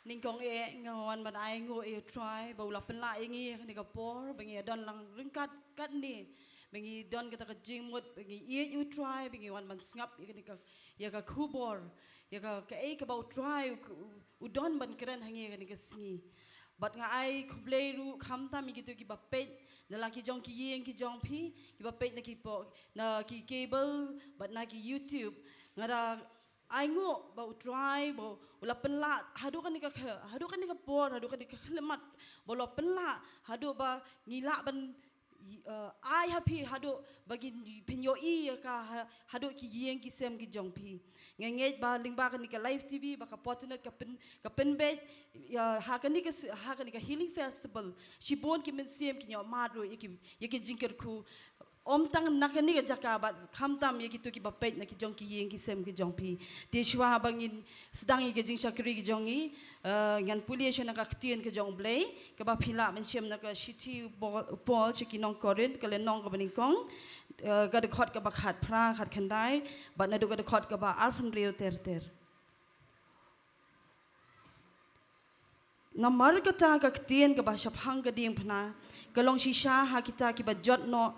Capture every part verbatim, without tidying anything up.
Nyngkong eh nga wan ban ai nguh ïa u Trai ba u la pynlah ïa ngi ha kane ka por ba ngi don lang ryngkat katne, ba ngi don kata ka jingmut ba ngi ïeit ïa u Trai, ba ngi wan ban sngap ïa kane ka, ïa ka khubor, ïa ka, kaei kaba u Trai u, u, u don ban kren ha ngi ha kane ka sngi. Bad nga ai khublei ruh khamtam ïa kito kiba peit na la ki jong ki ïing ki jong phi, kiba peit na ki po, na ki cable bad na ki YouTube. Nga da ai nguh ba u Trai ba u la pynlah haduh kane ka khe-, haduh kane ka por, haduh kane ka khyllipmat, ba u la pynlah haduh ba ngi lah ban, eh, ai ha phi haduh ba ngin pynïohi ïa ka ha-, haduh ki ïing ki sem ki jong phi. Nga ngeit ba lyngba kane ka live T V ba ka Fortnite ka pyn-, ka pynbeit ïa ha kane ka s-, ha kane ka Healing Festival, shibun ki mynsiem kin ïoh mad ruh ïa ki, ïa ki jingkyrkhu. Ym tang na kane ka jaka bad khamtam ïa kito kiba peit na ki jong ki ïing ki sem ki jong phi. Te shuwa ba ngin sdang ïa ki jingshakri ki jong ngi, eh, ngan pule sha na ka ktien ka jong u Blei, kaba phi lah ban shem na ka shithi u Paul, u Paul sha ki nong Korinth, ka lynnong kaba nyngkong, eh, ka dkhot kaba khatphra, khatkhyndai, bad naduh ka dkhot kaba arphew hynriew ter ter. Namar kata ka ktien kaba shaphang ka diengphna ka long shisha ha kita kiba jot noh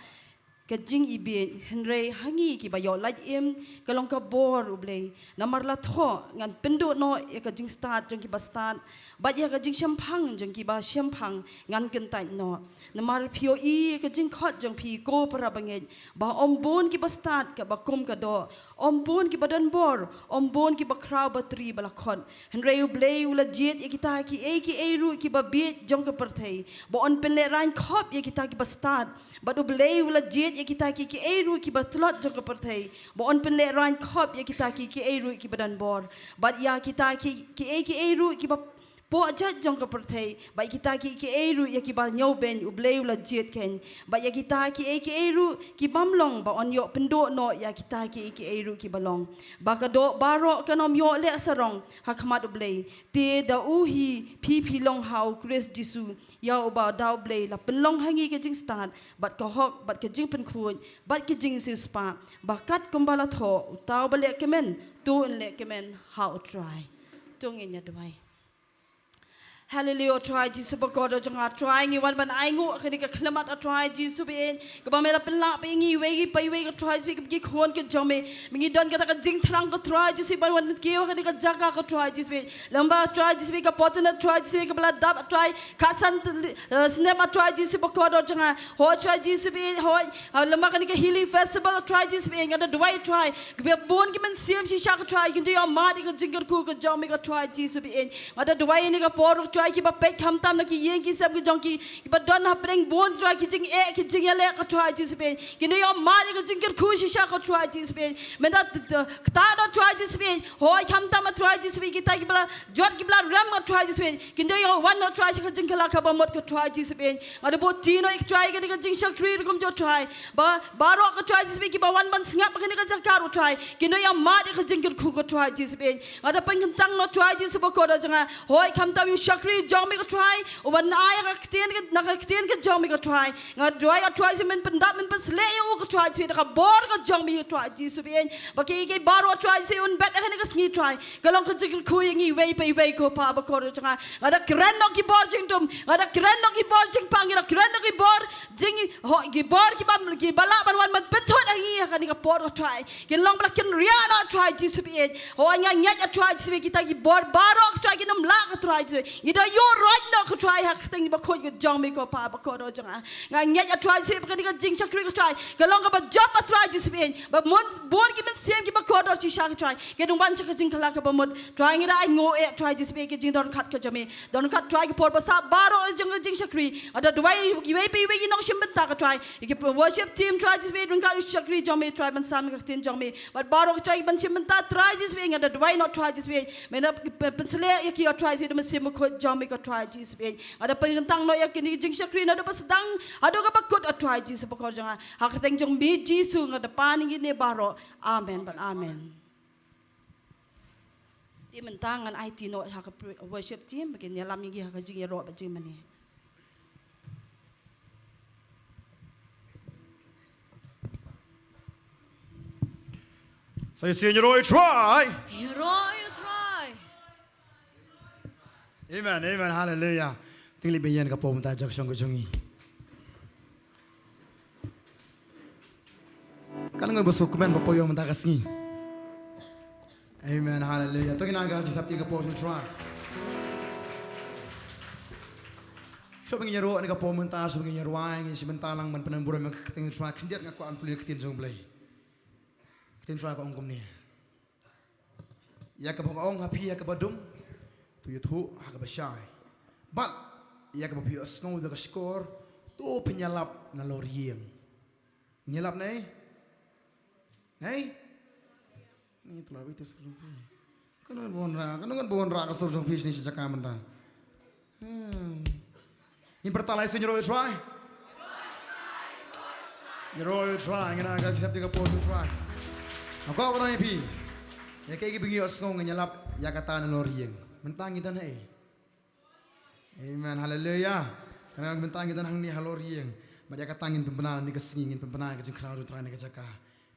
ka jingibieit, hynrei ha ngi kiba ïoh lait im ka long ka bor u Blei. Namar la thoh, ngan pynduh noh ïa ka jingstad jong kiba stad, bad ïa ka jingshemphang jong kiba shemphang ngan kyntait noh. Namar phi ïohi ïa ka jingkhot jong phi ko para bangeit, ba ym bun kiba stad kaba kum ka doh, ym bun kiba don bor, ym bun kiba khraw batri ba la khot. Hynrei u Blei u la jied ïa kita kiei kiei ruh kiba bieit jong ka pyrthei, ba yn pynlehraiñ khop ïa kita kiba stad. Bad u Blei u la jied ïa kita kiei kiei ruh kiba tlot jong ka pyrthei, ba yn pynlehraiñ khop ïa kita kiei kiei ruh kiba don bor. Bad ïa kita ki, kiei kiei ruh kiba poh jait jong ka pyrthei, bad ïa kita kiei kiei ruh ïa kiba ñiewbeiñ u Blei u la jied keiñ. Bad ïa kita kiei kiei ruh ki bym long ba yn ïoh pynduh noh ïa kita kiei kiei ruh kiba long. Ba ka doh baroh kan ym ïoh leh sarong ha khmat u Blei. Te da u hi phi phi long ha u Khrist Jisu, ïa uba da u Blei la pynlong ha ngi ka jingstad, bad ka hok, bad ka jingpynkhuid, bad ka jingsiewspah. Ba kat kumba la thoh, uta uba leh kmen, to un leh kmen ha u Trai. To ngin ïa duwai. Haleluia, O Trai Jisu bakordor jong nga, Trai ngi wan ban ai nguh kane ka khyllipmat, O Trai Jisu ba ïeit, kaba me la pynlah ba ïa ngi iwei pa iwei, O Trai Jisu, ki khun ki jong me. Me ngi don kata ka jingthrang, O Trai Jisu, ban wan kiew kane ka jaka, O Trai Jisu. Lem bad, O Trai Jisu, ka Fortnite, O Trai Jisu, kaba la dap, O Trai, khatsan, eh, snem, O Trai Jisu bakordor jong nga. Hooid, O Trai Jisu ba ïeit, hooid. Ah, lem bad kane ka Healing Festival, O Trai Jisu ba ïeit, nga da duwai, O Trai, kiba bun ki mynsiem shisha, O Trai, kin da ïohmad ïa ka jingkyrkhu ka jong me, O Trai Jisu ba ïeit. Nga da duwai ïa kane ka por, O Trai, kiba peit khamtam na ki ïing ki sem ki jong ki, kiba don hapdeng bun, O Trai, ki jingeh ki jingïaleh, O Trai Jisu ba ïeit, kin da ïohmad ïa ka jingkyrkhu shisha, O Trai Jisu ba ïeit. Mynta, t-, t-, kata, O Trai Jisu ba ïeit, hooid khamtam, O Trai Jisu ba ïeit, kita kiba la jot kiba la rem, O Trai Jisu ba ïeit, kin da ïoh wan, O Trai, sha ka jingkylla kaba mut, O Trai Jisu ba ïeit. Nga da buh ti noh, O Trai, kane ka jingshakri rukom jong, O Trai. Ba, baroh, O Trai Jisu ba ïeit, kiba wan ban sngap kane ka jaka, O Trai, kin da ïohmad ïa ka jingkyrkhu, O Trai Jisu ba ïeit. Nga da pynkyntang noh, O Trai Jisu bakordor jong nga. Hooid khamtam ïa u shakri jong me, O Trai, uban ai ïa ka ktien ka, na ka ktien ka jong me, O Trai. Nga duwai, O Trai Jisu, men pyndap, men pynsleh ïa u, O Trai Jisu, da ka bor ka jong me, O Trai Jisu ba ïeit. Ba kiei kiei baroh, O Trai Jisu, un bet ha kane ka sngi, Trai, ka long ka jingkyrkhu ïa ngi iwei pa iwei, ko Pa bakordor jong nga. Nga da kren noh ki bor jingdum, nga da kren noh ki bor jingpang, nga da kren noh ki bor jing, hooid, ki bor kiba, kiba lah ban wan ban pynthut ha ngi ha kane ka por, O Trai. Kin long ba la kynriah noh, O Trai Jisu ba ïeit. Hooid, nga ngeit, O Trai Jisu ba ïeit, kita ki bor baroh, O Trai, kin ym lah, O Trai Jisu. Ngi da ïuh roit noh, O Trai, ha ka kyrteng bakhuid ka jong me, ko Pa bakordor jong nga. Nga ngeit, O Trai Jisu, ba kane ka jingshakri, O Trai, ka long kaba jop, O Trai Jisu ba ïeit. Ba bun, bun ki mynsiem kiba kordor shisha, O Trai, kin wan sha ka jingkylla kaba mut. Trai ngi da ai nguh ïa, O Trai Jisu ba ïeit, ka jingdonkam ka jong me. Donkam, O Trai, ki por ba sah baroh jong ka jingshakri. Nga da duwai iwei pa iwei ki nongshim bynta, O Trai. Ïa ki worship team, Trai Jisu ba ïeit, ryngkat u shakri jong me, Trai, ban sam ka ktien jong me. Bad baroh, O Trai, ban shim bynta, Trai Jisu ba ïeit, nga da duwai noh, Trai Jisu ba ïeit, men ap, pyn-, pynsleh ïa ki, O Trai Jisu, da mynsiem bakhuid jong me, ko Trai Jisu ba ïeit. Nga da pynkyntang noh ïa kine ki jingshakri naduh ba sdang haduh kaba kut, O Trai Jisu bakordor jong nga. Ha ka kyrteng jong me Jisu nga da pan ïa kine baroh. Amen bad amen. Te mynta ngan aiti noh ha ka pre-, worship team ba kin ïalam ïa ngi ha ka jingïaroh bad jingmane. Sa ïaseng ïaroh ïa u Trai. Ïaroh ïa u Trai. Amen, amen, haleluya. Te ngin leit beiñ ïa ka por mynta jong ka shong ka jong ngi. Kan ngan ba suk kmen ba poi mynta ka sngi. Amen, haleluya. To ngin nang ka jingtap ïa ka por jong U Trai. Shuwa ba ngin ïaroh ïa ka por mynta, shuwa ba ngin ïarwai, ngin sa bynta lang ban pynbeit burom ïa ka ktien U Trai. Khyndiat nga kwah ban pule ïa ka ktien jong U Blei. Ka ktien U Trai ka ong kumne. Ïa kaba nga ong ha phi ha kaba dum, to ïathuh ha kaba shai. Bad ïa kaba phi ïohsngew da ka shkor, to phin ïalap nalor ïing. Ngin ïalap ne? Ne? Ni tu la wei tu sur jong phi. Kan ngan bun ra, kan ngan bun ra ka sur jong phi shini shi jaka mynta. Hmm. Ngin pyrta lai sien, ïaroh ïa U Trai. Ïaroh ïa U Trai, ngin nang ka jingtap ïa ka por jong U Trai. Nga kwah ban ong ïa phi. Ïa kaei kaei ba ngi ïohsngew ngin ïalap ïa kata nalor ïing. Mynta ngi don haei? Amen, haleluya. Kane mynta ngi don hangne halor ïing. Bad ïa kata ngin pynbna ha kane ka sngi, ngin pynbna ïa ka jingkhraw jong U Trai ha kane ka jaka.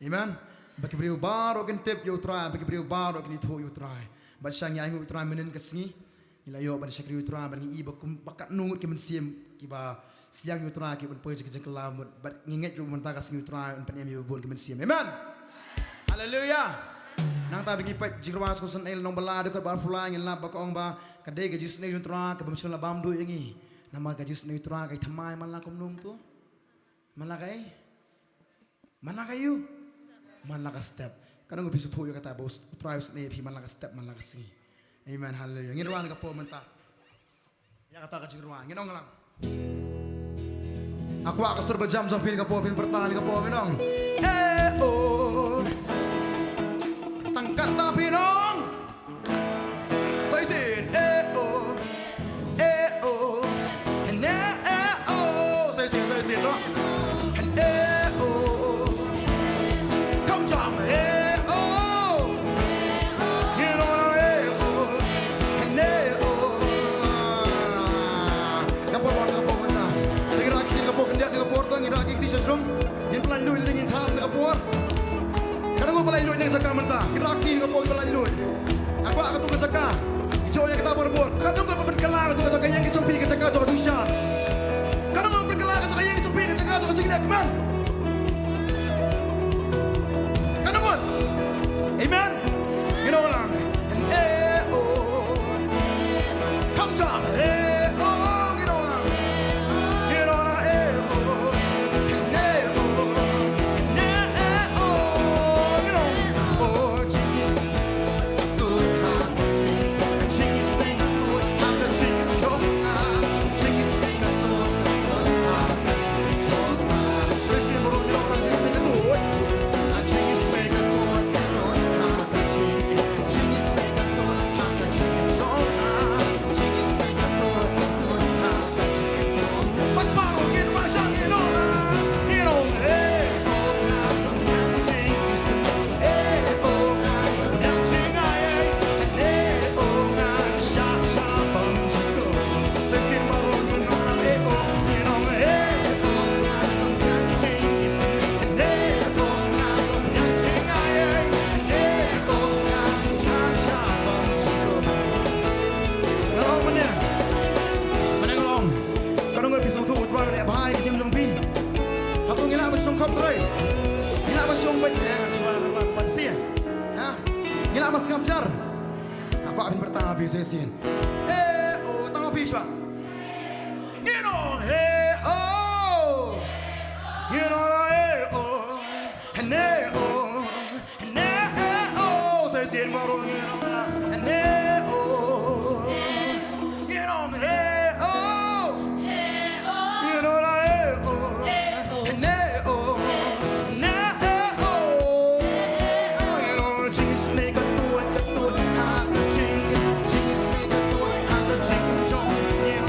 Amen. Ba ki briew baroh kin tip ïa U Trai, ba ki briew baroh kin ïathuh ïa U Trai. Bad sha ngi ainguh ïa U Trai mynhynnin ka sngi. Ngi la ïoh ban shakri ïa U Trai, bad ngi i ba kum, ba katno ngut ki mynsiem kiba sliang ïa U Trai, ki ban poi sha ka jingkylla mut, bad ngi ngeit ruh mynta ka sngi U Trai un pynim ïa ba bun ki mynsiem. Amen. Haleluya. Nangta ba ngi peit Jingrwai Sohsynei lynnong ba lai, dkhot ba arphew lai, ngi lap ba ka ong ba ka dei ka jingisynei jong U Trai kaba ym shym la bam duh ïa ngi. Namar ka jingisynei U Trai ka thymmai man la kumno to? Man la kaei? Man la ka ïu? Man la ka step. Katno ngut phi sngewthuh ïa kata ba U Trai u isynei ïa phi man la ka step, man la ka sngi? Amen, haleluya. Ngin rwai ha kane ka por mynta ïa kata ka jingrwai. Ngin ong lang. Nga kwah ka sur ba jam jong phi ha kane ka por, phin pyrta ha kane ka por, phin ong. Eh oh. Tang kata phin ong. Sa shisien, eh oh, eh oh, ne eh oh. Sa shisien, sa shisien to. Eh oh, kham jam, eh oh. Ngin ong lang eh oh, ne oh. Ka por wan, ka por wan na. Ngi rakhe ka por khyndiat, ka por to ngi rakhe kti sha jrong. Ngin pynlait luid, ngin thaw ka por. Katno ngut ba lait luid na ka jaka mynta? Ngi rakhe ka por ba lait luid. Nga kwah katto ka jaka. Ngi ïoh ïa kata barabor. Katno ngut ba pynkylla katto ka jaka ïing ka jong phi, ka jaka jong ka jingshad? Katno ngut ba pynkylla ka jaka ïing ka jong phi, ka jaka jong ka jingleh kmen? Katno ngut? Amen. Ngin ong lang. Eh oh. Kham jam. Eh oh. Ngin ong lang. Ngin ong lang. Eh oh. Eh oh. Eh oh. Ngin ong. Oh, jing. Katno ngut phi sngewthuh U Trai u leh bha ïa ka jingim jong phi? Hato ngi lah ban shong khop trei? Ngi lah ban shong beit, eh, shuwa ban, ban, ban sia. Ha? Ngi lah ban sngap jar. Nga kwah phin pyrta ha phi sa shisien. Eh oh, tang ha phi shuwa. Ngin ong eh oh. Ngin ong eh oh. Ne oh. Ne eh oh. Sa shisien baroh ngin ong ne oh. Ngin ong eh oh. Ngin ong eh oh. Ne oh. Ne eh oh. Ngin ong jingisynei ka tuid ka tuid ha ka jingim. Jingisynei ka tuid ha ka jingim jong ngi.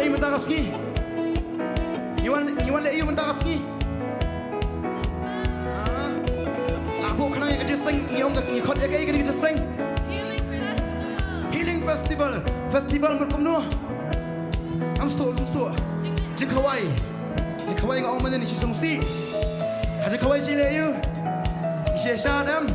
Ei mynta ka sngi. Ngi wan, ngi wan leh aïu mynta ka sngi? Ha? La buh khnang ïa ka jingïaseng, ngi ong ka, ngi khot ïa kaei kane ka jingïaseng? Healing Festival. Healing Festival. Festival mut kumno? Ngam sngewthuh, ngam sngewthuh. Jingkhawai. Jingkhawai nga ong mynne ne shisha sngewsih. Ha jingkhawai shi leh aïu? Shi shad em?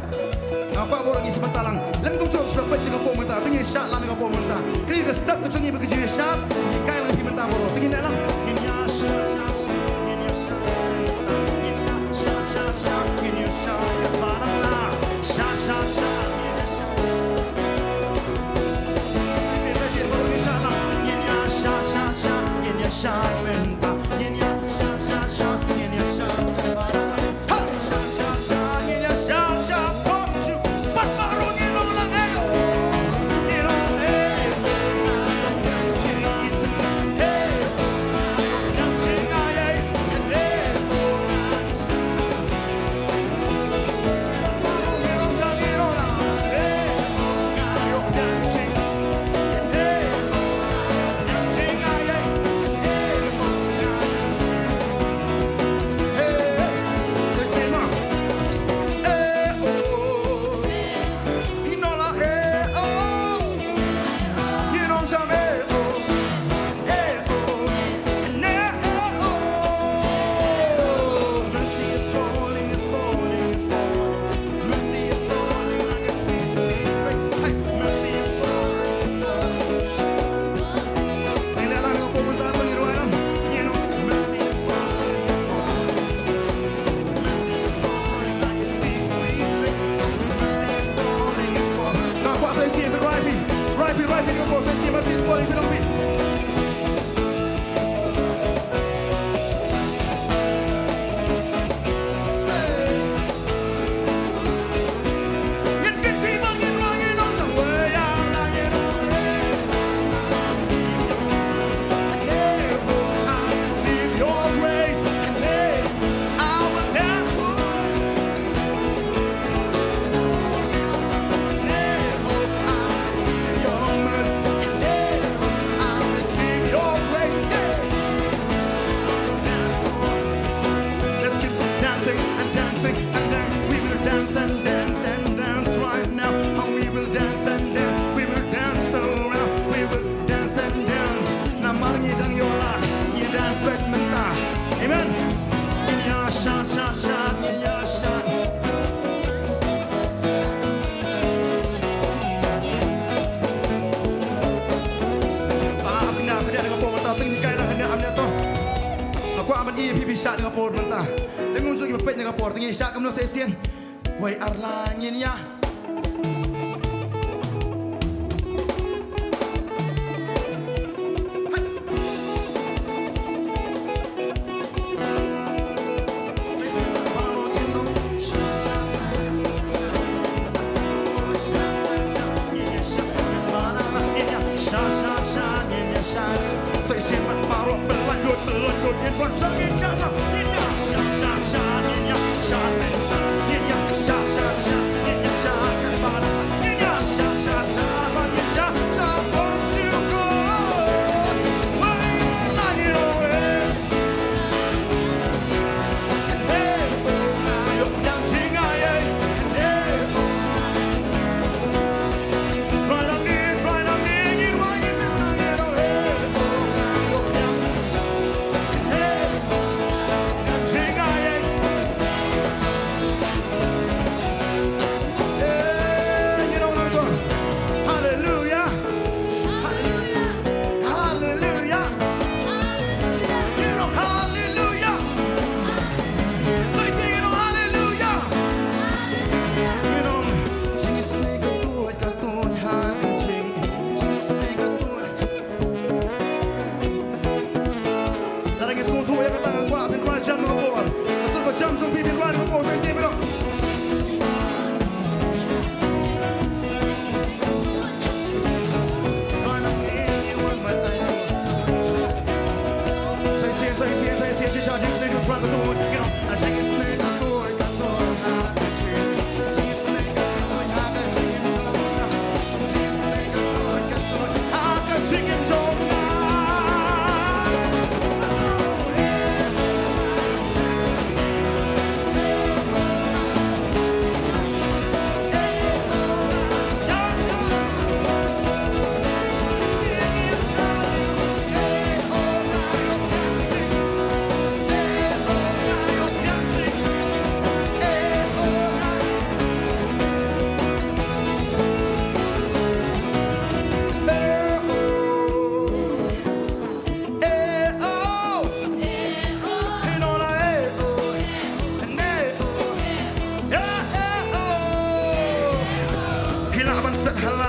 Nga kwah bor ngi sngewthuh lang. Lem kumjuh, pynpeit ïa ka por mynta, to ngin shad lang ïa ka por mynta. Kane ka step ka jong ngi ba ka jingshad, ngi kai lang hi mynta baroh. To ngin leh lang. Ngin ïa shad, shad, shad, ngin ïa shad, shad, ngin ïa shad, shad, shad, ngin ïa shad, shad, shad, shad, shad, shad, ngin ïa shad. Ngin ïa shad, shad, shad, ngin ïa shad mynta. Ngin ïa shad, shad, shad, ngin ïa shad mynta. Let's keep dancing and dancing and dance. We will dance and dance and dance right now. And we will dance and dance. We will dance around. We will dance and dance. Namar ngi dang ïoh lad, ngi dance beit mynta. Amen. Ngin ïa shad, shad, shad, ngin ïa shad. Ba pynda pynda ka por mynta, teng kai la hynda am ne to. Nga kwah ban ïa phi phi shad ka por mynta. Lem kumjuh ki ba peit na ka por, teng ïa shad kumno sa shisien. Wei ar la ngin ïa. Hallelujah. Hallelujah. Hallelujah. Hallelujah. You know, hallelujah. Say, you know, hallelujah. You know, jing sne ka tu, ka tu, ha, jing, jing sne ka tu. Lada ngi sngewthuh ïa kata, nga kwah phin rwai jam na ka por. Nga sngewthuh ba jam jong phi phin rwai na ka por, sa shisien phi dong.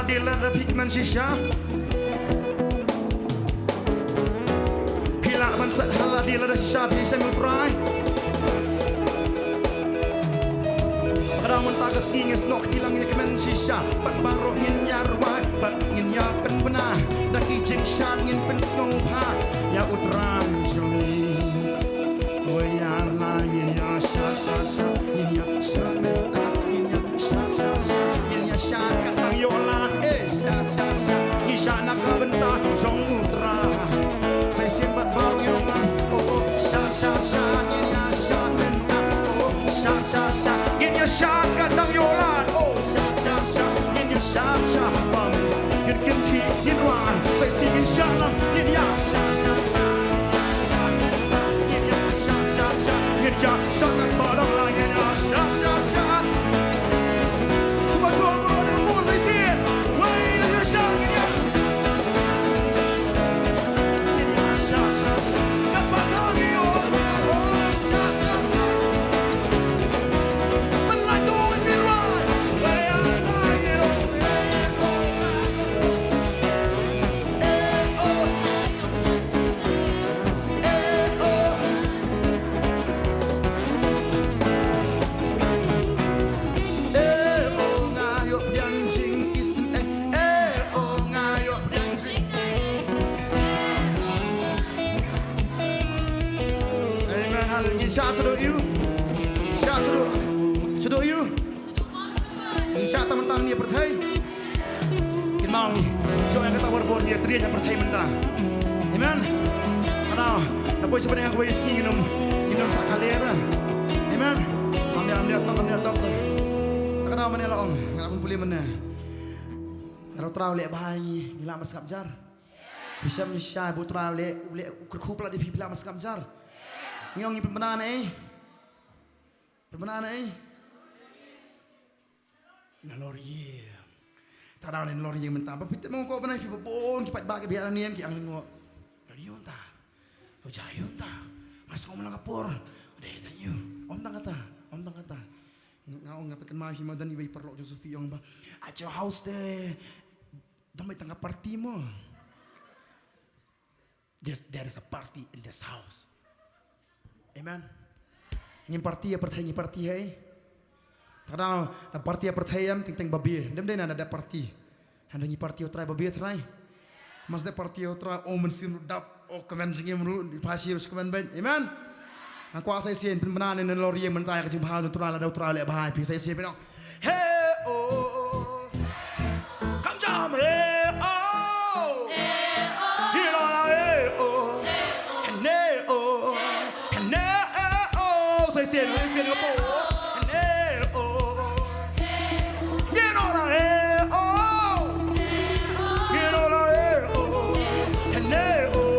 Te lada phi kmen shisha, phi lah ban set ha lade lada shisha phi shem U Trai. Ka dang mynta ka sngi ngin snoh kti lang ïa kmen shisha bad baroh ngin ïa rwai bad ngin ïa pynbna da ki jingshad ngin pynsngewbha ïa U Trai jong ngi. Oi ïa la ngin ïa shad shad shad, ngin ïa shad mynta, ngin ïa shad shad shad, ngin ïa shad ka tang ïoh lad, eh shad shad shad, ngin shad na ka bynta jong U Trai. Sa shisien bad baroh ïa la, oh oh shad shad shad, ngin ïa shad mynta, oh oh shad shad shad, ngin ïa shad ka tang ïoh lad, oh shad shad shad, ngin ïa shad shad bam, ngin kynti ngin rwai, sa shisien ngin shad lang, ngin ïa shad shad shad. Amen. Hallelujah. Ngin shad shaduh ïa u. Shad shaduh. Shaduh ïa u. Ngin shad tang tang ïa pyrthei. Kin mong ngi. Jong ïa kata warbor ïa trian ïa pyrthei mynta. Amen. Ano, na poi sha pdeng ha kawei sngi ngin ym, ngin ym sa kale ta. Amen. Am ïa, am ïa tok, am ïa tok ta. Ta ka daw mane la ong, nga la pun pule mane. Nga la U Trai u leh bha ïa ngi, ngi lah ban sngap jar. Phi shem ngi shai ba U Trai u leh, u leh u kyrkhu palat ïa phi, phi lah ban sngap jar. Ngi ong ngi pynbna ne. Pynbna ne. Nalor ïing. Ta dang ne nalor ïing mynta. Ba phi tip mo ko bnai phi ba bun ki paidbah ki biang ne ki ang ngo. Nalor ïing ta. Lo ja ïing ta. Mas ko mala ka por. Dei ta ïing. Om tang kata. Om tang kata. Nga ong nga pynkan ma hi ma dan iwei paralok Joseph ïong ba. Ajo house te. Dang bai tang ka party mo. Yes, there is a party in this house. Amen. Ngim party ïa pyrthei, ngi party ïa ei? Tang da party ïa pyrthei em, teng teng babe. Dem dei na da party. Hynrei ngi party ïa U Trai babe Trai. Mas da party ïa U Trai, o mynsiem dap, o kmen jingim ruh, pasi ruh kmen bad. Amen. Nga kwah sa shisien pynbna ne nalor ïing mynta ïa ka jingbha U Trai, lada U Trai u leh bha ïa phi, sa shisien pynbna. Hey oh. Kam jam hey oh. Hey oh. Hey oh. Hey oh. Hey oh. Hey oh. Sa shisien, sa shisien ka po. Hey oh. Hey oh. Hey oh. Hey oh. Hey oh.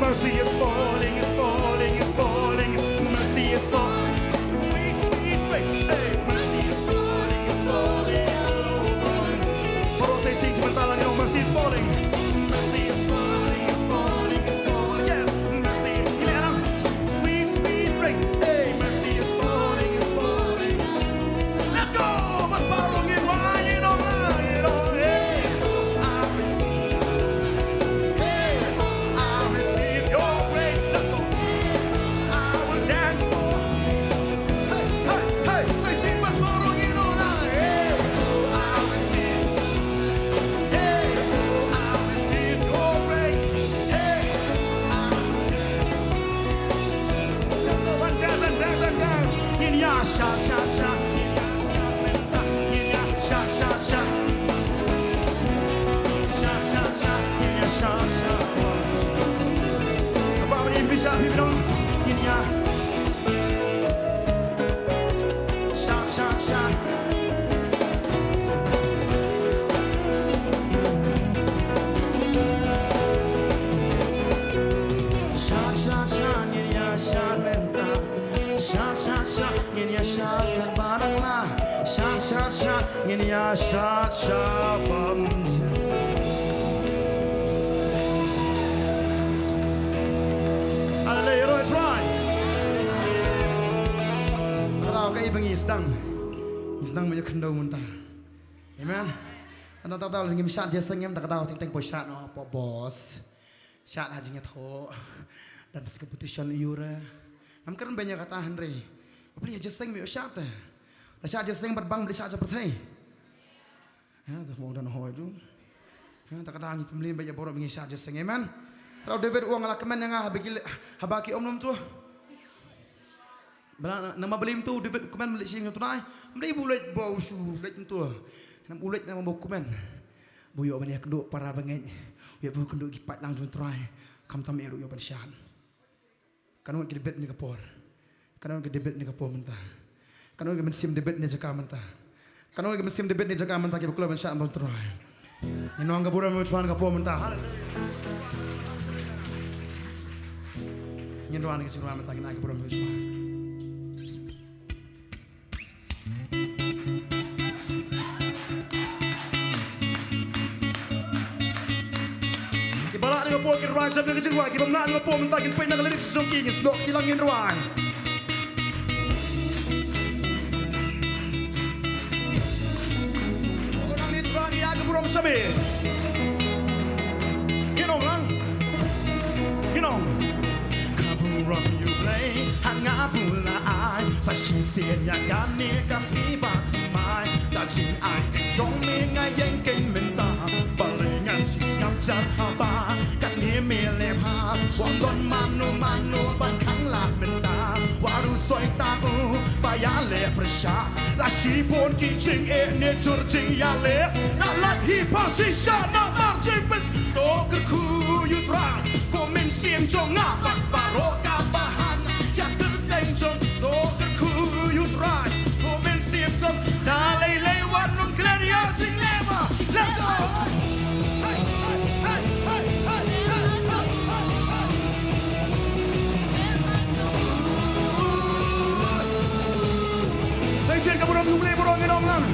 Mercy is falling, is falling, is falling. Mercy is falling. Sweet, sweet rain. Hey, mercy is falling, is falling all over me. Baroh sa shisien mynta la ong, mercy is falling. Mercy is falling, is falling, is falling. Yes, mercy. Ïa la. Sweet, sweet rain. Hey, mercy is falling, is falling. Let's go. Bad baroh ngin wai, ngin ong la, ngin ong, hey. I receive. Hey, I receive your grace. Let's go. I will dance for. Hey, hey, hey. Sa shisien bad baroh ngin ong la, hey. I receive. Hey, I receive your grace. Hey, I One dance and dance and dance. Ngin ïa sha, sha, sha. Ngin ïa sha, sha, sha. Sha, sha, sha. Ngin ïa sha, sha. Ba ba ri bi sha bi dong. Ngin ïa sha, sha, sha. Sha, sha, sha, ngin ïa sha mynta. Sha, sha, sha, ngin ïa sha kan ba dang la. Sha, sha, sha, ngin ïa sha, sha bam. Hallelujah, Lord, right. Ka dei ka i ba ngi sdang. Sdang mynta khyndew mynta. Amen. Ynda ta dal ngim shad jingïaseng ngim ta ka daw teng teng po shad noh po bos. Shad ha jingïathoh. Dance competition ïura. Ngam kren beiñ ïa kata hynrei. Bapli ha jingïaseng me shad te. Da shad jingïaseng bad bang bli shad jingpyrthei. Ha, ta mo dan hoi tu. Ha, ta ka dang pymliem bad ïa baroh ngi shad jingïaseng, amen. Tara u David u ong la kmen ïa nga haba ki le-, haba ki ong ym tuh. Bala na ma blim tu David kmen bad leit sha ïing jong u Trai. Ym dei ba u leit ba u shu leit ym tuh. Namar u leit namar ba u kmen. Ba u ïoh ban ïakynduh para bangeit. U ïoh ban ïakynduh ki paidlang jong u Trai. Khamtam eh ruh u ïoh ban shad. Katno ngut ki debit ne ka por. Katno ngut ki debit ne ka por mynta. Katno ngut ki mynsiem debit ne jaka mynta. Katno ngut ki mynsiem debit ne jaka mynta kiba kloi ban shad bad u Trai. Ngin wan ka burom ïa u Trai ka por mynta. Haleluya. Ngin wan ka jingwan mynta ngin ai ka burom ïa u Trai. Kiba lah na ka por ki rwai sha ka jingrwai, kiba mlah na ka por mynta kin peit na ka lyrics jong ki, ngin sdok ki lang ngin rwai. O nang ni Trai ïa ka burom sha me. Ngin ong lang. Ngin ong. Ka burom ïa u Blei ha nga bun la ai. Sa shisien ïa kane ka sngi ba thymmai. Da jingai jong me nga ïeng keiñ mynta. Balei ngan shu sngap jar haba kane me leh bha. Ym don mano mano ban khang lad mynta. Wat u soi tang u ba ïaleh pyrshah. La shibun ki jingeh ne jur jingïaleh. La lait hi pha shisha namar jingpynshitom. To kyrkhu ïa u Trai. Ko mynsiem jong nga bad baroh kaba ha nga. Ïa kyrteng jong to kyrkhu ïa u Trai. Ko mynsiem jong da lei lei wat nym klet ïa jingleh bha. Let's go. Hey, hey, hey. Teng sien ka burom ïa u Blei, burom ïa u Blei.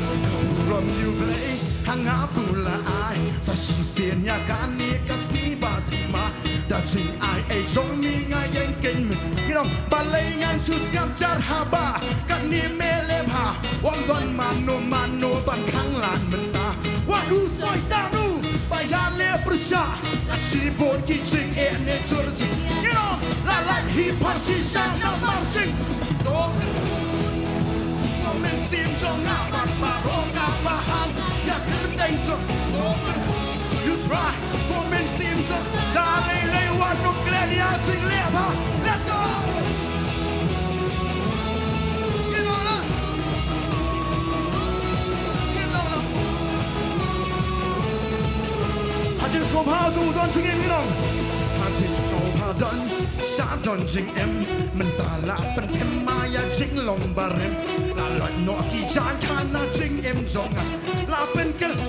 Burom ïa u Blei ha nga bun la ai. Sa shisien ïa kane ka sngi ba thymmai. Da jingai ei jong me nga ïeng keiñ mynta. Ngin ong balei ngan shu sngap jar haba kane me leh bha. Ym don mano mano ban khang lad mynta. Wat u soi tang u ba ïaleh pyrshah. La shibun ki jingeh ne jur jingïaleh. La lait hi pha shisha namar jingpynshitom. Ko mynsiem jong nga bad baroh kaba ha nga. Ïa kyrteng jong to kyrkhu ïa u Trai. Ko mynsiem jong da lei lei wat nym klet ïa jingleh bha. Let's go. Ngin ong lang. Ngin ong lang. Ha jingsngewbha u don jingim, ngin ong. Ha jingsngewbha don sha don jingim. Mynta la pynthymmai ïa jinglong barim. La lait noh ki jaiñ kane jingim jong nga. La pynkylla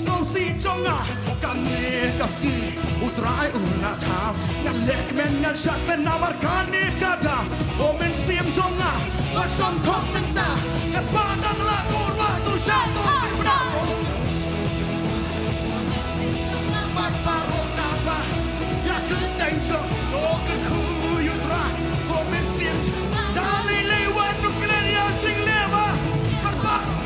sngewsih jong nga. Kane ka sngi u Trai u la thaw. Ngan leh kmen ngan shad kmen namar kane ka daw. O mynsiem jong nga, la shong khop mynta. Ngan pan dang la dur wa tu sha tu sipna. Mat baroh kaba ïa kyrteng jong to kyrkhu ïa u Trai. Ko mynsiem da lei lei wat nym klet ïa jingleh bha. Mat baroh.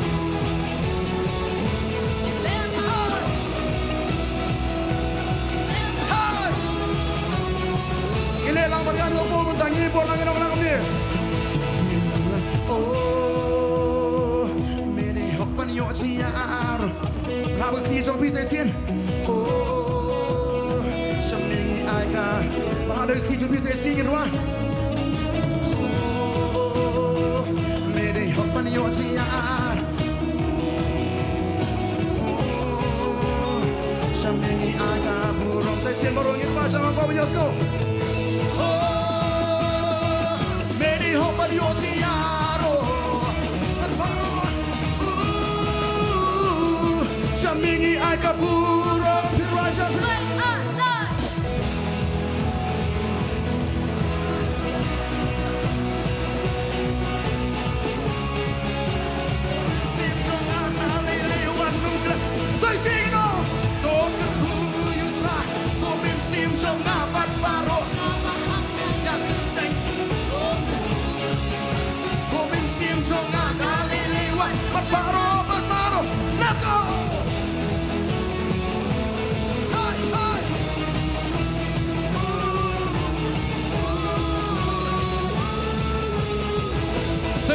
Hai. Ngi leh lang bad ka nongpop mynta, ngi bor lang, ngi nong lang kumne. Oh, me dei hok ban ïoh jia. Nga ba kti jong phi sa shisien. Oh, shane ngi ai ka. Ba ha dei kti jong phi sa shisien ngi rwai. Oh, me dei hok ban ïoh jia. Oh, shane ngi ai ka burom. Sa shisien baroh ngin rwai sha ma ba ïoh sko. Oh, me dei hok ban ïoh jia ro. Shane ngi ai ka burom. Phi rwai sha phi.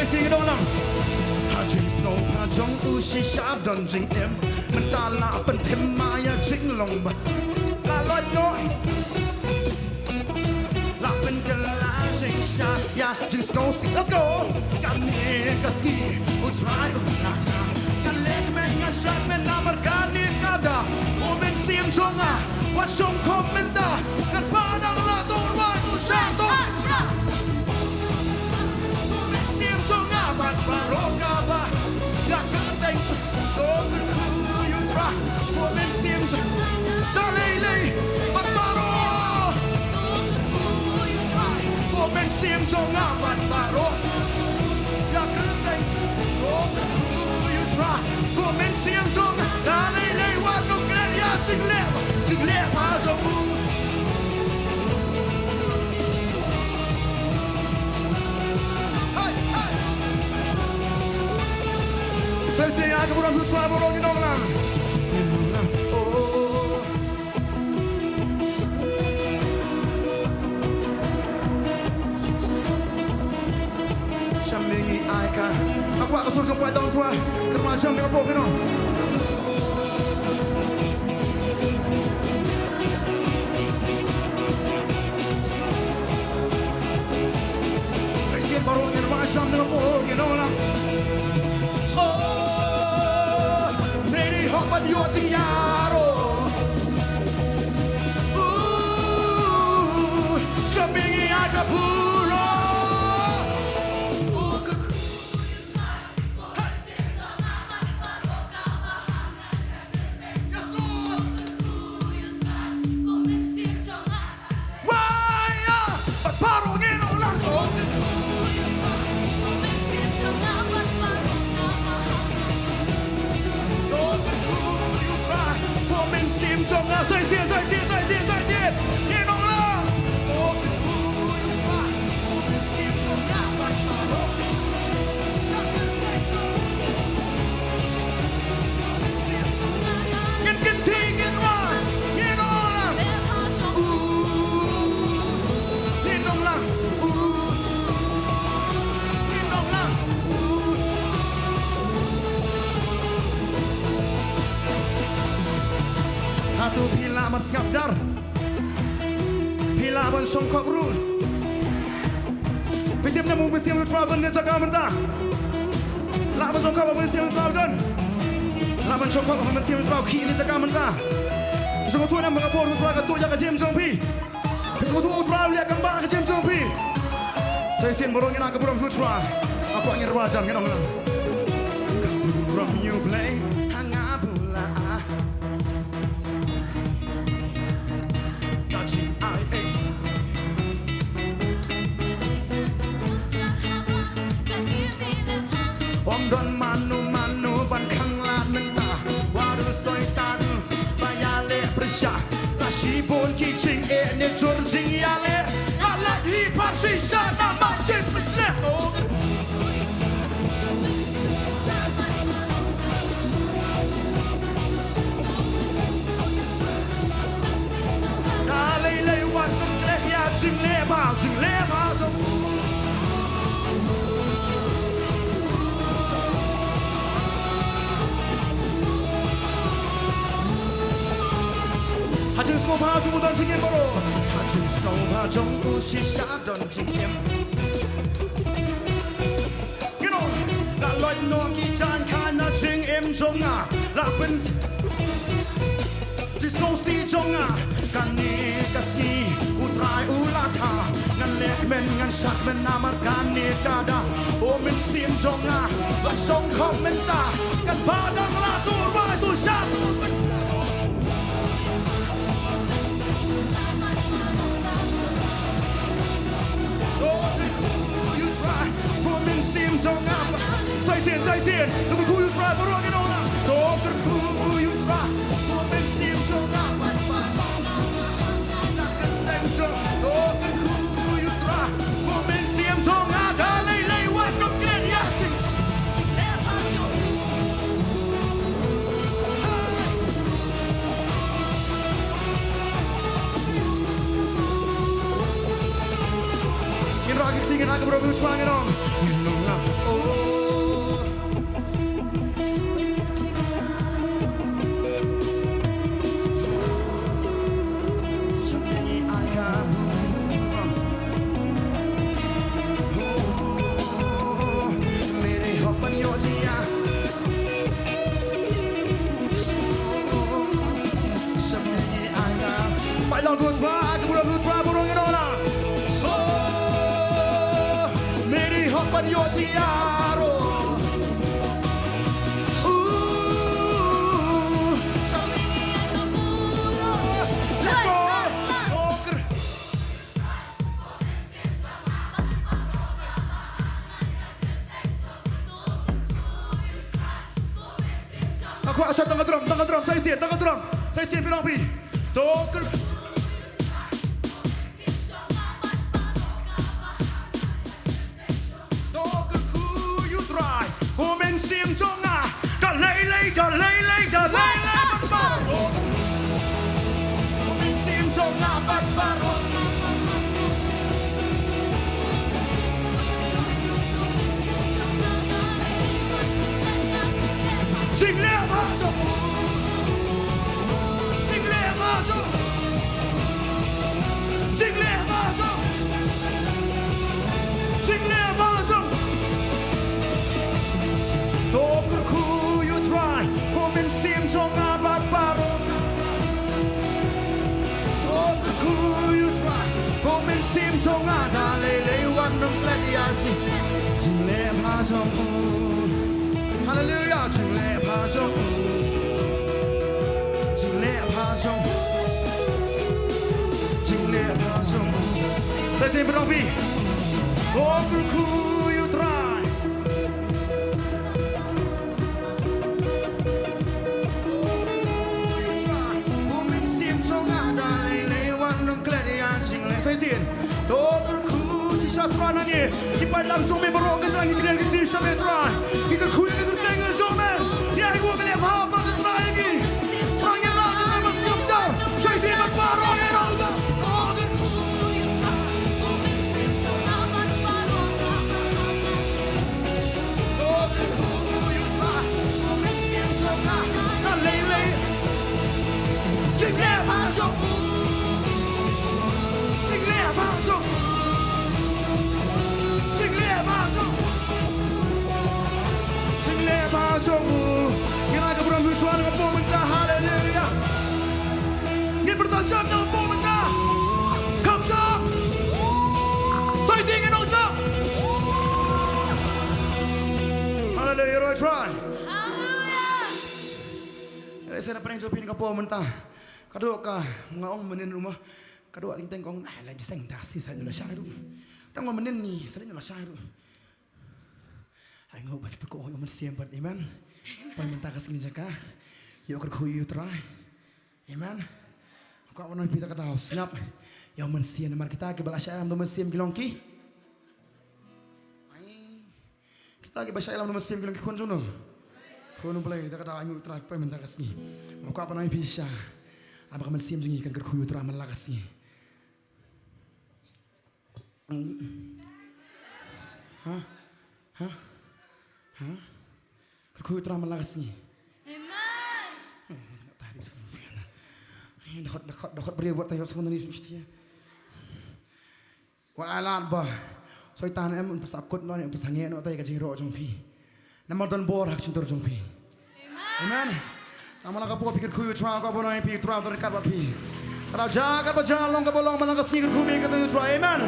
Sing dong lang. Ha jingsngewbha jong u shisha don jingim. Mynta la pynthim ma ïa jinglong bad la lait noh. La pynkylla jingshisha ïa jingsngewsih. Let's go. Kane ka sngi U Trai u la tha. Ngan leh kmen ngan shad kmen namar kane ka daw. U Mynsiem jong nga wat shong khop mynta. Ngan pat dang la tur wai tu sha tu. Mynsiem jong nga bad baroh kaba ïa kyrteng. To kyrkhu ïa U Trai. Ko mynsiem jong nga da lei lei bad baroh. Ko mynsiem jong nga bad baroh ïa kyrteng. To kyrkhu ïa U Trai. Ko mynsiem jong nga da lei lei wat nongkren ïa jingleh, jingleh bha jong u. Sa shisien ïa ka burom sha U Trai baroh ngi ong lang. Oh. Sha me ngi ai ka. Nga kwah ka sur jong pynlong Trai. Kyrpad jam ne ka por phi nong. Sa shisien baroh ngin wad jam ne ka por ngin ong lang. Oh, meri hok ban ïoh jingïaroh. Uh, sha me ngi ai ka burom. Yes, Lord. Wai, ah, bad baroh ngin ong lang. Ko mynsiem jong nga, sa shisien, sa shisien, sa shisien, sa shisien. Ngin ong lang. Ngin kynthih ngin rwai ngin ong lang. Uh, ngin ong lang. Uh, ngin ong lang. Uh. Hato phi lah ban sngap jar? Phi lah ban shong khop ruh? Phi tip ne em u Mynsiem U Trai don ne jaka mynta? Lah ban shong khop, u Mynsiem U Trai don. Lah ban shong khop, u Mynsiem U Trai u khih ne jaka mynta. Phi sngewthuh ne em ba ka bor U Trai ka tuh ïa ka jingim jong phi? Phi sngewthuh U Trai u leh kam ba ka jingim jong phi? Sa shisien baroh ngin ai ka burom U Trai. Nga kwah ngin rwai jam ngin ong lang. Ka burom ïa U Blei ha nga bun la ah. Ym don mano mano ban khanglad mynta. Wat u Soitan ba ïaleh pyrshah. La shibun ki jingeh ne jur jingïaleh. La lait hi pharshi sha na ma jingpynshlur. Ka lei lei wat nongkren ïa jingleh bha, jingleh bha jong u. Ha jingsngewbha jong u don jingim baroh. Ha jingsngewbha jong u shisha don jingim. Ngin ong, la loit noh ki jaiñ kha na jingim jong nga. La pyn jingsngewsih jong nga. Kane ka sngi U Trai u la tha. Ngan leh kmen ngan shad kmen namar kane ka daw. O mynsiem jong nga, la shong khop mynta. Kan ba dang la tur bai tu shat. Ngin rah ki Sing it, I can put a blue swan, you know. You know now. Oh. Mai long du try, ka buro du try, buro ngi dona. Oh, meri hok ban yo ji aro. Ooh. Let's go. Ka kwah sa tang ka drum, tang ka drum, sa shisien, tang ka drum, sa shisien phi nong phi. To kyrkhu. To kyrkhu ïa U Trai, ko mynsiem jong nga. Da lei lei, da lei lei, da lei lei, ban baroh. Ko mynsiem jong nga ban baroh. Jingleh bha jong u. Jingleh bha jong u. Jingleh bha jong u. Jingleh bha jong u. To kyrkhu ïa U Trai, ko mynsiem jong nga bad baroh. To kyrkhu ïa U Trai, ko mynsiem jong nga, da lei lei wat nym klet ïa u. Jingleh bha jong u. Haleluia, jingleh bha jong u. Jingleh bha jong u. Jingleh bha jong u. Sa shisien phi nong phi. To kyrkhu ïa U Trai. Sa shisien. To kyrkhu shisha Trai nangne. Ki paidlang jong me baroh ka jong ngi kren ki ti sha me Trai. Ngi kyrkhu ïa ka kyrteng jong me. Ïa ngi, me leh bha bha Trai ïa ngi. Trai ngi la ka Trai ban sngewbha. Sa shisien ban baroh ïa ngi. Haleluia. Ngin pyrta jam na u Paul mynta. Kham jam. Sa shisien ngin ong jam. Haleluia, ïaroh Trai. Haleluia. Ïa sa na pdeng jong phi na ka por mynta. Ka dok ka nga ong mynnin ruh ma. Ka dok teng teng kong ai la jiseng ta si sa nyu la shai ruh. Tang ma mynnin ni sa nyu la shai ruh. Ai ngau ba phi ko ong ïa u Mynsiem pat, amen. Poi mynta ka sngi jaka. Ïoh kyrkhu ïa u Trai. Amen. Kwah ban ong phi ta ka daw sngap. Ïa u Mynsiem namar kita kiba la shah ïalam da u Mynsiem ki long ki. Ai. Kita kiba shah ïalam da u Mynsiem ki long ki khun jong no. Khun U Blei, ta ka daw ai ngu Trai poi mynta ka sngi. Kwah ban ong phi sha. Aba ka Mynsiem jong ngi kan kyrkhu ïa u Trai man la ka sngi. Ha? Ha? Ha? Kyrkhu ïa u Trai man la ka sngi. Amen. Dkhot, dkhot, dkhot briew wat taïew sngewthuh ni sushtia. Wat ai lad ba Soitan em un pasa kut noh, un pasa ngeh noh ïa ka jingïaroh jong phi. Namar don bor ha ka jingtur jong phi. Amen. Namar la ka por phi kyrkhu ïa u Trai, ka bor noh ïa phi, u Trai u don ryngkat bad phi. Ka dei jaka ba jaka long kaba long man la ka sngi kyrkhu ïa ka kyrteng u Trai. Amen.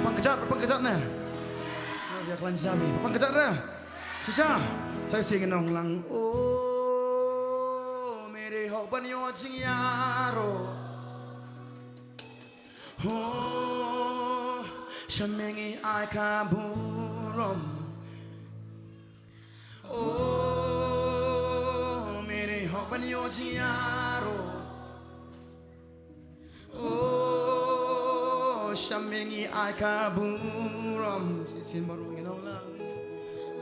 Pang kjat, pang kjat ne. Ïa klan jam. Pang kjat re. Shisha. Sa shisien ngin ong lang. Oh, me dei hok ban ïoh jingïaroh. Oh, sha me ngi ai ka burom. Oh, me dei hok ban ïoh jingïaroh. Oh, sha me ngi ai ka burom. Shisien baroh ngin ong lang.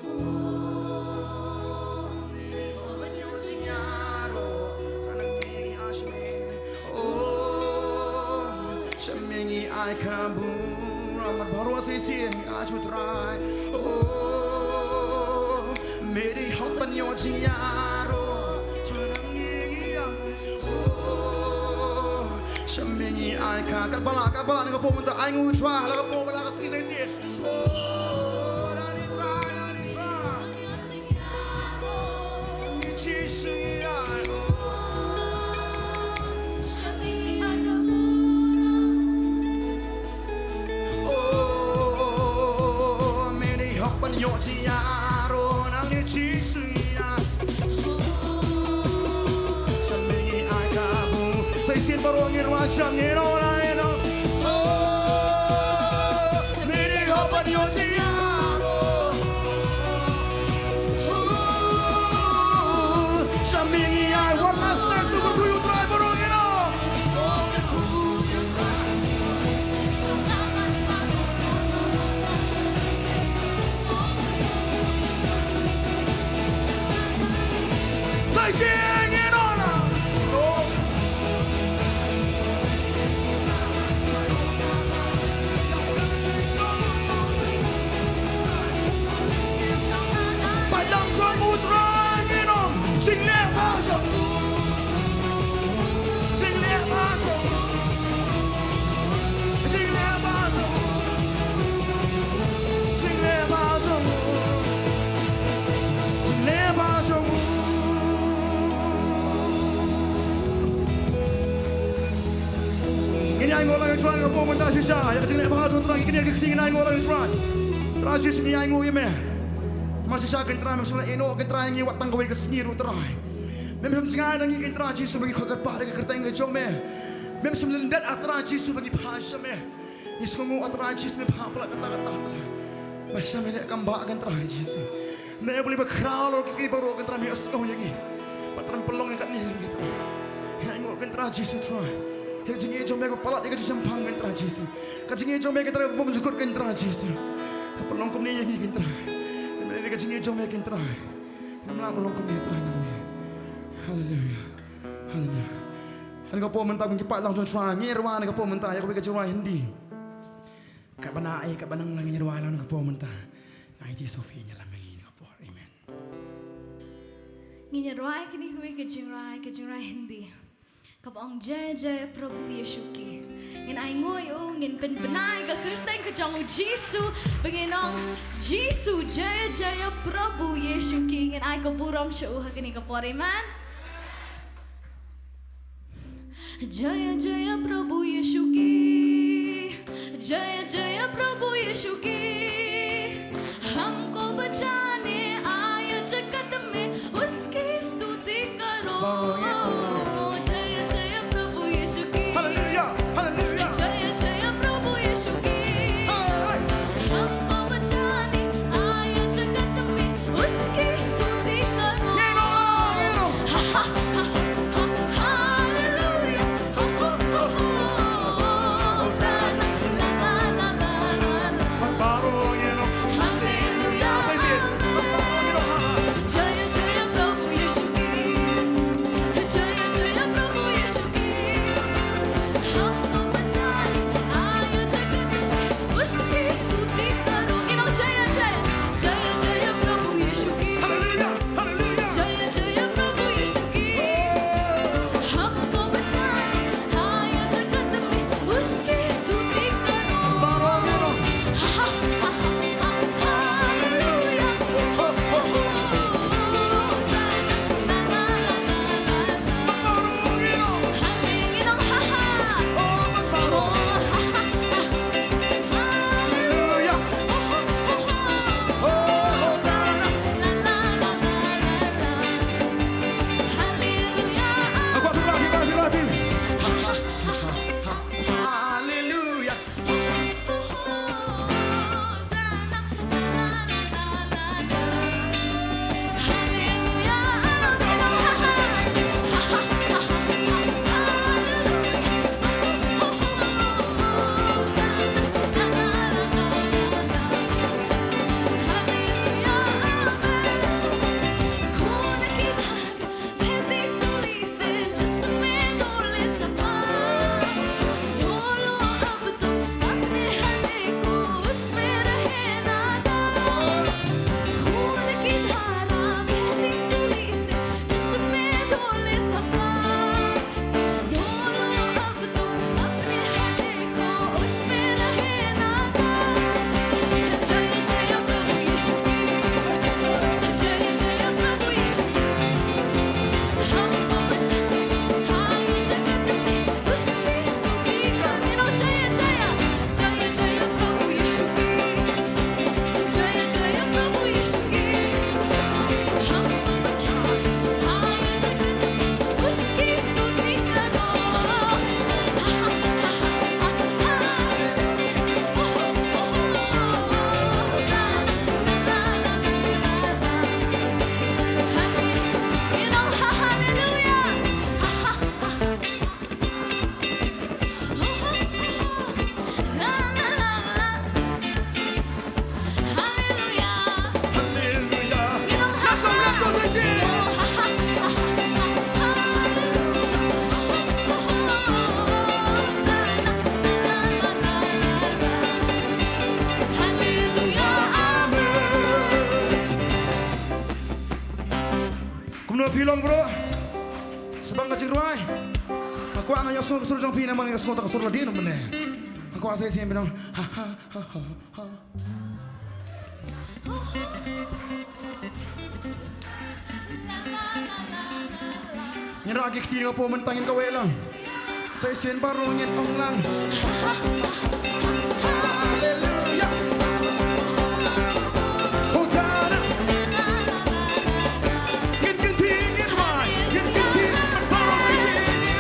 Oh, me dei hok ban ïoh jingïaroh. Trai nang me ngi ai sha me. Oh, sha me ngi ai Ka burom, mar baroh sa shisien ngi ai sha U Trai. Oh, me dei hok ban ïoh jingïaroh. Sha nang ngi ngi ai. Oh, sha me ngi ai ka. Katba lah, katba lah na ka por mynta, ainguh U Trai ha la ka por ba la ka sngi sa shisien. Oh, nang ngi Trai, nang ngi Trai. Ngi Jisu ngi ai. Oh, me dei hok ban ïoh jingïaroh, nang ngi Jisu ngi ai. Sha me ngi ai ka burom. Sa shisien baroh ngin rwai, sha me ngi rwai, ngi rwai. Oh, me dei hok ban ïoh jingïaroh. Sha me ngi ai, one last time to kyrkhu ïa U Trai baroh ngi, no. Sa shisien ngi ong. Ba dang jong U Trai ngi ong. Jingleh ba jong U. Jingleh ba jong U. Jingleh ba jong U. Jingleh ba jong U. Jingleh ba jong U. Ngin ïa ainguh lang ïa U Trai ha ka por mynta shisha, ïa ka jingleh ba jong U Trai, ngin ïa kynti, ngin ainguh lang ïa U Trai. Trai Jisu, ngi ainguh ïa me. Namar shisha kynta Trai, mem shym la ïehnoh kynta ïa ngi wat tang kawei ka sngi ruh Trai. Mem shym jngai na ngi kynta Jisu ba ngi khot kyrpad ïa ka kyrteng ka jong me. Mem shym lyndet ah Trai Jisu ba ngi phai sha me. Ngi sngewnguh ah Trai Jisu me phah palat kata kata Trai. Ba sha me leh kam bah kynta Jisu. Me U Blei ba khraw halor kiei kiei baroh kynta me ïohsngew ïa ngi. Bad Trai me pynlong ïa katne ïa ngi Trai. Ïa ainguh kynta Jisu Trai. Ïa ka jingïeit jong me ka palat ïa ka jingshemphang kynta Jisu. Ka jingïeit jong me kynta ba bymjukut kynta Jisu. Ka pynlong kumne ïa ngi kynta. Ïa ka jingïeit jong me kynta. Ngam lah ban long kumne Trai nangne. Haleluia. Haleluia. Ha kane ka por mynta kum ki paidlang jong U Trai, ngi rwai ha kane ka por mynta ïa kawei ka jingrwai Hindi. Katba nang ai, katba nang ngi rwai ha kane ka por mynta. Nga aiti Sophie ïalam ïa ngi ha kane ka por. Amen. Ngin ïa rwai kane kawei ka jingrwai, ka jingrwai Hindi. Kaba ong Jai Jai Prabhu Yeshu Ki. Ngin ainguh ïa u, ngin pynbna ïa ka kyrteng ka jong u Jisu, ba ngin ong Jisu Jai Jai Prabhu Yeshu Ki. Ngin ai ka burom sha u ha kane ka por. Amen. Jai Jai Prabhu Yeshu Ki. जय जय प्रभु यीशु की, हमको बचाने आया जगत में, उसकी स्तुति करो। जय जय प्रभु यीशु की। Hallelujah, hallelujah. जय जय प्रभु यीशु की। Hey, hey. हमको बचाने आया जगत में, उसकी स्तुति करो। Ngin ong, ngin ong. Hallelujah. Bang bro. Sbang ka jingrwai. Nga kwah nga ïohsngew ka sur jong phi namar nga ïohsngew ta ka sur la dien mynne. Nga kwah sa shisien phi nang. Ha ha ha ha ha. Ngin rah ki kti ka por mynta ngin kawei lang. Sa shisien baroh ngin ong lang. Haleluya. Hosanna. Ngin kynti, ngin rwai, ngin kynti, ngin baroh ngin kynti.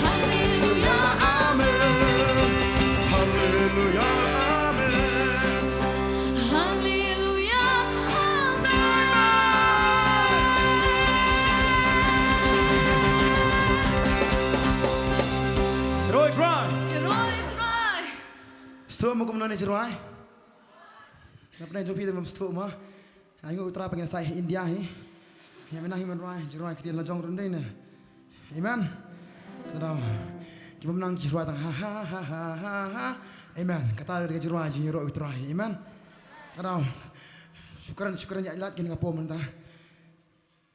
Haleluya, amen. Haleluya, amen. Haleluya, amen. Roi Trai. Roi Trai. Stop mo kumno ne Trai. Nap ne jopi de mem stop mo. Ai ngu Trai pengin sai India hi. Hi mena hi men rwai, jingrwai ktien la jong run dei ne. Amen. Kata dau. Ki bym nang jingrwai tang ha ha ha ha ha ha. Amen. Kata dei ka jingrwai jingïaroh U Trai. Amen. Kata dau. Shukran, shukran ïa lad kine ka por mynta.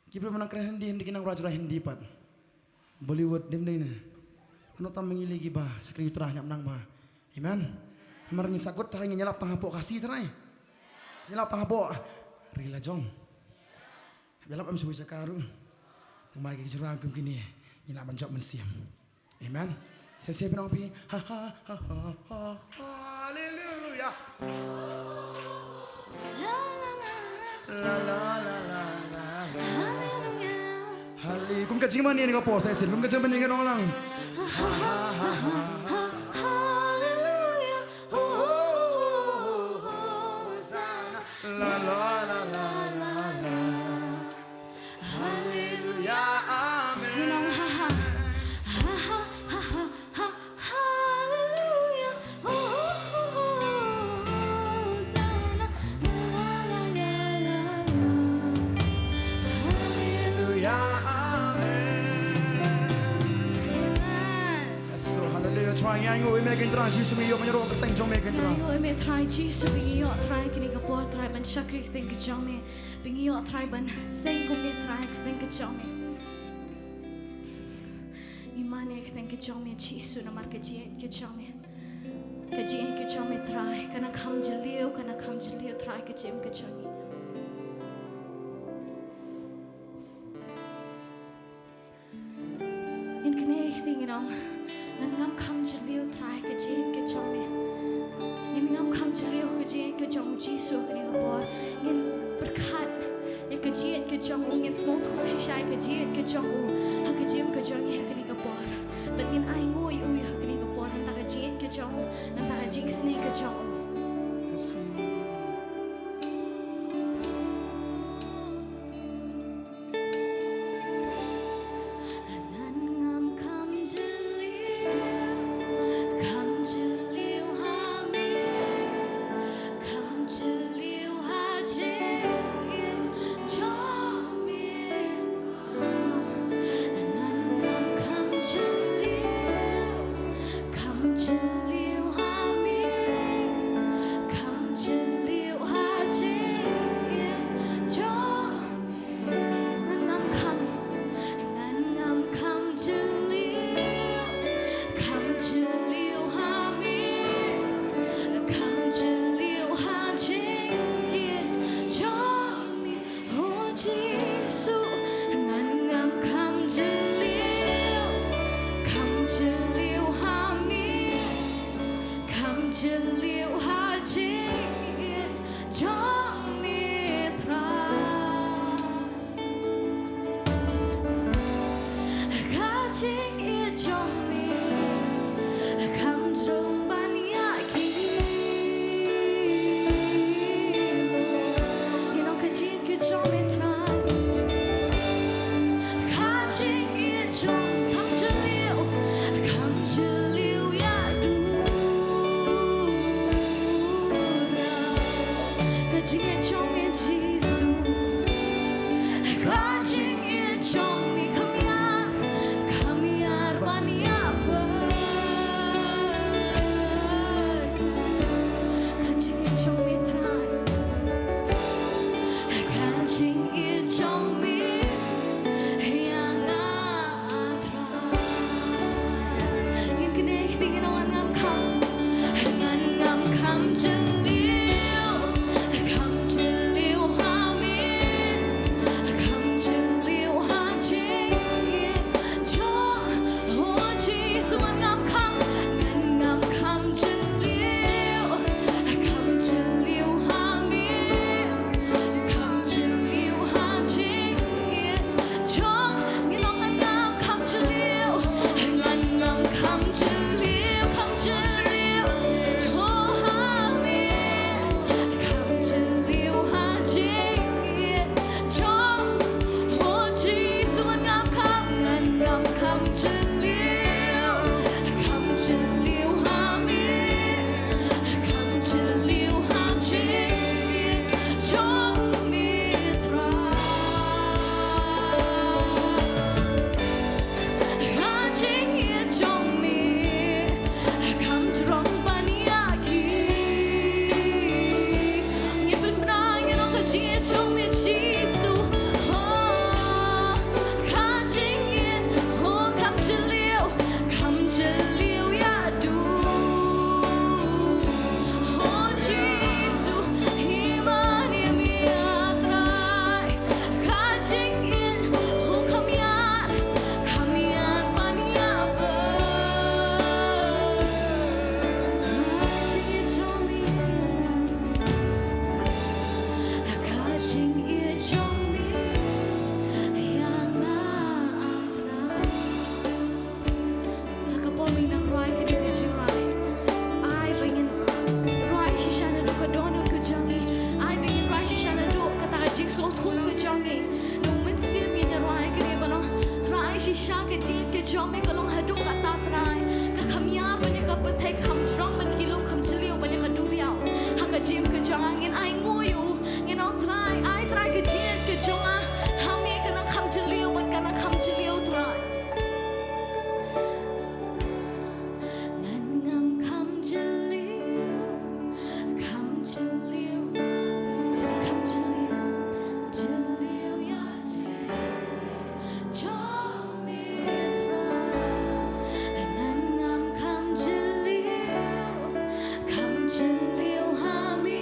Ki briew ba nang kren Hindi, Hindi ki nang rwai jingrwai Hindi pat. Bollywood dim dei ne. Ano tam ngi lei ki ba shakri U Trai ñiap nang ba. Amen. Namar ngin sa kut Trai, ngin ïalap tang hapoh Khasi Trai. Ïalap tang hapoh ri la jong. Ïalap em shu jaka ruh. Tang ba ki jingrwai kum kine ngin lah ban jop mynsiem. Amen. Sa shisien phi nang phi. Ha ha ha ha ha. Haleluya. La la la la. Haleluya. Hale-, kum ka jingmane ne ka por sa shisien, kum ka jingmane ka nong lang. Ha ha ha ha. Haleluya. Hosanna. La la la la la la. Haleluya, amen. Ngi nang ha ha. Ha ha ha ha ha. Haleluya. Oh, oh, oh, oh, Hosanna. La, la, la, la, la, la. Haleluya, amen. Amen. Yes, Lord. Haleluya. Trai, ngi ainguh ïa me ko Trai Jisu, ngi ïoh ban ïaroh kyrteng jong me ko Trai. Ngi ainguh ïa me Trai Jisu, ngi ïoh Trai kine ki por Trai ban shakri kyrteng ka jong me. Ba ngi ïoh Trai ban seng kumne Trai kyrteng ka jong me. Ngi mane kyrteng ka jong me Jisu namar ka jingïeit ka jong me. Ka jingïeit ka jong me Trai, ka nang kham jylliew, ka nang kham jylliew Trai ka jingim ka jong ngi. Ngin kynmaw ïa kti ngi ong, ngan ngam kham jylliew Trai ka jingïeit ka jong me. Ngin ngam kham jylliew ka jingïeit ka jong u Jisu ha kane ka por. Ngin pyrkhat ïa ka jingïeit ka jong u, ngin sngewthuh shisha ïa ka jingïeit ka jong u ha ka jingim ka jong ngi ha kane ka por. Bad ngin ainguh ïa u ïa ha kane ka por, nangta ka jingïeit ka jong u, nangta ka jingisynei ka jong u. Ngan ngam kham jylliew, kham jylliew ha me, kham jylliew ha jingim jong me. Ngan ngam kham jylliew, kham jylliew ha me, kham jylliew ha jingim jong Ngan ngam kham, ngan ngam kham jylliew, kham jylliew ha me, kham jylliew ha jingïeit jong me, oh Jisu. Ngan ngam kham jylliew, kham jylliew ha me, kham jylliew ha jingïeit jong me Trai. Kham jrong ban ïa ki. Ïa nong ka jingïeit ka jong me Trai. Ka jingïeit jong kham jylliew, kham jylliew ïa du. Ka jingïeit jong me Jisu. Ka jingïeit jong me kham ïar, kham ïar ban ïa pyrkhat. Ka jingïeit jong me Trai. Ka jingïeit jong me ïa nga Trai. Ngin kynnoh ïa kti, ngin ong ngan ngam kham. Ngan ngam kham jylliew. Kham jylliew ha me. Kham jylliew ha jingïeit jong, oh Jisu, ngan ngam kham. Ngan ngam kham jylliew. Kham jylliew ha me. Kham jylliew ha jingïeit jong, ngin ong ngan ngam kham jylliew. Ngan ngam kham jylliew, kham jylliew. Oh, ha me. Kham jylliew ha jingïeit jong, oh Jisu, ngan ngam kham, ngan ngam kham jylliew. Kham jylliew ha me. Kham jylliew ha jingïeit jong me Trai. Ha jingïeit jong me. Kham jrong ban ïa ki. Ngin pynbna, ngin ong ka jingïeit jong me Jisu. Oh, ka jingïeit, oh, kham jylliew. Kham jylliew ïa du. Oh Jisu, hi man ïa me Trai. Ka jingïeit, oh, kham ïar, kham ïar ban ïa pyrkhat. Ka jingïeit jong me. Ka jingïeit jong me ïa nga Trai. Ha ka por ba ngi dang rwai kane ka jingrwai, ai ba ngin rwai shisha naduh ka dohnud ka jong ngi. Ai ba ngin rwai shisha naduh kata ka jingsngewthuh ka jong ngi. Nong Mynsiem, ngin ïa rwai kane ba long Trai shisha ka jingïeit ka jong me ka long haduh katta Trai. Ka kham ïar ban ïa ka pyrthei, ka kham jrong ban ïa ki lum, kham jylliew ban ïa ka duriaw. Ha ka jingim ka jong nga ngin ainguh ïa u. Ngin ong Trai, ai Trai ka jingïeit ka jong nga ha me ka nang kham jylliew bad ka nang kham jylliew Trai. Ngan ngam kham jylliew, kham jylliew, kham jylliew, jylliew ïa jong me Trai. Ngan ngam kham jylliew, kham jylliew ha me.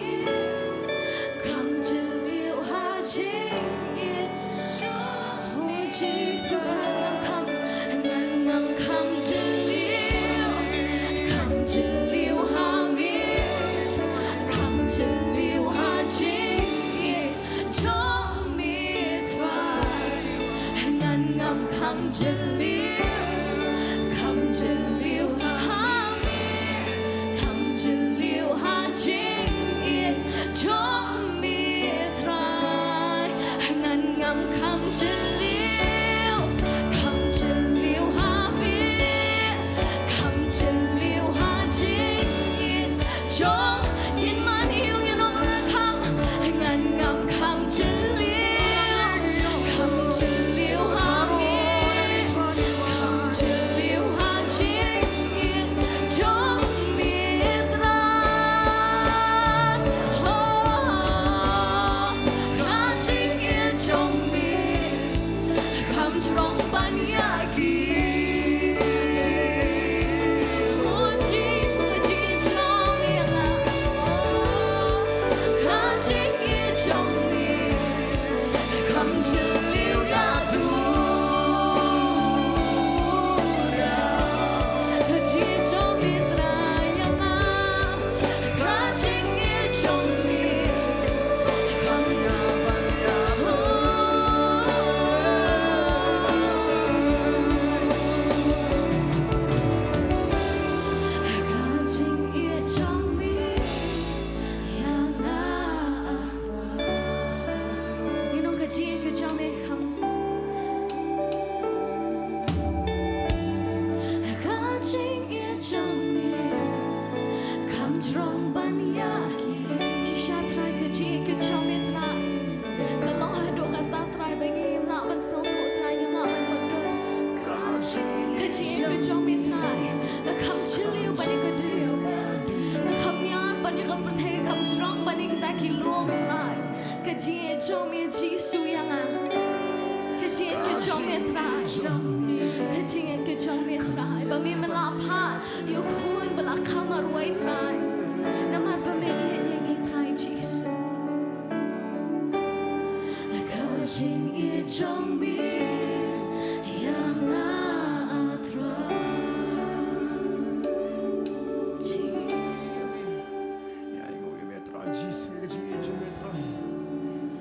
Ka jong me Trai, ka kham jylliew ban ïa ka duriaw. Ka kham ñiar ban ïa ka pyrthei, ka kham jrong ban ïa kita ki lum Trai. Ka jingïeit jong me Jisu ïa nga. Ka jingïeit ka jong me Trai. Ka jingïeit ka jong me Trai. Ba me me la phah ïa u khun ba la kham marwei Trai. Namar ba me ïeit ïa ngi Trai Jisu. Ka jingïeit jong me ïa nga Trai. Jisu. Ïa ainguh ïa me Trai Jisu, ïa ka jingïeit jong me Trai.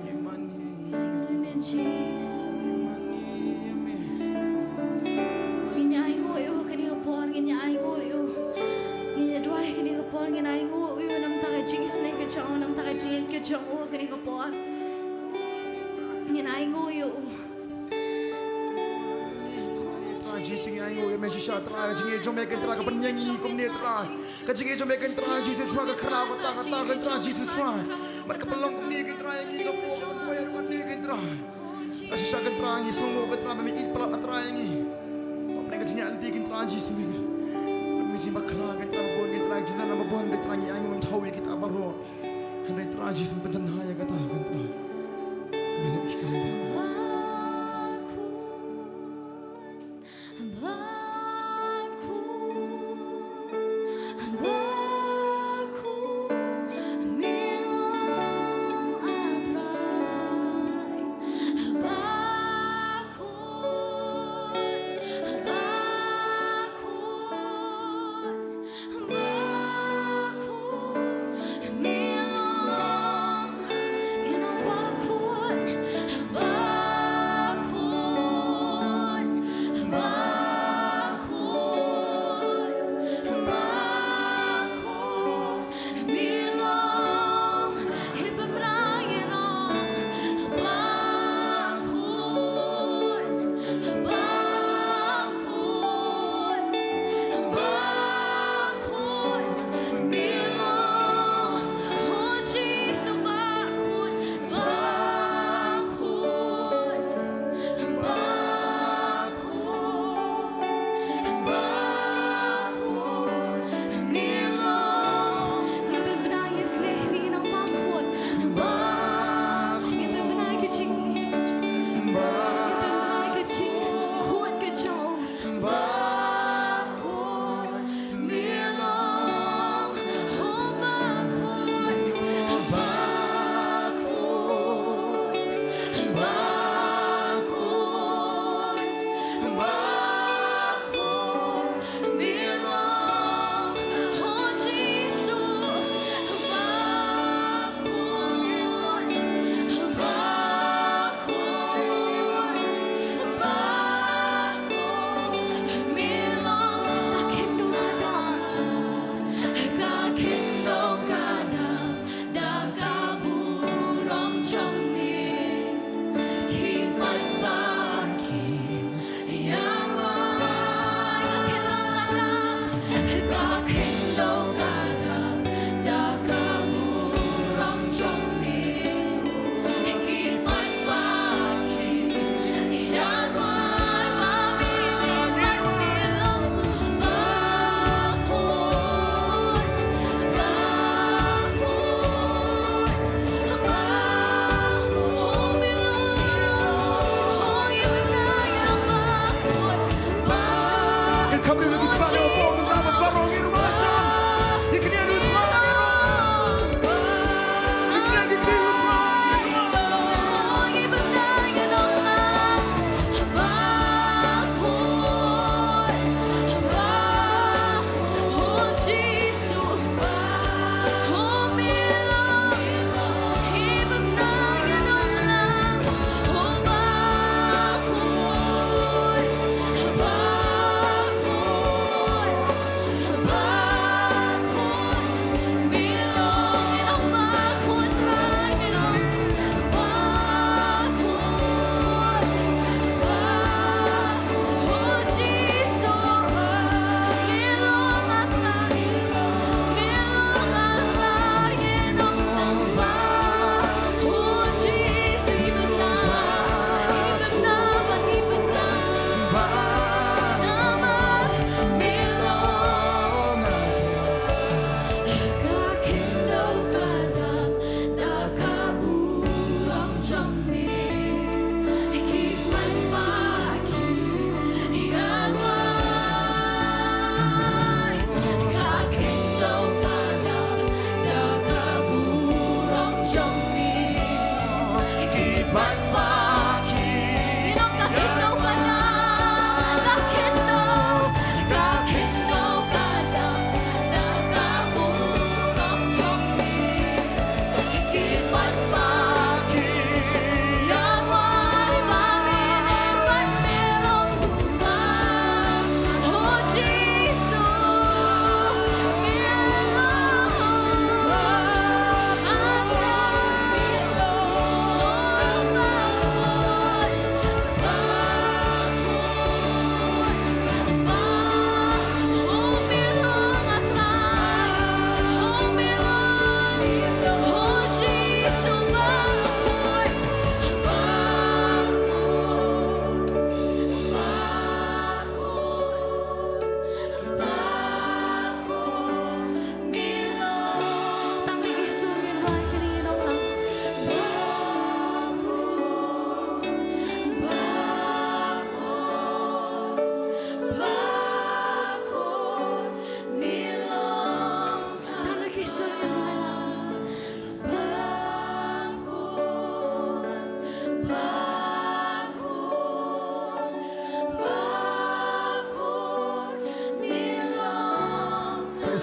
Ngi mane. Ïa me Jisu. Ngi mane ïa me. Ngin ïa ainguh ïa u ha kane ka por, ngin ïa ainguh ïa u. Ngin ïa duwai ha kane ka por, ngin ainguh ïa u namar ka jingisynei ka jong u, namar ka jingïeit ka jong u ha kane ka por. Ngin ainguh ïa u. Trai Jisu, ngi ainguh ïa me shisha Trai, ka jingïeit jong me Trai ka pynïeng ïa ngi kumne Trai. Ka jingïeit jong me Trai Jisu Trai ka khraw kata kata Trai Jisu Trai. Bad ka pynlong kumne Trai ïa ngi ka pynlong kumne Trai. Ka shisha Trai ngi sngewnguh Trai ba me ïeit palat Trai ïa ngi. Ba pynlong ka jingïaid lynti Trai Jisu. Ba me jingbakla Trai ba bun Trai jingdon ba bun Trai ngi ainguh ïa kita baroh. Hynrei Trai Jisu pynjynjar ïa kata Trai. Me leh kita.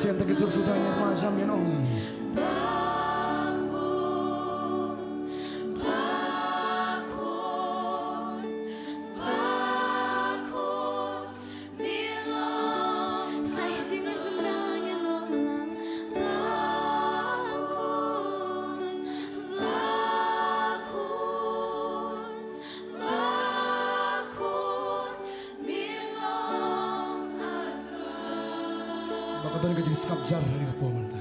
Sien ta ki sur suda nyar ma jam ïa nong. Ba ka don ka jingskap jar ha kane ka por mynta.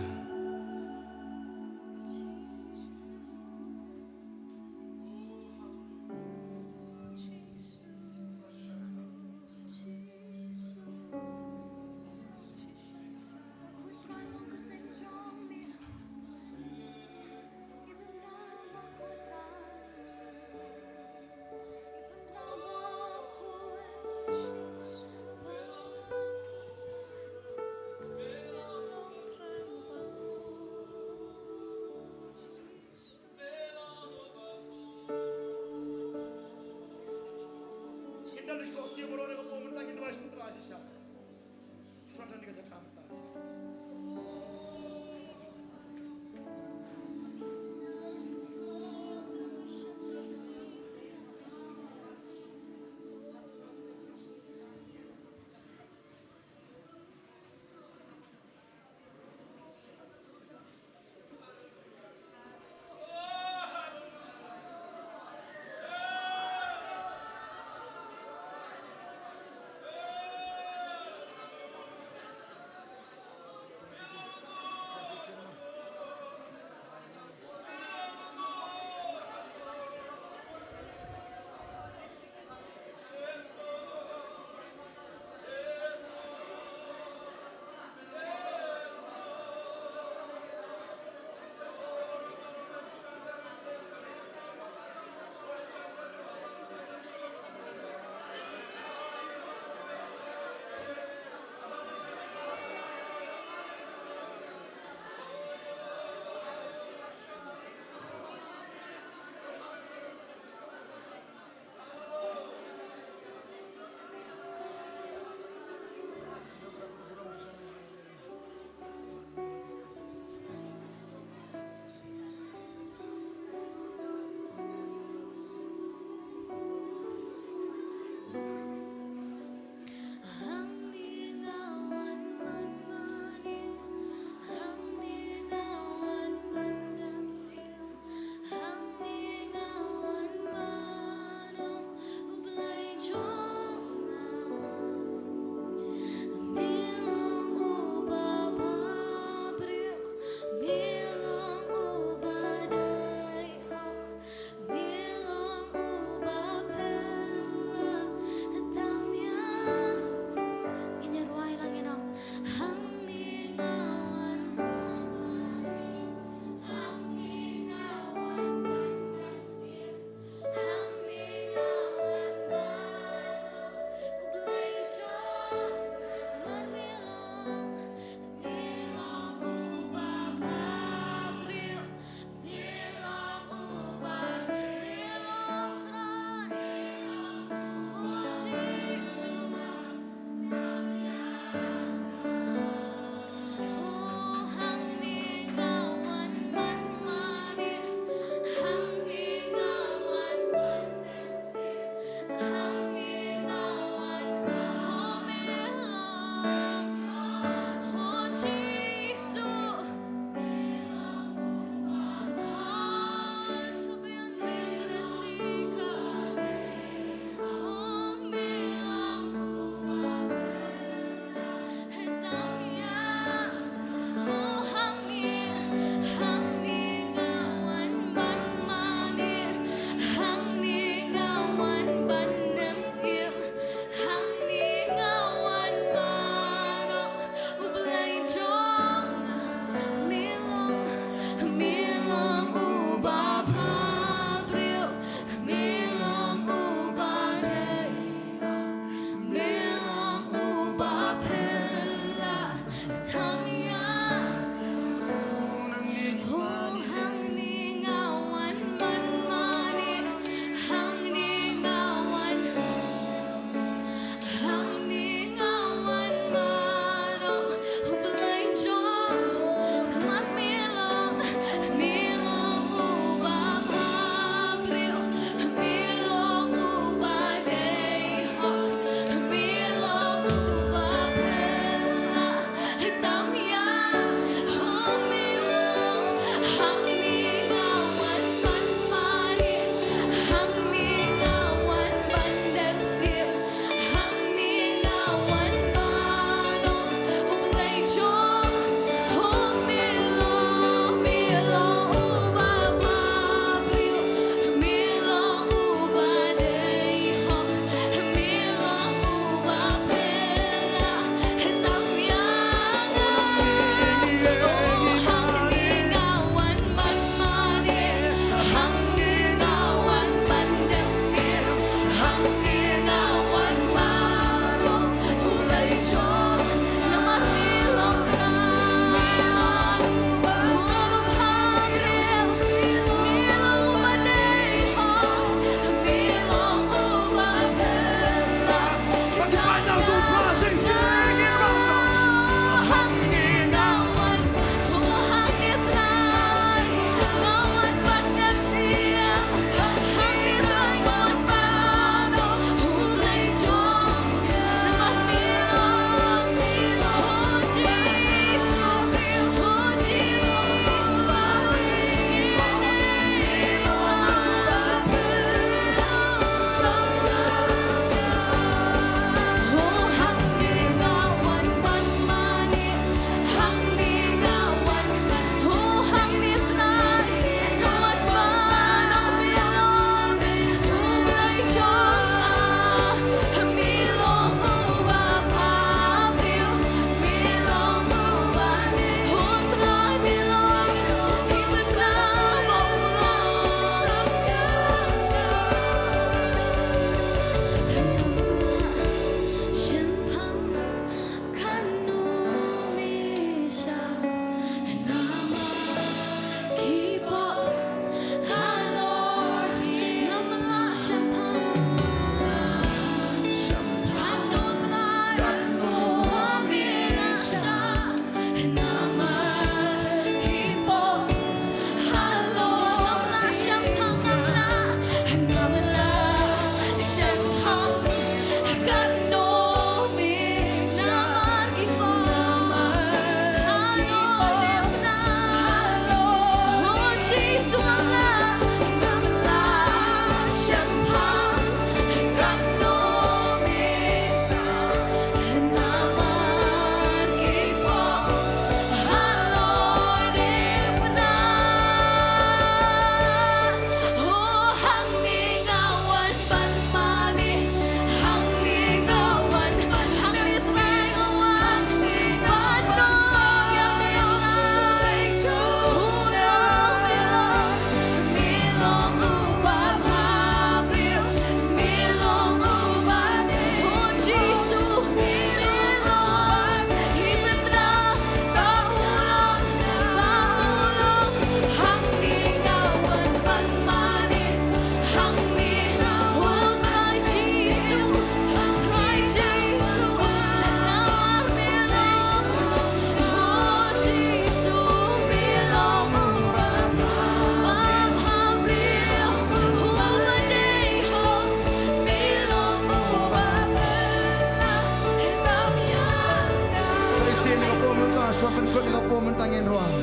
Shuwa pynkut na ka por mynta ngin rwai.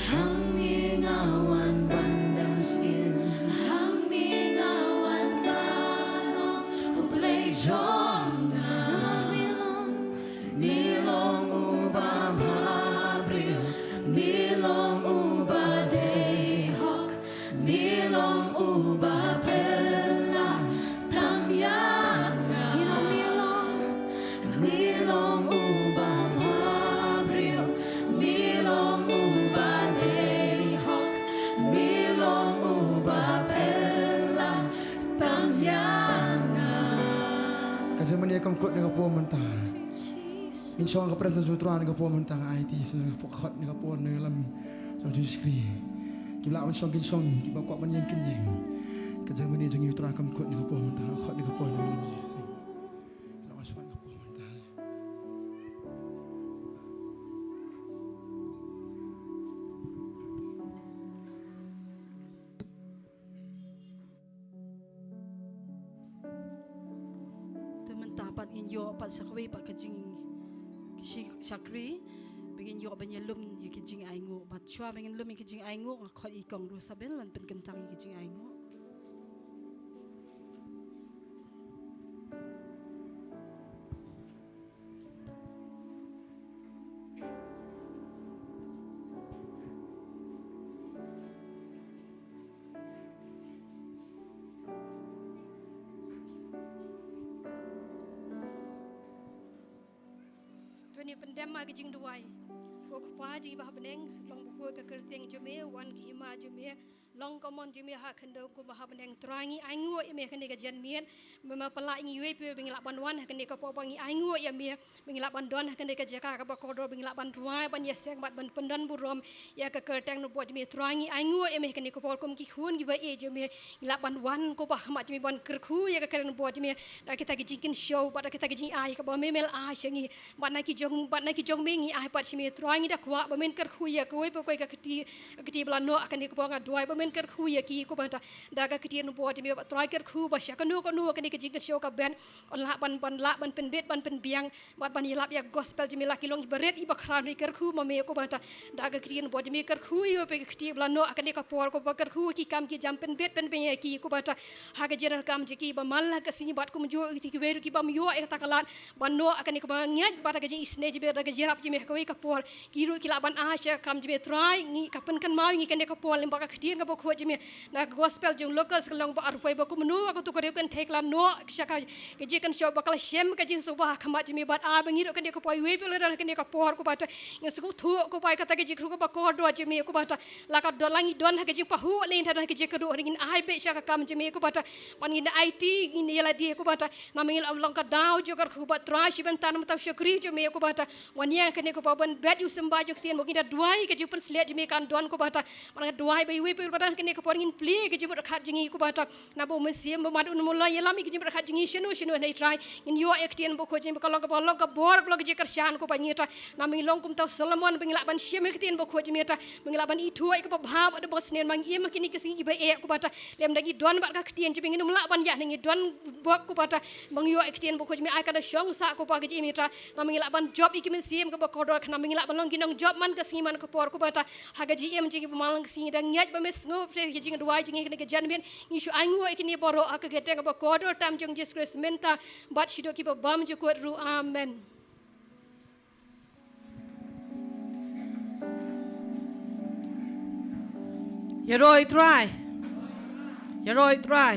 Hangne nga wan ban dang sngewthuh. Hangne nga wan ban ong, U Blei jong nga. Me long uba bhabriew, me long uba dei hok, me long uba pynlait tam ïa nga. Me long, me long, me long uba bhabriew, me long uba dei hok, me long uba pynlait tam ïa nga. Ka jingmane kam kut na ka por mynta. Ngin shong ha ka presence jong U Trai na ka por mynta, nga aiti sha nga, khot na ka por na ka lam jong U Jisu Khrist. Kiba lah ban shong kin shong, kiba kwah ban ïeng kin ïeng. Ka jingmane jong U Trai kam kut na ka por mynta, khot na ka por na ka lam jong U Jisu. Lah ban shong na ka por mynta. Te mynta pat ngin ïoh pat sa kawei pat ka jing, shi-, shakri ba ngin ïoh ban ïalum ïa ki jingainguh. Bad shuwa ba ngin lum ïa ki jingainguh, nga khot ïa i Kong Rosabel ban pynkyntang ïa ki jingainguh. To ngin pyndem ha ka jingduwai. Ko Kpa jong ngi ba ha bneng, long bakhuid ka kyrteng jong me, wan ka hima jong me, long ka mon jong me ha khyndew kumba ha bneng. Trai, ngi ainguh ïa me ha kane ka janmiet, me ma pynlah ïa ngi iwei pa iwei ba ngi lah ban wan ha kane ka por, ba ngi ainguh ïa me ba ngi lah ban don ha kane ka jaka kaba kordor, ba ngi lah ban rwai, ban ïaseng bad ban pyndonburom ïa ka kyrteng nongbuh jong me. Trai, ngi ainguh ïa me ha kane ka por kum ki khun kiba ïeit jong me, ngi lah ban wan ko Kpa ha khmat jong me ban kyrkhu ïa ka kyrteng nongbuh jong me da kita ki jingkynshew bad da kita ki jingai kaba me me la ai sha ngi. Bad na ki jong, bad na ki jong me ngi ai pat sha me. Trai, ngi da kwah ba men kyrkhu ïa kawei pa kawei ka kti, ka kti ba la noh ha kane ka por. Nga duwai ba men kyrkhu ïa ki ko Kpa da ka kti nongbuh jong me. Bad Trai, kyrkhu ba sha kano kano kane ka jingkynshew ka ban, yn lah ban, ban lah ban pynbit, ban pynbiang bad ban ïalap ïa ka gospel jong me. La ki long kiba rit, kiba khraw, ngi kyrkhu ma me ko Kpa da ka kti nongbuh jong me. Kyrkhu ïa kawei pa kawei ka kti ba la noh ha kane ka por ko Kpa, kyrkhu ïa ki kam ki jam, pynbit pynbiang ïa ki ko Kpa ha ka jingdonkam jong ki, ba man la ka sngi bad kumjuh ïa kiwei ruh ki bym ïoh ïa kata ka lad ban noh ha kane ko Kpa. Nga ngeit ba da ka jingisynei jong me, da ka jingïarap jong me ha kawei ka por ki ruh ki lah ban ai sha ka kam jong me. Trai, ngi, ka pynkynmaw ïa ngi kane ka por lyngba ka ktien kaba khuid jong me. Na ka gospel jong u Lukas ka long ba arphew, ba kumno ha kato ka riew kynthei ka la noh sha ka, ka jingkynshew, ba ka la shem ka jingsngewbha ha khmat jong me. Bad ai ba ngi ruh kane ka por, iwei pa iwei ba la don ha kane ka por ko Kpa, ngin sngewthuh ko Kpa ïa kata ka jingkyrkhu kaba kordor jong me ko Kpa. La ka don, la ngi don ha ka jingpahuh lane don ha ka jingkyrduh, ngin ai beit sha ka kam jong me ko Kpa. Bad ngin aiti, ngin ïa lade ko Kpa, namar ngi la long ka daw jong ka kyrkhu. Bad Trai, shi bynta na ka bynta u shakri jong me ko Kpa, wan ïa kane ko Kpa, ban bet ïa u symbai jong ka ktien, ba ngi da duwai ka jingpynshlur jong me kan don ko Kpa. Bad nga duwai ba iwei pa iwei ba don ha kane ka por ngin plie ïa ka jingmut kyrkhat jong ngi ko Kpa, naba u Mynsiem Bakhuid un ïalam ïa ka jingmut kyrkhat jong ngi shano shano, hynrei Trai, ngin ïoh ïa ka ktien bakhuid jong me ba ka long kaba, long ka bor, ka long ka jingkyrshan ko Kpa, ngi Trai. Namar ngi long kumta u Solomon ba ngi lah ban shim ïa ka ktien bakhuid jong me Trai, ba ngi lah ban ithuh ïa ka babha bad ka basneng, ba ngi im ha kine ki sngi kiba eh ko Kpa. Lem da ngi don bad ka ktien jong me, ngin ym lah ban ïaid, ngi don bok ko Kpa, ba ngi ïoh ïa ka ktien bakhuid jong me, ai ka da shong sah ko Kpa ka jingim Trai, namar ngi lah ban jop ïa ka mynsiem kaba kordor, namar ngi lah ban long ki nongjop man ka sngi man ka por ko Kpa. Ha ka jingim jong ngi ba man la ka sngi, da ngeit ba me sngewthuh ïa ka jingduwai jong ngi ha kane ka janmiet. Ngi shu ainguh ïa kine baroh ha ka kyrteng kaba kordor tam jong u Jisu Khrist mynta bad shaduh kiba bymjukut ruh. Amen. Ïaroh ïa u Trai. Ïaroh ïa u Trai.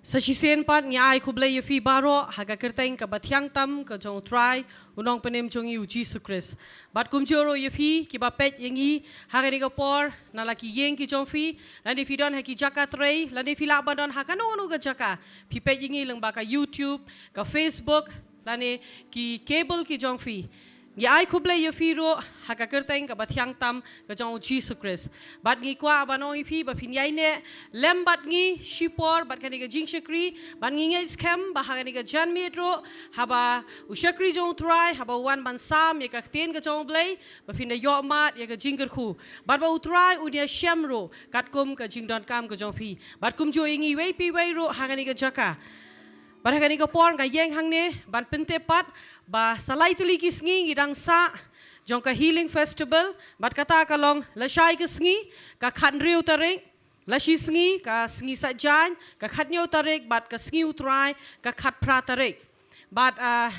Sa shisien pat ngi ai khublei ïa phi baroh ha ka kyrteng kaba thiang tam ka jong u Trai, u Nongpynim jong ngi u Jisu Khrist. Bad kumjuh ruh ïa phi kiba peit ïa ngi ha kane ka por na la ki ïing ki jong phi, lane phi don ha ki jaka trei, lane phi lah ban don ha kano kano ka jaka, phi peit ïa ngi lyngba ka YouTube, ka Facebook, lane ki cable ki jong phi. Ngi ai khublei ïa phi ruh ha ka kyrteng kaba thiang tam ka jong u Jisu Khrist. Bad ngi kwah ban ong ïa phi ba phin ïaineh lem bad ngi shipor bad kane ka jingshakri, bad ngi ngeit skhem ba ha kane ka janmiet ruh, haba u shakri jong u Trai, haba u wan ban sam ïa ka ktien ka jong u Blei, ba phin da ïoh mad ïa ka jingkyrkhu, bad ba u Trai un ïashem ruh katkum ka jingdonkam ka jong phi. Bad kumjuh ïa ngi iwei pa iwei ruh ha kane ka jaka. Bad ha kane ka por nga ïeng hangne ban pyntip pat ba sa lai tylli ki sngi ngi dang sah jong ka Healing Festival, bad kata ka long lashai ka sngi ka khathynriew tarik, lashisngi ka sngi Saitjaiñ ka khathynñiew tarik, bad ka sngi U Trai ka khatphra tarik. Bad, ah,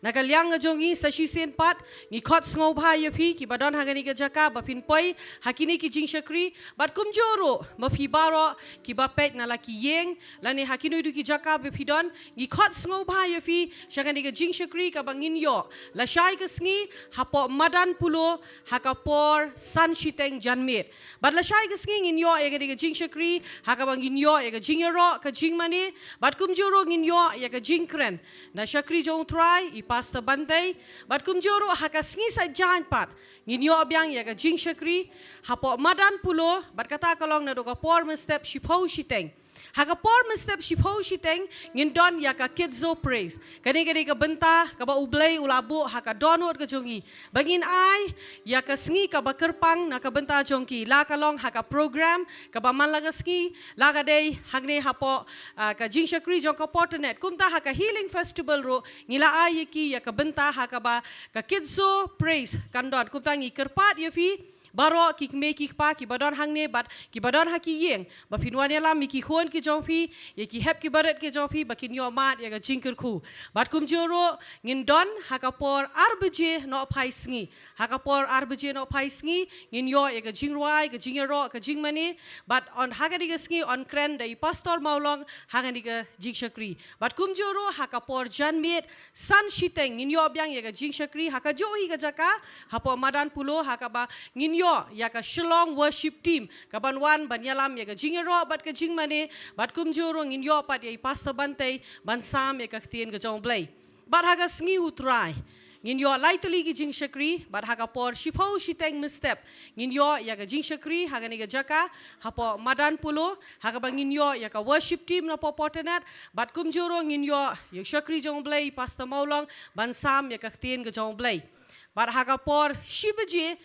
na ka liang ka jong ngi sa shisien pat ngi khot sngewbha ïa phi kiba don ha kane ka jaka ba phin poi ha kine ki jingshakri, bad kumjuh ruh ma phi baroh kiba peit na la ki ïing lane ha kino kino ki jaka ba phi don, ngi khot sngewbha ïa phi sha kane ka jingshakri kaba ngin ïoh lashai ka sngi hapoh madan Pulo ha ka por san shiteng janmiet. Bad lashai ka sngi ngin ïoh ïa kane ka jingshakri ha kaba ngin ïoh ïa ka jingïaroh ka jingmane, bad kumjuh ruh ngin ïoh ïa ka jingkren na shakri jong U Trai i Pastor Bantei, bad kumjuh ruh ha ka sngi Saitjaiñ pat ngin ïoh biang ïa ka jingshakri hapoh madan Pulo, bad kata ka long naduh ka por mynstep shiphew shiteng. Ha ka por mynstep shiphew shiteng ngin don ïa ka Kids Zone Praise. Kane ka dei ka bynta kaba U Blei u la buh ha ka dohnud ka jong ngi ba ngin ai ïa ka sngi kaba kyrpang na ka bynta jong ki, la ka long ha ka program kaba man la ka sngi, la ka dei hangne hapoh, ah, ka jingshakri jong ka Porternet. Kumta ha ka Healing Festival ruh ngi la ai ïa ki ïa ka bynta ha kaba ka Kids Zone Praise kan don. Kumta ngi kyrpad ïa phi baroh ki kmie ki kpa kiba don hangne bad kiba don ha ki ïing ba phin wan ïalam ïa ki khun ki jong phi, ïa ki hep ki barit ki jong phi ba kin ïoh mad ïa ka jingkyrkhu. Bad kumjuh ruh ngin don ha ka por ar baje nohphai sngi. Ha ka por ar baje nohphai sngi ngin ïoh ïa ka jingrwai, ka jingïaroh, ka jingmane, bad yn ha kane ka sngi yn kren da i Pastor Mawlong ha kane ka jingshakri. Bad kumjuh ruh ha ka por janmiet san shiteng ngin ïoh biang ïa ka jingshakri ha kajuh hi ka jaka hapoh madan Pulo, ha kaba ngin ïoh ïa ka Shillong Worship Team kaban wan ban ïalam ïa ka jingïaroh bad ka jingmane, bad kumjuh ruh ngin ïoh pat ïa i Pastor Bantei ban sam ïa ka ktien ka jong U Blei. Bad ha ka sngi U Trai ngin ïoh lai tylli ki jingshakri, bad ha ka por shiphew shiteng mynstep ngin ïoh ïa ka jingshakri ha kane ka jaka hapoh madan Pulo, ha kaba ngin ïoh ïa ka worship team napoh Porternet, bad kumjuh ruh ngin ïoh ïa u shakri jong U Blei Pastor Mawlong ban sam ïa ka ktien ka jong U Blei. Bad ha ka por shi baje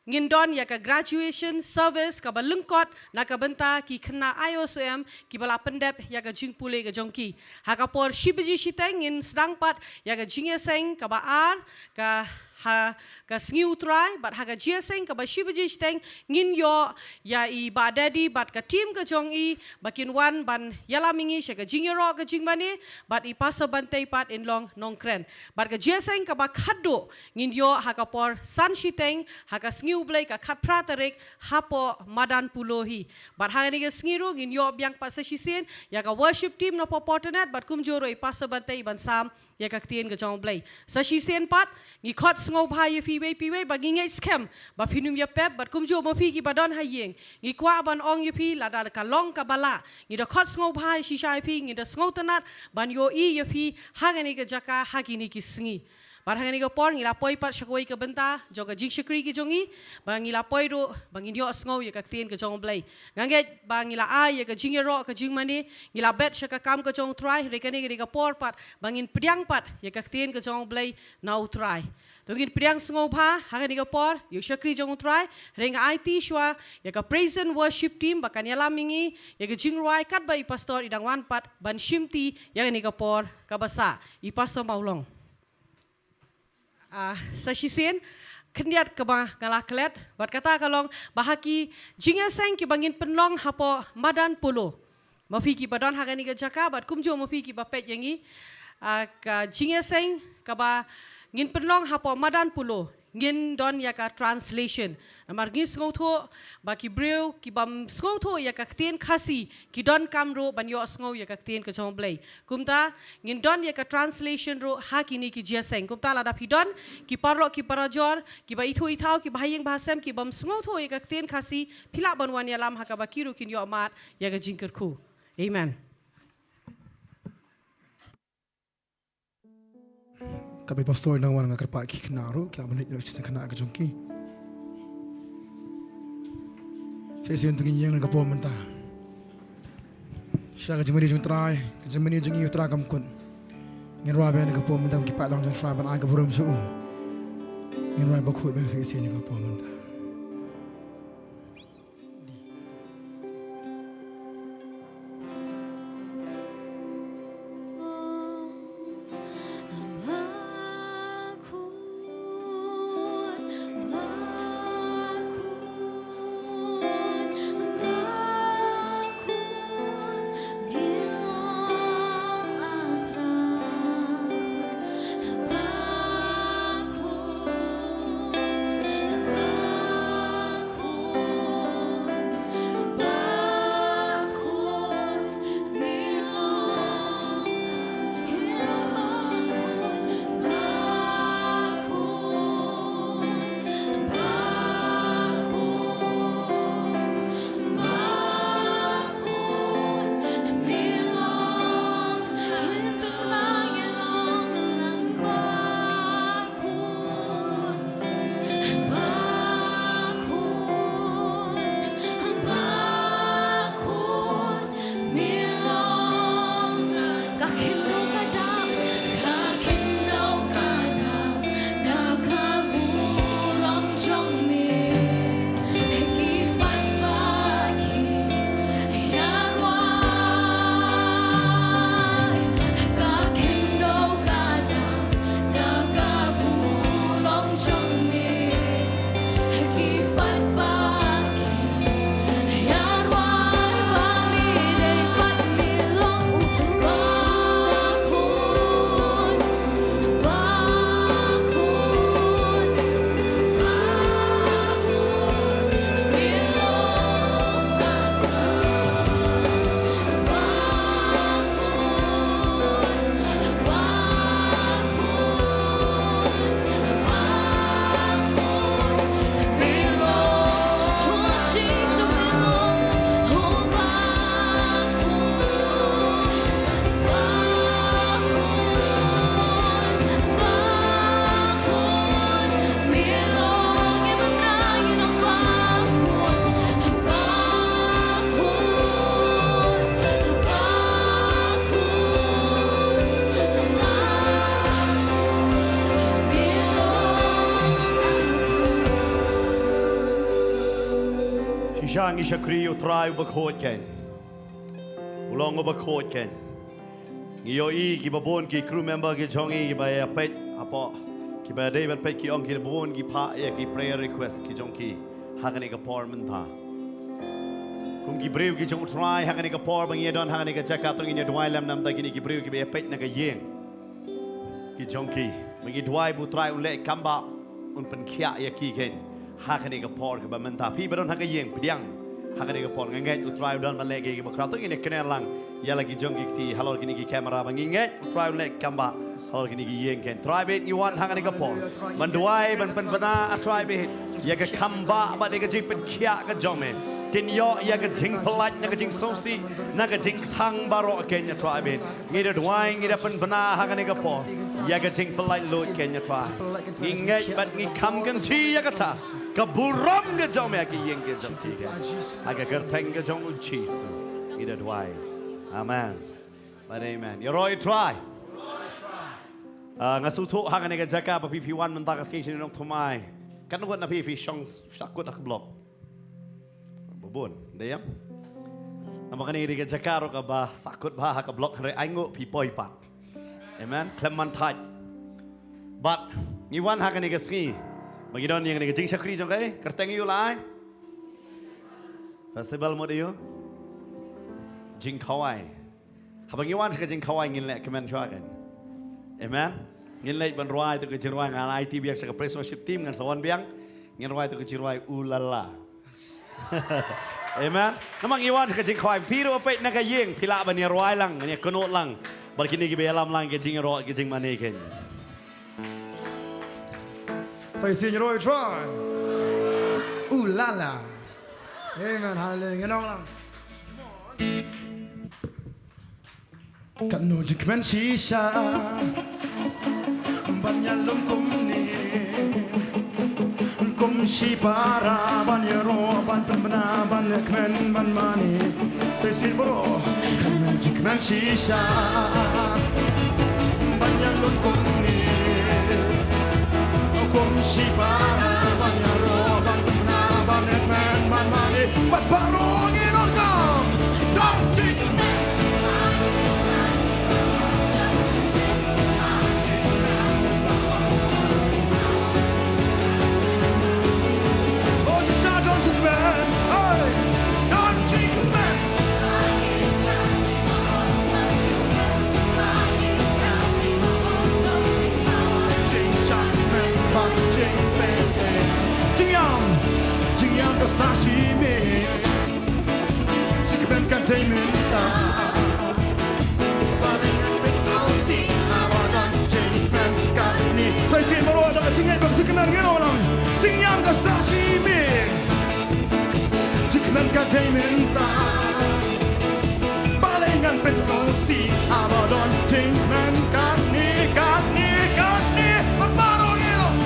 ngin don ïa ka graduation service kaba lyngkot na ka bynta ki khynnah I O C M kiba la pyndep ïa ka jingpule ka jong ki. Ha ka por shi baje shiteng ngin sdang pat ïa ka jingïaseng kaba ar ka ha ka sngi U Trai, bad ha ka jingïaseng kaba shi baje shiteng ngin ïoh ïa i Bah Daddy bad ka team ka jong i ba kin wan ban ïalam ïa ngi sha ka jingïaroh ka jingmane, bad i Pastor Bantei pat in long nongkren. Bad ka jingïaseng kaba khatduh ngin ïoh ha ka por san shiteng ha ka sngi U Blei ka khatphra tarik hapoh madan Pulo hi. Bad ha kane ka sngi ruh ngin ïoh biang pat sa shisien ïa ka worship team napoh Porternet, bad kumjuh ruh i Pastor Bantei ban sam ïa ka ktien ka jong U Blei. Sa shisien pat ngi khot sngewbha ïa phi iwei pa iwei ba ngi ngeit skhem ba phin ym ïapep, bad kumjuh ma phi kiba don ha ïing ngi kwah ban ong ïa phi, lada ka long kaba lah ngi da khot sngewbha shisha ïa phi, ngi da sngewtynnat ban ïohi ïa phi ha kane ka jaka ha kine ki sngi. Bad ha kane ka por ngi la poi pat sha kawei ka bynta jong ka jingshakri ka jong ngi, ba ngi la poi ruh ba ngin ïohsngew ïa ka ktien ka jong U Blei. Nga ngeit ba ngi la ai ïa ka jingïaroh ka jingmane, ngi la bet sha ka kam ka jong U Trai, hynrei kane ka dei ka por pat ba ngin pdiang pat ïa ka ktien ka jong U Blei na U Trai. To ngin pdiang sngewbha ha kane ka por ïa u shakri jong U Trai, hynrei nga aiti shuwa ïa ka praise and worship team ba kan ïalam ïa ngi ïa ka jingrwai katba i pastor i dang wan pat ban shimti ïa kane ka por kaba sah, i Pastor Mawlong. Ah, sa shisien khyndiat kaba nga la klet bad kata ka long ba ha ki jingïaseng kiba ngin pynlong hapoh madan Pulo, ma phi kiba don ha kane ka jaka bad kumjuh ma phi kiba peit ïa ngi, ah, ka jingïaseng kaba ngin pynlong hapoh madan Pulo ngin don ïa ka translation. Namar ngi sngewthuh ba ki briew kibym sngewthuh ïa ka ktien Khasi ki donkam ruh ban ïohsngew ïa ka ktien ka jong U Blei. Kumta ngin don ïa ka translation ruh ha kine ki jingïaseng. Kumta lada phi don ki paralok ki parajor kiba ithuh ithaw, kiba ha ïing ba ha sem, kibym sngewthuh ïa ka ktien Khasi, phi lah ban wan ïalam ha kaba ki ruh kin ïoh mad ïa ka jingkyrkhu. Amen. Katba i pastor i dang wan, nga kyrpad ki khynnah ruh ki lah ban leit noh sha ka khynnah ka jong ki. Shisien to ngin ïeng na ka por mynta sha ka jingmane jong U Trai, ka jingmane jong ngi U Trai kam kut. Ngin rwai biang na ka por mynta, ki paid long jong U Trai ban ai ka burom sha u. Ngin rwai bakhuid biang shisien na ka por mynta. Sha ngi shakri ïa u Trai uba khuid kein. U long uba khuid kein. Ngi ïohi kiba bun ki crew member ki jong ngi kiba ïa peit hapoh, kiba dei ban peit ki ong kiba bun ki phah ïa ki prayer request ki jong ki ha kane ka por mynta. Kum ki briew ki jong u Trai ha kane ka por ba ngi don ha kane ka jaka, to ngin ïa duwai lem namar kine ki briew kiba ïa peit na ka ïing ki jong ki. Ba ngi duwai ba u Trai un leh kam ba un pynkhiah ïa ki kein ha kane ka por kaba mynta. Phi ba don ha ka ïing, pdiang ha kane ka por. Nga ngeit u Trai u don ban leh kiei kiba khraw. To ngin ïa kren lang ïa la ki jong ki kti halor kine ki camera, ba ngi ngeit u Trai un leh kam ba halor kine ki ïing kein. Trai bad ngi wan ha kane ka por ban duwai, ban pynbna, a Trai bad ïa ka kam ba, bad ïa ka jingpynkhiah ka jong me. Kin ïoh ïa ka jingpyllait na ka jingsngewsih, na ka jingkthang baroh kein, a Trai bad ngi da duwai, ngi da pynbna ha kane ka por ïa ka jingpyllait lut kein, a Trai. Ngi ngeit bad ngi kham kynti ïa kata ka burom ka jong me ha ki ïing ki jong ki. Ha ka kyrteng ka jong u Jisu ngi da duwai. Amen. Bad amen. Ïaroh ïa u Trai. Ah, nga sngewthuh ha kane ka jaka ba phi, phi wan mynta ka sngi shane nongthymmai. Katno ngut na phi phi shong sahkut ha ka block? Ba bun, dei ïa. Namar kane ka dei ka jaka ruh kaba sahkut bha ha ka block, hynrei ai nguh phi poi pat. Amen. Khlem man thait. Bad ngi wan ha kane ka sngi ba ngi don ïa kane ka jingshakri jong ka, kyrteng ïa u la ai? Festival mut ïa u jingkhawai. Haba ngi wan sha ka jingkhawai ngin leh kmen shuwa kein. Amen. Ngin leit ban rwai tu ka jingrwai, ngan aiti biang sha ka praise worship team, ngan sa wan biang. Ngin rwai tu ka jingrwai, Ooh La La. Amen. Namar ngi wan sha ka jingkhawai, phi ruh peit na ka ïing phi lah ban ïa rwai lang, ban ïa kynnoh lang bad kine kiba ïalam lang ka jingïaroh ka jingmane kein. Sa shisien ïaroh ïa u Trai. Ooh La La. Amen. Hallelujah. Ngin ong lang. Katno jingkmen shisha ban ïalum kumne, kum shipara ban ïaroh, ban pynbna, ban kmen, ban mane. Sa shisien baroh. Katno jingkmen shisha ban ïalum kumne, kum shipara ban ïaroh, ban pynbna, ban kmen, ban mane. Bad baroh ngin ong, don jingkmen. Oh, shisha don jingkmen. Hey, don jingkmen. Jingïam, jingïam ka sa shimiet. Jingkmen ka dei mynta. Balei ngan pynsngewsih haba don jingkmen kane? Sa shisien baroh da ka jingngeit bad jingkmen ngin ong lang. Jingïam ka sa shimiet. Jingkmen ka dei mynta. Balei ngan pynsngewsih haba don jingkmen kane, kane, kane. Bad baroh ngin ong.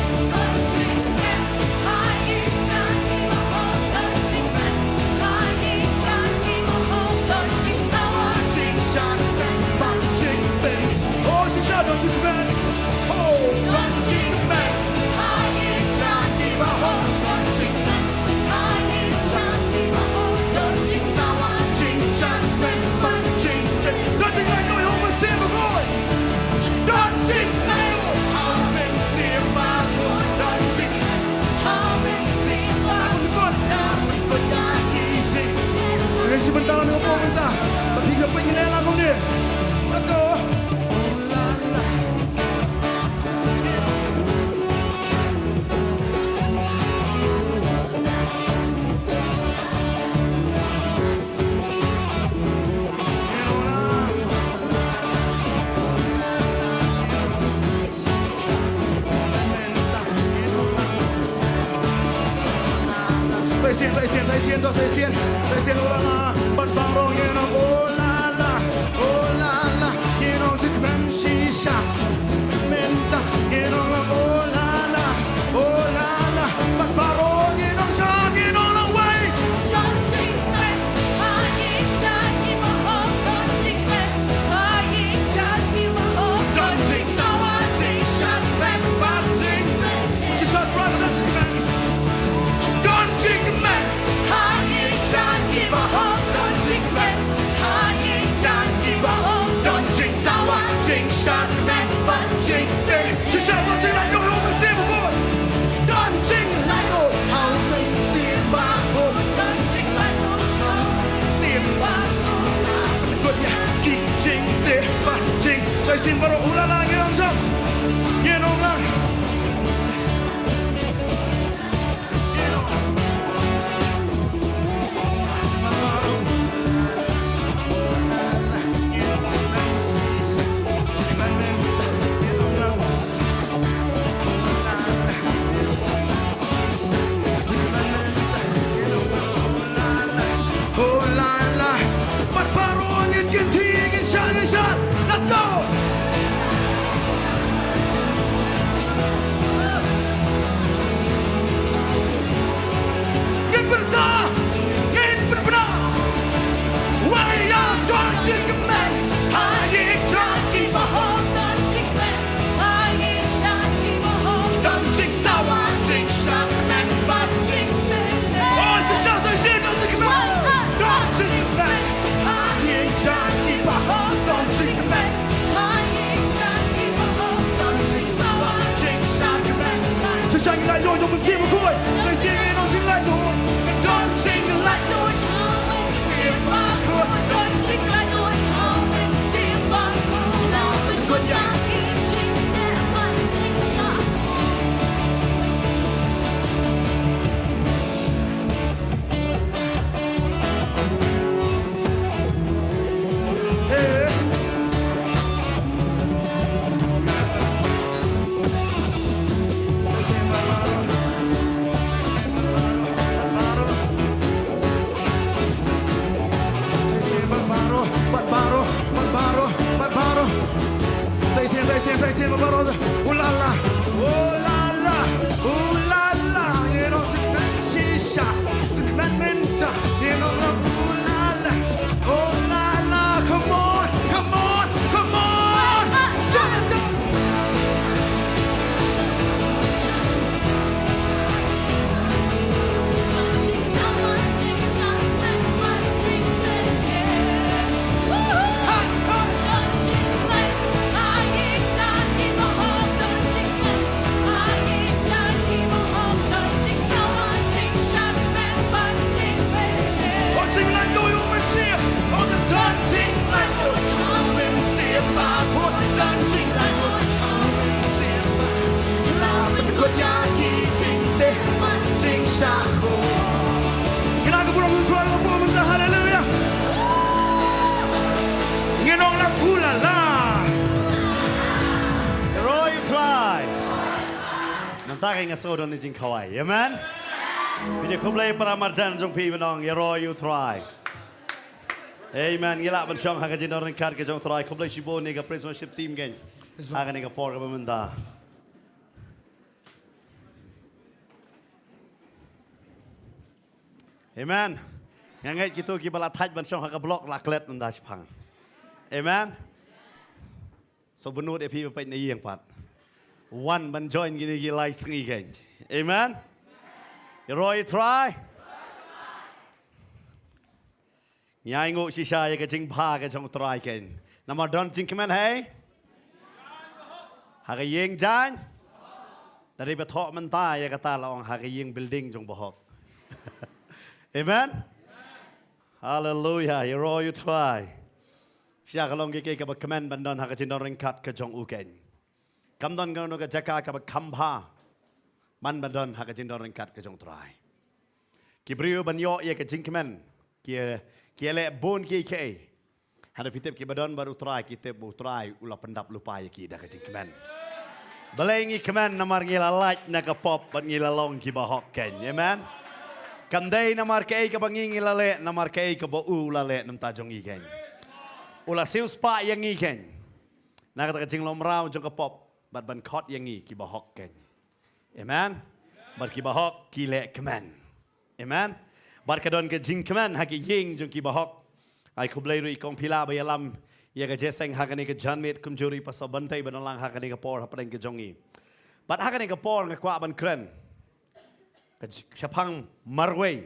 Let's go. Sa shisien, sa shisien, sa shisien, sa shisien, sa shisien, oh la la, bad baroh ngin ong, oh la la, oh la la, ngin ong jingkmen shisha. Mynta ngin ong lang, oh la la, oh la la, bad baroh ngin ong, sha ngin ong lang wei. Shisha, don jinglaitluid ha u Mynsiem Bakhuid. Don jinglaitluid ha u Mynsiem Bakhuid. Don jinglaitluid ha u Mynsiem Bakhuid. Kut ïa ki jingteh ba jing. Sa shisien baroh, u la la, ngin ong jong. Ngin ong lang. Oh la la. Pat baroh ngin kyntiew, ngin shad, ngin shad. Let's go. Ngin pyrta, ngin pyrta. Wai ïa don jingkmen ha ïing jong ki bahok. Don jingkmen ha ïing jong ki bahok. Don jingsawa, jingshakmen bad jingkmen. Oh, shisha, shisha, don jingkmen. Don jingkmen ha ïing jong ki bahok. Don jingkmen. Shisha ngin laitluid ha u Mynsiem Bakhuid. Shisha ngin ong jinglaitluid. Don jinglaitluid. Sa shisien, sa shisien, sa shisien, bad baroh. Ooh la la, ooh la la, you know, shisha, shisha, ooh la la, ooh la la, come on, come on, come on. Kynmaw ka burom u Trai, la burom mynta, haleluya. Ngin ong lang, ooh la la. Ïaroh ïa u Trai. Mynta ka nga sngew don jingkhawai. Amen. Phi dei khublei para marjan jong phi, ban ong ïaroh ïa u Trai. Amen. Ngi lah ban shong ha ka jingdon ryngkat ka jong u Trai. Khublei shibun ïa ka praise worship team kein. Ha kane ka por kaba mynta. Amen. Nga ngeit kito kiba la thait ban shong ha ka block la klet mynta shaphang. Amen. So bynta ïa phi ba peit na ïing pat, wan ban join kine ki lai sngi kein. Amen. Ïaroh ïa u Trai. Ngi ainguh shisha ïa ka jingbha ka jong u Trai kein. Namar don jingkmen hei ha ka ïing jong, da dei ba thoh mynta ïa kata la ong ha ka ïing building jong bahok. Amen. Haleluya. Ïaroh ïa u Trai. Shisha ka long kaei kaei kaba kmen ban don ha ka jingdon ryngkat ka jong u kein. Kam don kano ka jaka kaba kham bha ban ban don ha ka jingdon ryngkat ka jong u Trai. Ki briew ban ïoh ïa ka jingkmen ki, ki leh bun kiei kiei. Hynrei phi tip kiba don bad u Trai, ki tip ba u Trai u la pyndap lypa ïa ki da ka jingkmen. Balei ngi kmen? Namar ngi la lait na ka pop bad ngi la long kiba hok kein. Amen. Kam dei namar kaei kaba ngi ngi la leh, namar kaei kaba u la leh na bynta jong ngi kein. U la siewspah ïa ngi kein na kata ka jinglong mraw jong ka pop bad ban khot ïa ngi kiba hok kein. Amen. Bad kiba hok ki leh kmen. Amen. Bad ka don ka jingkmen ha ki ïing jong kiba hok. Ai khublei ruh ïa i kong Phila ba ïalam ïa ka jingïaseng ha kane ka janmiet, kumjuh ruh i Pastor Bantei ba don lang ha kane ka por hapdeng ka jong ngi. Bad ha kane ka por nga kwah ban kren ka j-, shaphang marwei.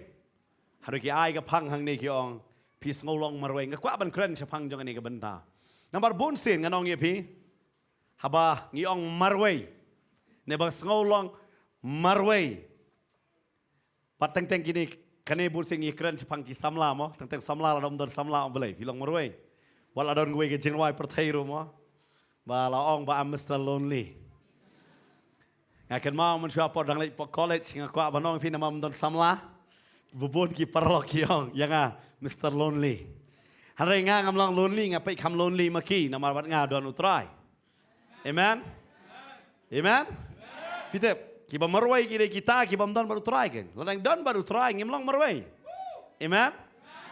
Haduh ki ai ka phang hangne ki ong, phi sngew long marwei. Nga kwah ban kren shaphang jong kane ka bynta. Namar bun sien ngan ong ïa phi, Haba ngi ong marwei, ne ba sngew long marwei. Pat teng teng kine, kane bun sien ngi kren shaphang ki samla mo, teng teng samla la dom don samla ong balei, phi long marwei. Wat la don kawei ka jingrwai pyrthei ruh mo. Ba la ong ba I'm Mister Lonely. Nga kynmaw mynshuwa por dang leit pok college nga kwah ban ong phi namar ym don samla. Bun ki paralok ki ong ïa nga Mister Lonely. Hynrei nga ngam long lonely, nga peit kham lonely ma ki namar bad nga don U Trai. Amen. Amen. Phi tip, kiba marwei ki dei kita kiba ym don bad U Trai keiñ. Lada ngi don bad U Trai ngim long marwei. Amen.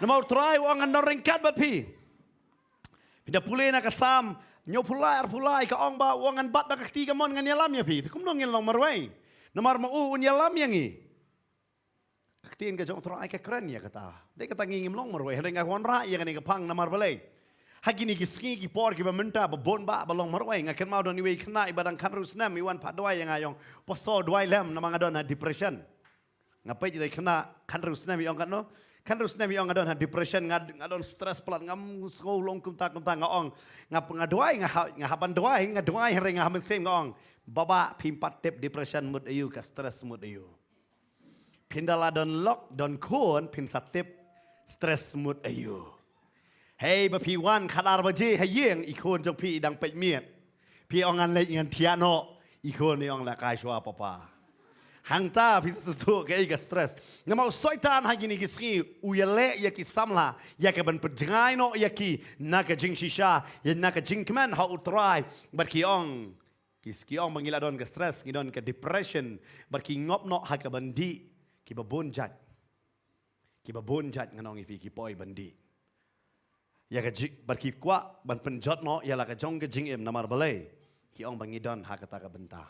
Namar U Trai u ong ngan don ryngkat bad phi. Phi da pule na ka Salm hynñiewphew lai, arphew lai, ka ong ba u ong ngan bat da ka kti kamon ngan ïalam ïa phi. Te kumno ngin long marwei? Namar ma u un ïalam ïa ngi. Ka ktien ka jong U Trai ka kren ïa kata. Dei kata ngi ngim long marwei, hynrei nga wanrah ïa kane ka phang namar balei? Ha kine ki sngi ki por kiba mynta ba bun bah ba long marwei. Nga kynmaw don iwei i khynnah iba dang khathynriew snem i wan pat duwai ïa nga, i ong, Pastor, duwai lem namar nga don ha depression. Nga peit ïa i khynnah khathynriew snem, i ong katno? Khathynriew snem, i ong nga don ha depression, nga, nga don stress palat, ngam sngew long kumta kumta. Nga ong, nga, nga duwai, nga ha, nga hap ban duwai, nga duwai hynrei nga ha mynsiem nga ong, Baba, phim pat tip depression mut aïu, ka stress mut aïu. Phin da la don lok don khun phin sa tip stress mut aïu. Hei ba phi wan khadar baje ha ïing, i khun jong phi i dang peit miet. Phi ong ngan leit ngan thiah noh, i khun i ong la kai shuwa papa. Hangta phi sa sngewthuh kaei ka stress. Namar u Soitan ha kine ki sngi u ïaleh ïa ki samla ïa ka ban pynjngai noh ïa ki na ka jingshisha, ïa na ka jingkmen ha U Trai. Bad ki ong, ki, ki ong ba ngi la don ka stress, ngi don ka depression, bad ki ngop noh ha ka ban dih kiba bun jait. Kiba bun jait ngan ong ïa phi, ki poi ban dih. Ïa ka ji, bad ki kwah ban pynjot noh ïa la ka jong ka jingim namar balei? Ki ong ba ngi don ha kata ka bynta.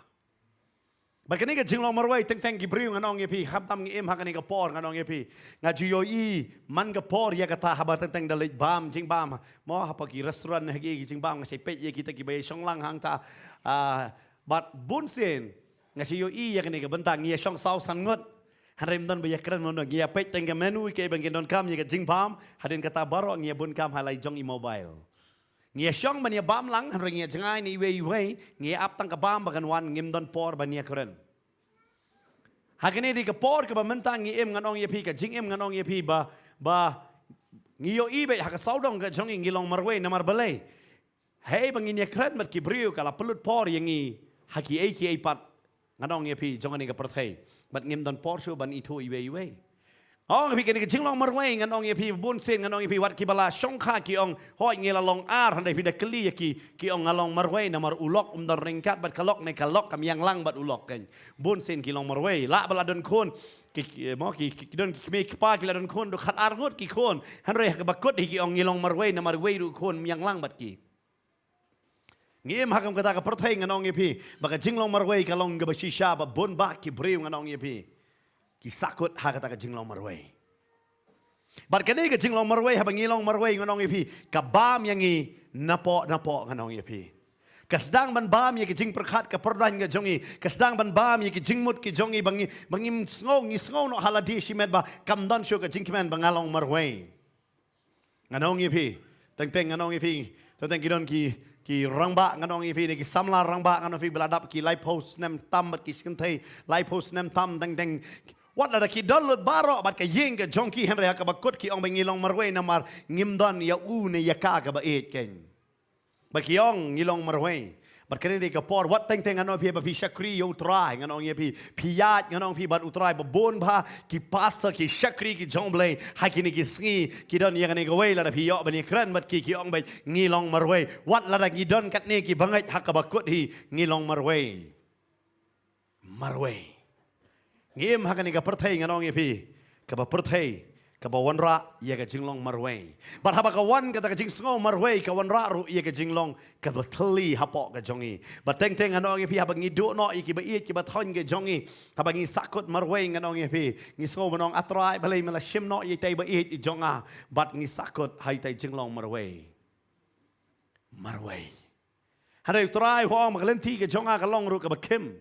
Bad kane ka jinglong marwei, teng teng ki briew ngan ong ïa phi, khamtam ngi im ha kane ka por ngan ong ïa phi, nga ju ïohi man ka por ïa kata haba teng teng da leit bam jingbam mo, hapoh ki restaurant ne ha ki, ki jingbam, nga sa peit ïa kita kiba ïa shong lang hangta. Ah, bad bun sien nga sa ïohi ïa kane ka bynta, ngi ïa shong saw san ngut. Hynrei ym don ba ïa kren, ym don, ngi ïa peit teng ka menu, kaei ba ngi donkam ïa ka jingbam, hadien kata baroh ngi ïa bun kam ha la i jong i mobile. Ngi ïa shong ban ïa bam lang, hynrei ngi ïa jngai na iwei iwei, ngi ïa ap tang ka bam ba kan wan, ngim don por ban ïa kren. Ha kane dei ka por kaba mynta ngi im ngan ong ïa phi, ka jingim ngan ong ïa phi ba, ba ngi ïohi beit ha ka sawdong ka jong ngi, ngi long marwei namar balei? Hei ba ngin ïa kren bad ki briew ka la pynlut por ïa ngi ha kiei kiei pat, ngan ong ïa phi, jong kane ka pyrthei. Bad ngim don por shuh ban ithuh iwei iwei. Ong ïa phi kane ka jinglong marwei, ngan ong ïa phi, bun sien ngan ong ïa phi, wat kiba la shongkha ki ong, hooid ngi la long ar, hynrei phi da kylli ïa ki, ki ong nga long marwei namar u lok um don ryngkat bad ka lok, ne ka lok kam ïeng lang bad u lok keiñ. Bun sien ki long marwei, lah ba la don khun, ki, ki, mo, ki, ki, ki don ki kmie ki kpa, ki la don khun, dei khatar ngut ki khun. Hynrei ha kaba kut hi ki ong ngi long marwei namar wei ruh khun um ïeng lang bad ki. Ngi im ha kum kata ka pyrthei ngan ong ïa phi, ba ka jinglong marwei ka long kaba shisha, ba bun bah ki briew ngan ong ïa phi, ki sahkut ha kata ka jinglong marwei. Bad kane ka jinglong marwei, haba ngi long marwei ngan ong ïa phi, ka bam ïa ngi napoh napoh ngan ong ïa phi. Ka sdang ban bam ïa ki jingpyrkhat ka pyrdain ka jong ngi, ka sdang ban bam ïa ki jingmut ki jong ngi, ba ngi, ba ngim sngew, ngi sngew noh ha lade shimet ba kam don shuh ka jingkmen ba nga long marwei. Ngan ong ïa phi, teng teng ngan ong ïa phi, teng teng ki don ki, ki rangbah ngan ong ïa phi, ne ki samla rangbah ngan ong ïa phi, ba la dap ki laiphew snem tam bad ki shi kynthei, laiphew snem tam, teng teng. Wat lada ki don lut baroh bad ka ïing ka jong ki, hynrei ha kaba kut ki ong ba ngi long marwei namar ngim don ïa u ne ïa ka kaba ïeit keiñ. Bad ki ong ngi long marwei. Bad kane dei ka por, wat teng teng ngan ong ïa phi, ba phi shakri ïa U Trai ngan ong ïa phi, phi ïaid ngan ong ïa phi bad U Trai, ba bun bah ki pastor, ki shakri ki jong U Blei ha kine ki sngi ki don ïa kane kawei, lada phi ïoh ban ïa kren bad ki, ki ong ba ngi long marwei. Wat lada ngi don katne ki bangeit, ha kaba kut hi ngi long marwei. Marwei. Ngi im ha kane ka pyrthei ngan ong ïa phi, kaba pyrthei kaba wanrah ïa ka jinglong marwei. Bad haba ka wan kata ka jingsngew marwei, ka wanrah ruh ïa ka jinglong kaba thylli hapoh ka jong ngi. Bad teng teng ngan ong ïa phi, haba ngi duh noh ïa kiba ïeit kiba thoiñ ka jong ngi, haba ngi sahkut marwei ngan ong ïa phi, ngi sngew ban ong, A Trai, balei me la shim noh ïa ita iba ïeit i jong nga? Bad ngi sahkut ha ita i jinglong marwei. Marwei. Hynrei U Trai u ong ba ka lynti ka jong nga ka long ruh kaba khim.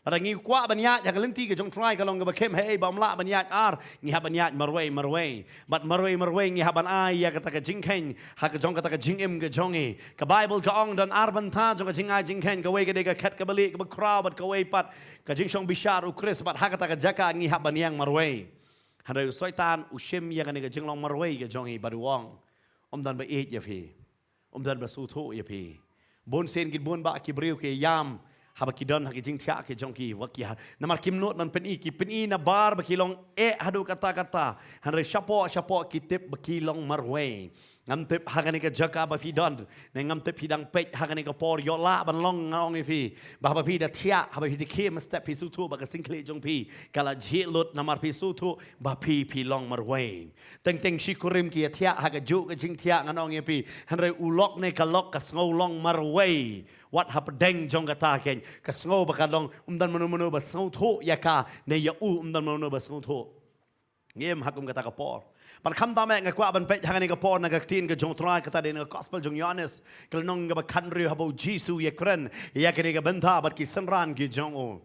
Lada ngi kwah ban ïaid ha ka lynti ka jong U Trai ka long kaba khim, hei, bym lah ban ïaid ar, ngi hap ban ïaid marwei marwei. Bad marwei marwei ngi hap ban ai ïa kata ka jingkheiñ ha ka jong kata ka jingim ka jong ngi. Ka Baibl ka ong don ar bynta jong ka jingai jingkheiñ, kawei ka dei ka khet kaba lieh kaba khraw bad kawei pat ka jingshong bishar U Khrist, bad ha kata ka jaka ngi hap ban ïeng marwei. Hynrei u Soitan u shim ïa kane ka jinglong marwei ka jong ngi bad u ong, ym don ba ïeit ïa phi. Ym don ba sngewthuh ïa phi. Bun sien ki bun bah ki briew ki ïam haba ki don ha ki jingthiah ki jong ki, wat ki ha. Namar kim nud ban pyni, ki pyni na bar ba ki long eh haduh katta katta. Hynrei shapoh shapoh ki tip ba ki long marwei. Ngam tip ha kane ka jaka ba phi don, ne ngam tip phi dang peit ha kane ka por, ïoh lah ban long, nga ong ïa phi, ba haba phi da thiah, haba phi da khie mynstep phi sngewthuh ba ka singkhlieh jong phi ka la jhieh lut namar phi sngewthuh ba phi phi long marwei. Teng teng shi kurim ki ïa thiah ha kajuh ka jingthiah, ngan ong ïa phi. Hynrei u lok ne ka lok ka sngew long marwei. Wat hapdeng jong kata keiñ ka sngew ba ka long, ym don mano mano ba sngewthuh ïa ka, ne ïa u ym don mano mano ba sngewthuh. Ngim ha kum kata ka por. Bad khamtam eh nga kwah ban peit ha kane ka por na ka ktien ka jong U Trai, kata dei na ka Gospel jong u Ïoannis, ka lynnong kaba khathynriew, haba U Jisu u ïakren ïa kane ka bynta bad ki synran ki jong u.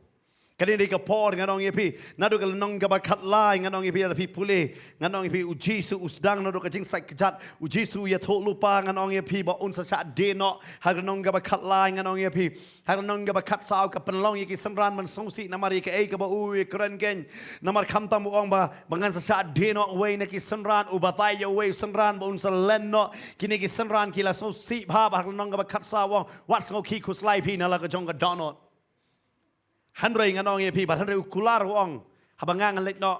Kane dei ka por, ngan ong ïa phi, naduh ka lynnong kaba khatlai, ngan ong ïa phi, lada phi pule, ngan ong ïa phi, U Jisu u sdang naduh ka jingsaid kjat, U Jisu u ïathuh lypa, ngan ong ïa phi, ba un sa shah die noh. Ha ka lynnong kaba khatlai, ngan ong ïa phi, ha ka lynnong kaba khatsaw ka pynlong ïa ki synran ban sngewsih namar ïa kaei kaba u ïakren keiñ. Namar khamtam u ong ba, ba ngan sa shah die noh uwei na ki synran, u batai ïa uwei u synran ba un sa len noh. Kine ki synran ki la sngewsih bha, ba ha ka lynnong kaba khatsaw u ong, wat sngewkhih khuslai phi na la ka jong ka dohnud. Hynrei ngan ong ïa phi, bad hynrei u kular u ong, haba nga ngan leit noh,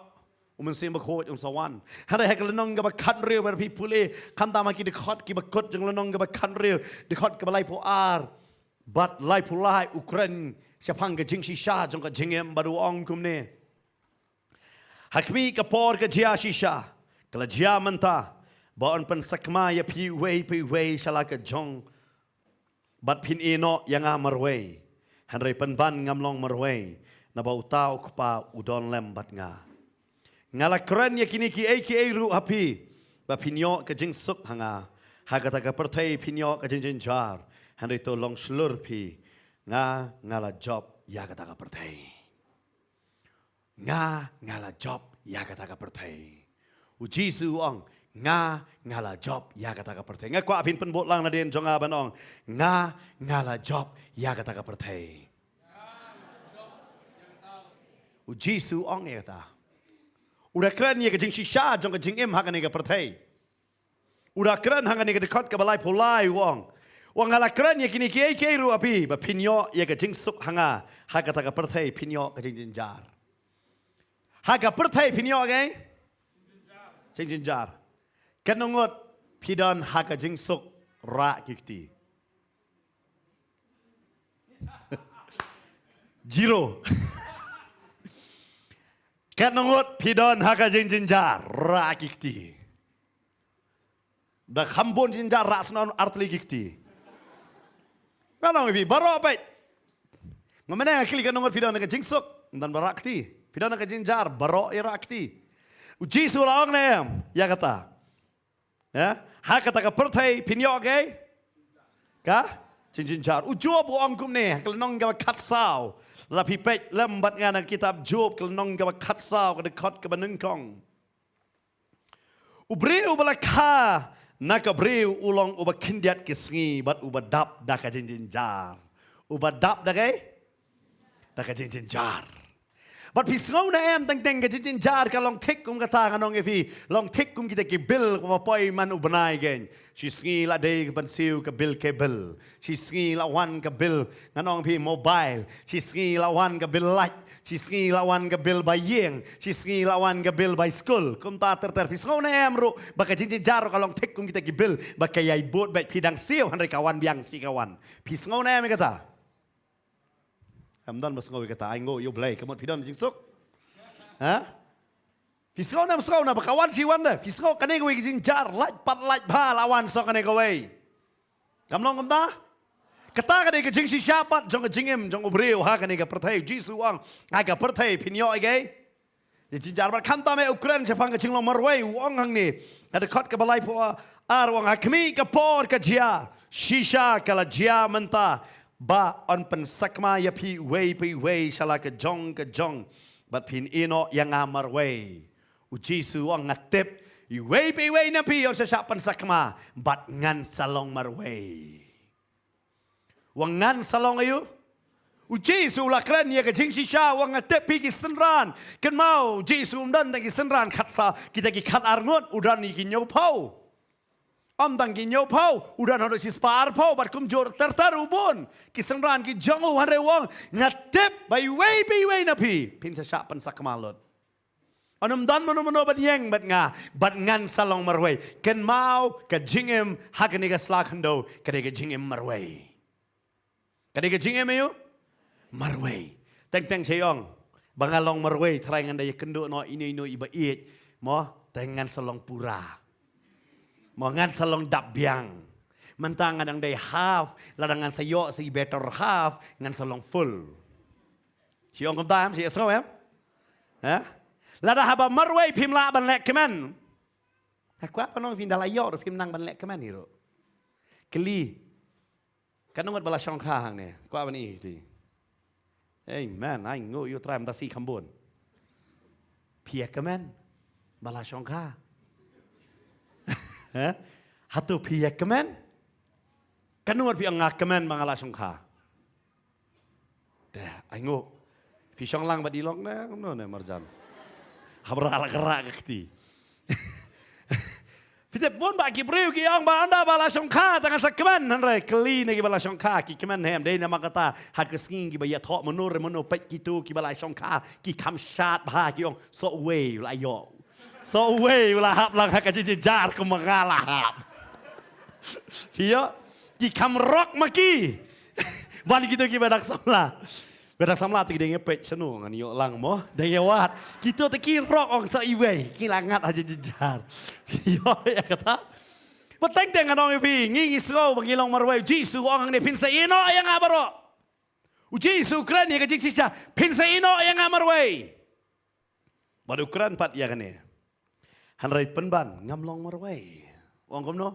U Mynsiem Bakhuid un sa wan. Hynrei ha ka lynnong kaba khathynriew, bad phi pule, khamtam ha ki dkhot kiba kut jong lynnong kaba khathynriew, dkhot kaba laiphew ar bad laiphew lai, u kren shaphang ka jingshisha jong ka jingim, bad u ong kumne: Ha khmih ka por ka jia shisha, ka la jia mynta, ba yn pynsakma ïa phi uwei pa uwei sha la ka jong, bad phin ïehnoh ïa nga marwei. Hynrei pynban ngam long marwei, naba uta U Kpa u don lem bad nga. Nga la kren ïa kine kiei kiei ruh ha phi, ba phin ïoh ka jingsuk ha nga. Ha kata ka pyrthei phin ïoh ka jingjynjar, hynrei to long shlur phi, nga, nga la jop ïa kata ka pyrthei. Nga, nga la jop ïa kata ka pyrthei. U Jisu u ong, nga, nga la jop ïa kata ka pyrthei. Nga kwah phin pynbud lang nadien jong nga ban ong, nga, nga la jop ïa kata ka pyrthei. U Jisu u ong ïa kata. U da kren ïa ka jingshisha jong ka jingim ha kane ka pyrthei. U da kren ha kane ka dkhot kaba laiphew lai u ong, u ong, nga la kren ïa kine kiei kiei ruh ha phi, ba phin ïoh ïa ka jingsuk ha nga, ha kata ka pyrthei phin ïoh ka jingjynjar. Ha ka pyrthei phin ïoh kaei? Jingjynjar. Katno ngut phi don ha ka jingsuk, rah ki kti. Zero. Katno ngut phi don ha ka jingjynjar, rah ki kti. Da kham bun jynjar, rah snon artylli ki kti. Ngan ong ïa phi baroh peit. Nga mynne nga kylli katno ngut phi don ha ka jingsuk, ym don ba rah kti. Phi don ha ka jingjynjar, baroh ïa rah kti. U Jisu u la ong ne em ïa kata? Ha kata ka pyrthei phin ïoh kaei? Ka jingjynjar. U Job u ong kumne ha ka lynnong kaba khatsaw. Lada phi peit lem bad nga na ka kitab Job, ka lynnong kaba khatsaw, ka dkhot kaba nyngkong. U briew uba la kha na ka briew u long uba khyndiat ki sngi bad uba dap da ka jingjynjar. Uba dap da kaei? Da ka jingjynjar. Bad phi sngew ne em, teng teng ka jingjynjar ka long thik kum kata, ngan ong ïa phi, long thik kum kita ki bill kaba poi man u bnai keiñ. Shi sngi la dei ban siew ka bill cable. Shi sngi la wan ka bill, ngan ong ïa phi, mobile. Shi sngi la wan ka bill light. Shi sngi la wan ka bill bai ïing. Shi sngi la wan ka bill bai skul. Kumta ter ter. Phi sngew ne em ruh ba ka jingjynjar ruh ka long thik kum kita ki bill, ba ka ïai bud beit, phi dang siew hynrei ka wan biang shi ka wan. Phi sngew ne em ïa kata? Em, don ba sngew ïa kata, ai nguh ïa U Blei, ka mut phi don jingsuk. Ha? Phi sngew ne em sngew, naba ka wan shi wan de. Phi sngew kane kawei ka jingjynjar, lait pat lait bha la wan shuh kane kawei. Kam long kumta? Kata ka dei ka jingshisha pat jong ka jingim jong u briew ha kane ka pyrthei. U Jisu u ong, ha ka pyrthei phin ïoh ïa kaei? Ïa jingjynjar. Bad khamtam eh u kren shaphang ka jinglong marwei, u ong hangne. Ha dkhot kaba laiphew ar u ong, ha khmih ka por ka jia shisha, ka la jia mynta, Ba yn pynsakma ïa phi uwei pa uwei sha la ka jong ka jong, bad phin ïehnoh ïa nga marwei. U Jisu u ong, nga tip, uwei pa uwei na phi yn sa shah pynsakma, bad ngan sa long marwei. U ong ngan sa long aïu? U Jisu u la kren ïa ka jingshisha, u ong nga tip phi ki synran. Kynmaw, u Jisu um don tang ki synran khatsaw, kita ki khatar ngut, u don ïa ki hynñiewphew. Ym tang ki hynñiewphew, u don haduh shispah arphew, bad kumjuh ter ter u bun ki synran ki jong u, hynrei u ong, nga tip ba uwei pa uwei na phi, phin sa shah pynsakma lut. Yn ym don mano mano ban ïeng bad nga, bad ngan sa long marwei. Kynmaw, ka jingim ha kane ka sla khyndew ka dei ka jingim marwei. Ka dei ka jingim aïu? Marwei. Teng teng sha ïong ba nga long marwei, trai ngan da ïakynduh noh ino ino iba ïeit. Mo, teng ngan sa long pura. Mo, ngan sa long dap biang. Mynta nga dang dei half, lada ngan sa ïoh sa i better half, ngan sa long full. Sha ïong kumta em, sha ïasngew em? Ha? Lada haba marwei phim lah ban leh kmen. Nga kwah ban ong phin da la ïoh ruh phim nang ban leh kmen hi ruh. Kylli. Katno ngut ba la shongkha hangne? Kwah ban ïohi ti. Amen. Ai nguh ïa u Trai mynta shi kham bun. Phi ïa kmen ba la shongkha? Ha? Hato phi ïa kmen? Katno ngut phi ong nga kmen ba nga la shongkha? Te, ai nguh. Phi shong lang bad i lok ne, kumno ne marjan. Hap rah la ka rah ka kti. Phi tip bun bah ki briew ki ong ba ynda ba la shongkha tang sa kmen, hynrei kylli na kiba la shongkha, ki kmen hem, dei namar kata ha ka sngi kiba ïathoh mano re mano peit kito kiba la shongkha ki kham shad bha, ki ong soh uwei u la ïoh. Soh uwei u la hap lang ha ka jingjynjar kumba nga la hap. Phi ïoh, ki kham rok ma ki. Ban kito kiba dang samla. Ba dang samla te ki dang ïa peit shano ngan ïoh lang mo. Dang ïa wad. Kito te ki rok ong soh iwei. Ki la ngat ha jingjynjar. Ïoh ïa kata. Ba teng teng ngan ong ïa phi, ngi ngi sngew ba ngi long marwei. U Jisu u ong hangne phin sa ïehnoh ïa nga baroh. U Jisu u kren ïa ka jingshisha, phin sa ïehnoh ïa nga marwei. Bad u kren pat ïa kane. Hynrei pynban ngam long marwei. U ong kumno?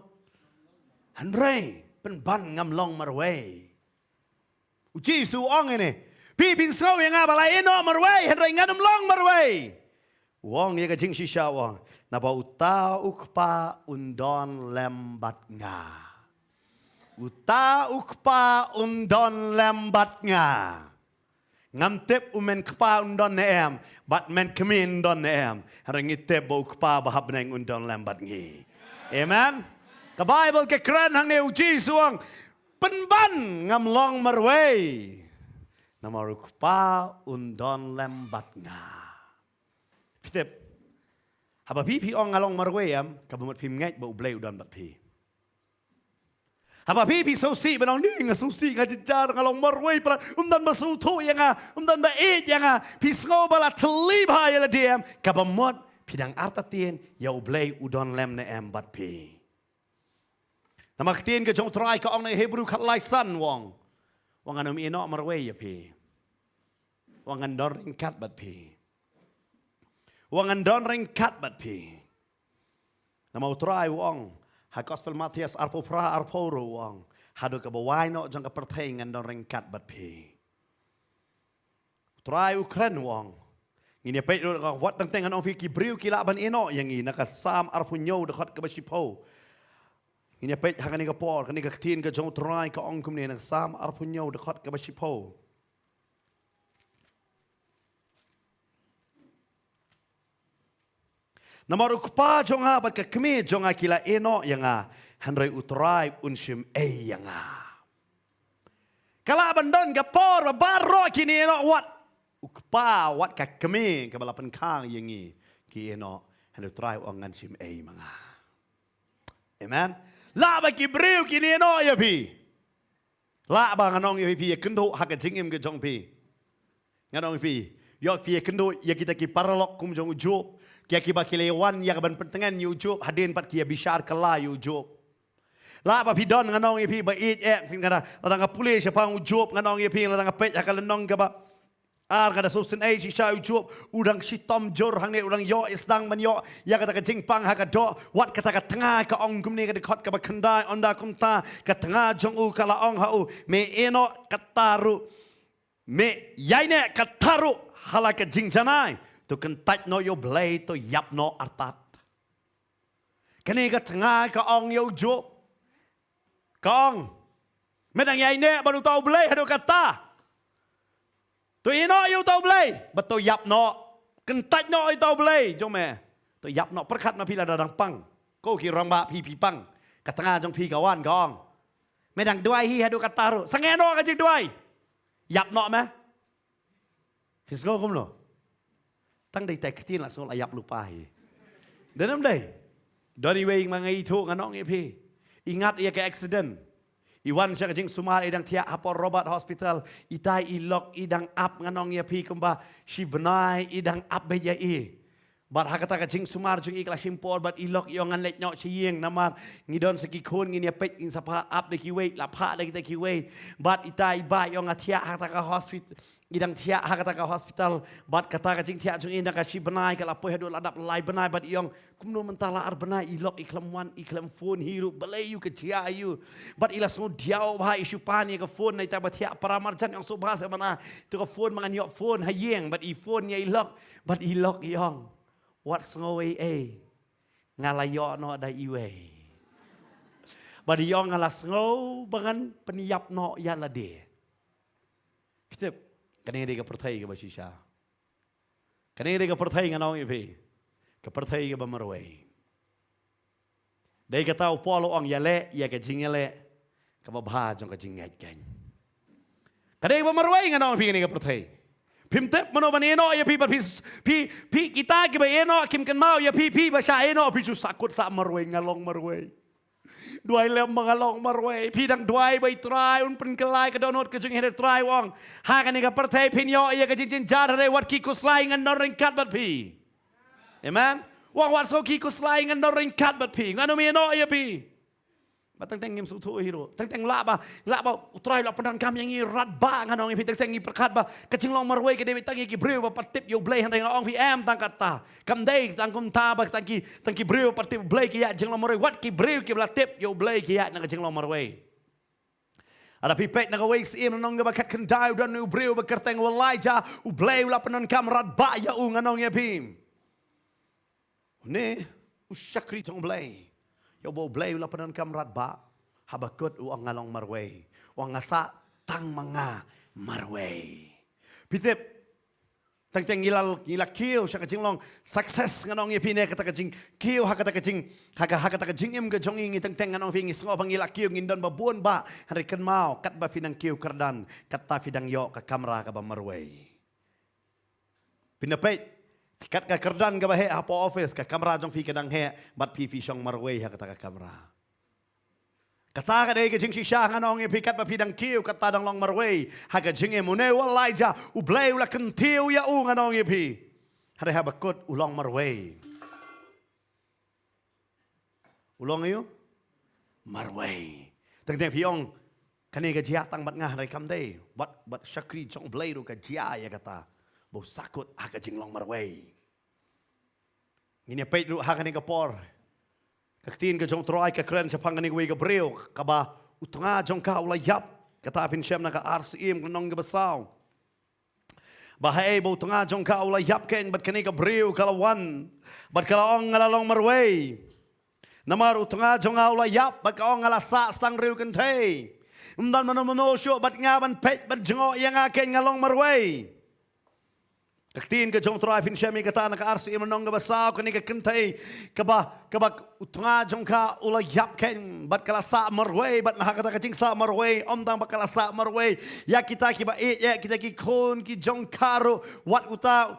Hynrei pynban ngam long marwei. U Jisu u ong ine, phi phin sngew ïa nga ba la ïehnoh marwei, hynrei ngan ym long marwei. U ong ïa ka jingshisha u ong, naba uta u Kpa un don lem bad nga. Uta u Kpa un don lem bad nga. Ngam tip u men Kpa un don ne em, bad men Kmie un don ne em. Hynrei ngi tip ba u Kpa ba ha bneng un don lem bad ngi. Amen. Ka Baibl ka kren hangne u Jisu u ong, pynban ngam long marwei. Namar u Kpa un don lem bad nga. Phi tip. Haba phi phi ong nga long marwei em, kaba mut phim ngeit ba u Blei u don bad phi. Haba phi phi sngewsih ba nang ni nga sngewsih nga jynjar nga long marwei palat, um don ba sngewthuh ïa nga, um don ba ïeit ïa nga, phi sngew ba la thylli bha ïa lade em, kaba mut phi dang artatien ïa u Blei u don lem ne em bad phi. Namar ka ktien ka jong u Trai ka ong na Hebru khatlai san u ong, u ong ngan ym ïehnoh marwei ïa phi. U ong ngan don ryngkat bad phi. U ong ngan don ryngkat bad phi. Namar u Trai u ong ha Gospel Mathaios arphew phra arphew ruh u ong, haduh kaba wai noh jong ka pyrthei ngan don ryngkat bad phi. U Trai u kren u ong. Ngin ïa peit ruh, wat teng teng ngan ong phi, ki briew ki lah ban ïehnoh ïa ngi, na ka Salm arphew hynñiew dkhot kaba shiphew. Ngin ïa peit ha kane ka por, kane ka ktien ka jong u Trai ka ong kumne, na ka Salm arphew hynñiew dkhot kaba shiphew. Namar u kpa jong nga bad ka kmie jong nga ki la ïehnoh ïa nga, hynrei u Trai un shim ei ïa nga. Ka lah ban don ka por ba baroh kin ïehnoh, wat u kpa wat ka kmie kaba la pynkhang ïa ngi ki ïehnoh, hynrei u Trai u ong ngan shim ei ma nga. Amen. Lah ba ki briew kin ïehnoh ïa phi. Lah ba ngan ong ïa phi, phi ïakynduh ha ka jingim ka jong phi. Ngan ong ïa phi, ïoh phi ïakynduh ïa kita ki paralok kum jong u Job, ki, kiba ki la wan ïa ka ban pyntngen ïa u Job, hadien pat ki ïabishar kylla ïa u Job. Lah ba phi don, ngan ong ïa phi, ba ïeit eh, phi, ngan, lada nga pule shaphang u Job, ngan ong ïa phi, lada nga peit ha ka lynnong kaba Ar, ka da shu sien ei shisha u Job, u dang shitom jur hangne, u dang ïoh i sdang ban ïoh ïa kata ka jingpang ha ka doh. Wat kata ka tnga ka ong kumne, ka dkhot kaba khyndai, ynda kumta ka tnga jong u ka la ong ha u, me ïehnoh kata ruh, me ïaineh kata ruh ha la ka jingjanai, to kyntait noh ïa U Blei, to ïap noh artat. Kane ka tnga ka ong ïa u Job, ka ong, me dang ïaineh bad uta U Blei haduh katta? To ïehnoh ïa uta U Blei bad to ïap noh. Kyntait noh ïa uta U Blei jong me, to ïap noh. Pyrkhat ma phi, lada dang pang, ko ki rangbah, phi phi pang, ka tnga jong phi ka wan ka ong, me dang duwai hi haduh katta ruh, sangeh noh ka jingduwai, ïap noh me. Phi sngew kumno? Tang dei tai ktien la sngew la ïap lypa hi. Dei ne ym dei? Don iwei ma nga ithuh, ngan ong ïa phi. I ngat ïa ka accident. I wan sha ka jingsumar, i dang thiah ha Port Robert Hospital. Itai i lok i dang ap, ngan ong ïa phi, kumba shi bnai i dang ap beit ïa i. Bad ha kata ka jingsumar jong i ka la shim por bad i lok i ong, ngan leit noh sha ïing namar ngi don sa ki khun, ngin ïa peit, ngin sa phah ap da kiwei, la phah da kita kiwei. Bad itai i bah i ong, nga thiah ha kata ka hospital. I dang thiah ha kata ka hospital, bad kata ka jingthiah jong i na ka shi bnai ka la poi haduh la dap lai bnai, bad i ong, kumno mynta la ar bnai i lok i khlem wan, i khlem phone hi ruh, balei ïoh ka jia ïoh. Bad i la sngew diaw bha, i shu pan ïa ka phone na ita ba thiah para marjan, i ong, sngewbha seh mynta, to ka phone ma ngan ïoh phone ha ïing, bad i phone ïa i lok, bad i lok i ong, wat sngew ei ei, nga la ïoh noh da iwei. Bad i ong, nga la sngew ba ngan pynïap noh ïa lade. Phi tip, kane dei ka pyrthei kaba shisha. Kane dei ka pyrthei, ngan ong ïa phi, ka pyrthei kaba marwei. Dei kata u Paul u ong, ïaleh ïa ka jingïaleh kaba bha jong ka jingngeit keiñ. Ka dei kaba marwei, ngan ong ïa phi, kane ka pyrthei. Phim tip mano ban ïehnoh ïa phi, bad phi, phi, phi, kita kiba ïehnoh kim kynmaw ïa phi, phi ba shah ïehnoh phi shu sahkut sah marwei, nga long marwei. Duwai lem ba nga long marwei. Phi dang duwai ba i Trai un pynkylla ïa ka dohnud ka jong i, hynrei Trai u ong, ha kane ka pyrthei phin ïoh ïa ka jingjynjar, hynrei wat ki khuslai, ngan don ryngkat bad phi. Amen. U ong, wat sngew ki khuslai, ngan don ryngkat bad phi. Ngan ym ïehnoh ïa phi. Bad teng teng ngim sngewthuh hi ruh. Teng teng lah ba, lah ba u Trai u la pyndonkam ïa ngi radbah, ngan ong ïa phi, teng teng ngi pyrkhat ba ka jinglong marwei ka dei beit tang ïa ki briew ba pat tip ïa U Blei, hynrei nga ong ïa phi, em tang katta. Kam dei tang kumta ba tang ki, tang ki briew ba pat tip U Blei ki ïaid jinglong marwei, wat ki briew kiba la tip ïa U Blei ki ïaid na ka jinglong marwei. Lada phi peit na kawei ka Syiem Lynnong kaba khatkhyndai, u don u briew ba kyrteng u Elijah, U Blei u la pyndonkam radbah ïa u, ngan ong ïa phi. Une u shakri jong U Blei, ïa uba U Blei u la pyndonkam radbah, haba kut u ong, nga long marwei. U ong, nga sah tang ma nga marwei. Phi tip, teng teng ngi la, ngi la kiew sha ka jinglong success, ngan ong ïa phi, ne kata ka jingkiew ha kata ka jing, ha ka, ha kata ka jingim ka jong ngi, ngi teng teng, ngan ong ïa phi, ngi sngew ba ngi la kiew, ngin don ba bun bah, hynrei kynmaw, katba phi nang kiew kyrdan, katta phi dang ïoh ka kamra kaba marwei. Phin da peit, kat ka kyrdan kaba heh hapoh office, ka kamra jong phi ka dang heh, bad phi phi shong marwei ha kata ka kamra. Kata ka dei ka jingshisha, ngan ong ïa phi, katba phi dang kiew, katta dang long marwei ha ka jingim. Une u Elijah, U Blei u la kyntiew ïa u, ngan ong ïa phi, hynrei haba kut u long marwei. U long ïa u marwei. Teng teng phi ong, kane ka jia tang bad nga, hynrei kam dei. Bad, bad shakri jong U Blei ruh ka jia ïa kata, ba u sahkut ha ka jinglong marwei. Ngin ïa peit ruh ha kane ka por, ka ktien ka jong U Trai ka kren shaphang kane kawei ka briew, kaba u tnga jong ka u la ïap. Kata phin shem na ka Ar Syiem, ka lynnong kaba saw. Ba haei ba u tnga jong ka u la ïap keiñ, bad kane ka briew ka la wan, bad ka la ong, nga la long marwei. Namar u tnga jong nga u la ïap, bad ka ong, nga la sah tang riewkynthei keiñ. Ym don mano mano shuh bad nga ban peit, ban jngoh ïa nga keiñ, nga long marwei. Ka ktien ka jong U Trai phin shem ïa kata na ka Ar Syiem lynnong kaba saw, kane ka kynthei, kaba, kaba u tnga jong ka u la ïap keiñ, bad ka la sah marwei, bad na ha kata ka jingsah marwei, ym tang ba ka la sah marwei, ïa kita kiba ïeit, ïa kita ki khun ki jong ka ruh, wat uta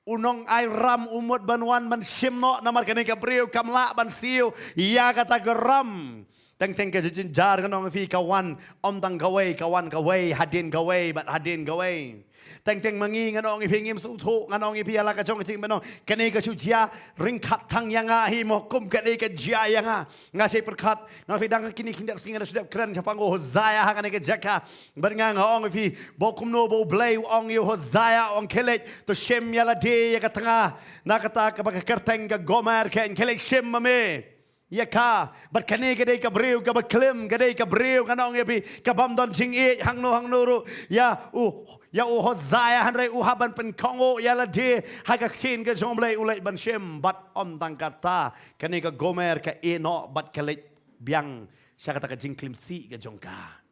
u nongai ram u mut ban wan ban shim noh, namar kane ka briew kam lah ban siew ïa kata ka ram. Teng teng ka jingjynjar ngan ong ïa phi ka wan, ym tang kawei, ka wan kawei, hadien kawei, bad hadien kawei. Teng teng ma ngi ngan ong ïa phi ngim sngewthuh, ngan ong ïa phi ïa la ka jong ka jingpynong. Kane ka shu jia ryngkat tang ïa nga hi mo, kum kane ka jia ïa nga. Nga shait pyrkhat, nga phi dang kine khyndiat sngi nga da shu dep kren shaphang u Hosea ha kane ka jaka. Bad nga nga ong ïa phi, ba kumno ba U Blei u ong ïa u Hosea, u ong khie leit, to shim ïa lade ïa ka tnga. Na kata kaba ka kyrteng ka Gomer, khie leit shim ma me ïa ka. Bad kane ka dei ka briew kaba klim, ka dei ka briew ngan ong ïa phi, kabym don jingïeit hangno hangno ruh ïa u, ïa u Hosea, hynrei u hap ban pynkohnguh ïa lade ha ka ktien ka jong U Blei, u leit ban shim. Bad ym tang kata, kane ka Gomer ka ïeh noh bad ka leit biang sha kata ka jingklim sih ka jong ka.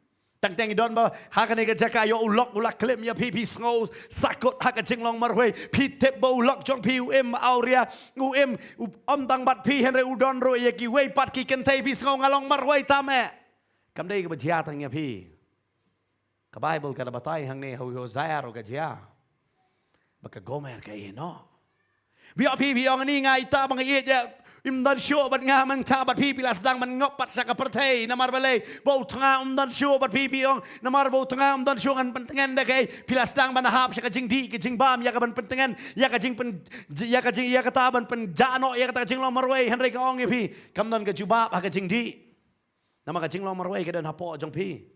Teng teng i don ba ha kane ka jaka, ïoh u lok u la klim ïa phi, phi sngew sahkut ha ka jinglong marwei. Phi tip ba u lok jong phi u im awria, u im, u ym tang bad phi, hynrei u don ruh ïa kiwei pat ki kynthei. Phi sngew nga long marwei tam eh. Kam dei kaba jia tang ïa phi. Ka Baibl ka da batai hangne, ha u Hosea ruh ka jia. Ba ka Gomer ka ïeh noh. Phi ong, phi, phi ong, ni nga ita ba nga ïeit ïa, im don shuh bad nga mynta, bad phi, phi la sdang ban ngop pat sha ka pyrthei. Namar balei? Ba u tnga um don shuh bad phi, phi ong, namar ba u tnga um don shuh, ngan pyntngen da kaei? Phi la sdang ban hap sha ka jingdih ka jingbam, ïa ka ban pyntngen, ïa ka jingpyn, ïa ka jing, ïa kata ban pynjah noh ïa kata ka jinglong marwei. Hynrei nga ong ïa phi, kam don ka jubab ha ka jingdih. Namar ka jinglong marwei ka don hapoh jong phi.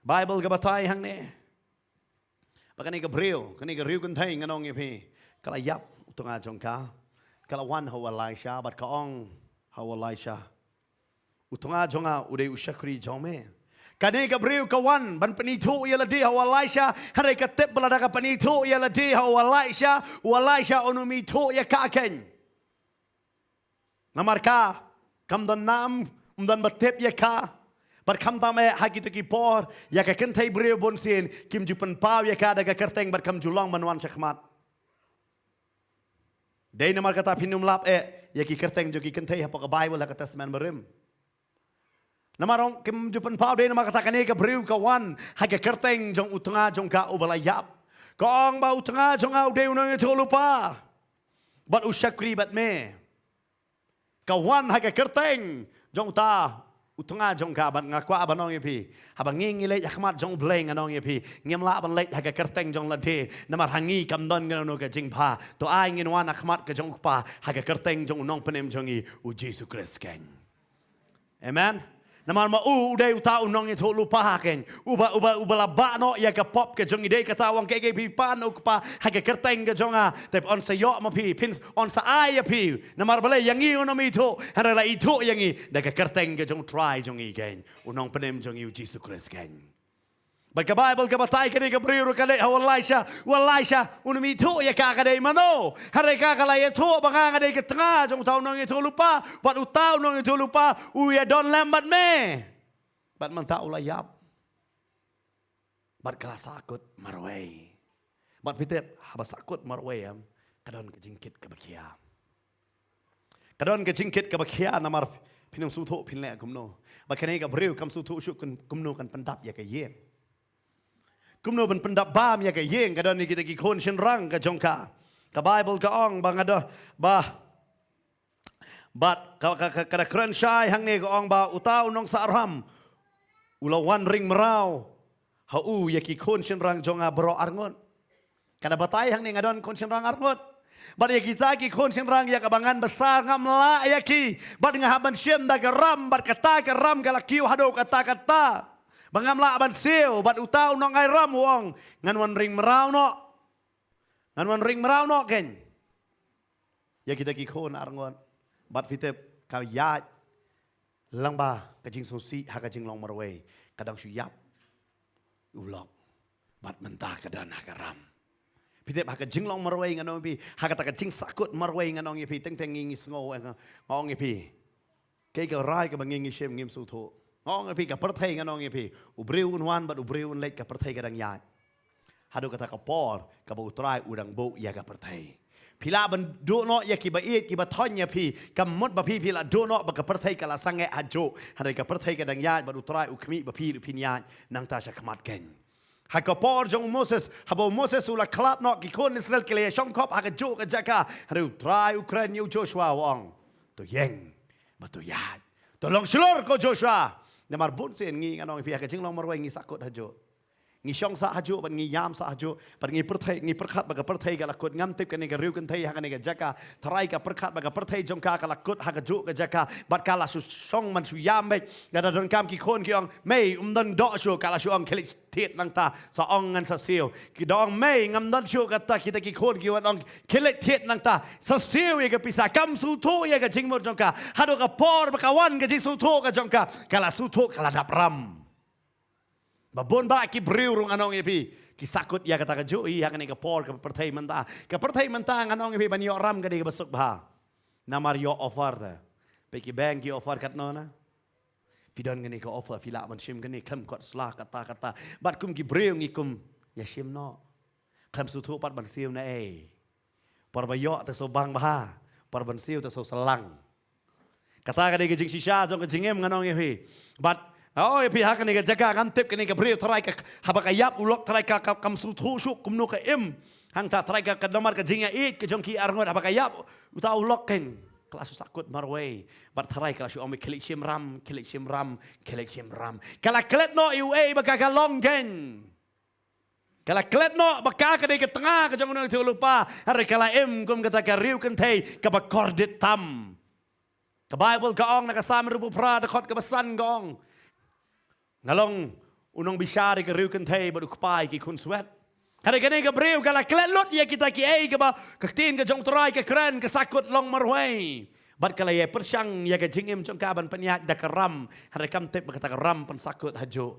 Baibl ka batai hangne ba kane ka briew, kane ka riew kynthei, ngan ong ïa phi, ka la ïap u tnga jong ka. Ka la wan ha u Elisha bad ka ong ha u Elisha, u tnga jong nga u dei u shakri jong me. Kane ka briew ka wan ban pynithuh ïa lade ha u Elisha, hynrei ka tip ba lada ka pynithuh ïa lade ha u Elisha, u Elisha un ym ithuh ïa ka keiñ. Namar ka kam don nam, um don ba tip ïa ka. Bad khamtam eh ha kito ki por, ïa ka kynthei briew bunsien kim ju pynpaw ïa ka da ka kyrteng bad kam ju long ban wan shakhmat. Dei namar kata phin ym lap eh ïa ki kyrteng jong ki kynthei hapoh ka Baibl ha ka Testament Barim. Namar ong kim ju pynpaw, dei namar kata kane ka briew ka wan ha ka kyrteng jong u tnga jong ka uba la ïap. Ka ong ba u tnga jong nga u dei u nongïathuhlypa bad u shakri bad me. Ka wan ha ka kyrteng jong uta u tnga jong ka. Bad nga kwah ban ong ïa phi, haba ngi ngi leit ha khmat jong U Blei, ngan ong ïa phi, ngim lah ban leit ha ka kyrteng jong lade, namar ha ngi kam don kano kano ka jingbha. To ai ngin wan ha khmat ka jong U Kpa ha ka kyrteng jong u Nongpynim jong ngi, u Jisu Khrist keiñ. Amen. Namar ma u u dei uta u nongïathuhlypa keiñ, uba, uba, uba la bah noh ïa ka pop ka jong ngi. Dei kata u ong, kaei kaei phi pan, u Kpa, ha ka kyrteng ka jong nga, te yn sa ïoh ma phi, phin, yn sa ai ïa phi. Namar balei? Ïa ngi un ym ithuh, hynrei la ithuh ïa ngi da ka kyrteng ka jong u Trai jong ngi keiñ, u Nongpynim jong ngi, u Jisu Khrist keiñ. Bad ka Baibl ka batai kane ka briew ruh ka leit ha u Elisha, u Elisha un ym ithuh ïa ka, ka dei mano. Hynrei ka, ka la ïathuh ba nga nga dei ka tnga jong uta u nongïathuhlypa, bad uta u nongïathuhlypa u ïadon lem bad me. Bad mynta u la ïap. Bad ka la sahkut marwei. Bad phi tip, haba sahkut marwei em, ka don ka jingkit kaba khia. Ka don ka jingkit kaba khia, namar phin ym sngewthuh phin leh kumno. Bad kane ka briew kam sngewthuh shuh kum, kumno kan pyndap ïa ka ïing. Kumno ban pyndap bam ïa ka ïing, ka don ïa kita ki khun shynrang ka jong ka. Ka Baibl ka ong ba nga da, ba, bad ka, ka, ka, ka da kren shai hangne, ka ong ba uta u nongsah ram u la wan ring mraw ha u ïa ki khun shynrang jong nga baroh arngut. Ka da batai hangne nga don khun shynrang arngut. Bad ïa kita ki khun shynrang ïa kaba ngan bsa ngam lah ïa ki. Bad nga hap ban shim da ka ram, bad kata ka ram ka la kiew haduh katta katta ba ngam lah ban siew. Bad uta u nongai ram u ong, ngan wan ring mraw noh. Ngan wan ring mraw noh keiñ ïa kita ki khun arngut. Bad phi tip, ka ïaid lang ba ka jingsngewsih ha ka jinglong marwei, ka dang shu ïap u lok. Bad mynta ka don ha ka ram. Phi tip, ha ka jinglong marwei ngan ong ïa phi, ha kata ka jingsahkut marwei ngan ong ïa phi, teng teng ngi ngi sngew, eh, nga, nga ong ïa phi, kaei ka rai kaba ngi ngi shim ngim sngewthuh. Nga ong ïa phi, ka pyrthei ngan ong ïa phi, u briew un wan bad u briew un leit, ka pyrthei ka dang ïaid. Haduh kata ka por kaba u Trai u dang buh ïa ka pyrthei. Phi lah ban duh noh ïa kiba ïeit kiba thoiñ ïa phi, kam mut ba phi phi lah duh noh ba ka pyrthei ka la sangeh hajuh. Hynrei ka pyrthei ka dang ïaid bad u Trai u khmih ba phi ruh phin ïaid nangta sha khmat keiñ. Ha ka por jong u Moses, haba u Moses u la khlad noh, ki khun Israel ki la ïashongkhop ha kajuh ka jaka. Hynrei u Trai u kren ïa u Joshua u ong, to ïeng bad to ïaid. To long shlur ko Joshua. Namar bun sien ngi ngan ong ïa phi ha ka jinglong marwei ngi sahkut hajuh. Ngi shong sah hajuh, bad ngi ïam sah hajuh, bad ngi pyrthei, ngi pyrkhat ba ka pyrthei ka la kut, ngam tip kane ka riew kynthei ha kane ka jaka, tharai ka pyrkhat ba ka pyrthei jong ka ka la kut ha kajuh ka jaka, bad ka la shu shong man shu ïam beit, lada donkam ki khun ki ong, mei, ym don doh shuh, ka la shu ong khie leit thied nangta, sa ong ngan sa siew. Ki da ong mei ngam don shuh kata, kita ki khun ki wan ong khie leit thied nangta, sa siew ïa ka pisa, kam sngewthuh ïa ka jingmut jong ka, haduh ka por ba ka wan ka jingsngewthuh ka jong ka, ka la sngewthuh, ka la dap ram. Ba bun bah ki briew ruh ngan ong ïa phi, ki sahkut ïa kata kajuh hi ha kane ka por ka pyrthei mynta. Ka pyrthei mynta ngan ong ïa phi ban ïoh ram ka dei kaba suk bha. Namar ïoh offer te. Peit ki bank ki offer katno na. Phi don kane ka offer, phi lah ban shim kane, khlem kot sla kata kata. Bad kum ki briew ngi kum ïa shim noh. Khlem sngewthuh pat ban siew naei. Por ba ïoh te shu bang bha, por ban siew te shu slang. Kata ka dei ka jingshisha jong ka jingim ngan ong ïa phi. Bad, oh, ïa phi ha kane ka jaka ngam tip kane ka briew tharai ka, haba ka ïap u lok tharai ka, ka, kam sngewthuh shuh kumno ka im. Hangta tharai ka, ka namar ka jingïaieit ka jong ki arngut haba ka ïap uta u lok keiñ. Ka la shu sahkut marwei. Bad tharai ka la shu ong mei khie leit shim ram, khie leit shim ram, khie leit shim ram. Ka la klet noh ïa uei ba ka ka long keiñ. Ka la klet noh ba ka ka dei ka tnga ka jong u nongïathuhlypa, hynrei ka la im kum kata ka riew kynthei kaba kordit tam. Ka Baibl ka ong na ka Salm arphew phra dkhot kaba san ka ong, nga long u nongbishar ïa ka riew kynthei bad u kpa ïa ki khun swet. Hynrei kane ka briew ka la klet lut ïa kita kiei kiba ka ktien ka jong u Trai ka kren, ka sahkut long marwei. Bad ka la ïai pyrshang ïa ka jingim jong ka ban pynïaid da ka ram, hynrei kam tip ba kata ka ram pynsahkut hajuh.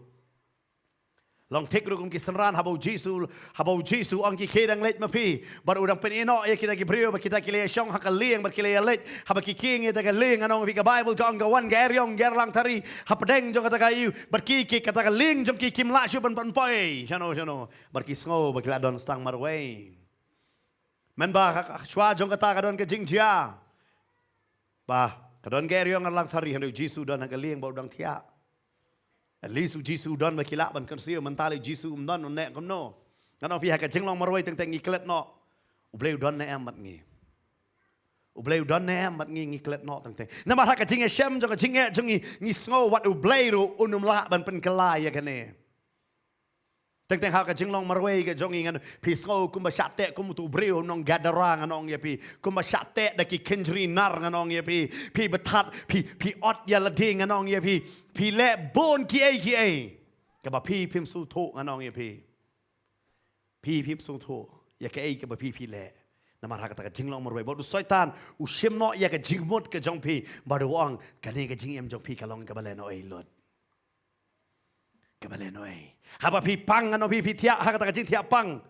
Long thik ruh kum ki synran haba u Jisu, haba u Jisu ong ki khie dang leit ma phi. Bad u dang pynïeh noh ïa kita ki briew ba kita ki la ïa shong ha ka lieng bad ki la ïa leit. Haba ki kieng ïa kata ka lieng ngan ong ïa phi ka Baibl ka ong ka wan ka eriong ka erlang thari hapdeng jong kata ka ïew. Bad ki, ki kata ka lieng jong ki kim lah shuh ban, ban poi shano shano. Bad ki sngew ba ki la don tang marwei. Mynba ha, ha, shuwa jong kata ka don ka jingjia. Ba ka don ka eriong erlang thari, hynrei u Jisu u don ha ka lieng ba u dang thiah. At least u Jisu u don ba ki lah ban kynsiew, mynta lei u Jisu um don, un neh kumno? Ngan ong ïa phi ha ka jinglong marwei teng teng ngi klet noh. U Blei u don ne em bad ngi? U Blei u don ne em bad ngi, ngi klet noh teng teng? Namar ha ka jingïashem jong ka jingeh jong ngi, ngi sngew wat u Blei ruh un ym lah ban pynkylla ïa kane. Teng teng ha ka jinglong marwei ka jong ngi ngan, phi sngew kumba shah teh kum utu u briew u nong Gadara ngan ong ïa phi. Kumba shah teh da ki kynjri nar ngan ong ïa phi. Phi bthat, phi, phi ot ïa lade ngan ong ïa phi. Phi leh bun kiei kiei kaba phi phim sngewthuh ngan ong ïa phi. Phi phim sngewthuh ïa kaei kaba phi phi leh. Namar ha kata ka jinglong marwei bad u Soitan u shim noh ïa ka jingmut ka jong phi bad u ong kane ka jingim jong phi ka long kaba lehnohei lut. Kaba lehnohei. Haba phi pang ngan ong ïa phi, phi thiah ha kata ka jingthiah pang.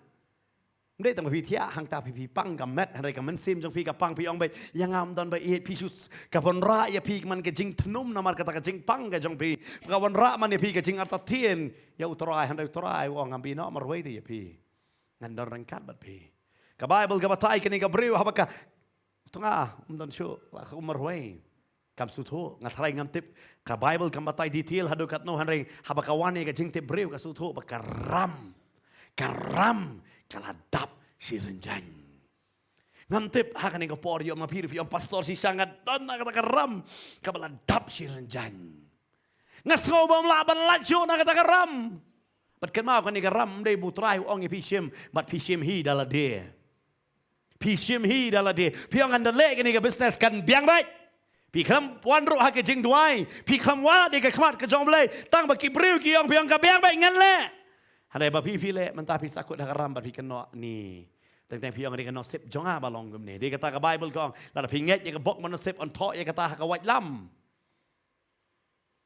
Ym dei tang ba phi thiah hangta, phi, phi pang ka met, hynrei ka mynsiem jong phi ka pang, phi ong beit ïa nga ym don ba ïeit, phi shu s-, ka wanrah ïa phi man ka jingthnum namar kata ka jingpang ka jong phi. Ka wanrah man ïa phi ka jingartatien ïa u Trai, hynrei u Trai u ong ngam bino marwei te ïa phi. Ngan don ryngkat bad phi. Ka Baibl ka batai kane ka briew haba ka, u tnga um don shuh, la ka um marwei. Kam sngewthuh, nga tharai ngam tip. Ka Baibl kam batai detail haduh katno, hynrei haba ka wan ïa ka jingtip briew ka sngewthuh ba ka ram, ka ram ka la dap shi rynjang. Ngam tip ha kane ka por ïoh ma phi ruh phi ong pastor shisha nga don na kata ka ram kaba la dap shi rynjang. Nga sngew bym lah ban lait shuh na kata ka ram. Bad kynmaw kane ka ram ym dei ba u Trai u ong ïa phi shim, bad phi shim hi da lade. Phi shim hi da lade. Phi ong ngan da leh kane ka business kan biang beit. Phi khlem wan ruh ha ka jingduwai. Phi khlem wad ïa ka khmat ka jong U Blei. Tang ba ki briew ki ong phi ong ka biang beit ngan leh. Hynrei ba phi phi leh mynta phi sahkut ha ka ram bad phi kynnoh ni. Teng teng phi ong ri ka nusip jong nga ba long kumne. Dei kata ka Baibl ka ong lada phi ngeit ïa ka bok ba nusip yn thoh ïa kata ha ka waitlam.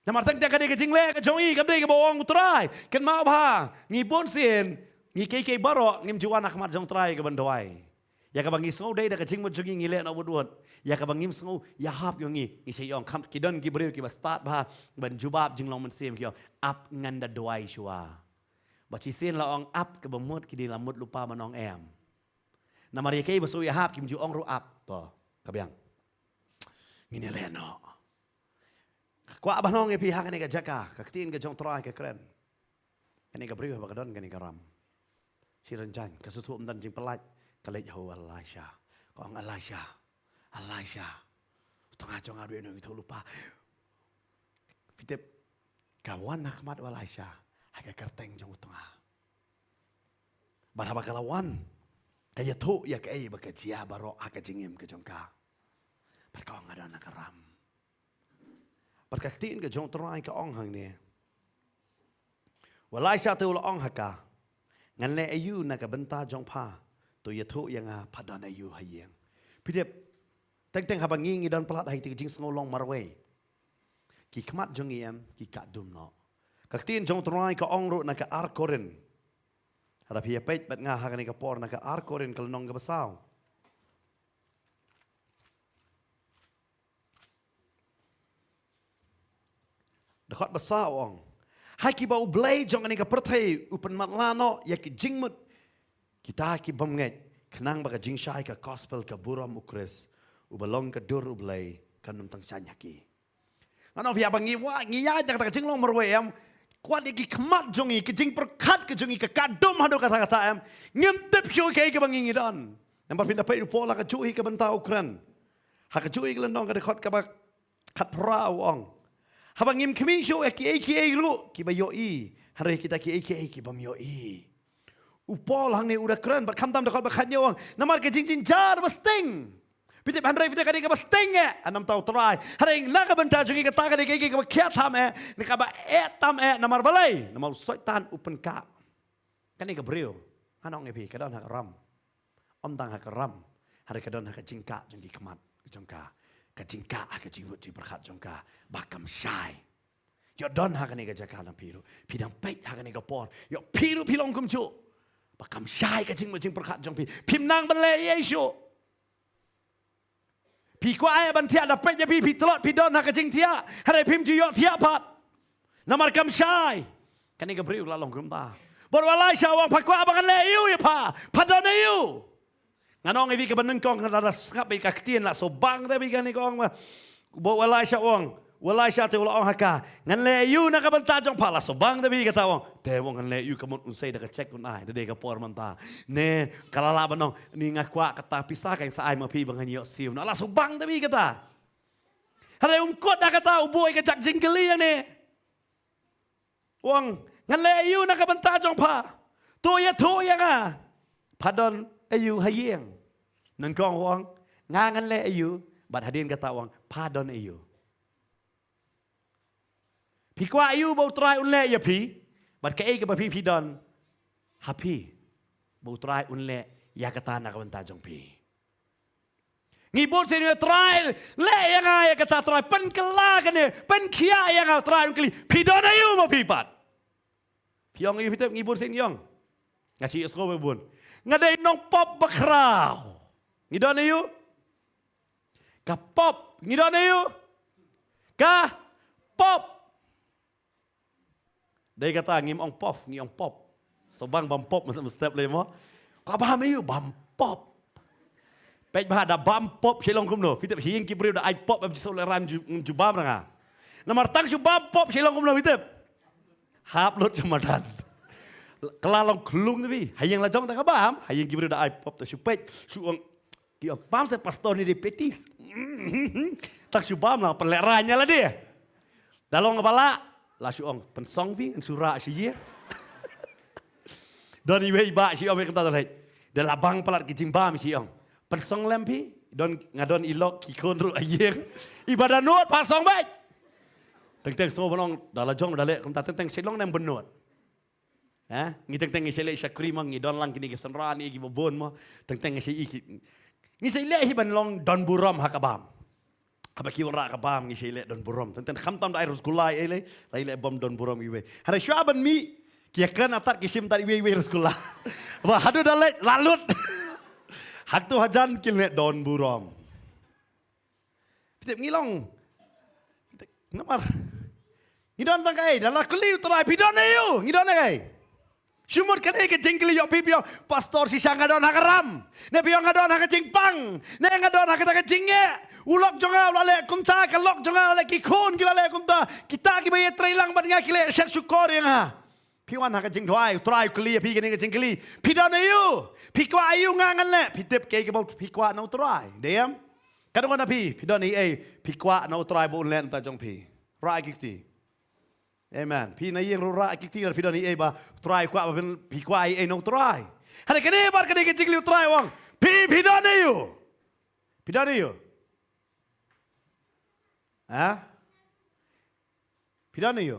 Namar teng teng ka dei ka jingleh ka jong i, kam dei kaba ong u Trai. Kynmaw bha, ngi bun sien, ngi kiei kiei baroh ngim ju wan ha khmat jong u Trai kaban duwai. Ïa kaba ngi sngew dei da ka jingmut jong ngi ngi leh noh wut wut. Ïa kaba ngim sngew ïahap ïa ngi, ngi sa ïa ong kham ki don ki briew kiba stad bha ban jubab jinglong mynsiem ki ong ap ngan da duwai shuwa. Ba shisien la ong ap kaba mut ki dei la mut lypa ban ong em. Namar ïa kiei ba sngew ïahap kim ju ong ruh ap. To, ka biang. Ngin ïa leh noh. Kwah ban ong ïa phi ha kane ka jaka, ka ktien ka jong u Trai ka kren. Kane ka briew haba ka don kane ka ram shi rynjang, ka sngewthuh ym don jingpyllait, ka leit ha u Elisha. Ka ong Elisha, Elisha, u tnga jong nga u dei u nongïathuhlypa. Phi tip, ka wan ha khmat u Elaisha ha ka kyrteng jong u tnga. Bad haba ka la wan, ka ïathuh ïa kaei ba ka jia baroh ha ka jingim ka jong ka. Bad ka ong, nga don ha ka ram. Bad ka ktien ka jong u Trai ka ong hangne, u Elaisha te u la ong ha ka, ngan leh aïu na ka bynta jong pha? To ïathuh ïa nga, pha don aïu ha ïing? Phi tip, teng teng haba ngi ngi don palat ha ïa ka jingsngew long marwei, ki khmat jong ngi em ki kah dum noh. Ka ktien jong u Trai ka ong ruh na ka ar Korinth. Haba phi ïa peit bad nga ha kane ka por na ka ar Korinth ka lynnong kaba saw. Dkhot ba saw u ong, ha kiba U Blei jong kane ka pyrthei u pynmatlah noh ïa ki jingmut kita ki bym ngeit, khnang ba ka jingshai ka gospel ka burom u Khrist uba long ka dur U Blei kan ym tang shaiñ ha ki. Ngan ong ïa phi, haba ngi wad ngi ïaid na kata ka jinglong marwei em, kwah ïa ki khmat jong ngi, ka jingpyrkhat ka jong ngi ka kah dum haduh katta katta em, ngim tip shuh kaei kaba ngi ngi don. Namar phi da peit u Paul ha kajuh hi ka bynta u Korinth, ha kajuh hi ka lynnong ka dkhot kaba khatphra u ong, haba ngim khmih shuh ïa kiei kiei ruh kiba ïohi, hynrei kita kiei kiei ki bym ïohi. U Paul hangne u da kren bad khamtam dkhot ba khatñiew u ong, namar ka jingjynjar ba sting. Phi tip, hynrei phi tip ka dei kaba sting eh, namar u Trai. Hynrei na ka bynta jong ngi kata ka dei kaei kaei kaba khia tam eh, ne kaba eh tam eh, namar balei? Namar u Soitan u pynkah. Kane ka briew, ngan ong ïa phi, ka don ha ka ram. Ym tang ha ka ram, hynrei ka don ha ka jingkah jong ki khmat jong ka, ka jingkah ha ka jingmut jingpyrkhat jong ka ba kam shai. Ïoh don ha kane ka jaka na phi ruh, phi dang peit ha kane ka por, ïoh phi ruh phi long kumjuh, ba kam shai ka jingmut jingpyrkhat jong phi, phim nang ban leh ei ei shuh. Phi kwah eh ban thiah, da peit ïa phi, phi tlot, phi don ha ka jingthiah, hynrei phim ju ïoh thiah pat. Namar kam shai. Kane ka briew la long kumta. Bad u Elaisha u ong, pha kwah ba ngan leh aïu ïa pha? Pha don aïu? Ngan ong ïa phi kaba nyngkong, ngan da sngap ïa ka ktien, la shu bang da phi kane ka ong ba, ba u Elaisha u ong, u Elaisha te u la ong ha ka, ngan leh aïu na ka bynta jong pha? La shu bang da phi kata u ong. Te u ong ngan leh aïu, ka mut un sei da ka check un ai, da dei ka por mynta. Ne ka la lah ban ong, ni nga kwah kata pisa, kan sa ai ma phi ba ngan ïoh siew noh. La shu bang da phi kata. Hynrei um kut da kata, u buh ïa ka dak jingkylli ïa ne. U ong, ngan leh aïu na ka bynta jong pha? To ïathuh ïa nga, pha don aïu ha ïing? Nyngkong u ong, nga ngan leh aïu? Bad hadien kata u ong, pha don aïu? Phi kwah aïu ba u Trai un leh ïa phi? Bad kaei kaba phi phi don ha phi ba u Trai un leh ïa kata na ka bynta jong phi? Ngi bun sien ïa u Trai, leh ïa nga ïa kata Trai, pynkylla kane, pynkhiah ïa nga Trai, un kylli, phi don aïu ma phi pat? Phi ong aïu phi tip, ngi bun sien ngi ong. Nga shu ïohsngew ba bun. Nga dei nongpop bakhraw. Ngi don aïu? Ka pop. Ngi don aïu? Ka pop. Dei kata ngim ong pof, ngi ong pop. Shu bang bam pop, masa mstep lei mo. Ka bam aïu, bam pop. Peit bha, da bam pop sha long kumno. Phi tip, ha ïing ki briew da ai pop, em, jisu le ram ju, ju bam na nga. Namar tang shu bam pop sha long kumno, phi tip, hap lut sha madan. Ka la long khlung te phi. Ha ïing la jong tang ka bam, ha ïing ki briew da ai pop, tang shu peit, shu ong, ki ong, bam se pastor ni dei petis. Tang shu bam la pynlehrain ïa lade. Da long ba lah, la shu ong, pynsong phi, ngan shu rah sha ïing. Don iwei i bah shu ong, kumta to leit. Da la bang palat ki jingbam shu ong, pynsong lem phi, don, nga don i lok ki khun ruh ha ïing. Iba da nud pha song beit. Teng teng sngew ban ong, da la jong da leh kumta, teng teng shu long nang bynnud. Ha? Ngi teng teng ngi sa leh shakri mo, ngi don lang kine ki synran, ïa kiba bun mo. Teng teng ngi sa ïa ki, ngi sa leh hi ban long don burom ha ka bam. Haba ki wanrah ka bam ngi sa leh don burom. Teng teng khamtam da ai rasgulla ïa lei, la leh bam don burom iwei. Hynrei shuwa ban mih, ki ïa kren atat ki shim tad iwei iwei rasgulla. Ba haduh da leit la lut. Haduh hajan ki leh don burom. Phi tip ngi long. Namar ngi don tang kaei, da la kylli u Trai, phi don aïu? Ngi don kaei? Shu mut kane ka jingkylli, ïoh phi phi ong, pastor, shisha nga don ha ka ram. Ne phi ong nga don ha ka jingpang. Ne nga don ha kata ka jingeh. U lok jong nga u la leh kumta, ka lok jong nga la leh, ki khun ki la leh kumta. Kita kiba ïatrei lang bad nga ki leh shet shukor ïa nga. Phi wan ha ka jingduwai, u Trai u kylli ïa phi kane ka jingkylli. Phi don aïu? Phi kwah aïu nga ngan leh? Phi tip kaei kaba phi kwah na u Trai? Dei em? Ka dang na phi, phi don ei ei phi kwah na u Trai ba un leh na ka bynta jong phi? Rah ki kti. Amen. Phi na ïing ruh rah ki kti, phi don ei ei ba u Trai u kwah ba phin, phi kwah ei ei na u Trai. Hynrei kane bad kane ka jingkylli u Trai u ong, phi, phi don aïu? Phi don aïu? Ha? Phi don aïu?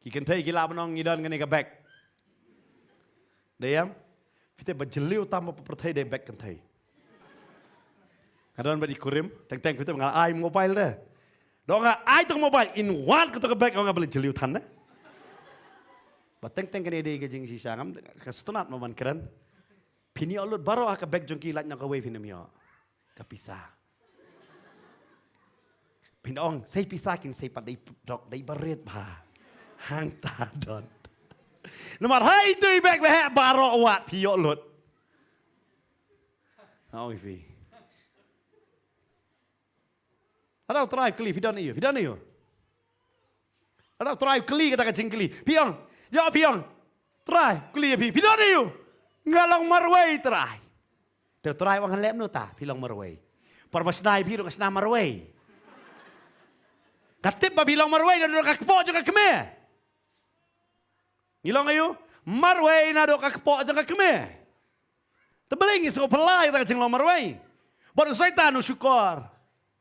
Ki kynthei ki lah ban ong ngi don kane ka bag. Dei em? Phi tip ba jylliew tam ha pyrthei dei bag kynthei. Nga don bad i kurim, teng teng phi tip nga ai mobile de. Dang nga ai tang mobile, in wad kato ka bag, nga balei jylliew than de. Ba teng teng kane dei ka jingshisha, ngam, ka sngewtynnat mo ban kren. Phin ïoh lut baroh ha ka bag jong ki, lait noh kawei phin ym ïoh. Ka pisa. Phin ong, sei pisa kin sei pat, dei dok, dei barit bha. Hangta don. Namar ha itu i bag ba heh baroh wat phi ïoh lut. Ong ïa phi. Lada u Trai u kylli, phi don aïu? Phi don aïu? Lada u Trai u kylli kata ka jingkylli, phi ong, ïoh phi ong, Trai u kylli ïa phi, phi don aïu? Nga long marwei, Trai. Te u Trai u ong, leh kumno ta phi long marwei? Por ba shna ïa phi ruh nga shna marwei. Nga tip ba phi long marwei naduh ka kpoh jong ka kmie. Ngi long aïu? Marwei naduh ka kpoh jong ka kmie. Te balei ngi sngewphylla ïa kata ka jinglong marwei? Bad u Soitan u shukor.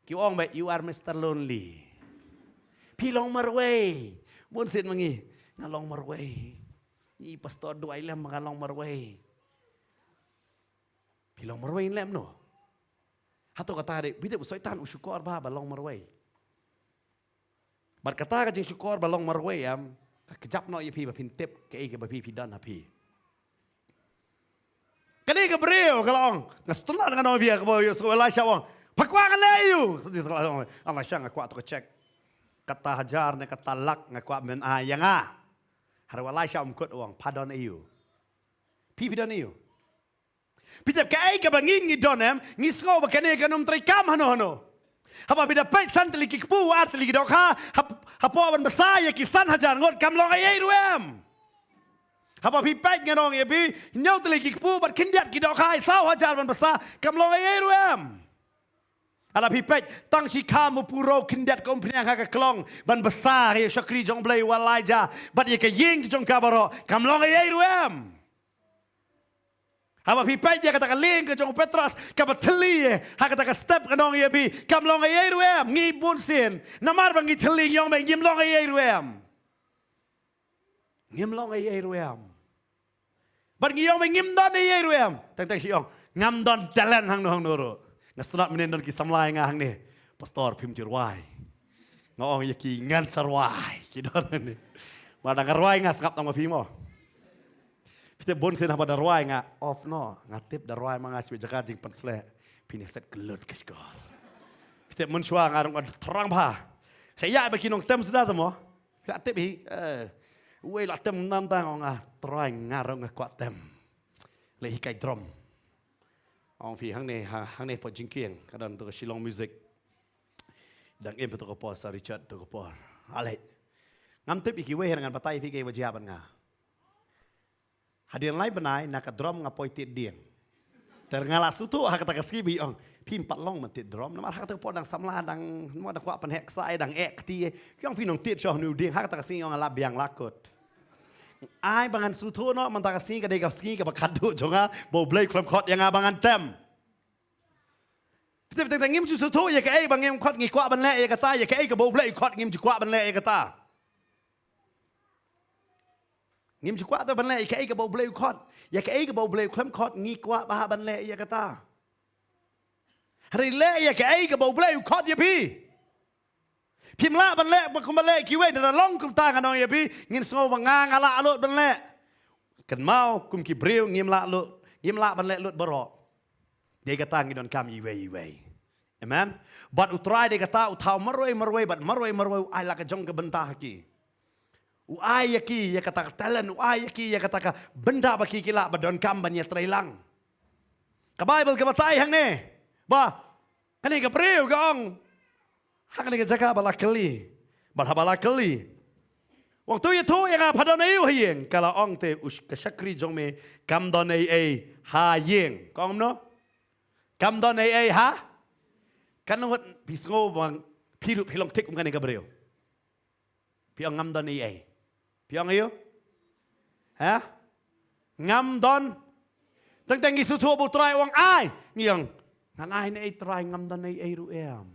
Ki ong ba, you are Mister Lonely. Phi long marwei. Bun sien ma ngi, nga long marwei. Ngi pastor duwai lem ba nga long marwei. Phi long marwei lem no. Hato kata dei, phi tip u Soitan u shukor bha ba long marwei. Bad kata ka jingshukor ba long marwei em, ka kjap noh ïa phi ba phin tip kaei kaba phi, phi don ha phi. Kane ka briew ka la ong, nga sngewtynnat, nga ong ïa phi, kaba ïohsngew Elisha u ong, pha kwah ngan leh aïu? Elisha, nga kwah to ka check. Kata hajar ne kata lak nga kwah men ai ïa nga. Hynrei u Elisha um kut, u ong, pha don aïu? Phi, phi don aïu? Phi tip kaei kaba ngi, ngi don em, ngi sngew ba kane kan ym trei kam hano hano. Haba phi da peit san tylli ki kpu, ar tylli ki dohkha, hap-, hapoh ban bsa ïa ki san hajar ngut kam long ei ei ruh em. Haba phi peit, ngan ong ïa phi, hynñiew tylli ki kpu bad khyndiat ki dohkha, saw hajar ban bsa kam long ei ei ruh em. Lada phi peit, tang shi kham u puro khyndiat ka umphniang ha ka klong ban bsa ïa u shakri jong U Blei u Elijah bad ïa ka ïing jong ka baroh kam long ei ei ruh em. Haba phi peit ïa kata ka lieng ka jong u Petros kaba thylli ha kata ka step, ngan ong ïa phi, kam long ei ei ruh em. Ngi bun sien namar ba ngi thylli ngi ong ba ngim long ei ei ruh em. Ngim long ei ei ruh em. Bad ngi ong ba ngim don ei ei ruh em. Teng teng shi ong, ngam don talent hangno hangno ruh. Nga sngewtynnat mynnin don ki samla ïa nga hangne. Pastor, phim ju rwai. Nga ong ïa ki, ngan sa rwai. Ki don hangne. Ba da nga rwai nga sngap tang ma phi mo. Phi tip bun sien haba da rwai nga off noh. Nga tip da rwai ma nga shibit jaka jingpynsleh. Phin ïa set kyllut ka shkor. Phi tip mynshuwa nga rung thrang bha. Sa ïa ba ki nongtem suda te mo. Phi la tip hi, eh, uwei la tem namtang, ong, ah, Trai, nga ruh nga kwah tem. Leh hikai drum. Ong phi hangne, ha, hangne hapoh jingkieng ka don to ka Shillong Music. Dang im to ka por, Sir Richard to ka por. Ale. Ngam tip ïa kiwei, hynrei ngan batai phi kaei ba jia bad nga. Hadien lai bnai na ka drum nga poi tied dieng. Te nga la sngewthuh ha kata ka sngi ba i ong, phim pat long ban tied drum namar ha kata ka por dang samla, dang, namar dang kwah pynheh ksai, dang eh kti. Ki ong phi nang tied shuh hano dieng, ha kata ka sngi ong nga la biang la kut. Ai ba ngan sngewthuh noh mynta ka sngi ka dei ka sngi kaba khatduh jong nga ba U Blei u khlem khot ïa nga ba ngan tem. Phi tip, teng teng ngim ju sngewthuh ïa kaei ba ngim khot, ngi kwah ban leh ïa kata, ïa kaei kaba U Blei u khot ngim ju kwah ban leh ïa kata. Ngim ju kwah te ban leh ïa kaei kaba U Blei u khot. Ïa kaei kaba U Blei u khlem khot ngi kwah bha ban leh ïa kata. Hynrei leh ïa kaei kaba U Blei u khot ïa phi. Phim lah ban leh ba kumba leh kiwei, da long kumta ngan ong ïa phi, ngin sngew ba nga nga lah lut ban leh. Kynmaw kum ki briew ngim lah lut, ngim lah ban leh lut baroh. Dei kata ngi donkam iwei iwei. Amen. Bad U Trai dei kata u thaw marwei marwei bad marwei marwei u ai la ka jong ka bynta ha ki. U ai ïa ki ïa kata ka talent, u ai ïa ki ïa kata ka bynta ba ki ki lah ba donkam ban ïatrei lang. Ka Baibl ka batai hangne ba kane ka briew ka ong ha kane ka jaka ba la kylli, bad haba la kylli, u ong, to ïathuh ïa nga pha don aïu ha ïing. Ka la ong, te u sh-, ka shakri jong me kam don ei ei ha ïing. Ka ong kumno? Kam don ei ei ha. Kan wat phi sngew ba phi ruh phi long thik kum kane ka briew. Phi ong ngam don ei ei. Phi ong aïu? Ha? Ngam don. Teng teng ngi sngewthuh ba u Trai u ong ai. Ngi ong ngan ai ne ei Trai, ngam don ei ei ruh em.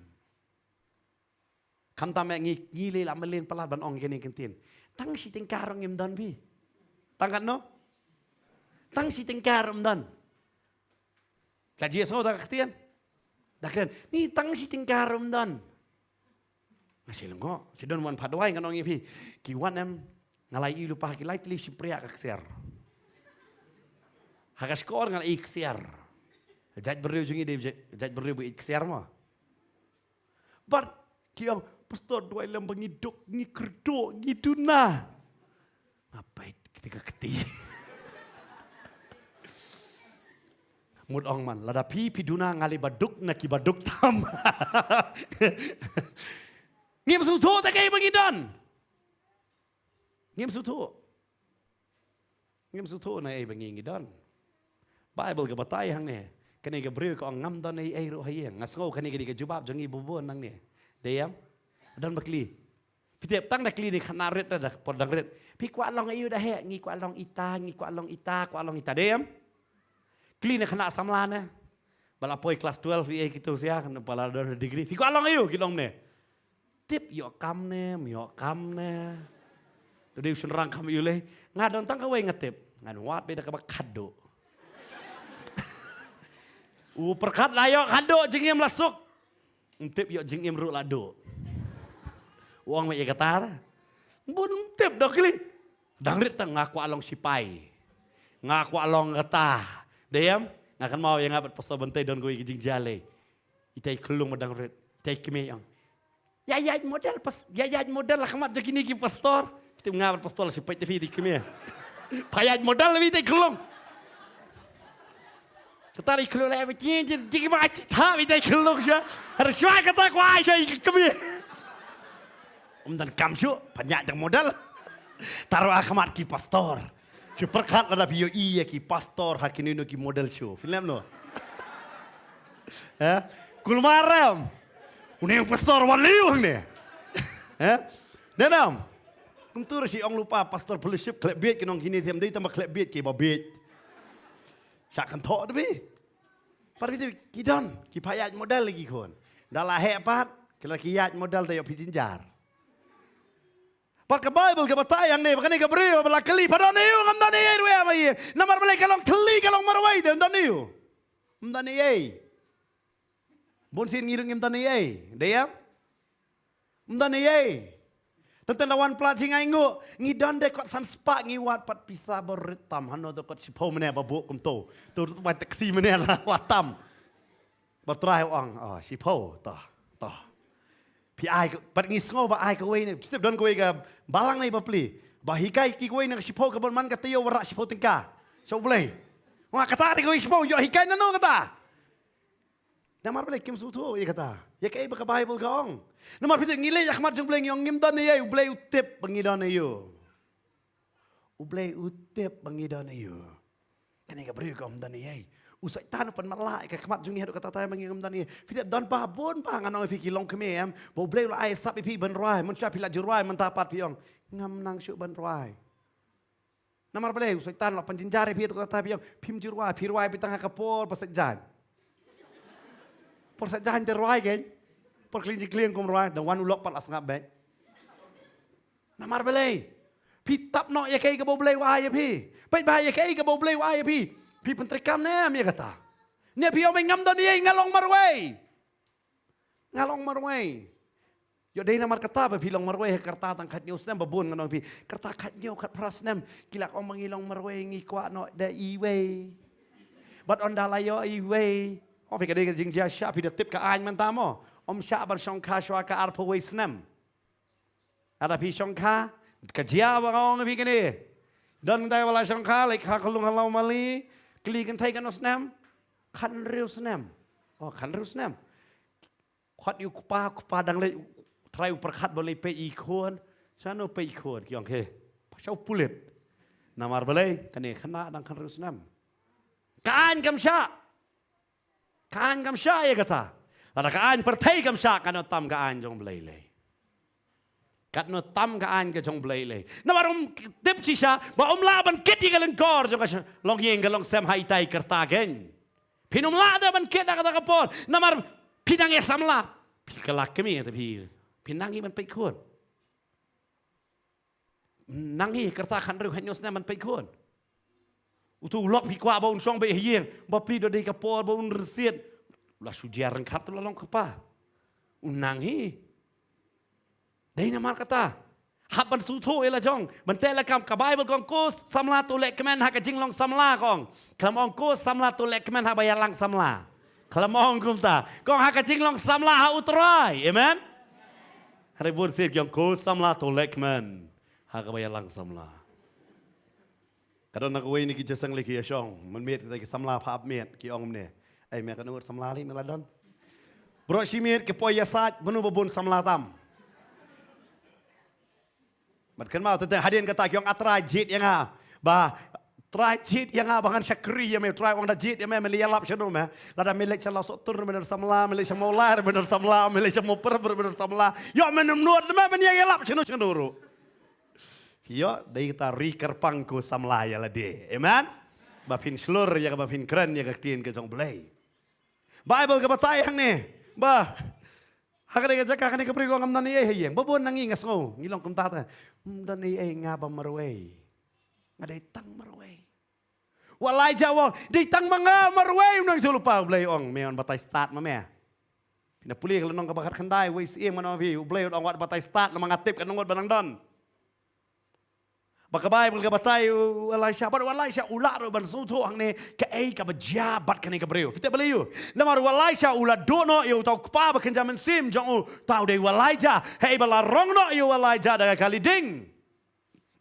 Khamtam eh ngi, ngi leh la mlien palat ban ong kane ka ktien. Tang shi tyngka ruh ngim don phi. Tang katno? Tang shi tyngka ruh ym don. Ka jia sngew da ka ktien. Da kren. Ni tang shi tyngka ruh ym don. Nga shu lyngngoh, shu don wan pat duwai ngan ong ïa phi. Ki wan em, nga la ïohi lypa ha ki lai tylli shympriah ka ksiar. Ha ka shkor nga la ïohi ksiar. Jait briew jong ngi dei jait, jait briew ba ïeit ksiar mo. Bad ki ong, pastor duwai lem ba ngi duk, ngi kyrduh, ngi duna. Nga peit kti ka kti. Mut ong man, lada phi phi duna nga leh ba duk na ki ba duk tam. Ngim sngewthuh te kaei ba ngi don. Ngim sngewthuh. Ngim sngewthuh na ei ba ngi ngi don. Bible ka batai hangne. Kane ka briew ka ong ngam don ei ei ruh ha ïing. Nga sngew kane ka dei ka jubab jong ngi bun bun nangne. Dei em? Don ba kylli. Phi tip tang da kylli ne khynnah rit da, da por dang rit. Phi kwah long aïu da heh, ngi kwah long ita, ngi kwah long ita, kwah long ita, dei em? Kylli ne khynnah samla ne. Ba la poi klas twelve ïa kito sia, kane ba la don degree. Phi kwah long aïu, ki long ne. Tip ïoh kam ne, ym ïoh kam ne. Dei u shynrang kam ïoh lei. Nga don tang kawei nga tip. Ngan wad beit da kaba khadduh. U pyrkhat la ïoh khadduh, jingim la suk. Ym tip ïoh jingim ruh la duh. U ong mei ïa kata. Bun ym tip da kylli. Dang rit tang nga kwah long sipai. Nga kwah long kata. Dei em? Nga kynmaw ïa nga bad pastor Bynta don kawei ka jingjia lei. Ita i khyllung ba dang rit. Ita i kmie ong. Ïa ïaid model pas, ïa ïaid model ha khmat jong kine ki pastor. Phi tip nga bad pastor la shu peit te phi ita i kmie. Pha ïaid model phi ita i khyllung. Kata i khyllung la ïa phi kin jin jin ma chi tha phi ita i khyllung sha. Har shuwa kata kwah ai sha i kmie. Ym don kam shuh, pha ïaid dang model. Tang ruh ha khmat ki pastor. Shu pyrkhat lada phi ïohi ïa ki pastor ha kino kino ki model show. Phi lem no. Eh? Kulmar em. Une u pastor wan liu hangne. Eh? Dei nam. Kumtu ruh shi ong lypa pastor fellowship khlem bieit ki nongkini them dei tang ba khlem bieit ki ba bieit. Sha kan thoh de bi. Par bieit ki don ki pha ïaid model lagi khun. Da la heh pat ki la ki ïaid model te ïoh phi jynjar. Bad ka Bible ka batai hangne ba kane ka briew ba la kylli pha don aïu, ngam don ei ei ruh em. Namar balei ka long thylli, ka long marwei te ym don aïu. Ym don ei ei. Bun sien ngi ruh ngim don ei ei. Dei em? Ym don ei ei. Tang te la wan pla shi ngai nguh ngi don de kot san spah ngi wad pat pisa ba rit tam hano te kot shiphew mynne ba buh kumto. To wan taxi mynne la wad tam. Ba Trai u ong, oh, shiphew, to, to. Phi ai, pat ngi sngew ba ai kawei ne, tip don kawei ka balang ne ba pli. Ba hikai ki kawei ne shiphew ka ban man ka taïew ba rah shiphew tyngka. Sha U Blei. Wa kata ne kawei shiphew, ïoh hikai nano kata. Namar Blei kim sngewthuh ïa kata. Ïa kaei ba ka Bible ka ong. Namar phi tip ngi leit ïa khmat jong Blei ngi ong ngim don ei ei, U Blei u tip ba ngi don aïu. U Blei u tip ba ngi don aïu. Kane ka briew ka ym don ei ei. U Soitan u pynmatlah ïa ka khmat jong ngi haduh katta katta ba ngi ym don ei ei. Phi dep don ba bun ba ngan ong ïa phi ki longkmie em. Ba U Blei u la ai sap ïa phi ban rwai. Mynshuwa phi la ju rwai mynta pat phi ong ngam nang shuh ban rwai. Namar balei u Soitan u la pynjynjar ïa phi haduh katta katta phi ong phim ju rwai, phi rwai phi tang ha ka por ba sait jaiñ. Por sait jaiñ te rwai kein. Por klieng jingklieng kum rwai, dang wan u lok pat la sngap beit. Namar balei? Phi tap noh ïa kaei kaba U Blei u ai ïa phi. Peit bha ïa kaei kaba U Blei u ai ïa phi. Phi pyntreikam ne em ïa kata? Ne phi ong ngam don ei ei, nga long marwei. Nga long marwei. Ïoh dei namar kata ba phi long marwei ha ka rta tang khathynñiew snem ba bun ngan ong ïa phi. Ka rta khathynñiew khatphra snem ki la ong ma ngi long marwei ngi kwah noh da iwei. Bad ynda la ïoh iwei. Oh phi ka dei ka jingjia shah phi da tip ka aiñ mynta mo. Ym shah ban shongkha shuwa ka arphew wei snem. Lada phi shongkha, ka jia ba nga ong ïa phi kane. Don kynthei ba la shongkha, leit kha ka lung ha Lawmali, kylli kynthei katno snem? Khathynriew snem. Oh, khathynriew snem. Khot ïa u kpa, kpa dang leit, trai u pyrkhat ba leit peit ïa i khun. Shano peit i khun, ki ong he. Sha u pulit. Namar balei, kane khynnah dang khathynriew snem. Ka aiñ kam shah. Ka aiñ kam shah ïa kata. Lada ka aiñ pyrthei kam shah, kano tam ka aiñ jong Blei lei. Katno tam ka aiñ ka jong Blei lei. Namar um tip shisha ba um lah ban kit ïa ka lyngkor jong ka sha-, longïing ka longsem ha itai i kyrta kein. Phin um lah da ban kit ha kata ka por. Namar phi nang ïa samla. Phi kylla kmie te phi. Phi nang ïa ban peit khun. Nang ïa kyrta khathynriew khathynñiew snem ban peit khun. Uto u lok phi kwah ba un shong beit ha ïing, bapli da dei ka por ba un rynsied. La shu jia ryngkat te la long kpa. Un nang hi. Dei namar kata. Hap ban sngewthuh ïa la jong. Ban teh la kam ka Baibl ka ong ko samla to leh kmen ha ka jinglong samla ka ong. Khlem ong ko samla to leh kmen ha ba ïalang samla. Khlem ong kumta. Ka ong ha ka jinglong samla ha U Trai. Amen. Hynrei bun sien ki ong ko samla to leh kmen ha ka ba ïalang samla. Ka don na kawei na ki jingïaseng lei ki ïashong, mynmiet kita ki samla pha ap miet, ki ong kumne. Ai me katno ngut samla lei me la don. Baroh shi miet ki poi ïasaid, mano ba bun samla tam. Bad kynmaw te te hadien kata ki ong A Trai jied ïa nga. Ba Trai jied ïa nga ba ngan shakri ïa me, Trai ong da jied ïa me, me leit ïalap shano me. Lada me leit sha Lawsohtur me don samla, me leit sha Mawlai me don samla, me leit sha Mawpyrshah me don samla. Ïoh me nym nud me, me ïalap shano shano ruh. Ïoh, dei kata ri kyrpang ko samla ïa lade. Amen. Ba phin shlur ïa kaba phin kren ïa ka ktien ka jong Blei. Baibl ka batai hangne. Ba ha kane ka jaka kane ka briew ka ong ngam don ei ei ha ïing. Ba bun na ngi nga sngew, ngi long kumta te. Ym don ei ei nga ba marwei. Nga dei tang marwei. U Elijah u ong, dei tang ma nga marwei, u nang jubab, Blei ong, me wan batai stad ma me. Phi na pule ka lynnong kaba khatkhyndai, wei siem ngan ong phi, U Blei u ong wat batai stad, namar nga tip katno ngut ba nang don. Ba ka Baibl ka batai u Elisha, bad u Elisha u lah ruh ban sngewthuh hangne kaei kaba jia bad kane ka briew. Phi tip balei u? Namar u Elisha u la duh noh ïa uta u kpa ba kynja mynsiem jong u, uta u dei u Elijah. Haei ba la rong noh ïa u Elijah da ka kali ding.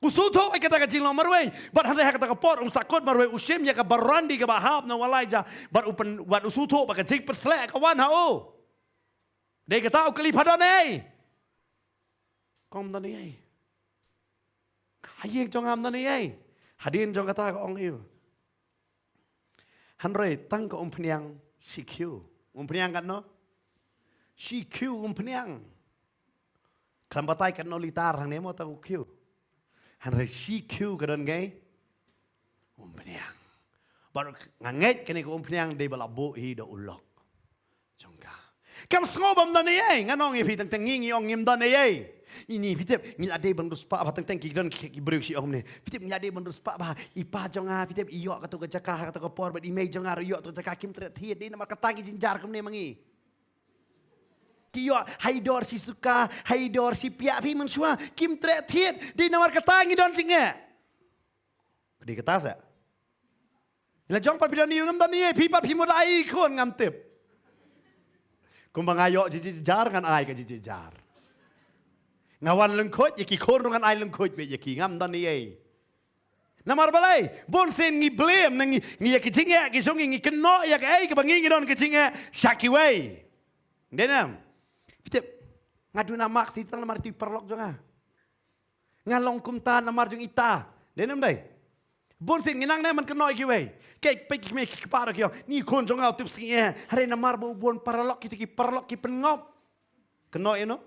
U sngewthuh ïa kata ka jinglong marwei. Bad hynrei ha kata ka por u sahkut marwei, u shim ïa ka barandi kaba hap na u Elijah. Bad u pyn, bad u sngewthuh ba ka jingpynshlur ka wan ha u. Dei kata u kylli, pha don ei? Ka ong ym don ei. Ha ïing jong nga ym don ei. Hadien jong kata ka ong ïa u. Hynrei tang ka umphniang shi khiew. Umphniang katno? Shi khiew umphniang. Khlem batai katno litar hangne mo ta u khiew. Hynrei shi khiew ka don ngai. Umphniang. Baroh nga ngeit kane ka umphniang dei ba la buh hi da u lok jong ka. Kam sngew ba ym don ei ei, ngan ong ïa phi teng teng ngi ngi ong ngim don ei ei. Ini phi tip ngi la dei ban riewspah bha, teng teng ki don ki, ki briew ki ong kumne. Phi tip ngi la dei ban riewspah bha, i pa jong nga phi tip i ïoh kato ka jaka ha kato ka por bad i mei jong nga ruh ïoh kato ka jaka, kim treh thied, dei namar kata ki jynjar kumne ma ngi. Ki ïoh ha i dor shi suka, ha i dor shi piah, phi mynshuwa kim treh thied, dei namar kata ngi don jingeh. Ka dei kata seh. La jong pat phi don ïa u, ngam don ïa phi, pat phi mut la ai khun ngam tip. Kumba nga ïoh jingjar ngan ai ka jingjar. Nga wan lyngkhuid ïa ki khun ruh ngan ai lyngkhuid beit ïa ki, ngam don ïa. Namar balei? Bun sien ngi blame na ngi, ngi ïa ki jingeh ki jong ngi, ngi kynnoh ïa kaei kaba ngi ngi don ka jingeh sha kiwei. Dei ne em? Phi tip, nga duna mak sitang namar ïa u paralok jong nga. Nga long kumta namar jong ita. Dei ne em dei? Bun sien ngi nang ne em ban kynnoh ïa kiwei. Ki peit ki kmie ki kpa ruh ki ong, ni khun jong nga u tip sngi eh. Hynrei namar ba u bun paralok, kita ki paralok ki pynngop. Kynnoh ïa no?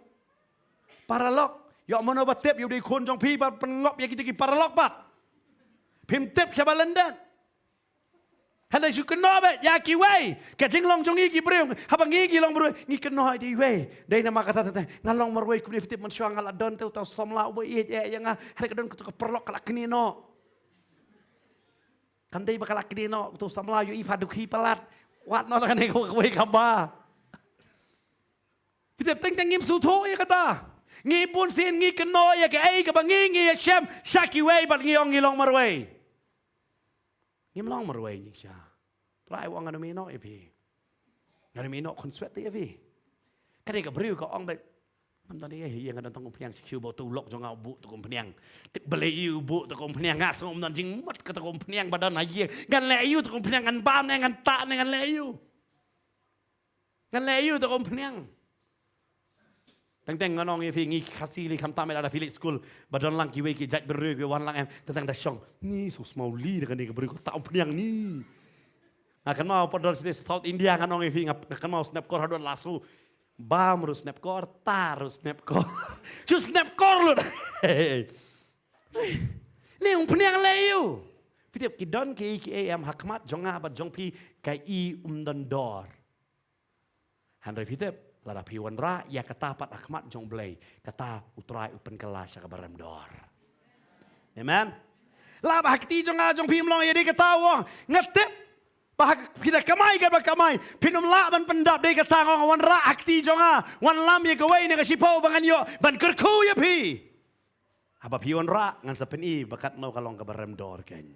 Paralok. Ïoh mano ba tip ïa u dei khun jong phi ba pynngop ïa kita ki paralok pat? Phim tip shaba lyndet. Hynrei shu kynnoh beit ïa kiwei. Ka jinglong jong ngi ki briew, haba ngi ngi long marwei, ngi kynnoh ïa kiwei. Dei namar kata teng teng nga long marwei kumne, phi tip mynshuwa nga la don te uta u samla uba ïeit eh ïa nga. Hynrei ka don kato ka paralok ka la knieh noh. Kam dei ba ka la knieh noh, uta u samla u ïohi pha dukhi palat. Wat noh da kane kawei kaba. Phi tip, teng teng ngim sngewthuh ïa kata. Ngi bun sien ngi kynnoh ïa kaei kaba ngi ngi ïashem sha kiwei bad ngi ong ngi long marwei. Ngim long marwei ngi sha. Trai u ong ngan ym ïehnoh ïa phi. Ngan ym ïehnoh khunswet ïa phi. Ka dei ka briew ka ong beit, ngam don ei ei, ïa nga don tang umphniang shi khiew ba uta u lok jong nga u buh uta ka umphniang. Tip balei u buh uta ka umphniang, nga sngew ym don jingmut kata ka umphniang ba don ha ïing. Ngan leh aïu uta ka umphniang, ngan bam ne ngan tah ne ngan leh aïu? Ngan leh aïu uta ka umphniang? Teng teng ngan ong ïa phi, ngi Khasi lei khamtam eh, lada phi leit skul ba don lang kiwei ki jaitbynriew kiba wan lang em, teng teng da shong, ni sngewsmau lei da kane ka briew kata umphniang ni. Nga kynmaw pat don sha South India, ngan ong ïa phi, nga, nga kynmaw sngap kor haduh la sngew. Bam ruh snep kor, ta ruh snep kor. Shu snep kor lut. Ne, umphniang leh ïa u. Phi tip ki don ki, ki em ha khmat jong nga bad jong phi, ka i um don dor. Hynrei phi tip, lada phi wanrah ïa kata pat ha khmat jong U Blei, kata U Trai u pynkylla sha kaba rem dor. Amen. Lah ba ha kti jong nga jong phi ym long ïa dei kata u ong, nga tip ba ha, phi da kamai katba kamai, phin ym lah ban pyndap, dei kata nga ong, wanrah ha kti jong nga, wanlam ïa kawei na ka shiphew ba ngan ïoh ban kyrkhu ïa phi. Haba phi wanrah ngan sa pyni ba katno ka long kaba rem dor kein.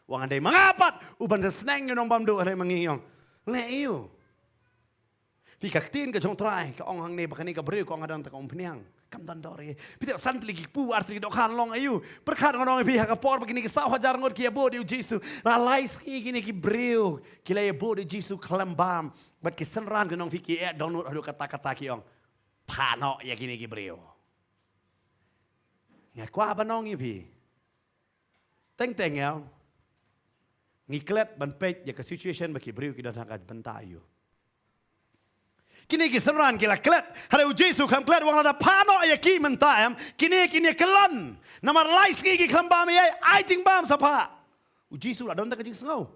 Wan, ngan dei ma nga pat uban sa sneng ïa u nongbamduh, hynrei ma ngi ong, leh ïa u. Phi, ka ktien ka jong U Trai ka ong hangne ba kane ka briew ka ong, nga don tang ka umphniang, kam don dor ïa. Phi tip, san tylli ki kpu, ar tylli ki dohkha, long ïa u. Pyrkhat ngan ong ïa phi, ha ka por ba kine ki saw hajar ngut ki ïabud ïa U Jisu, la lai sngi kine ki briew ki la ïabud ïa U Jisu khlem bam. Bad ki synran, ngan ong ïa phi, ki eh dohnud haduh katta katta, ki ong, phah noh ïa kine ki briew. Nga kwah ban ong ïa phi, teng teng ïa ngi klet ban peit ïa ka situation ba ki briew ki don ha ka bynta ïa u. Kine ki synran ki la klet, hynrei U Jisu kam klet, u ong lada phah noh ïa ki mynta em, kine kin ïa kyllon. Namar lai sngi ki khlem bam ei ei, ai jingbam sa phah. U Jisu la don tang ka jingsngew.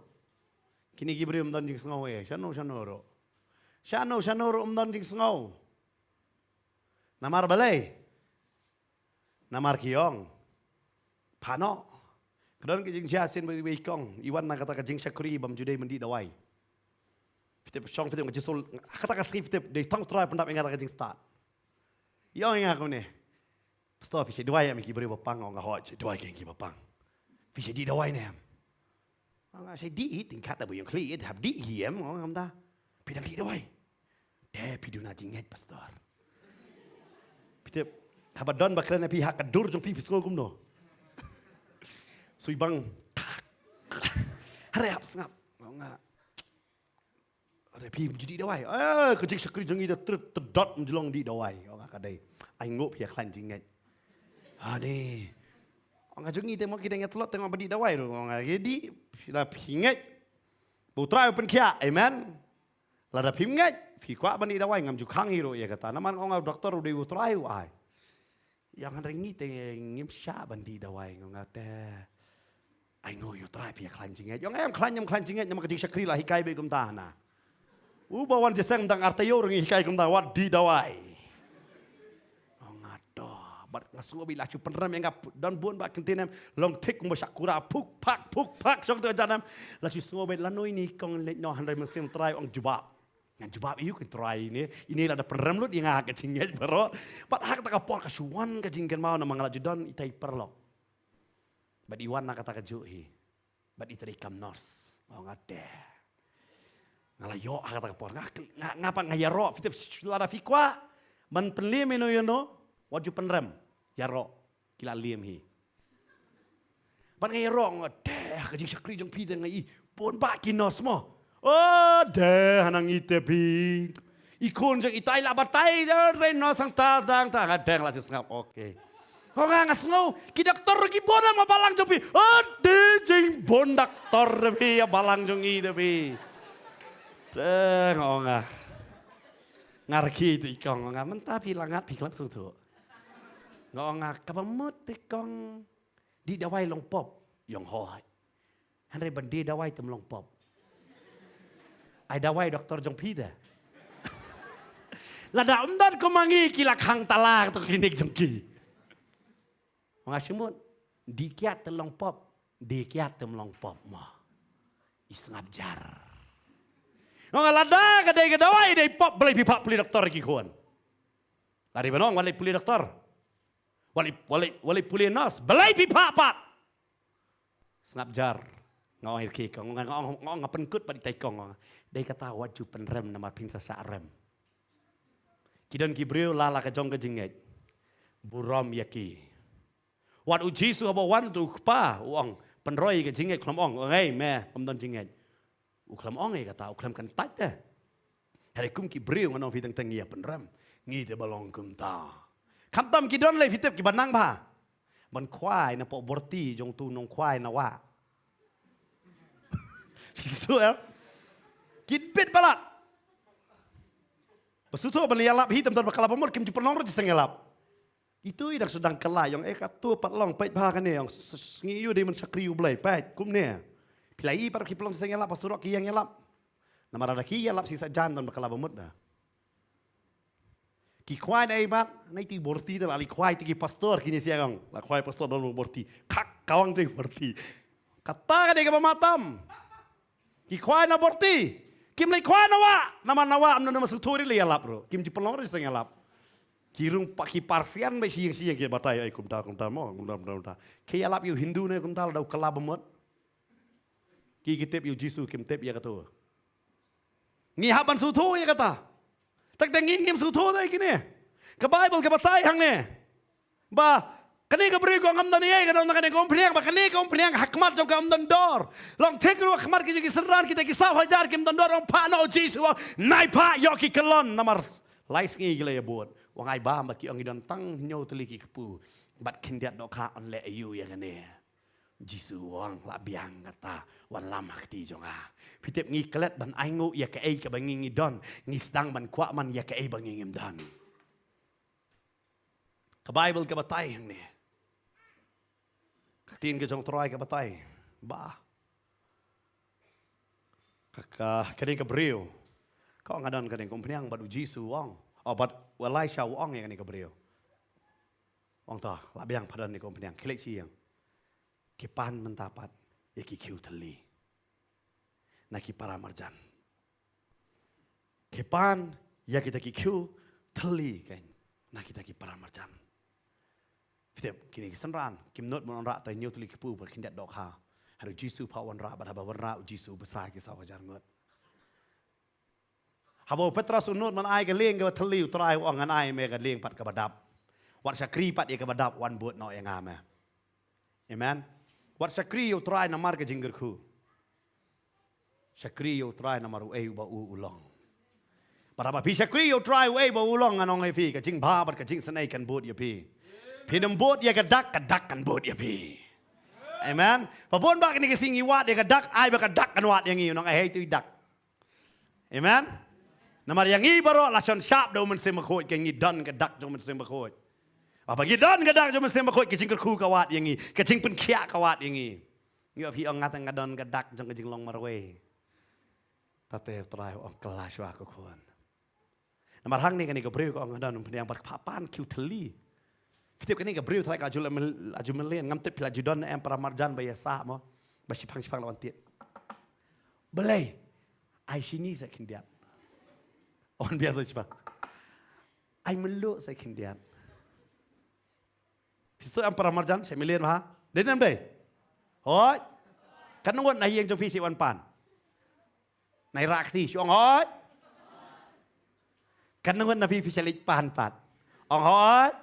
Kine ki briew ym don jingsngew ei ei, shano shano ruh. Shano shano ruh ym don jingsngew. Namar balei? Namar ki ong, phah noh. Ka don ka jingjia shisien bad iwei i kong, i wan na kata ka jingshakri bym ju dei ban dih dawai. Phi tip, shong phi tip, nga ju shu, kata ka sngi phi tip, dei tang U Trai u pyndap ïa nga da ka jingstad. I ong ïa nga kumne, Pastor, phi shait duwai em ïa ki briew ba pang? Ong nga, hooid, shait duwai ïa ki ba pang. Phi shait dih dawai ne em? Ong nga, shait dih hi, tyngkat da ba ïong khlieh, hap dih hi em, ong nga, mynta phi dang dih dawai? Te phi duna jingngeit, Pastor. Phi tip, haba don ba kren ïa phi ha ka dur jong phi, phi sngew kumno? Sui bang. Hynrei hap sngap. Ong nga, hynrei phim ju dih dawai? Eh, ka jingshakri jong ngi da trit tdot, ym ju long dih dawai. Ong nga, ka dei, ai nguh phi ïa khlaiñ jingngeit. Ha ne. Ong nga, jong ngi te mo ki dang ïa tlot te mo ba dih dawai ruh. Ong nga, ki dih, phi la phi ngeit ba U Trai u pynkhiah. Amen. Lada phim ngeit, phi kwah ban dih dawai, ngam ju khang hi ruh ïa kata. Namar ong nga, u doktor u dei U Trai u ai. Ïa, hynrei ngi te ngim shah ban dih dawai, ong nga, te ai nguh ïa U Trai phi ïa khlaiñ jingngeit. Ong nga, em khlaiñ, em khlaiñ jingngeit, namar ka jingshakri la hikai beit kumta hana. U ba wan jingïaseng tang ar taïew ruh ngi hikai kumta, wat dih dawai. Ong nga, to, bad nga sngew beit la shu pynrem ïa nga, don bun ba kyntien em, long thik kumba shah kura, phuk phak, phuk phak, shong te jan em. La shu sngew beit lano ine i kong leit noh, hynrei Mynsiem Trai ong jubab. Ngan jubab ïa u, ko Trai, ine, ine la da pynrem lut ïa nga ha ka jingngeit baroh. Bad ha kata ka por ka shu wan ka jingkynmaw namar nga la ju don itai i paralok. Bad i wan na kata kajuh hi. Bad i trei kam nurse. Ong nga, te, nga la ïoh ha kata ka por. Nga, nga, nga pat nga ïaroh, phi tip, lada phi kwah ban pynliem ïano ïano, wat ju pynrem. Ïaroh. Ki la liem hi. Bad nga ïaroh, nga, te, ka jingshakri jong phi te nga i, bun bah ki nurse mo. O, te, hana ngi te phi. I khun jong itai la batai, te, re nurse hangta, hangta, hangta, nga dang la shu sngap, okay. Ong nga, nga sngew, ki doktor ki bun ha balang jong phi. O, te, jingbun doktor phi ha balang jong ngi te phi. Te, nga ong nga. Nga rkhie te i kong, ong nga, mynta phi la ngat phi khlem sngewthuh. Nga ong nga, kaba mut te kong, dih dawai long pop? Ong hooid. Hynrei ban die dawai te ym long pop. Ai dawai doktor jong phi te. Lada ym don kum ma ngi ki la khang tala kato ka klinik jong ki. Ong nga, shu mut, dih kiad te long pop, die kiad te ym long pop mo. I sngap jar. Ong nga, lada ka dei ka dawai dei pop, balei phi phah pule doktor ki khun? Lada ban ong, wat leit pule doktor. Wat leit, wat leit, wat leit pule nurse. Balei phi phah pat? Sngap jar. Nga ong ïa ki kong, nga ong, nga ong, nga pynkut pat ïa i tai kong, nga ong, dei kata wat ju pynrem namar phin sa shah rem. Ki don ki briew la la ka jong ka jingngeit. Burom ïa ki. Wat u Jisu haba wan to u kpa, u ong, pynroi ka jingngeit, khlem ong, ong ei me, ym don jingngeit. U khlem ong ei kata, u khlem kyntait te. Hynrei kum ki briew ngan ong phi teng teng ngi ïa pynrem. Ngi te ba long kumta. Khamtam ki don lei phi tip kiba nang bha. Ban khwai na poh borti jong tu nongkhwai na wah. Phi sngewthuh em? Ki bit palat. Ba sngewthuh ban ïalap hi, tam don ba kylla ba mut kim ju pynlong ruh jingïalap. Itu i dang sdang kylla, ong, eh, kato pat long, peit bha kane, ong, s-, s-, sngi ïoh dei ban shakri U Blei, peit kumne. Phi la i pat ki pynlong jingïalap, pastor ruh ki ïeng ïalap. Namar lada ki ïalap shi sa jan, don ba kylla ba mut da. Ki khwai na i mat, na itu i borti te la leit khwai te ki pastor, kine shi ong, la khwai pastor don borti. Khak, kawang te borti. Kata ka dei kaba matam. Ki khwai na borti. Kim leit khwai na wah. Namar na wah, namar sngewthuh ri leit ïalap ruh. Kim ju pynlong ruh jingïalap. Ki rung pa ki parsian ba shi ïing shi ïing ki batai, ai kumta, kumta mo, kumta, kumta, kumta. Ki ïalap ïa u Hindu ne kumta, la dau kylla ba mut. Ki, ki tip ïa u Jisu, kim tip ïa kato. Ngi hap ban sngewthuh ïa kata. Tak te ngi ngim sngewthuh da kine. Ka Baibl ka batai hangne. Ba, kane ka briew ka ngam don ei, ka don kane ka umphniang, ba kane ka umphniang ha khmat jong ka ngam don dor. Long thik ruh ha khmat ki jong ki synran, kita ki saw hajar kim don dor, ong phah noh u Jisu, ong, nai phah, ïoh ki kyllon, namar lai sngi ki la ïa bud. Ong ai bam ba ki ong ngi don tang hynñiew tylli ki kpu. Bad khyndiat dohkha, yn leh aïu ïa kane. Jisu u ong, lah biang kata, wan lam ha kti jong nga. Phi tip ngi klet ban ainguh ïa kaei kaba ngi ngi don, ngi sdang ban kwah man ïa kaei ba ngi ngim don. Ka Baibl ka batai hangne. Ka ktien ka jong u Trai ka batai. Ba. Ka, ka, kane ka briew. Ka ong nga don kane ka umphniang bad u Jisu u ong. Oh, bad u Elijah u ong ïa kane ka briew. Ong to, lah biang pha don kane ka umphniang. Khie leit shi ïing. Ki pan mynta pat ïa ki khiew thylli na ki para marjan. Ki pan ïa kita ki khiew thylli kein na kita ki para marjan. Phi tip, kine ki synran kim nud ban wanrah tang hynñiew tylli ki kpu bad khyndiat dohkha. Hynrei u Jisu phah wanrah, bad haba wanrah u Jisu bsa ki saw hajar ngut. Haba u Petros u nud ban ai ka lieng kaba thylli, u Trai u ong ngan ai me ka lieng pat kaba dap. Wat shakri pat ïa kaba dap, wan bud noh ïa nga me. Amen. Wat shakri ïa u Trai namar ka jingkyrkhu. Shakri ïa u Trai namar uei uba u u long. Bad haba phi shakri ïa u Trai uei ba u long, ngan ong ïa phi, ka jingbha bad ka jingsnei kan bud ïa phi. Phin ym bud ïa ka dak, ka dak kan bud ïa phi. Amen. Ba bun ba kine ki sngi ngi wad ïa ka dak, ai ba ka dak kan wad ïa ngi, nong ai hei tu i dak. Amen. Namar ïa ngi baroh la shon shap da u Mynsiem Bakhuid, ka ngi don ka dak jong u Mynsiem Bakhuid. Haba ngi don ka dak jong u Mynsiem Bakhuid, ka jingkyrkhu ka wad ïa ngi, ka jingpynkhiah ka wad ïa ngi. Ngi ïoh phi ong nga tang nga don ka dak jong ka jinglong marwei. Tate u Trai u ong kylla shuwa ko khun. Namar hangne kane ka briew ka ong nga don umphniang bad phah pan khiew thylli. Phi tip kane ka briew trai ka ju la mil-, la ju mlien, ngam tip phi la ju don em para marjan ba ïa sah mo. Ba shiphang shiphang la wan tied. Balei? Ai shini sa khyndiat. Wan biasa shiphang. Ai mluh sa khyndiat. Phi sngewthuh em para marjan, sa mlien ma ha. Dei ne em dei? Hooid. Katno ngut na ïing jong phi sa wan pan? Nai rah kti, shu ong hooid. Katno ngut na phi phi sa leit pan pat? Ong hooid.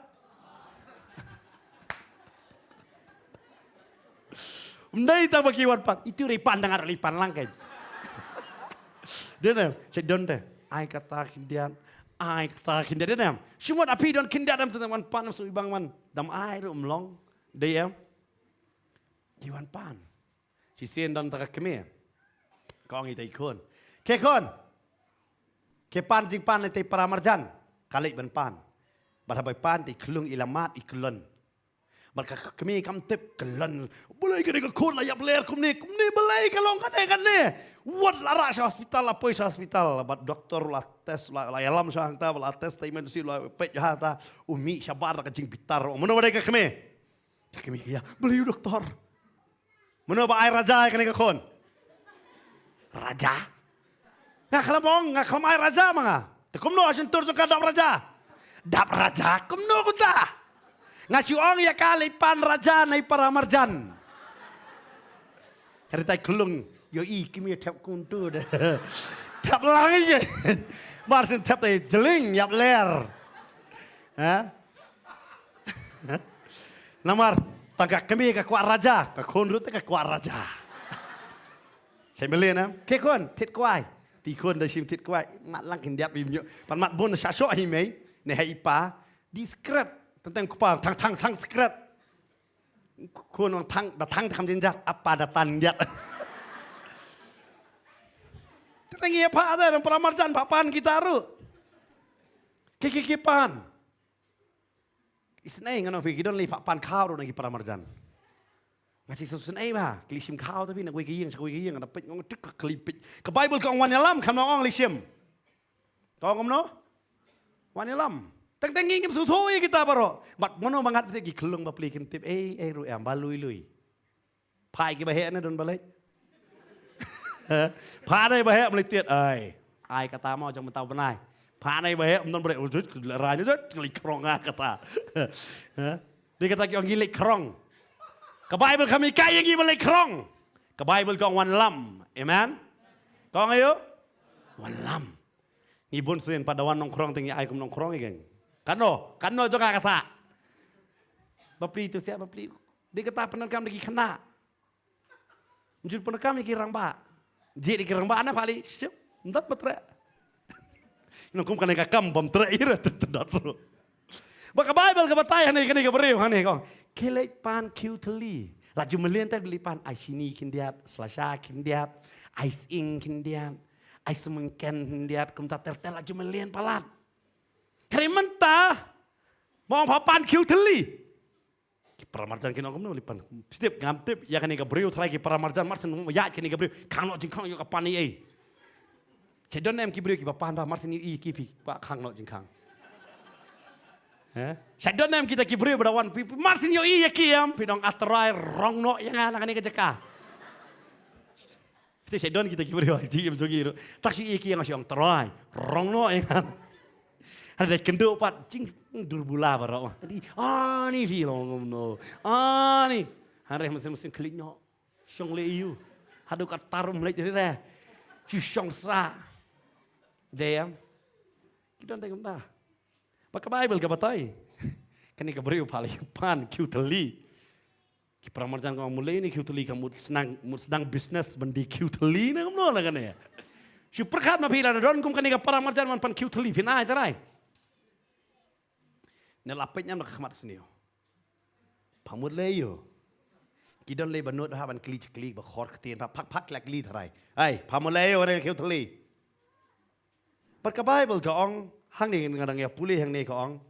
Ym dei tang ba ki wan pan, itu re pan dang aro leit pan lang kein. Dei ne em, sa don te. Ai kata khyndiat, ai kata khyndiat, dei ne em. Shu mut ha phi don khyndiat em, te wan pan em, shu ibang man. Dam ai ruh ym long. Dei em. Ki wan pan. Shisien don ta ka kmie. Ka ong ïa i khun. Khie khun. Khie pan jingpan ïa i para marjan. Ka leit ban pan. Bad haba i pan te i khlung i la mad i kyllon. Bad ka kmie kam tip kyllon. Balei kane ka khun la ïap ler kumne, kumne balei ka long kane kane. Wat la rah sha hospital, la poi sha hospital. Bad doktor la test, la, la ïalam sha hangta, la test ta emergency, la peit ha ta. U mih shabar ka jingbitar. Mano ba dei ka kmie? Ka kmie ka ïa, balei u doktor? Mano ba ai raja ïa kane ka khun? Raja? Nga khlem ong, nga khlem ai raja ma nga. Te kumno ha shyntur jong ka dap raja? Dap raja, kumno kumta? Nga shu ong ïa ka leit pan raja na i para marjan. Hynrei tai khlung, ïohi kmie thep kumtu de. Thep lang ïa. Mar syn thep tai jling, ïap ler. Ha? Namar, tang ka kmie ka kwah raja, ka khun ruh te ka kwah raja. Sa mlien em, khie khun, thied kwai. Te i khun da shim thied kwai, mad lang khyndiat bym ïoh. Pan mad bun sha shoh hi mei, ne ha i pa, discreet. Tang tang kpa, thang thang thang secret. Khun ong thang, da thang te kham jynjar, apa da tan ïat. Te tang ïa pha da, dang para marjan pha pan kita ruh. Ki ki ki pan. Isnei ngan ong phi ki don lei phah pan khaw ruh na ki para marjan. Nga shisha isnei ba ki lei shim khaw te phi na kawei ka ïing sha kawei ka ïing, nga da peit nga ong tik ka kali peit. Ka Baibl ka ong wan ïalam, kam ong lei shim. Ka ong kumno? Wan ïalam. Teng teng ngi ngim sngewthuh ïa kita baroh. Bad mano ba ngat phi tip ki khyllung bapli kim tip ei ei ruh em ba lui lui. Phai ki ba heh ne don ba leit. Phai ne ba heh mlei tiet ai. Ai kata mo jong mynta u bnai. Phai ne ba heh mdon ba leit. Ujut rai ne jut leit krong nga kata. Di kata ki ong ngi leit krong. Ka Baibl kami ka ïa ngi ba leit krong. Ka Baibl ka ong wan lam. Amen. Ka ong ayo. Wan lam. Ngi bun sien pat da wan nongkrong te ngi ai kum nongkrong ïa keng. Kano, kano jong ka kasa. Bapli tu sia bapli. Di kata pyndonkam da ki khynnah. Jur pyndonkam ïa ki rangbah. Jih da ki rangbah na pali. Shup. Ndat ba treh. Nong kum kane ka kam bam treh ira terdot ruh. Ba ka Baibl ka batai hane kane ka briew hane kong. Ki leit pan khiew thylli. La ju mlien te leit pan ai shini khyndiat, slasha khyndiat, ai sying khyndiat, ai smengken khyndiat, kumta ter ter la ju mlien palat. Kare mynta mo ong pha pan khiew thylli. Ki para marjan ki nong kumno leit pan. Phi tip ngam tip ïa kane ka briew trai ki para marjan mar shen ïa kane ka briew. Khang noh jingkhang ïa ka pan ei ei. Sha don em ki briew ki ba pan ba mar shen ïa ki phi ba khang noh jingkhang. He? Sha don em kita ki briew ba da wan phi mar shen ïa ki em phi dong atrai rong noh ïa nga na kane ka jaka. Phi te sha don kita ki briew ji em jong ki ruh. Tak shu ïa ki ïa nga shu ong trai rong noh ïa nga. Hada kynduh pat jing dur bula baroh. Di ani phi long kumno. Ani. Hare mesin mesin klik noh. Shong le ïu. Haduh ka tarum leit ri re. Shu shong sa. Dei em. Ki don te kumta. Ba ka Baibl ka batai. Kane ka briew pha leit pan khiew thylli. Ki para marjan ka ong mut lei ne khiew thylli ka mut sdang mut sdang business ban die khiew thylli ne kumno na kane. Shu pyrkhat ma phi lada don kum kane ka para marjan wan pan khiew thylli phin ai trai. Ne la peit ñiam na ka khmat sniew. Pha mut lei ïo. Ki don lei ba nud ha ban kli chi kli ba khor ktien pha phak phak la kli trai. Ai, pha mut lei ïo re khiew thylli. Bad ka Baibl ka ong, hangne nga dang ïa pule hangne ka ong.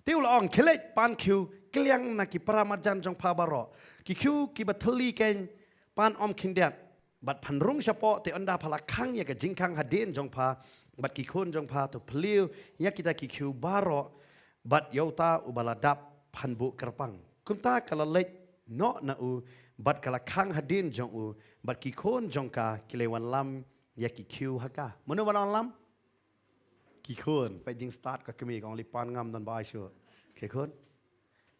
Te u la ong, khie leit pan khiew kylliang na ki para marjan jong pha baroh. Ki khiew ki ba thylli keiñ pan ym khyndiat. Bad phan rung shapoh te ynda pha la khang ïa ka jingkhang hadien jong pha. Bad ki khun jong pha to pylliu ïa kita ki khiew baroh. Bad ïa uta u ba la dap phan buh kyrpang. Kumta ka la leit noh na u bad ka la khang hadien jong u bad ki khun jong ka ki leit wanlam ïa ki khiew ha ka. Mano ba la wanlam? Ki khun, peit jingstad ka kmie ka ong leit pan ngam don ba ai shuh. Ki khun.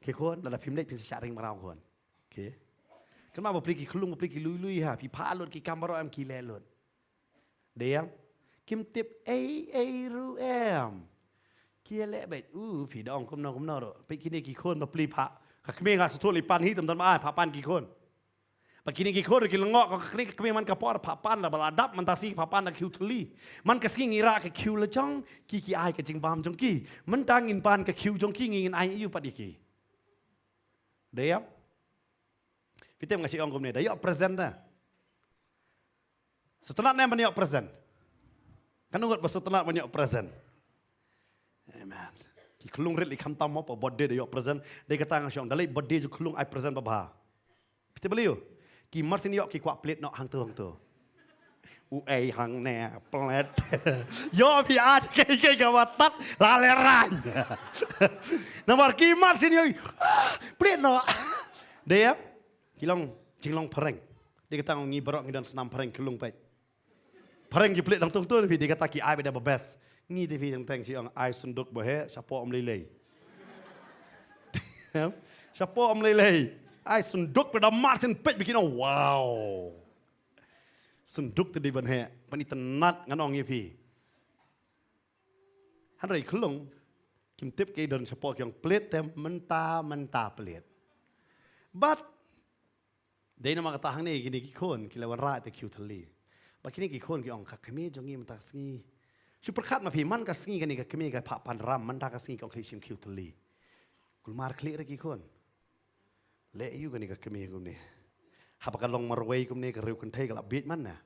Ki khun, lada phim leit phin sa shah ring mraw khun. Ki. Kynmaw bapli ki khyllung bapli ki lui lui ha, phi phah lut ki kam baroh em ki leh lut. Dei em? Kim tip ei ei ruh em. Ki leh beit, u phi da ong kumno kumno ruh. Peit kine ki khun bapli phah. Ka kmie nga sngewthuh leit pan hi tam don ba ai phah pan ki khun. Ba kine ki khun ki lyngngoh ka kane ka kmie man ka por phah pan la ba la dap mynta sngi phah pan da khiew thylli. Man ka sngi ngi rah ka khiew la jong ki ki ai ka jingbam jong ki. Mynta ngin pan ka khiew jong ki ngin ai ïa u pat ïa ki. Dei em? Phi tip nga shu ong kumne da ïoh present da. Sngewtynnat ne em ban ïoh present? Kan ngut ba sngewtynnat ban ïoh present. Amen. Ki khyllung rit lei khamtam mo pa birthday da ïoh present. Dei kata nga shu ong da lei birthday jong khyllung ai present ba bha. Phi te ba lei ïoh. Ki mar syn ïoh ki kwah plet noh hangto hangto. U ei hangne plet. Ïoh phi ai kei kei ka ba tat la le rang. Namar ki mar syn ïoh. Ah, plet noh. Dei em? Ki long jinglong phareng. Dei kata ngi baroh ngi don snam phareng khyllung peit. Phareng ki plet dang tung tung phi dei kata ki ai ba da ba best. Ngi te phi teng teng shi ong ai sunduk ba heh shapoh ym lei lei. Shapoh ym lei lei. Ai sunduk ba da mar syn peit ba ki ong wow. Sunduk te dei ban heh ban itynnat ngan ong ïa phi. Hynrei khyllung kim tip ki don shapoh ki ong plet te mynta mynta plet. Bad dei namar kata hangne kine ki khun ki la wanrah te khiew thylli. Ba kine ki khun ki ong ka kmie jong ngi mynta ka sngi. Shu pyrkhat ma phi man ka sngi kane ka kmie ka phah pan ram mynta ka sngi ki ong khlieh shim khiew thylli. Kulmar khlieh re ki khun. Leh ïa u kane ka kmie kumne. Haba ka long marwei kumne ka riew kynthei ka la bieit man na.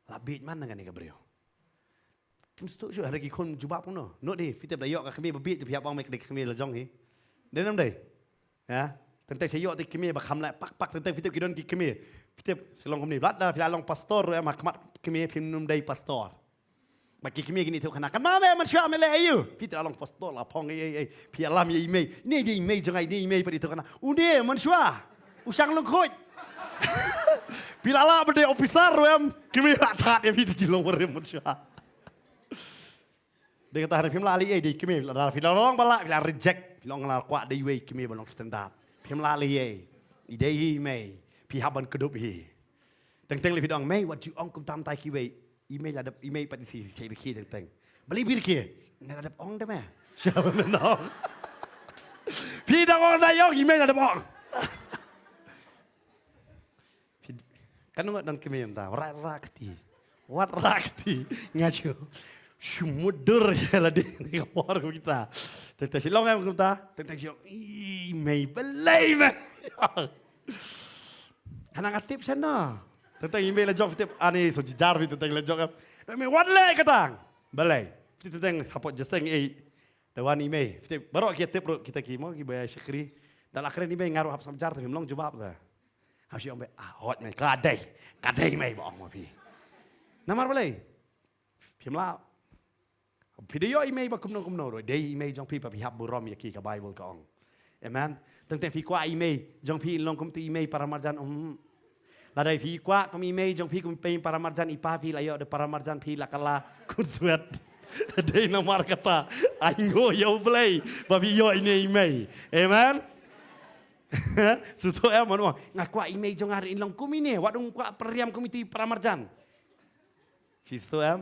La bieit man na kane ka briew. Kim sdang shuh, hynrei ki khun jubab kumno. Noh de, phi tip da ïoh ka kmie ba bieit te phi hap ong me ka dei ka kmie la jong hi. Dei nam dei. Ya. Teng teng shu ïoh te kmie ba kham leh pak pak, teng teng phi tip ki don ki kmie. Phi tip shu long kumne. Lada phi la long pastor ruh em, ha khmat kmie phim nym dei pastor. Ba ki kmie kine ïathuh khana, kan ma me, mynshuwa me leh aïu. Phi tip la long pastor la phong ei ei ei. Phi ïalam ïa i mei. Ine dei i mei jong nga, ine i mei pat ïathuh khana. Une mynshuwa u shang lyngkhuid. Phi la lah ban dei officer ruh em. Kmie la thad ïa phi te jinglong barim mynshuwa. Dei kata hynrei phim lah leh ei, dei kmie, lada phi la long ba lah, phi la reject, phi long, la kwah dei iwei i kmie ba long standard. Phim lah leh ei. I dei hi i mei, phi hap ban kdup hi. Teng teng lei phi da ong mei, wat ju ong kumta mynta ïa kiwei. I mei la dep, i mei pat i sngew khie khie teng teng. Balei phi khie? Nga la dep ong da me. Sha ba men ong. Phi dang ong da ïong, i mei la dep ong. Phi, kan ngat don kmie mynta, wat rah kti. Wat rah kti. Nga shu, shu mutdur ïa lade ne ka por kumta. Teng teng shu long em kumta. Teng teng shu, i mei, balei mei. Hana nga tip shano. Teng teng i mei la jong, phi tip, ani so jynjar phi, teng teng la jong em. Mei, wat leh kata. Balei? Phi tip, teng teng hapoh jingïaseng ei. Da wan i mei. Phi tip, baroh ki tip ruh kita ki mo, kiba shakri. Da la kren i mei, nga ruh hap sngew jar te phim long jubab te. Hap shu ong beit, ah, hooid mei, ka dei, ka dei mei ba ong ma phi. Namar balei? Phim lah. Phi da ïoh i mei ba kumno kumno ruh, dei i mei jong phi ba phi hap burom ïa ki, ka Baibl ka ong. Amen. Teng teng phi kwah i mei jong phi long kum tu i mei para marjan, um. Lada phi kwah kum i mei jong phi kum i mei para marjan, i pa phi la ïoh da para marjan, phi la kylla khunswet. Dei namar kata, ainguh ïa U Blei ba phi ïoh ine i mei. Amen. Sngewthuh em, mano nga kwah i mei jong nga ruh in long kum ine, wat ym kwah pynriam kum itu i para marjan. Phi sngewthuh em?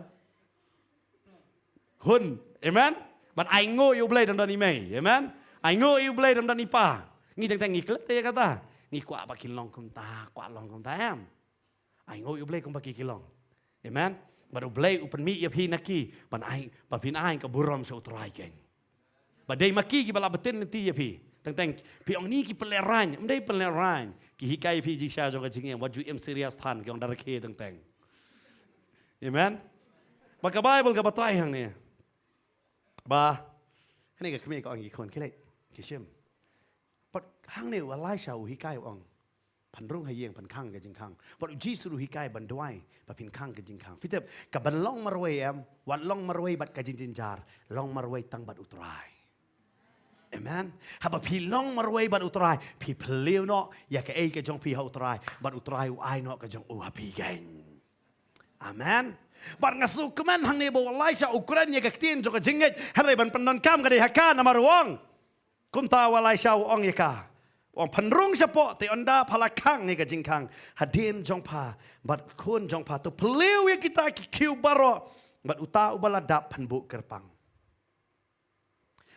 Hun. Amen. Bad ainguh ïa U Blei dang don i mei. Amen. Ainguh ïa U Blei dang don i pa. Ngi teng teng ngi klet ïa kata. Ngi kwah ba kin long kumta, kwah long kumta em. Ainguh ïa U Blei kumba ki ki long. Amen. Bad U Blei u pynmih ïa phi na ki ban ai, ba phin ai ka burom sha U Trai keiñ. Ba dei ma ki kiba la btin lynti ïa phi. Teng teng phi ong ni ki pynlehraiñ, ym dei pynlehraiñ. Ki hikai ïa phi jingshisha jong ka jingim, wat ju im serious than, ki ong da rakhe teng teng. Amen. Ba ka Baibl ka batai hangne. Ba kane ka kmie ka ong ki khun, khie leit, khie shim. Bad hangne u Elisha u hikai u ong, pynrung ha ïing, pynkhang ka jingkhang. Bad u Jisu u hikai ban duwai ba phin khang ka jingkhang. Phi tip, ka ban long marwei em, wat long marwei bad ka jingjynjar, long marwei tang bad U Trai. Amen. Haba phi long marwei bad U Trai, phi phylliew noh ïa kaei ka jong phi ha U Trai, bad U Trai u ai noh ka jong u ha phi keiñ. Amen. Bad nga sngewkmen hangne ba u Elisha u kren ïa ka ktien jong ka jingngeit, hynrei ban pyndonkam ka dei ha ka, namar u ong. Kumta u Elisha u ong ïa ka, u ong, pynrung shapoh, te ynda pha la khang ïa ka jingkhang, hadien jong pha bad khun jong pha to phylliew ïa kita ki khiew baroh, bad uta uba la dap phan buh kyrpang.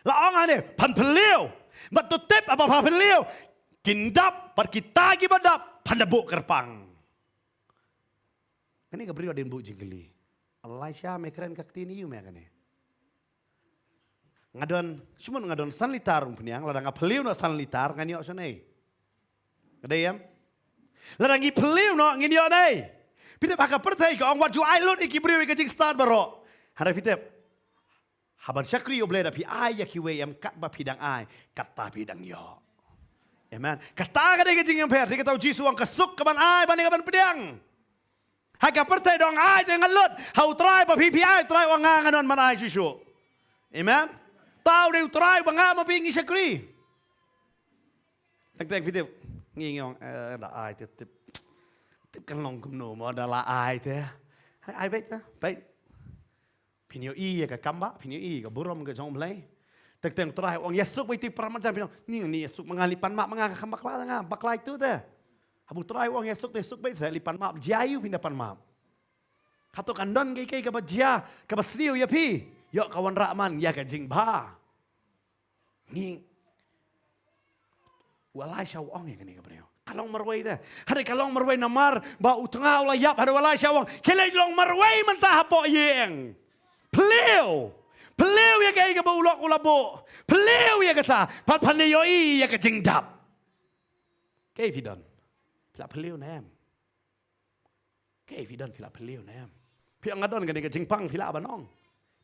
La ong hangne, phan phylliew. Bad to tip haba pha phylliew, kin dap, bad kita kiba dap phan da buh kyrpang. Kane ka briew hadien buh jingkylli, Elisha, me kren ka ktien aïu me kane? Nga don, shu mon nga don san litar, um pynïang, lada nga phylliew noh san litar, ngan ïoh shano? Ka dei em? Lada ngi phylliew noh ngin ïoh ne? Phi tip, ha ka pyrthei ka ong wat ju ai lut ïa ki briew ïa ka jingstad baroh. Hynrei phi tip, haban shakri U Blei, da phi ai ïa kiwei em, katba phi dang ai, kata phi dang ïoh. Amen. Kata ka dei ka jingïapher, dei kata u Jisu u ong, ka suk ka ban ai bad ne ka ban pdiang. Ha ka pyrthei dang ai te ngan lut, ha U Trai ba phi phi ai, U Trai u ong, nga ngan ym ban ai shuh shuh. Amen. Tau dei U Trai ba nga ma phi ngi shakri. Teng teng phi tip, ngi ngi ong, eh, da ai te tip, tip kan long kumno mo da la ai te. Ai beit te, beit. Phin ïohi ïa ka kam ba, phin ïohi ïa ka burom ka jong U Blei. Teng teng U Trai u ong ïasuk beit ïa ki para marjan, phin ong, ni ni ïasuk ma nga, leit pan map ma nga, nga kham bakla, nga bakla ïa tu te. Haba U Trai u ong ïasuk te suk beit, sa leit pan map, jia aïu phin da pan map? Hato kan don kaei kaei kaba jia, kaba sniew ïa phi? Ïoh ka wanrah man ïa ka jingbha. Ngi, u Elisha u ong ïa kane ka briew, ka long marwei te. Hynrei ka long marwei namar ba u tnga u la ïap, hynrei u Elisha u ong, khie leit long marwei mynta hapoh ïing. Phylliew. Phylliew ïa kaei kaba u lok u la buh. Phylliew ïa kata. Pat phan ïohi ïa ka jingdap. Kaei phi don? Phi la phylliew ne em? Kaei phi don, phi la phylliew ne em? Phi ong nga don kane ka jingpang, phi lah ban ong.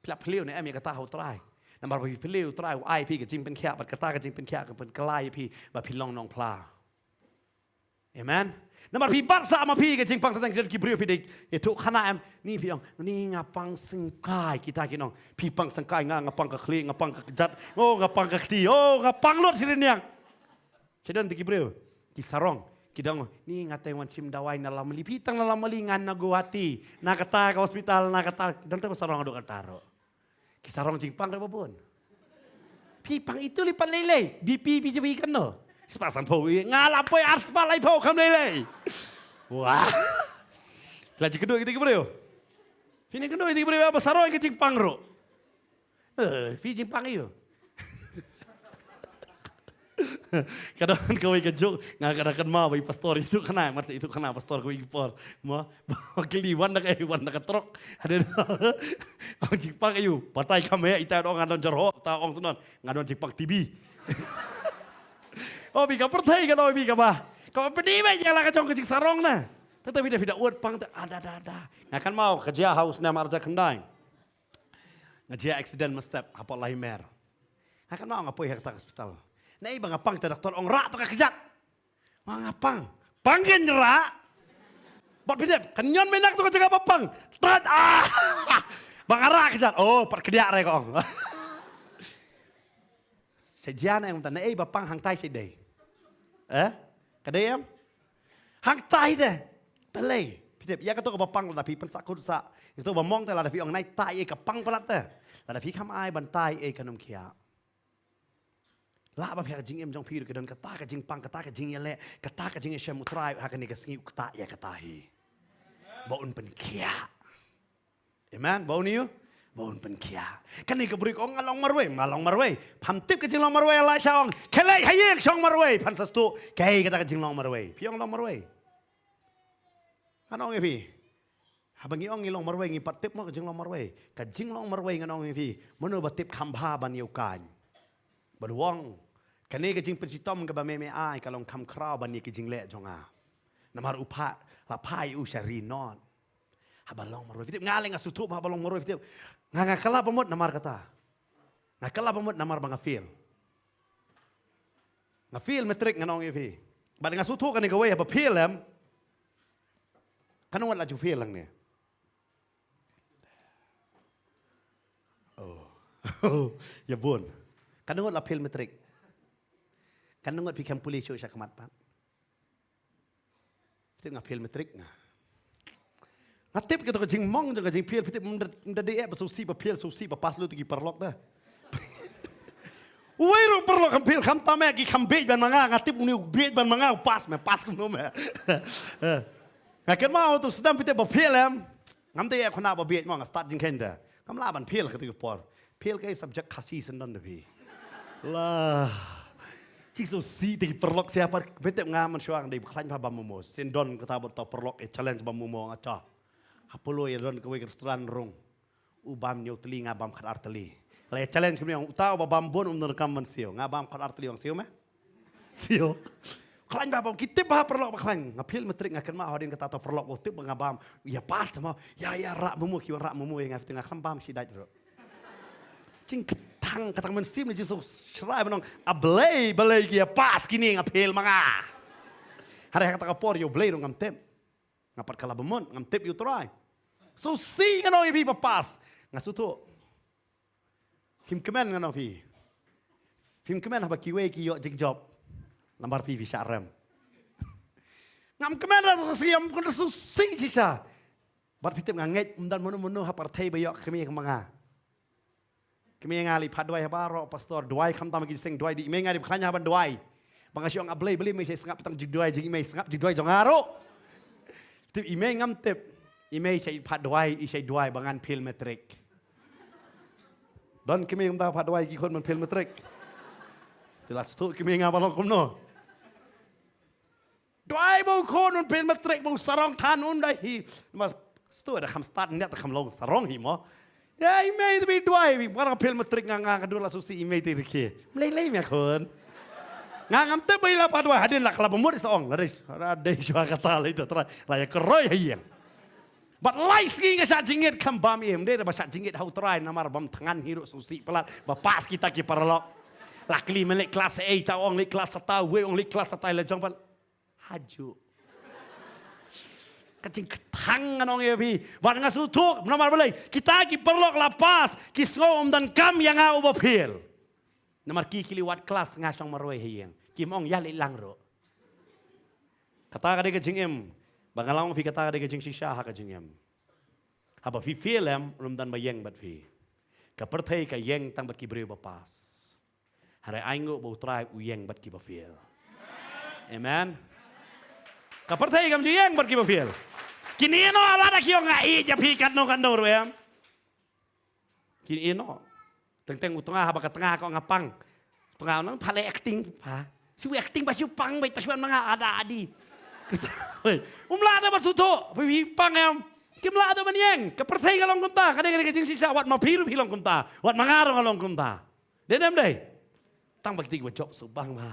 Phi la phylliew ne em ïa kata ha u Trai? Namar ba phi phylliew, u Trai u ai phi ka jingpynkhiah, bad kata ka jingpynkhiah ka pynkylla ïa phi ba phin long nongphla. Amen. Namar phi bat sah ma phi ka jingpang, tang ki don ki briew phi dei ïathuh khana em, ni phi ong, ni nga pang syngkai, kita kin ong, phi pang syngkai, nga, nga pang ka khlieh, nga pang ka kjat, oh, nga pang ka kti, oh, nga pang lut shi rynïeng. Ki don te ki briew, ki sarong, ki dang, ni nga teng wan shim dawai na Lamali, phi tang na Lamali, nga na Guwahati, na kata ka hospital, na kata, ki don te ba sarong haduh katta ruh. Ki sarong jingpang ruh ba bun. Phi pang itu lei pat lei lei, B P phi jong phi kano? Spah sanphew, nga la poi ar spah laiphew kham lei lei. Wah. Ki la jingkynduh kita ki briew. Phi ne kynduh kita ki briew ba sarong ki jingpang ruh. Eh, phi jingpang aiu? Ka don kawei ka joke, nga ka da kynmaw ba i pastor ïathuh khana, mat sa ïathuh khana pastor kawei ka por. Mo, ba kylli wan da ka, wan da ka trok. Hadien ong jingpang aiu, batai kham heh, ita ong nga don jyrhoh, ta ong sngewbha nga don jingpang T B. Oh, phi ka pyrthei ka dei, phi kaba, kaba pyni ba ïa la ka jong ka jingsarong na. Tata phi da, phi da ud pang te, ada, ada, ada. Nga kynmaw ka jia ha u snem arhajar khyndai. Nga jia accident mynstep hapoh Laimer. Nga kynmaw nga poi ha kata ka hospital. Naei ba nga pang, te doktor ong rah to ka kjat. Nga, nga pang. Pang kein rah. Bad phi tip, kan ñion mynnak to ka jaka ba pang. Tat, ah! Ba nga rah kjat. Oh, pat kdiah re ka ong. Sa jia na em, ta naei ba pang hangtai sa dei. Eh? Ka dei em? Hangtai te. Balei? Phi tip, ïa kato kaba pang lada phi pynsah kut sah. Ïa kato ba mong te lada phi ong nai tai ei ka pang palat te. Lada phi kham ai ban tai ei kan ym khiah. Lah ba phi ha ka jingim jong phi ruh ka don kata ka jingpang, kata ka jingïaleh, kata ka jingïashem, u Trai ha kane ka sngi u ktah ïa kata hi. Ba un pynkhiah. Amen. Ba un ïoh, ba un pynkhiah. Kane ka briew ka ong nga long marwei, nga long marwei. Pham tip ka jinglong marwei, la sha ong, khie leit ha ïing shong marwei. Phan sa sdang, kaei kata ka jinglong marwei? Phi ong long marwei. Ngan ong ïa phi. Haba ngi ong ngi long marwei, ngi pat tip mo ka jinglong marwei. Ka jinglong marwei ngan ong ïa phi, mano ba tip kham bha ban ïoh kan. Ba duh ong, kane ka jingpynshitom kaba me me ai ka long kham khraw ban ïa ka jingleh jong nga. Namar u phah, la phah ïa u sha ri not. Haba long marwei, phi tip, nga leh nga sngewthuh ba haba long marwei, phi tip. Nga, nga kylla ba mut namar kata. Nga kylla ba mut namar ba nga fail. Nga fail matric ngan ong ïa phi. Bad nga sngewthuh kane kawei haba fail em. Kano ngut la ju fail hangne? Oh. Ïa bun. Kano ngut la fail matric? Kano ngut phi khlem pule shuh sha khmat pat? Phi tip nga fail matric nga. Nga tip kato ka jingmong jong ka jingfail, phi tip, ym da, ym da dei eh ba sngewsih ba fail, sngewsih ba pass, lut ki paralok da. Uwei ruh paralok kam fail, khamtam eh ki kham bieit ban ma nga, nga tip une u bieit ban ma nga, u pass me, pass kumno me. Eh. Nga kynmaw to sdang, phi tip, ba fail em. Ngam dei eh khynnah ba bieit mo, nga start jingkheiñ da. Ngam lah ban fail kato ka por. Fail ka subject Khasi syndon da phi. La. Ki sngewsih te ki paralok, sia pat, phi tip nga mynshuwa nga dei ba khlaiñ bha bam momo. Syndon kata ba to paralok ïa challenge bam momo, nga cha. Ha Apollo ïa don kawei ka restaurant rung. U bam hynñiew tylli, nga bam khatar tylli. La ïa challenge kumne, uta uba bam bun um donkam ban siew. Nga bam khatar tylli, ong siew me? Siew. Khlaiñ bha bam, ki tip bha paralok ba khlaiñ. Nga fail matric, nga kynmaw hadien kata to paralok ba tip ba nga bam. Ïa pass te mo. Ïa, ïa rah momo, ki wan rah momo ïa nga, phi tip, nga khlem bam shi dait ruh. Jingkthang, kata ka mynsiem ne jingsngewsih ban ong, a Blei, balei ki ïa pass kine, nga fail ma nga. Hynrei ha kata ka por ïa u Blei ruh ngam tip. Nga pat kylla ba mut, ngam tip ïa u Trai. Sngewsih ngan ong ïa phi ba pass. Nga sngewthuh. Phim kmen ngan ong ïa phi. Phim kmen haba kiwei ki ïoh jingjop. Namar phi phi shah rem. Ngam kmen, ra sngewsih, ngam kmen, sngewsih shisha. Bad phi tip nga ngeit ym don mano mano ha pyrthei ba ïoh kmie kum ma nga. Kmie nga leit phah duwai ha baroh pastor, duwai khamtam ki seng duwai, dei i mei nga dei ba khlaiñ haba duwai. Ba nga shu ong, a Blei, Blei, mei shait sngap tang jingduwai jong i mei, sngap jingduwai jong nga ruh. Tip i mei ngam tip. I mei shait phah duwai, i shait duwai ba ngan fail matric. Don kmie kumta phah duwai ki khun ban fail matric? Te la sngewthuh kmie nga ba long kumno. Duwai ba u khun un fail matric, ba u sarong than un dei hi. Namar sngewthuh da kham stad, ñiat da kham long sarong hi mo. Ïa i mei te ba i duwai, ba nga fail matric, nga, nga, nga dur la sngewsih i mei te rkhie. Ym lei lei me khun. Nga ngam tip ba i la phah duwai, hadien la kylla ba mut i sa ong, la dei, la dei shuwa kata lei te Trai, la ïa kyroi ha ïing. Bad lai sngi nga shah jingit kham bam im, dei ba shah jingit ha u Trai namar bam thngan hi ruh sngewsih palat ba pass kita ki paralok. La kylli me leit klas eiei, ta ong leit klas satai, wei ong leit klas satai la jong bad hajuh. Ka jingkthang ngan ong ïa phi. Bad nga sngewthuh namar balei kita ki paralok la pass, ki sngew ym don kam ïa nga uba fail. Namar ki ki leit wad klas, nga shong marwei ha ïing. Kim ong ïa leit lang ruh. Kata ka dei ka jingim. Ba nga la ong phi kata ka dei ka jingshisha ha ka jingim. Haba phi fail em, ym don ba ïeng bad phi. Ka pyrthei ka ïeng tang bad ki briew ba pass. Hynrei ainguh ba u Trai u ïeng bad ki ba fail. Amen. Ka pyrthei kam ju ïeng bad ki ba fail. Kine no ala da ki ong nga ïeit ïa phi katno katno ruh em. Kine no. Teng teng u tnga haba ka tnga ka ong nga pang. U tnga nang pha leh acting pha. Shu acting ba shu pang ba ta shu wan ma nga ada adi. Um lah da ba shu tho. Phi pang em. Kim lah da ban ïeng. Ka pyrthei ka long kumta. Ka dei ka dei ka jingshisha wat ma phi ruh phi long kumta. Wat ma nga ruh nga long kumta. Dei ne em dei. Tang ba kti ba jop shu bang ba.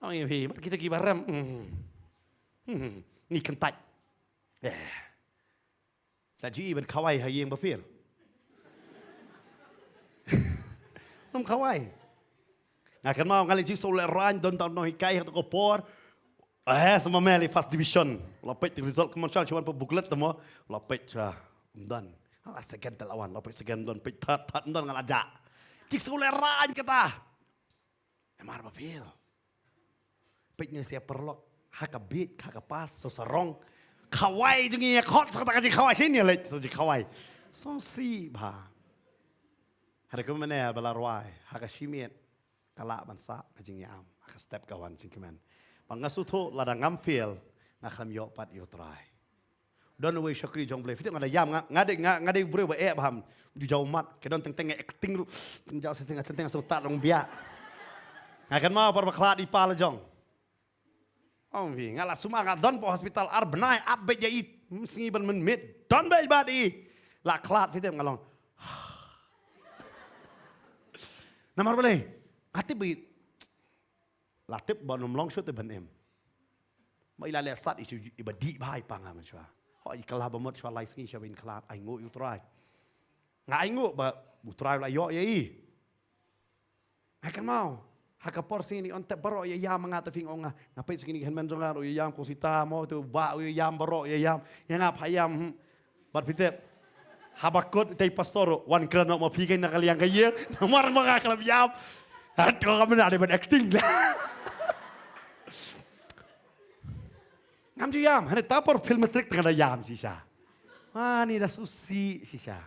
Ong ïa phi, bad kita ki ba rem. Hmm. Hmm. Ni kyntait. Eh. La ju i ban khawai ha ïing ba fail. Ym khawai. Nga kynmaw nga leit jingsoh lehraiñ don tang nonghikai ha ka por. Eh, sa ma me leit first division. La peit result kumne sha shuwa pa booklet tamo. La peit sha ym don. La second te la wan, la peit second ym don, peit third, third ym don, nga la jah. Jingsoh lehraiñ kata. Namar ba fail. Peit ne sia paralok ha ka bieit ha ka pass, so sarong. Khawai jong ngi ïa khot sa kata ka jingkhawai, sien ïa leit sa jingkhawai. Sngewsih bha. Hynrei kumne ba la rwai ha ka shi miet ka lah ban sah ka jingïam ha ka step ka wan jingkmen. Ba nga sngewthuh lada ngam fail nga khlem ïoh pat ïa u Trai. Don uwei shakri jong U Blei. Phi tip nga da ïam, nga, nga dei, nga, nga dei u briew ba eh bha. Ju jaw mat, ka don teng teng nga acting ruh. Pynjaw sa teng teng sa utat long biang. Nga kynmaw por ba khlad i pa la jong. Ong phi, nga la sumar nga don pa hospital ar bnai ap beit ïa i. Hm, sngi ban mynmiet. Don beit bad i. La khlad phi tip nga long. Namar balei? Nga tip beit. La tip ba nym long shuh te ban im. Ma i la leh sat i shu i ba dih bha i pang ha mynshuwa. Ho i kylla ba mut shuwa lai sngi shuwa ban khlad, ainguh ïa u Trai. Nga ainguh ba u Trai u la ïoh ïa i. Nga kynmaw ha ka por sngi ni on tep baroh ïa ïam nga, te phi ong nga, nga peit sngi ni hynmen jong nga ruh ïa ïam, ko sita mo te u bah ïa ïam baroh ïa ïam. Ïa nga pha ïam. Hmm. Bad phi tip, haba kut te i pastor ruh wan kren noh ma phi kein na ka liang ka ïing. Namar ma nga khlem ïam. Hato ka mynta dei ban acting. Ngam ju ïam, hynrei ta por fail matric te nga da ïam shisha. Mane da sngewsih shisha.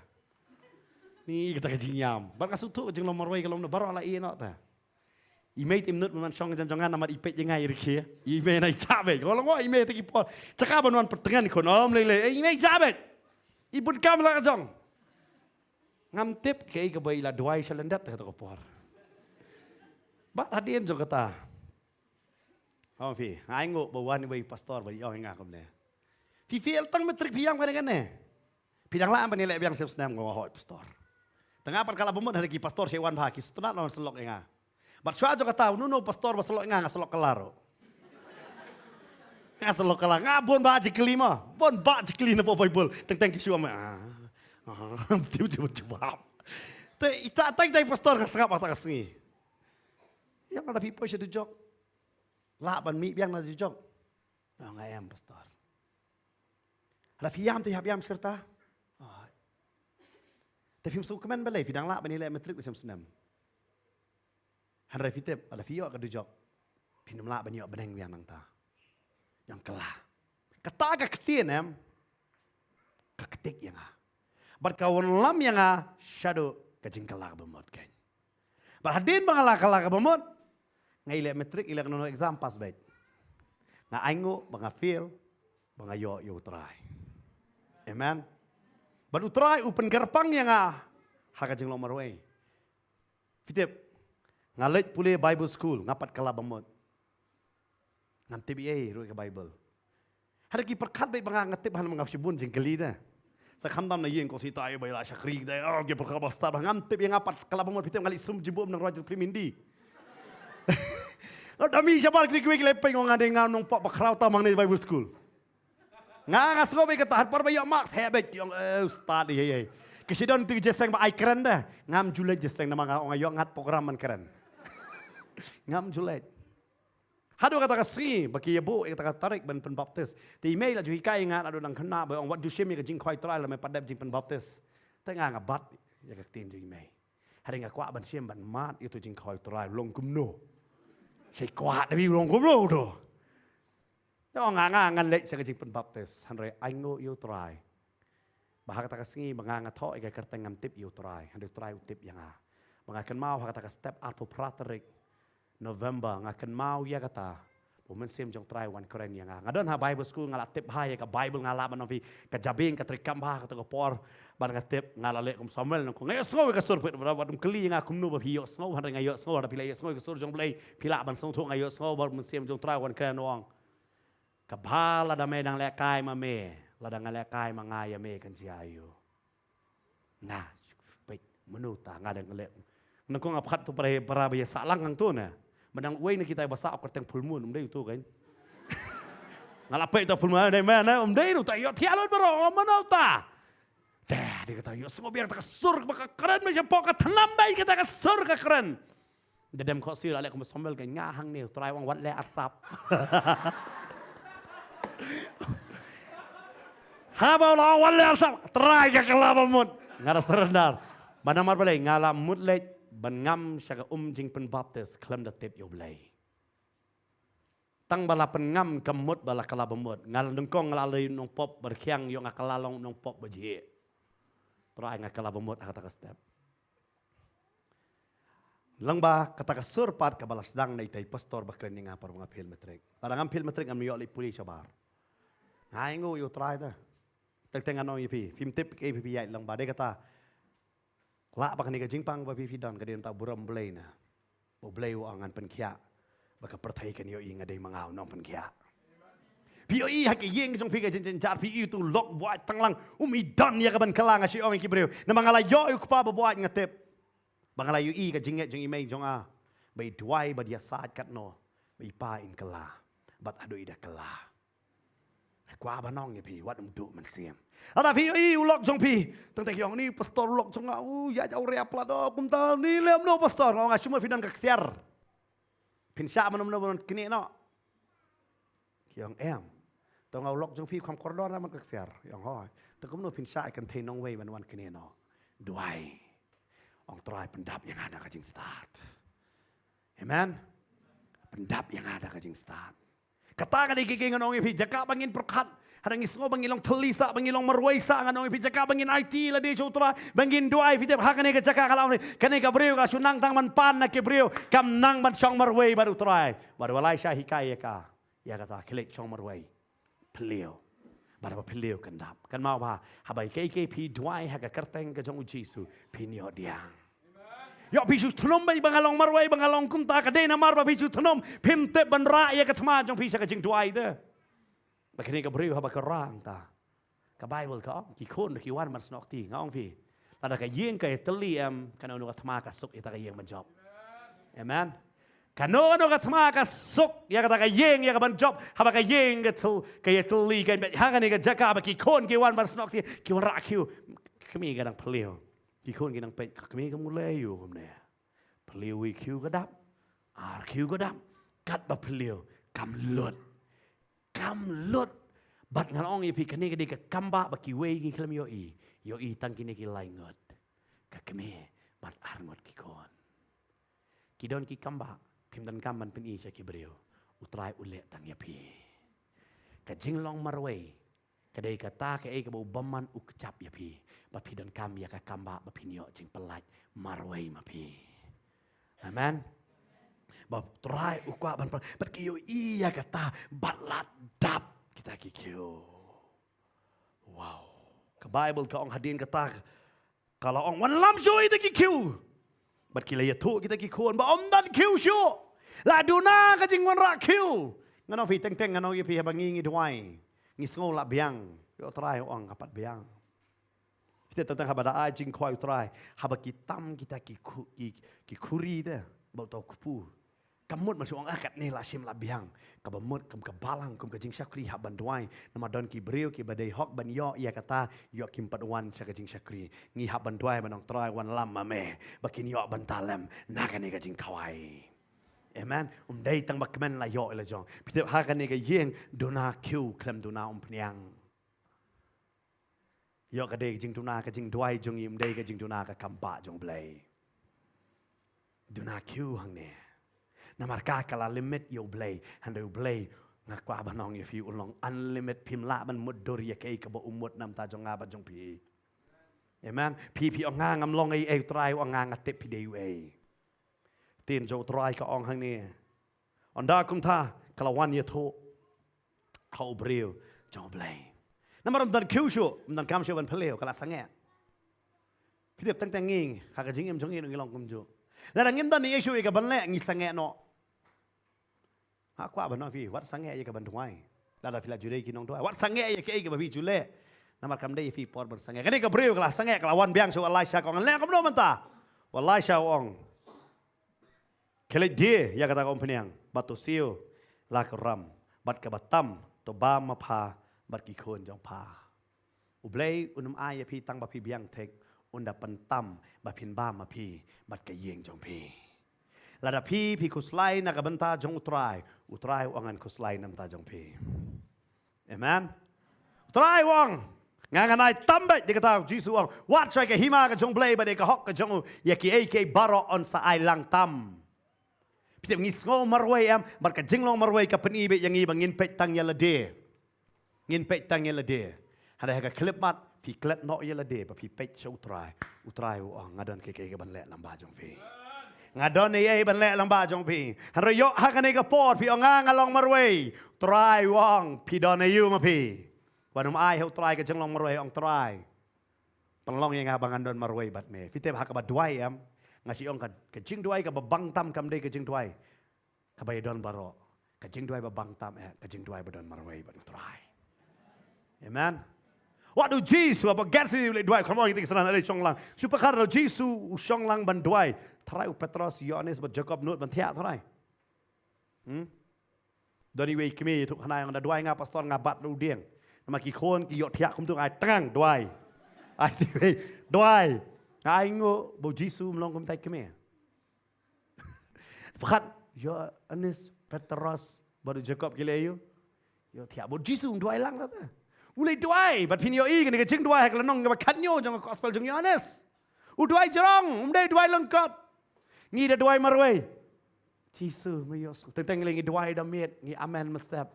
Ni kata ka jingïam. Bad nga sngewthuh ka jinglong marwei ka long na baroh la ïeh noh ta. I mei te im nud ban wan shong jan jong nga namar i peit ïa nga i rkhie. I mei na i jah beit. Ka long, oh, i mei te ki por. Jaka ban wan pyrtngen khun, ym lei lei. Eh, i mei jah beit. I bun kam la ka jong. Ngam tip kaei kaba i la duwai sha lyndet ha kata ka por. Bad hadien jong kata. Ong phi, nga ainguh ba wan iwei i pastor ba i ong ïa nga kumne. Phi fail tang matric phi ïam kane kane. Phi dang lah ban ïaleh biang sem snem, nga ong hooid pastor. Te nga pat ka la bamut, hynrei ki pastor sha wan bha, ki sngewtynnat ban sylok ïa nga. Bad shuwa jong kata, uno uno u pastor ba sylok ïa nga, nga sylok kylla ruh. Nga sylok kylla, nga bun bah jingkylli mo, bun bah jingkylli na Baibl. Teng teng ki shu ong, ah, ah, tiw tiw jubab. Te ita tai tai pastor nga sngap ha kata ka sngi. Ïa nga da phi poi sha dujok. Lah ban mih biang na dujok. Nga ong em pastor. Lada phi ïam te hap ïam shirta. Te phim sngewkmen balei phi dang lah ban ïaleh matric da sem snem. Hynrei phi tip lada phi ïoh ka dujok phin ym lah ban ïoh bneng biang nangta. Ïa nga kylla. Kata ka ktien em ka ktik ïa nga. Bad ka wanlam ïa nga shaduh ka jingkylla kaba mut kein. Bad hadien ba nga la kylla kaba mut, nga ïaleh matric, ïaleh kano kano exam pass beit. Nga ainguh ba nga fail ba nga ïoh ïa u Trai. Amen. Bad u Trai u pynkyrpang ïa nga ha ka jinglong marwei. Phi tip, nga leit pule Bible school, nga pat kylla ba mut. Ngam tip ei ruh ka Bible. Hynrei ki pyrkhat beit ba nga, nga tip, hynrei nga shibun jingkylli te. Sa khamtam na ïing ko sita ïa ba ïa la shakri te, oh, ki pyrkhat ba stad, ngam tip ïa nga pat kylla ba mut, phi tip nga leit sum jingbuh na Royal Film Hindi. Nga da mih shabar kri kri ki leh peit nga dei nga nongpop ba khraw tam hangne Bible school. Nga nga sngewbha ïa kata, ha por ba ïoh marks heh beit, ong, eh, ustad, ïa, ïa. Ki shu don tu ki jingïaseng ba ai kren da. Ngam ju leit jingïaseng namar nga ong ïoh ngat program ban kren. Ngam ju leit. Haduh kata ka sngi ba ki ïa buh ïa kata ka tarik ban pynbaptis. Te i mei la ju hikai ïa nga, haduh nang khynnah ba ong wat ju shim ïa ka jingkhawai Trai lada me pat dep jingpynbaptis. Te nga nga bat ïa ka ktien jong i mei. Hynrei nga kwah ban shim ban mad ïa uto u jingkhawai Trai u long kumno. Sa kwah da phi u long kumno uto. Te ong nga nga ngan leit sha ka jingpynbaptis. Hynrei ainguh ïa u Trai ba ha kata ka sngi ba nga nga thoh ïa ka kyrteng ngam tip ïa u Trai, hynrei u Trai u tip ïa nga. Ba nga kynmaw ha kata ka step arphew phra tarik November, nga kynmaw ïa kata ba u Mynsiem jong u Trai u wan kren ïa nga. Nga don ha Bible school, nga la tip bha ïa ka Bible, nga lah ban ong phi ka jabieng ka treikam bha ha kato ka por. Bad nga tip, nga la leh kum Samuel, nga ong nga ïohsngew ïa ka sur, phi, bad um kylli ïa nga kumno ba phi ïohsngew, hynrei nga ïohsngew, lada phi la ïohsngew ïa ka sur jong U Blei phi lah ban sngewthuh, nga ïohsngew bad u Mynsiem jong u Trai u wan kren u ong, kaba lada me dang lehkai ma me, lada nga lehkai ma nga ïa me kan jia aïu? Nga, peit, mano ta nga dang leh. Nang kong ap khat tu para, para ba ïa sah lang hangto na. Mynta uwei na kita ba sah kyrteng full moon, um dei uto kan. Nga la peit ta full moon, dei mano, um dei uta, ïohthiah lut baroh, mano ta. Deh, dei kata ïohsngew biang ta ka sur ba ka kren, ba shapoh ka thnam bai kata ka sur ka kren. Da dem khohsiew la leh kum u Samuel, ka nga hangne, u Trai u ong wat leh arsap. Haba u la ong wat leh arsap, Trai, ka kylla ba mut. Nga da surrender. Bad namar balei? Nga la mut leit ban ngam sha ka um jingpynbaptis khlem da tip ïa U Blei. Tang ba la pynngam ka mut ba la kylla ba mut. Nga la nyngkong nga la leit nongpop ba rkhiang, ïoh nga kylla long nongpop ba jhieh. Trai, nga kylla ba mut ha kata ka step. Lyngba kata ka sur pat kaba la sdang na itai i pastor ba kren ïa nga por ba nga fail matric. Lada ngam fail matric ngam ïoh leit pule shabar. Nga ainguh ïa U Trai ta. Teng teng ngan ong ïa phi, phim tip kaei phi ïaid lyngba, dei kata. Lah ba kane ka jingpang ba phi phi don ka dei nangta burom Blei na. Ba U Blei u ong ngan pynkhiah ba ka pyrthei kan ïohi nga dei ma nga u nongpynkhiah. Phi ïohi ha ka ïing jong phi ka jingjynjar, phi ïohi uto u lok buaid tang lang um i don ïa ka ban kylla, nga shu ong ïa ki briew. Namar nga la ïoh ïa u kpa ba buaid, nga tip. Ba nga la ïohi ka jingngeit jong i mei jong nga ba i duwai bad ïasaid katno ba i pa in kylla. Bad haduh i da kylla. Kwah ban ong ïa phi, wat ym duh mynsiem. Lada phi ïohi u lok jong phi, tang te ki ong ni pastor u lok jong nga, u ïaid awria palat, oh, kumta ni lem no pastor, nga ong nga shu mut phi don ka ksiar. Phin shah ban ym no ban knieh noh. Ki ong em. To nga u lok jong phi kham kordor na man ka ksiar. Ki ong hooid. To kumno phin shah ïa ka kynthei nongwei ban wan knieh noh? Duwai. Ong Trai pyndap ïa nga da ka jingstad. Amen. Pyndap ïa nga da ka jingstad. Kata ka dei ka, ka ngan ong ïa phi, jaka ba ngin pyrkhat. Hynrei ngi sngew ba ngi long thylli sah, ba ngi long marwei sah, ngan ong ïa phi, jaka ba ngin aiti lade sha U Trai, ba ngin duwai, phi tip ha kane ka jaka ka la ong, kane ka briew ka shu nang tang ban pan na ki briew, kam nang ban shong marwei bad U Trai. Bad u Elaisha hikai ïa ka, ïa kata, khie leit shong marwei. Phylliew. Bad haba phylliew kan dap. Kynmaw ba haba ïa kaei kaei phi duwai ha ka kyrteng ka jong U Jisu, phin ïoh diang. Ïoh phi shu thnum ba nga long marwei, ba nga long kumta, ka dei namar ba phi shu thnum phim tip ban rah ïa ka thma jong phi sha ka jingduwai te. Ba kane ka briew haba ka rah hangta, ka Baibl ka ong ki khun ki wan ban snoh kti. Nga ong phi, lada ka ïing ka ïatylli em, kano kano ka thma ka suk ïa kata ka ïing ban jop. Amen. Kano kano ka thma ka suk ïa kata ka ïing ïa ka ban jop. Haba ka ïing ka thyl, ka ïatylli, ka ïa, ha kane ka jaka ba ki khun ki wan ban snoh kti, ki wan rah khiew. Kmie ka dang phylliew. Ki khun ki dang peit, ka kmie kam u leh aïu kumne. Phylliew, wei khiew ka dap, ar khiew ka dap, katba phylliew kam lut. Kam lut. Bad ngan ong ïa phi, kane ka dei ka kambah ba kiwei ki khlem ïohi. Ïohi tang kine ki lai ngut. Ka kmie bad ar ngut ki khun. Ki don ki kambah, phim donkam ban pyni sha ki briew. U Trai u leh tang ïa phi. Ka jinglong marwei ka dei kata kaei kaba u bymman u kjap ïa phi, ba phi donkam ïa ka kambah ba phin ïoh jingpyllait marwei ma phi. Amen. Ba U Trai u kwah ban pyn-, bad ki ïohi ïa kata, bad la dap kita ki khiew. Wow. Ka Baibl ka ong hadien kata, ka la ong, wan lam shuh ïa kita ki khiew. Bad ki la ïathuh kita ki khun ba ym don khiew shuh. La duna ka jingwanrah khiew. Ngan ong phi teng teng, ngan ong ïa phi, haba ngi ngi duwai, ngi sngew la biang. Ïoh Trai u ong ka pat biang. Kita teng teng haba da ai jingkhawai U Trai, haba ki tam kita ki khu-, ki, ki khuri te, ba uta u kpu. Ka mut ma shu ong, ah, katne la shim la biang. Kaba mut kum ka balang, kum ka jingshakri hap ban duwai. Namar don ki briew kiba dei hok ban ïoh ïa kata, ïoh kim pat wan sha ka jingshakri. Ngi hap ban duwai ban ong Trai wan lam ma me, ba kin ïoh bynta lem na kane ka jingkhawai. Amen. Um dei tang ba kmen la ïoh la jong. Phi tip ha kane ka ïing duna khiew khlem duna umphniang. Ïoh ka dei ka jingduna, ka jingduwai jong ngi um dei ka jingduna ka kam ba jong U Blei. Duna khiew hangne. Namar ka ka la limit ïa U Blei, hynrei U Blei nga kwah ban ong ïa phi u long unlimited, phim lah ban mutdur ïa kaei kaba u mut na bynta jong nga bad jong phi. Amen. Phi, phi ong nga ngam long ei ei, U Trai u ong nga nga tip phi dei uei. Ktien jong U Trai ka ong hangne. Ynda kumta ka la wan ïathuh ha u briew jong U Blei. Namar ym don khiew shuh, ym don kam shuh ban phylliew, ka la sangeh. Phi tip teng teng ngi, ha ka jingim jong ngi ngi long kumjuh. Lada ngim don ei ei shuh ïa ka ban leh ngi sangeh noh. Nga kwah ban ong phi, wat sangeh ïa ka ban duwai. Lada phi la ju dei ki nongduwai, wat sangeh ïa kaei kaba phi ju leh. Namar kam dei ïa phi por ban sangeh. Kane ka briew ka la sangeh, ka la wan biang sha u Elisha ka ong, leh kumno mynta? U Elisha u ong, khie leit die ïa kata ka umphniang, bad to siew la ka ram, bad kaba tam to bam ma pha bad ki khun jong pha. U Blei un ym ai ïa phi tang ba phi biang thik, un da pyntam ba phin bam ma phi bad ka ïing jong phi. Lada phi, phi khuslai na ka bynta jong U Trai, U Trai u ong ngan khuslai na bynta jong phi. Amen. U Trai u ong, nga ngan ai tam beit, ïa kata U Jisu u ong, wat shuwa ka hima ka jong U Blei bad ïa ka hok ka jong u, ïa kiei kiei baroh yn sa ai lang tam. Phi tip ngi sngew marwei em, bad ka jinglong marwei ka pyni beit ïa ngi ba ngin peit tang ïa lade. Ngin peit tang ïa lade. Hynrei ha ka khyllipmat phi klet noh ïa lade bad phi peit sha U Trai. U Trai u ong nga don kaei kaei ka ban leh lyngba jong phi. Nga don ei ei ban leh lyngba jong phi. Hynrei ïoh ha kane ka por phi ong nga nga long marwei. U Trai u ong phi don aïu ma phi. Wat nym ai ha U Trai ka jinglong marwei, ong Trai, pynlong ïa nga ba ngan don marwei bad me. Phi tip ha kaba duwai em, nga shu ong ka, ka jingduwai kaba bang tam kam dei ka jingduwai kaba ïadon baroh. Ka jingduwai ba bang tam eh ka jingduwai ba don marwei bad U Trai. Amen. Wat U Jisu haba Gethsemane u leit duwai, come on, kita ki sdang leit shong lang. Shu pyrkhat, U Jisu u shong lang ban duwai. Tharai u Petros, Ïoannis bad Jakob nud ban thiah tharai. Hmm? Don iwei i kmie ïathuh khana, ong da duwai nga pastor nga bat ruh dieng. Namar ki khun ki ïohthiah kumtu, nga ai tang duwai. Ai ti wei duwai. Nga ai nguh ba U Jisu um long kumta i kmie. Pyrkhat, Ïoannis, Petros bad u Jakob ki leh aïu? Ïohthiah. Ba U Jisu um duwai lang kata. U leit duwai, bad phin ïohi kane ka jingduwai ha ka lynnong kaba khathynñiew jong ka gospel jong Ïoannis. U duwai jrong, um dei duwai lyngkot. Ngi da duwai marwei. Jisu, me ïohsngew. Teng teng lei ngi duwai da miet, ngi amen mynstep.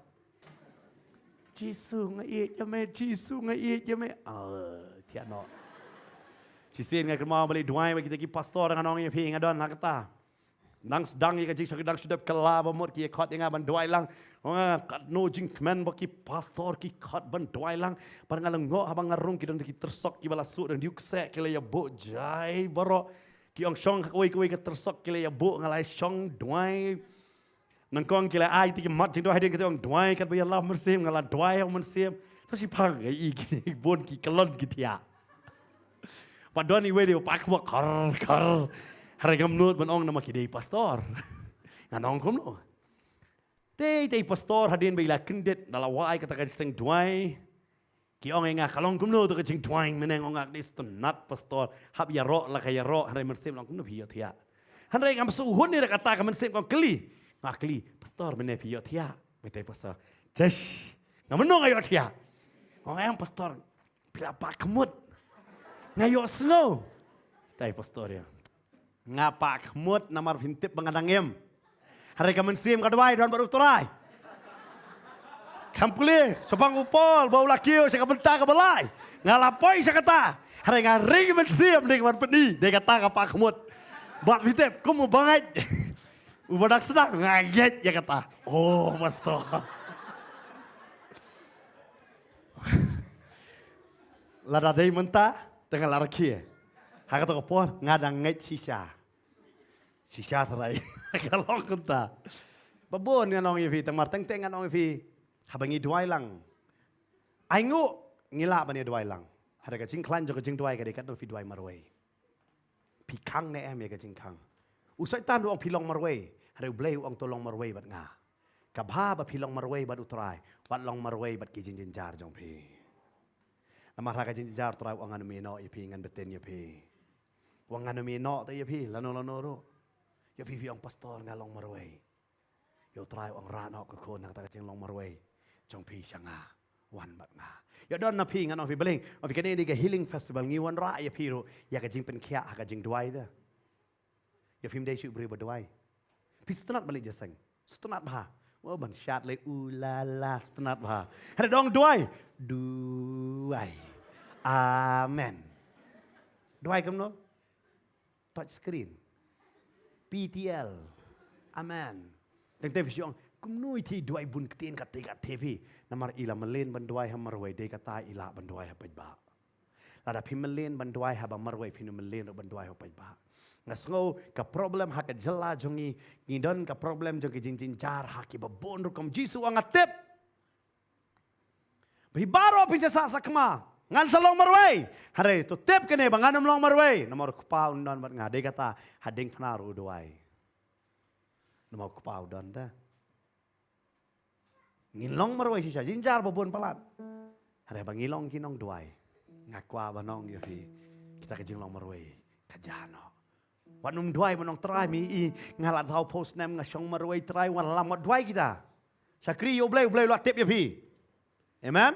Jisu nga ïeit ïa me, Jisu nga ïeit ïa me. Ah, thiah noh. Shisien nga kynmaw ba leit duwai bad kita ki pastor, ngan ong ïa phi, nga don ha kata. Nang sdang ïa ka jingshakri, dang shu dep kylla ba mut ki ïa khot ïa nga ban duwai lang. Ong nga katno jingkmen ba ki pastor ki khot ban duwai lang. Pat nga lyngngoh haba nga rung ki don ki tyrsok kiba la suh dang diu kseh ki la ïa buh jai baroh. Ki ong shong ha kawei kawei ka tyrsok ki la ïa buh, nga la shong duwai. Nyngkong ki la ai ïa ki mat jingduwai hadien, ki ong duwai katba ïalam mynsiem, nga la duwai ha u mynsiem. Sa shiphang nga i kine bun ki kyllon ki thiah. Pat don iwei de ba pat khmih khar khar. Hynrei ngam nud ban ong namar ki dei pastor. Ngan ong kumno? Tei tei pastor hadien ba i la kyndit, da la wai kata ka jingïaseng duwai. Ki ong ïa nga, ka long kumno to ka jingduwai mynne? Ong nga, ka dei sngewtynnat pastor, hap ïaroh la ka ïaroh, hynrei mynsiem long kumno phi ïohthiah? Hynrei ngam sngewhun ïa kata, ka mynsiem ka ong kylli. Nga kylli, pastor mynne phi ïohthiah? Mynta pastor, jesh, nga mynno nga ïohthiah. Ong em pastor, phi la pah khmut. Nga ïohsngew. Tei pastor ïa. Nga pah khmut namar phin tip ba nga dang im. Hynrei ka mynsiem ka duwai don bad U Trai. Kham pule shaphang u Paul ba u la kiew sha ka bynta kaba lai. Nga la poi sha kata. Hynrei nga ring mynsiem dei ban pyni, dei kata ka pah khmut. Bad phi tip kum u bangeit. U ba dang sdang nga ngeit ïa kata. Oh pastor. Lada dei mynta te nga la rkhie. Ha kato ka por nga dang ngeit shisha. Shisha trai. Ka long kumta. Ba bun ngan ong ïa phi, tang mar teng teng ngan ong ïa phi. Haba ngi duwai lang, ai nguh, ngi lah ban ïa duwai lang. Hynrei ka jingkhlaiñ jong ka jingduwai ka dei katno phi duwai marwei. Phi khang ne em ïa ka jingkhang? U Soitan ruh u ong phi long marwei. Hynrei U Blei u ong to long marwei bad nga. Ka bha ba phi long marwei bad U Trai, wat long marwei bad ki jingjynjar jong phi. Namar ha ka jingjynjar U Trai u ong ngan ym ïehnoh ïa phi, ngan bteng ïa phi. U ong ngan ym ïehnoh te ïa phi lano lano ruh. Ïa phi phi ong pastor nga long marwei. Ïa U Trai u ong rah noh ko khun na kata ka jinglong marwei jong phi sha nga. Wan bad nga. Ïa don na phi ngan ong phi bling. Ong phi kane dei ka healing festival ngi wanrah ïa phi ruh ïa ka jingpynkhiah ha ka jingduwai te. Ïa phim dei shuh briew ba duwai. Phi sngewtynnat ba leit jingïaseng. Sngewtynnat bha. Wa ban shad leh u la la sngewtynnat bha. Hynrei dang duwai. Duwai. Amen. Duwai kumno? Touch screen. P T L. Amen. Teng teng phi shu ong kumno i thei duwai bun ktien katte katte phi. Namar i la mlien ban duwai ha marwei dei kata i lah ban duwai ha paidbah. Lada phi mlien ban duwai ha ba marwei phin mlien ruh ban duwai ha paidbah. Nga sngew ka problem ha ka jylla jong ngi, ngi don ka problem jong ki jingjynjar ha ki ba bun rukom. Jisu u ong nga tip ba phi baroh phin sa sah sakma, ngan sa long marwei. Hynrei to tip kane ba ngan ym long marwei namar u Kpa un don bad nga. Dei kata ha diengphna ruh u duwai. Namar u Kpa u don te. Ngin long marwei shisha, jynjar ba bun palat. Hynrei ba ngi long ki nongduwai, nga kwah ban ong ïa phi, kita ka jinglong marwei ka jia noh. Wat nym duwai ban ong Trai me i, nga la sawphew snem nga shong marwei Trai, wat lam, wat duwai kita. Shakri ïa U Blei, U Blei u la tip ïa phi. Amen.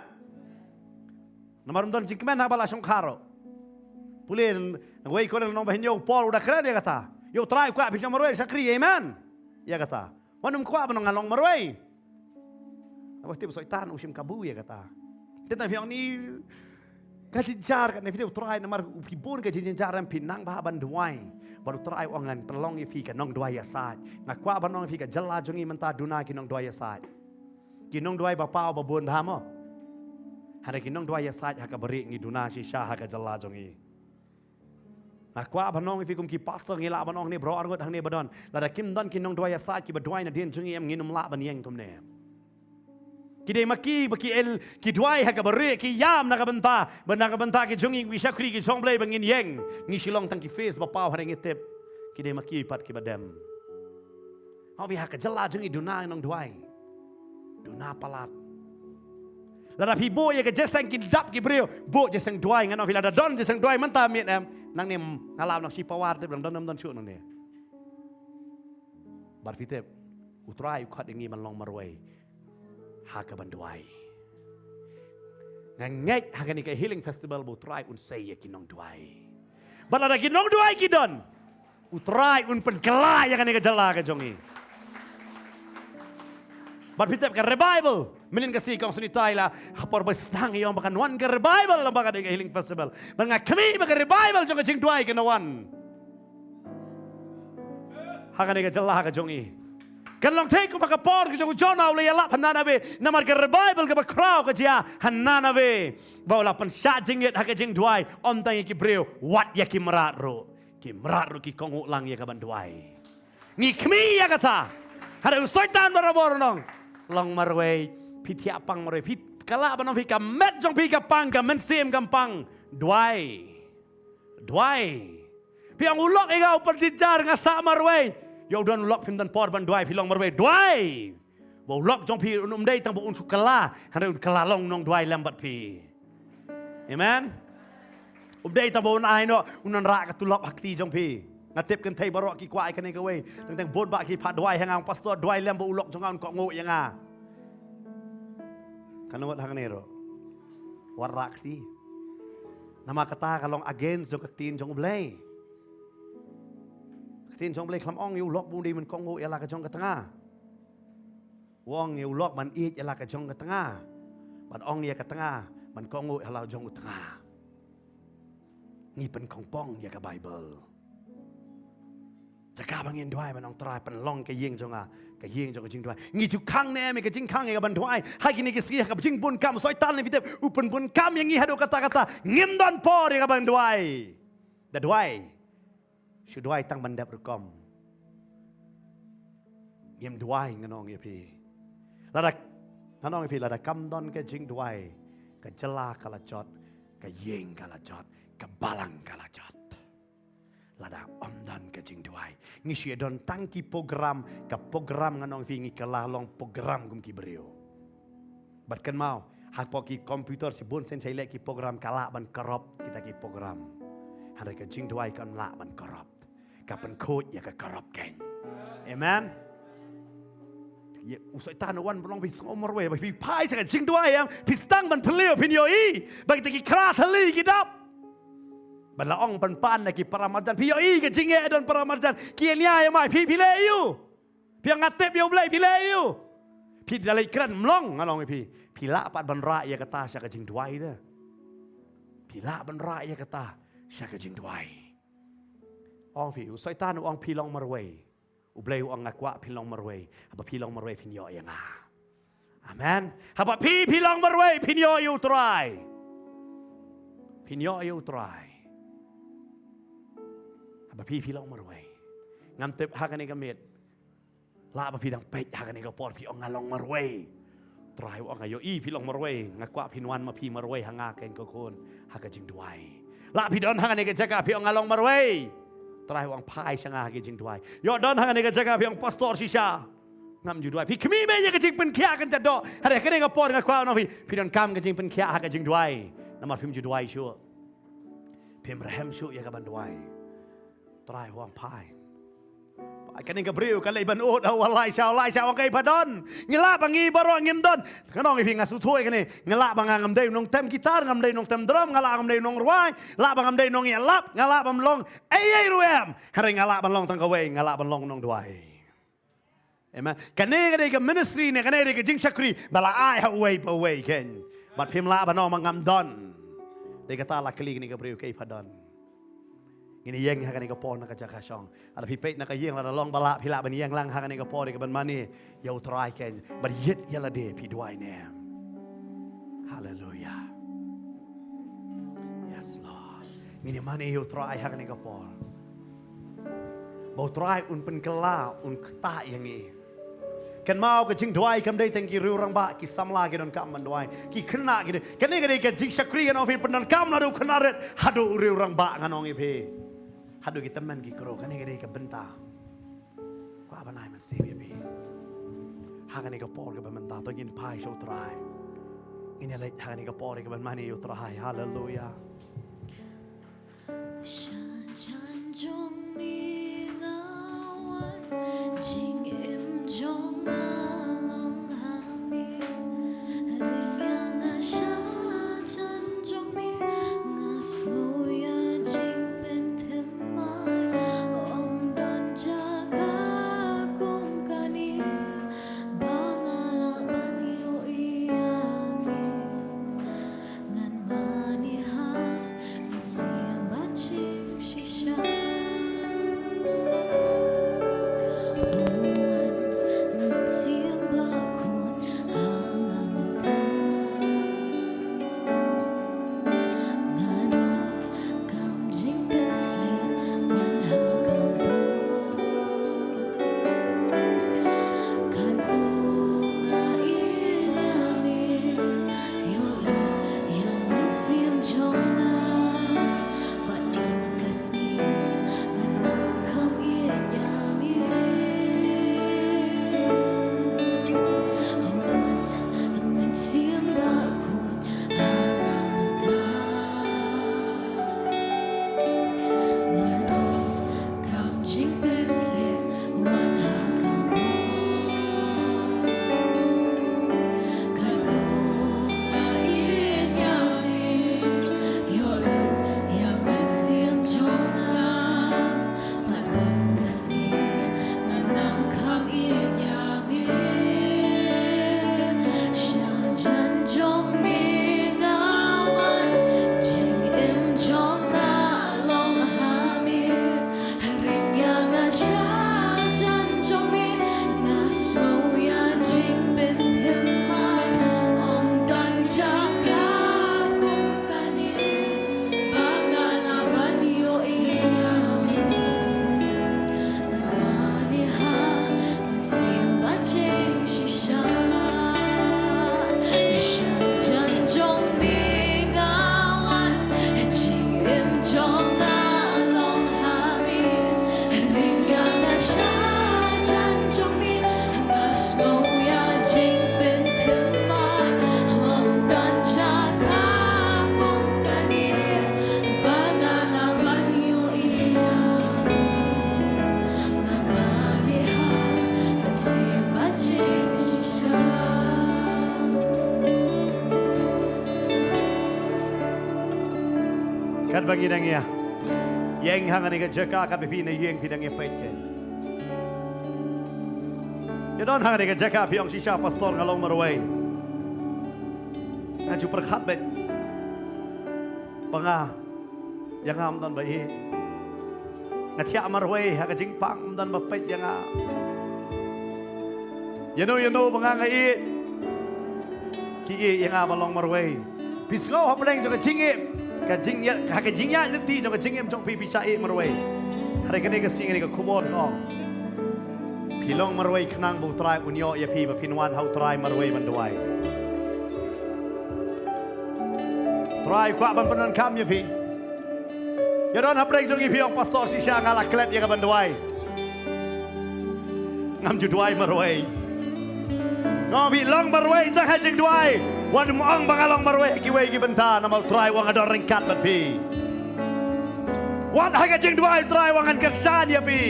Namar ym don jingkmen haba la shongkha ruh. Pule na wei ko na nong ba hynñiew Paul u da kren ïa kata. Ïa U Trai u kwah phi shong marwei, shakri, amen. Ïa kata. Wat nym kwah ban ong nga long marwei. Namar tip Soitan u shim kabu ïa kata. Te tang phi ong ni ka jynjar kane phi te U Trai namar u phi bun ka jynjar em, phi nang bha ban duwai. Bad U Trai u ong ngan pynlong ïa phi ka nongduwai ïasaid. Nga kwah ban ong ïa phi ka jylla jong ngi mynta duna ki nongduwai ïasaid. Ki nongduwai ba paw ba bun bha mo. Hynrei ki nongduwai ïasaid ha ka barieh ngi duna shisha ha ka jylla jong ngi. Nga kwah ban ong ïa phi kum ki pastor ngi lah ban ong ne baroh arngut hangne ba don. Lada kim don ki nongduwai ïasaid ki ba duwai nadien jong ngi em ngin ym lah ban ïeng kumne. Ki dei ma ki ba ki el ki duwai ha ka barieh ki ïam na ka bynta ba na ka bynta ki jong ngi ki shakri ki jong Blei ba ngin ïeng. Ngi shu long tang ki face ba paw hynrei ngi tip ki dei ma ki pat ki ba dem. Hynrei ha ka jylla jong ngi duna nongduwai. Duna palat. Lada phi buh ïa ka jingïaseng ki dap ki briew, buh jingïaseng duwai, ngan ong phi lada don jingïaseng duwai mynta miet em, nangne nga lah ban ong shi pawar tip dang don em don shuh nangne. Bad phi tip U Trai u khot ïa ngi ban long marwei ha ka ban duwai. Nga ngeit ha kane ka healing festival ba U Trai un sei ïa ki nongduwai. Bad lada ki nongduwai ki don, U Trai un pynkylla ïa kane ka jylla ka jong ngi. Bad phi tip ka revival mynnin ka sngi kong snitai la ha por ba sdang ïa ong ba kan wan ka revival lem bad ka dei ka healing festival. Bad nga khmih ba ka revival jong ka jingduwai kan wan ha kane ka jylla ka jong ngi. Kan long thik kumba ka por ka jong u Jonah u la ïalap ha Nineveh. Namar ka revival kaba khraw ka jia ha Nineveh ba u la pynshah jingit ha ka jingduwai, ym tang ïa ki briew, wat ïa ki mrad ruh. Ki mrad ruh ki kohnguh lang ïa ka ban duwai. Ngi khmih ïa kata. Hynrei u Soitan barabor u ong long marwei, phi thiah pang marwei, phi kylla ban ong phi ka met jong phi ka pang, ka mynsiem kam pang. Duwai. Duwai. Phi ong u lok ïa nga u pynjynjar nga sah marwei. Ïa u don u lok phim don por ban duwai phi long marwei. Duwai. Ba u lok jong phi un ym dei tang ba un shu kylla, hynrei un kylla long nongduwai lem bad phi. Amen. Um dei tang ba un ai noh, un wanrah ka tulop ha kti jong phi. Nga tip kynthei baroh ki kwah ïa kane kawei. Teng teng bun bah ki phah duwai ha nga, ong pastor duwai lem ba u lok jong nga un kohnguh ïa nga. Kan ym mut hangne ruh. Wanrah kti. Namar kata ka long against jong ka ktien jong U Blei. Ka ktien jong U Blei kam ong ïa u lok ba un dei ban kohnguh ïa la ka jong ka tnga. U ong ïa u lok ban ïeit ïa la ka jong ka tnga. Ban ong ïa ka tnga ban kohnguh ïa la jong u tnga. Ngi pynkhongpong ïa ka Baibl. Jaka ba ngin duwai ban ong Trai pynlong ka ïing jong nga, ka ïing jong ka jingduwai. Ngi ju khang ne em ïa ka jingkhang ïa ka ban duwai? Ha kine ki sngi ha ka jingbun kam u Soitan ne phi tip u pynbun kam ïa ngi haduh katta katta. Ngim don por ïa ka ban duwai. Da duwai. Shu duwai tang ban dep rukom. Ngim duwai ngan ong ïa phi. Lada ngan ong ïa phi lada kam don ka jingduwai, ka jylla ka la jot, ka ïing ka la jot, ka balang ka la jot. lada ym don ka jingduwai. Ngi shu ïa don tang ki program, ka program ngan ong phi ngi kylla long program kum ki briew. Bad kynmaw, hapoh ki computer shibun sien shai leh ki program ka lah ban corrupt kita ki program. Hynrei ka jingduwai kam lah ban corrupt. Ka pynkhuid ïa ka corrupt keiñ. Amen. Ïa, u Soitan u wan ban ong phi sngew marwei, ba phi phai sha ka jingduwai em, phi sdang ban pynliew phin ïohi ba kita ki khra thylli ki dap. Bad la ong ban pan na ki para marjan, phi ïohi ka jingeh don para marjan, ki ïa nia ïa mai, phi phi leh ïa u. Phi ong nga tip ïa u Blei, phi leh ïa u. Phi da leit kren mlong, nga ong ïa phi. Phi lah pat ban rah ïa kata sha ka jingduwai de. Phi lah ban rah ïa kata sha ka jingduwai. Ong phi, u Soitan u ong phi long marwei. U Blei u ong nga kwah phin long marwei. Haba phi long marwei phin ïoh ïa nga. Amen. Haba phi phi long marwei phin ïoh ïa u Trai. Phin ïoh ïa u Trai. Haba phi phi long marwei. Ngam tip ha kane ka miet. Lah ba phi dang peit ha kane ka por phi ong nga long marwei. Trai u ong nga ïohi phi long marwei, nga kwah phin wan ma phi marwei ha nga keiñ ko khun ha ka jingduwai. Lah phi don ha kane ka jaka phi ong nga long marwei. Trai u ong phai sha nga ha ka jingduwai. Ïoh don ha kane ka jaka phi ong pastor shisha ngam ju duwai. Phi khmih beit ïa ka jingpynkhiah kan jadok. Hynrei ha kane ka por nga kwah ong phi, phi donkam ka jingpynkhiah ha ka jingduwai. Namar phim ju duwai shuh. Phim rhem shuh ïa ka ban duwai. Trai u ong phai. Kane ka briew ka leit ban ud ha u Elisha, Elisha u ong kaei pha don. Ngi lah ba ngi baroh ngim don. Ngan ong ïa phi nga sngewthuh ïa kane. Ngi lah ba nga ngam dei u nongtem guitar, ngam dei u nongtem drum, nga lah ngam dei u nongrwai, lah ba ngam dei u nongïalap, nga lah bym long ei ei ruh em. Hynrei nga lah ban long tang kawei, nga lah ban long u nongduwai. Amen. Kane ka dei ka ministry ne, kane ka dei ka jingshakri ba la ai ha uwei pa uwei keiñ. Bad phim lah ban ong ba ngam don. Dei kata la kylli kane ka briew kaei pha don. Ngin ïeng ha kane ka por na ka jaka shong. Lada phi peit na ka ïing, lada long ba lah phi lah ban ïeng lang ha kane ka por ïa ka ban mane ïa u Trai keiñ. Bad ïit ïa lade phi duwai ne. Haleluya. Yes Lord. Ngin ïa mane ïa u Trai ha kane ka por. Ba u Trai un pynkylla, un ktah ïa ngi. Kynmaw ka jingduwai kam dei tang ki riewrangbah, ki samla ki donkam ban duwai. Ki khynnah ki dei. Kane ka dei ka jingshakri ngan ong phi pyndonkam naduh u khynnah rit haduh u riewrangbah ngan ong ïa phi. Haduh ki tymmen ki kro, kane ka dei ka bynta. Kwah ban ai mynsiem ïa phi. Ha kane ka por kaba mynta to ngin phai sha u Trai. Ngin ïa leit ha kane ka por kaba mynta ïa u Trai. Haleluya. Sha jan jong mi nga wan, jingim jong nga long ha mi. Ring ïa nga sha jan jong mi, nga sngew ïa jingpynthem mai. Ym don jaka kum kane ba nga lah ban ïohi ïa mi. Ngan mane ha Ngi dang ïa ïeng ha kane ka jaka, katba phi na ïeng phi dang ïa peit kein. Ïa don ha kane ka jaka, phi ong, shisha pastor nga long marwei. Nga ju pyrkhat beit ba nga, ïa nga ym don ba ïeit. Nga thiah marwei ha ka jingpang, ym don ba peit ïa nga. Ïa no ïa no ba nga nga ïeit, ki ïeit ïa nga ba long marwei. Phi sngew hapdeng jong ka jingim, ka jingïa, ha ka jingïaid lynti jong ka jingim jong phi, phi shah ïeit marwei. Hynrei kane ka sngi, kane ka khubor ka ong, phi long marwei khnang ba U Trai un ïoh ïa phi, ba phin wan ha U Trai marwei ban duwai. Trai kwah ban pyndonkam ïa phi. Ïa don hapdeng jong ngi phi ong, pastor, shisha nga la klet ïa ka ban duwai. Ngam ju duwai marwei. Nga ong phi, long marwei tang ha jingduwai. Wat ym ong ba nga long marwei ha kiwei ki bynta, namar U Trai u ong nga don ryngkat bad phi. Wat ha ka jingduwai U Trai u ong ngan kyrshan ïa phi.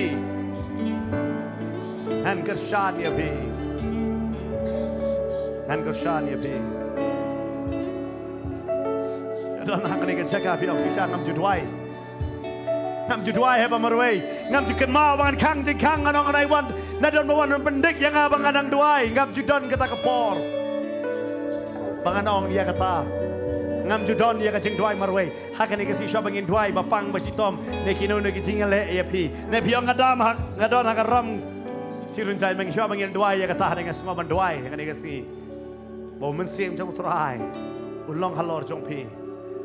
Ngan kyrshan ïa phi. Ngan kyrshan ïa phi. Ïa don ha kane ka jaka phi ong, shisha ngam ju duwai. Ngam ju duwai ha ba marwei. Ngam ju kynmaw ba ngan khang jingkhang, ngan ong ngan ai wan. Nadong ba wan ban pyndik ïa nga ba ngan nang duwai. Ngam ju don kata ka por ba ngan ong ïa kata. Ngam ju don ïa ka jingduwai marwei. Ha kane ka sngi shuwa ba ngin duwai, ba pang ba shitom, ne kino ne ki jingïaleh ïa phi, ne phi ong nga dam ha, nga don ha ka ram Shirunjai, me shuwa ba ngin duwai ïa kata, hynrei nga sngew ban duwai ha kane ka sngi ba U Mynsiem jong U Trai un long halor jong phi,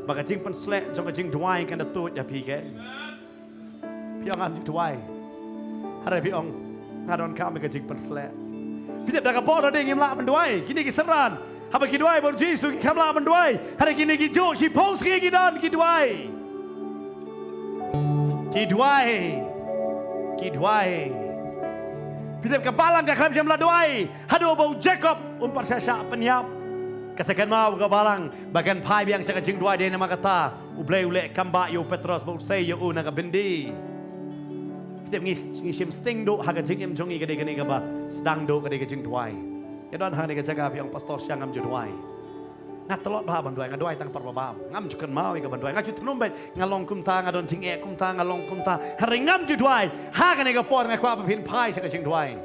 ba ka jingpynsleh jong ka jingduwai kan da tuid ïa phi kein. Phi ong ngam ju duwai. Hynrei phi ong nga donkam ïa ka jingpynsleh. Phi tip da ka por lada ngim lah ban duwai, kine ki synran haba ki duwai bad U Jisu kim lah ban duwai. Hynrei kine ki juh shiphew sngi ki don ki duwai. Ki duwai. Ki duwai. Phi tip ka balang ka khlem shym la duwai haduh ba u Jakob un pat shah shah pynïap. Ka sa kynmaw ka balang ba kan phai biang sha ka jingduwai, dei namar kata U Blei u leh kam ba ïa u Petros ba u sei ïa u na ka byndi. Phi tip ngi, ngi shim sting duh ha ka jingim jong ngi, ka dei kane kaba sdang duh, ka dei ka jingduwai. Ïa don ha kane ka jaka phi ong pastor shisha ngam ju duwai. Nga tlot bha ban duwai, nga duwai tang por ba bam. Ngam ju kynmaw ïa ka ban duwai, nga ju thnum beit nga long kumta, nga don jingeh kumta, nga long kumta. Hynrei ngam ju duwai. Ha kane ka por nga kwah ba phin phai sha ka jingduwai.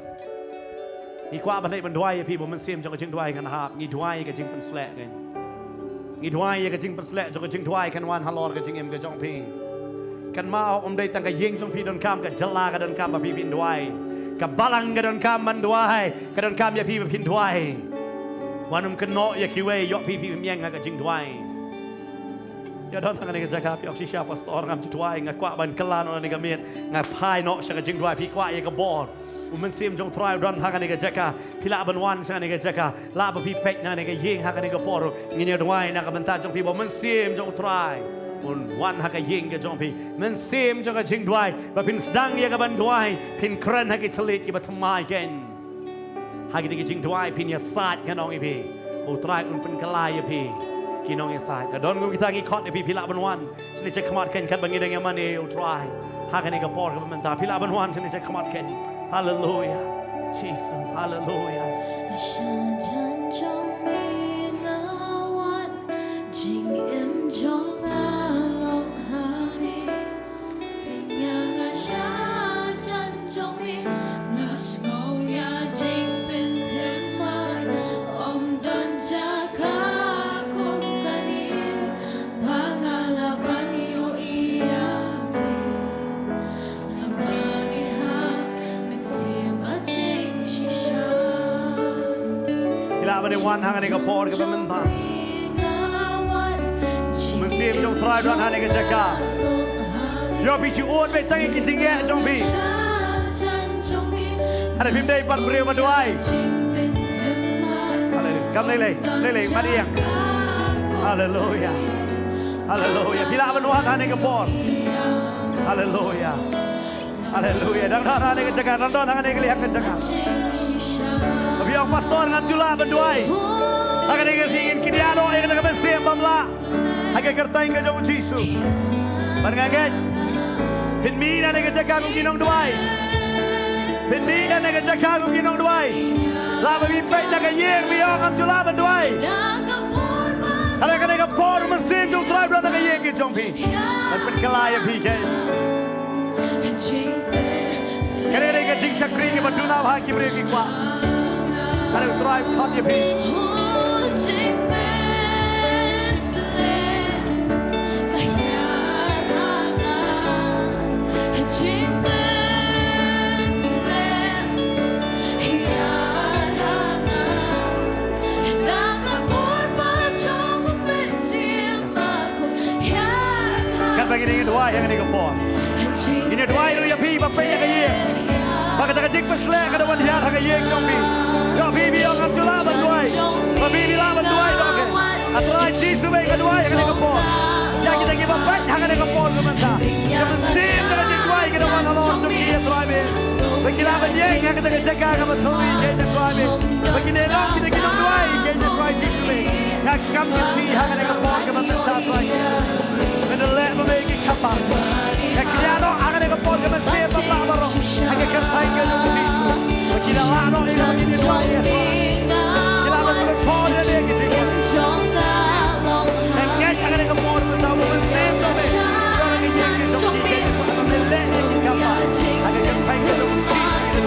Ngi kwah ban leit ban duwai ïa phi ba U Mynsiem jong ka jingduwai kan hap. Ngi duwai ïa ka jingpynsleh kan. Ngi duwai ïa ka jingpynsleh jong ka jingduwai kan wan halor ka jingim ka jong phi. Kynmaw ym dei tang ka ïing jong phi donkam, ka jylla ka donkam ba phi phin duwai. Ka balang ka donkam ban duwai. Ka donkam ïa phi ba phin duwai. Wat nym kynnoh ïa kiwei, ïoh phi phi phin ïeng ha ka jingduwai. Ïa don ha kane ka jaka phi ong shisha pastor ngam ju duwai, nga kwah ban kylla noh na kane ka miet, nga phai noh sha ka jingduwai, phi kwah ïa ka bor. U Mynsiem jong U Trai u don ha kane ka jaka. Phi lah ban wan sha kane ka jaka. Lah ba phi peit na kane ka ïing ha kane ka por. Ngin ïa duwai na ka bynta jong phi ba U Mynsiem jong U Trai un wan ha ka ïing ka jong phi. Mynsiem jong ka jingduwai, ba phin sdang ïa ka ban duwai, phin kren ha ki thylliej kiba thymmai kein. Ha kita ki jingduwai phin ïasaid, ngan ong ïa phi, U Trai un pynkylla ïa phi. Ki nongïasaid, ka don kum kita, ngi khot ïa phi, phi lah ban wan shane shakhmat kein katba ngi dang ïamane ïa U Trai ha kane ka por kaba mynta. Phi lah ban wan shane shakhmat kein. Haleluia. Jisu, haleluia. Shajan jong me nga wan, jingim jong nga long ha me. Ïa nga shajan jong me, nga sngew ïa jingpynthymmai. Ym don jaka kum kane ba nga lah ban ïohi ïa me. Namar ïa ha Mynsiem a jingshisha. Phi lah ban wan ha kane ka por kaba mynta. Mynsiem jong U Trai don ha kane ka jaka. Ïoh phi shu ud beit tang ïa ki jingeh jong phi. Hynrei phim dei pat briew ba duwai. Haleluia. Kam lei lei, lei lei, mat ïeng. Haleluia. Haleluia. Phi lah ban wan ha kane ka por. Haleluia. Haleluia. Dang don ha kane ka jaka, dang don ha kane ka liang ka jaka. Phi ong pastor ngam ju lah ban duwai. Ha kane ka sngi ngin kyndiah noh ïa kata ka mynsiem bym lah. Ha ka kyrteng ka jong U Jisu. Ban nga ngeit phin mih na kane ka jaka kum ki nongduwai. Phin mih na kane ka jaka kum ki nongduwai. Lah ba phi peit na ka ïing phi ong ngam ju lah ban duwai. Hynrei kane ka por, u Mynsiem jong u Trai u don ha ka ïing ka jong phi. Ban pynkylla ïa phi, kane ka dei ka jingshakri kaba duna bha ki briew ki kwah. Hynrei u Trai u khot ïa phi. Katba ngin ïa duwai ha kane ka por, ngin ïa duwai ruh ïa phi ba peit ha ka ïing, ba kata ka jingpysleh ka da wan hiar ha ka ïing jong phi. Ïa phi, phi ong ngam ju lah ban duwai, ba phi, phi lah ban duwai doh. Ko Trai Jisu, nga duwai ha kane ka por ïa kita kiba peit ha kane ka por ka mynta. Ïa mynsiem jong ka jingduwai ka da wan halor jong ki, ïa Trai, ba ki lah ban ïeng ha kata ka jaka kaba thymmai, ïa Trai, ba kin ïa long kita ki nongduwai, ïa Trai Jisu. Nga kam kti ha kane ka por ka mynta, Trai Jisu. Nga da leh ba me ki khapar. Nga kñia noh ha kane ka por ka mynsiem ba lah baroh ha ka kyrteng ka jong u Jisu. Ba ki da lah noh ïa kaba ki duwai, ïa Trai. Ki lah ban pynkhor ïa me ki jingduwai. Nga ngeit ha kane ka por mynta, u Mynsiem jong me u don ha ka ïing ka jong ki. Nga leh ïa ki khapar ha ka kyrteng ka jong u Jisu.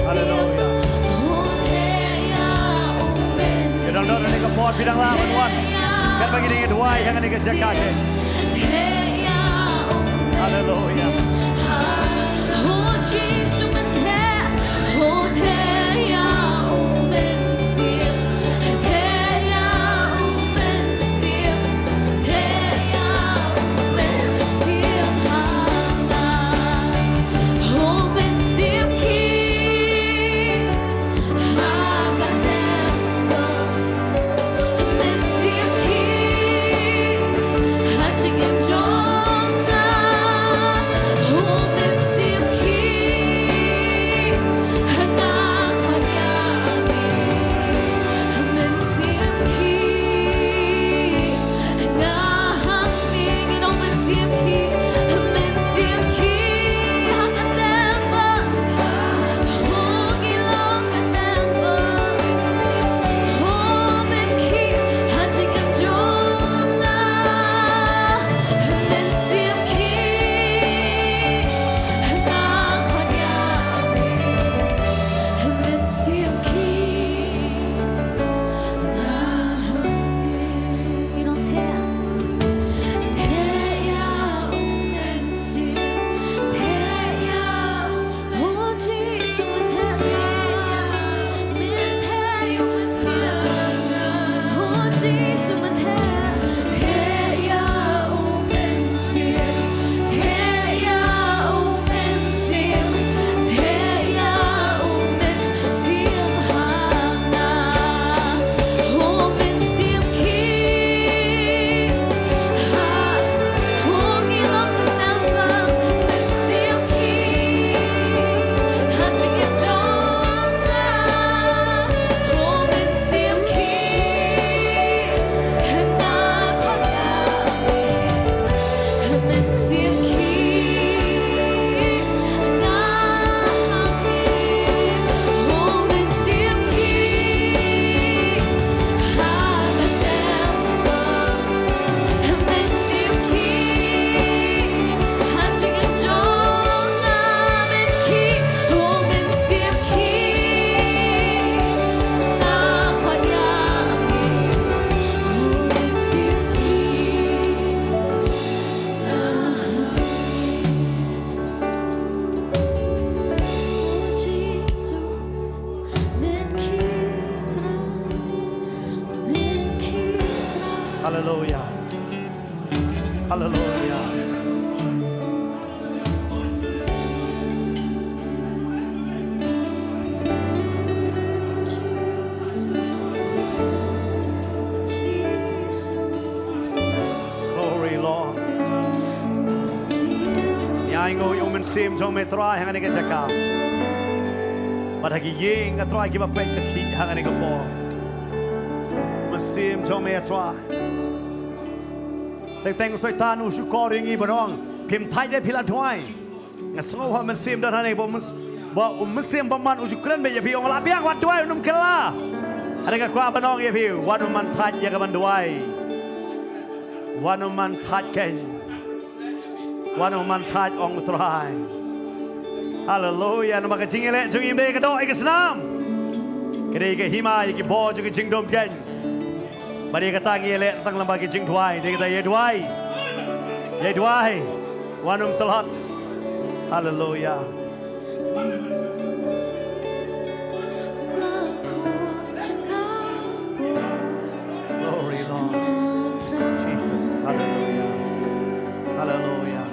Haleluya. Katba ngi dang ïa duwai ha kane ka jaka, haleluya. Hallelujah. Hallelujah. Glory, Lord. Ngi ainguh ïa u Mynsiem jong me Trai ha kane ka jaka. Bad ha ki ïing, ah Trai, kiba peit ka khih ha kane ka por. Mynsiem jong me, ah Trai. Teng teng u Soitan u shukor ïa ngi ban ong, phim thait lei, phi la duwai. Nga sngew ha u Mynsiem don hangne ba u Myns-, ba u Mynsiem Bakhuid u ju kren beit ïa phi, ong la biang, wat duwai, un ym kylla. Hynrei nga kwah ban ong ïa phi, wat nym man thait ïa ka ban duwai. Wat nym man thait kein. Wat nym man thait, ong u Trai. Haleluia. Namar ka jingïaleh jong ngi ym dei ka doh ïa ka snam. Ka dei ka hima ïa ki bor jong ka jingdum kein. Bad ïa kata ngi ïaleh tang lyngba ki jingduwai. Dei kata ïa duwai. Ïa duwai. Wat nym tlot. Haleluia. Glory, Lord. Jesus. Hallelujah. Hallelujah.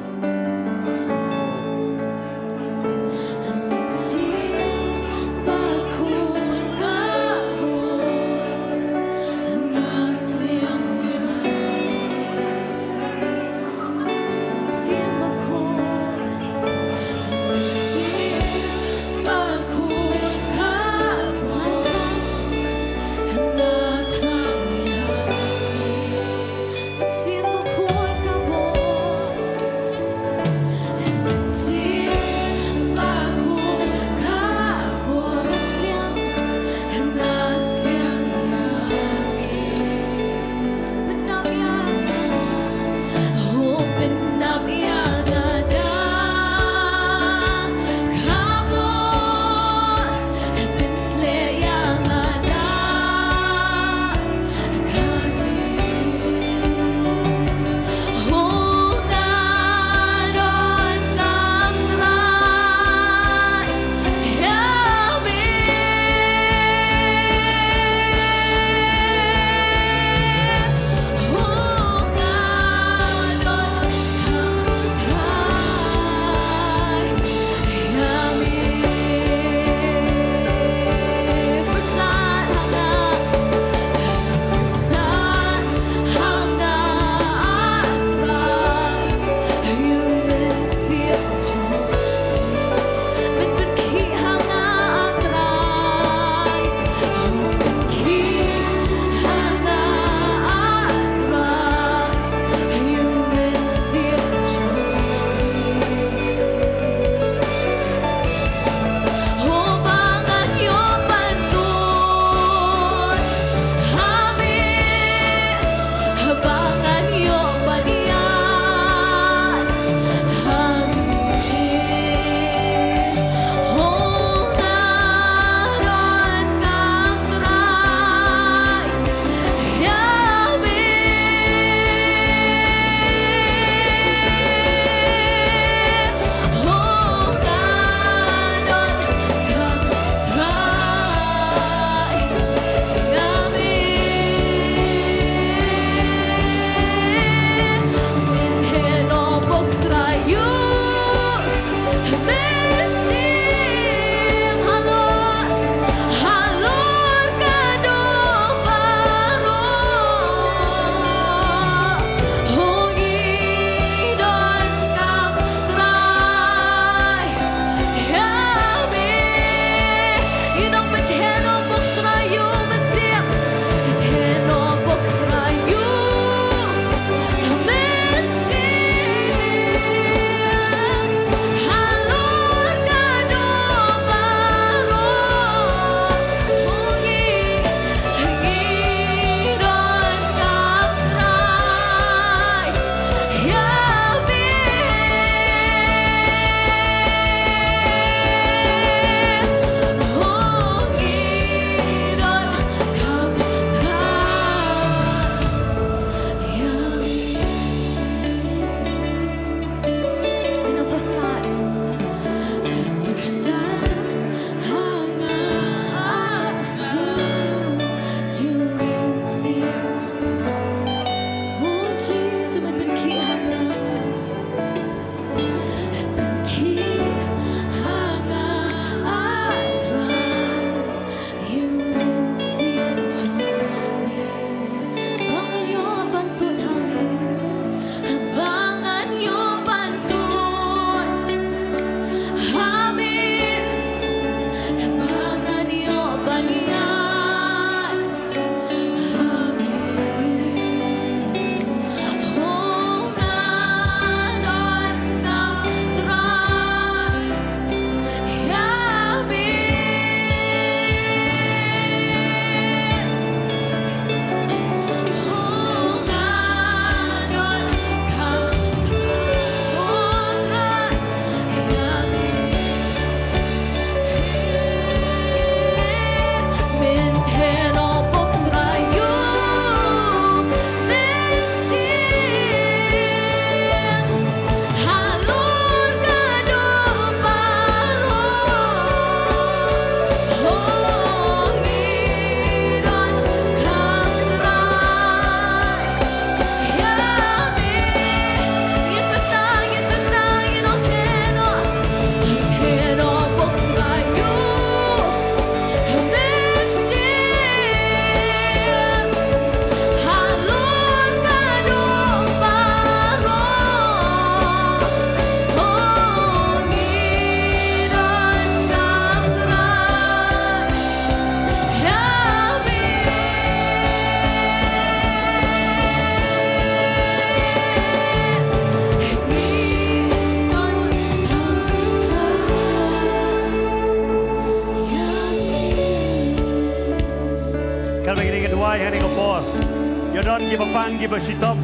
Ki ba pang ki ba shitom.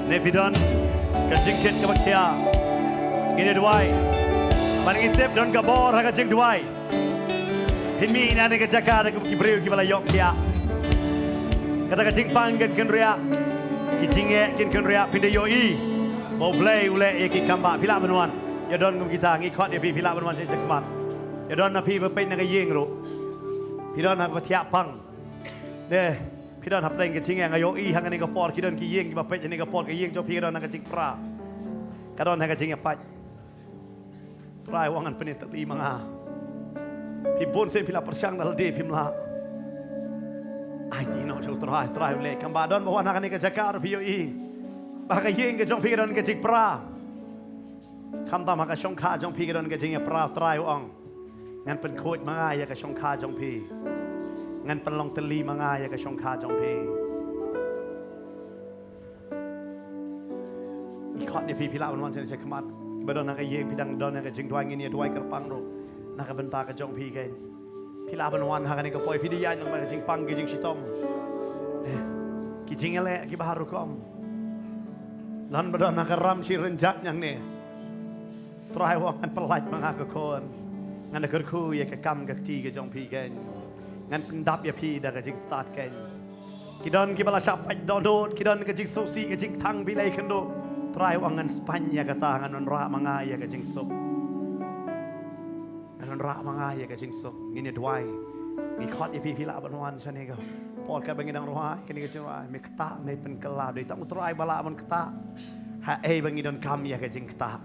Ne phi don ka jingkit ka ba khia. Ngin ïa duwai. Ban ngi tip don ka bor ha ka jingduwai. Phin mih na ne ka jaka da ki briew ki ba la ïoh khia. Kata ka jingpang kin kynriah. Ki jingeh kin kynriah phin da ïohi. Ba U Blei u leh ïa ki kam ba phi lah ban wan. Ïa don kum kita ngi khot ïa phi phi lah ban wan sha khmat. Ïa don na phi ba peit na ka ïing ruh. Phi don ha ka ba thiah pang. Ne, phi don hapdeng ka jingeh nga ïohi ha kane ka por ki don ki ïing ki ba peit ha kane ka por ka ïing jong phi ka don ha ka jingpra. Ka don ha ka jingeh pait. Trai u ong ngan pynïatylli ma nga. Phi bun sien phi la pyrshang da lade phim lah. Ai ti no shu Trai, Trai u leh kam ba don ba wan ha kane ka jaka ruh phi ïohi. Ba ka ïing ka jong phi ka don ka jingpra. Khamtam ha ka shongkha jong phi ka don ka jingïapra Trai u ong. Ngan pynkhuid ma nga ïa ka shongkha jong phi. Ngan pynlong tylli ma nga ïa ka shongkha jong phi. Ngi khot ïa phi phi lah ban wan sha khmat. Ba don ha ka ïing phi dang don ha ka jingduwai ngin ïa duwai kyrpang ruh. Na ka bynta ka jong phi kein. Phi lah ban wan ha kane ka poi phi da ïaid lang ba ka jingpang ka jingshitom. Eh, ki jingïaleh ki ba har rukom. Lan ba don ha ka ram shi rynjat ñiang ne. Trai u ong ngan pyllait ma nga ka khun. Ngan da kyrkhu ïa ka kam ka kti ka jong phi kein. Ngan pyndap ïa phi da ka jingstad kein. Ki don ki ba la shah pait dohnud, ki don ka jingsngewsih ka jingthang bilei khynduh. Trai u ong ngan spang ïa kata ngan wanrah ma nga ïa ka jingsuk. Ngan wanrah ma nga ïa ka jingsuk. Ngin ïa duwai. Ngi khot ïa phi phi lah ban wan shane ka por kaba ngi dang rwai kane ka jingrwai me ktah me pynkylla dei tang U Trai ba lah ban ktah. Ha ei ba ngi donkam ïa ka jingktah.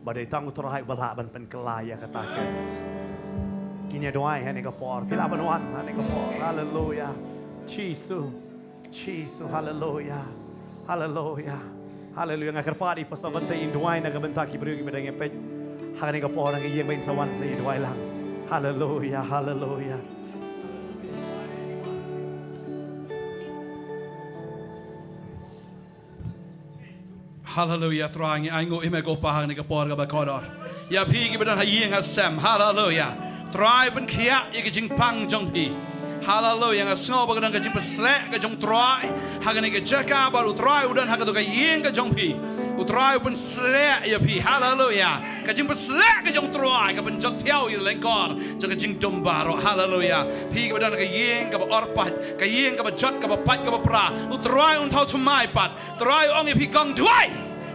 Ba dei tang U Trai ba lah ban pynkylla ïa kata ka. Ngin ïa duwai ha kane ka por. Phi lah ban wan ha kane ka por. Haleluya. Jisu. Jisu, haleluya. Haleluya. Haleluya. Nga kyrpad ïa phi sa ban te in duwai na ka bynta ki briew ki ba dang ïa peit. Ha kane ka por na ka ïing ba in sa wan sa in duwai lang. Haleluya, haleluya. Haleluya, Trai ngi ainguh ïa me ko Pa ha kane ka por kaba kordor. Ïa phi ki ba don ha ïing ha sem, haleluya. Trai pynkhiah ïa ka jingpang jong phi. Haleluya, nga sngew ba ka don ka jingpynshlur ka jong Trai. Ha kane ka jaka ba U Trai u don ha ka to ka ïing ka jong phi. U Trai u pynsleh ïa phi, haleluya. Ka jingpynshlur ka jong Trai ka pynjot thiaw ïa lyngkor jong ka jingdum baroh, haleluya. Phi ki ba don ka ïing kaba orpait, ka ïing kaba jot kaba pait kaba pra. U Trai un thaw thymmai pat. Trai ong ïa phi kong duwai.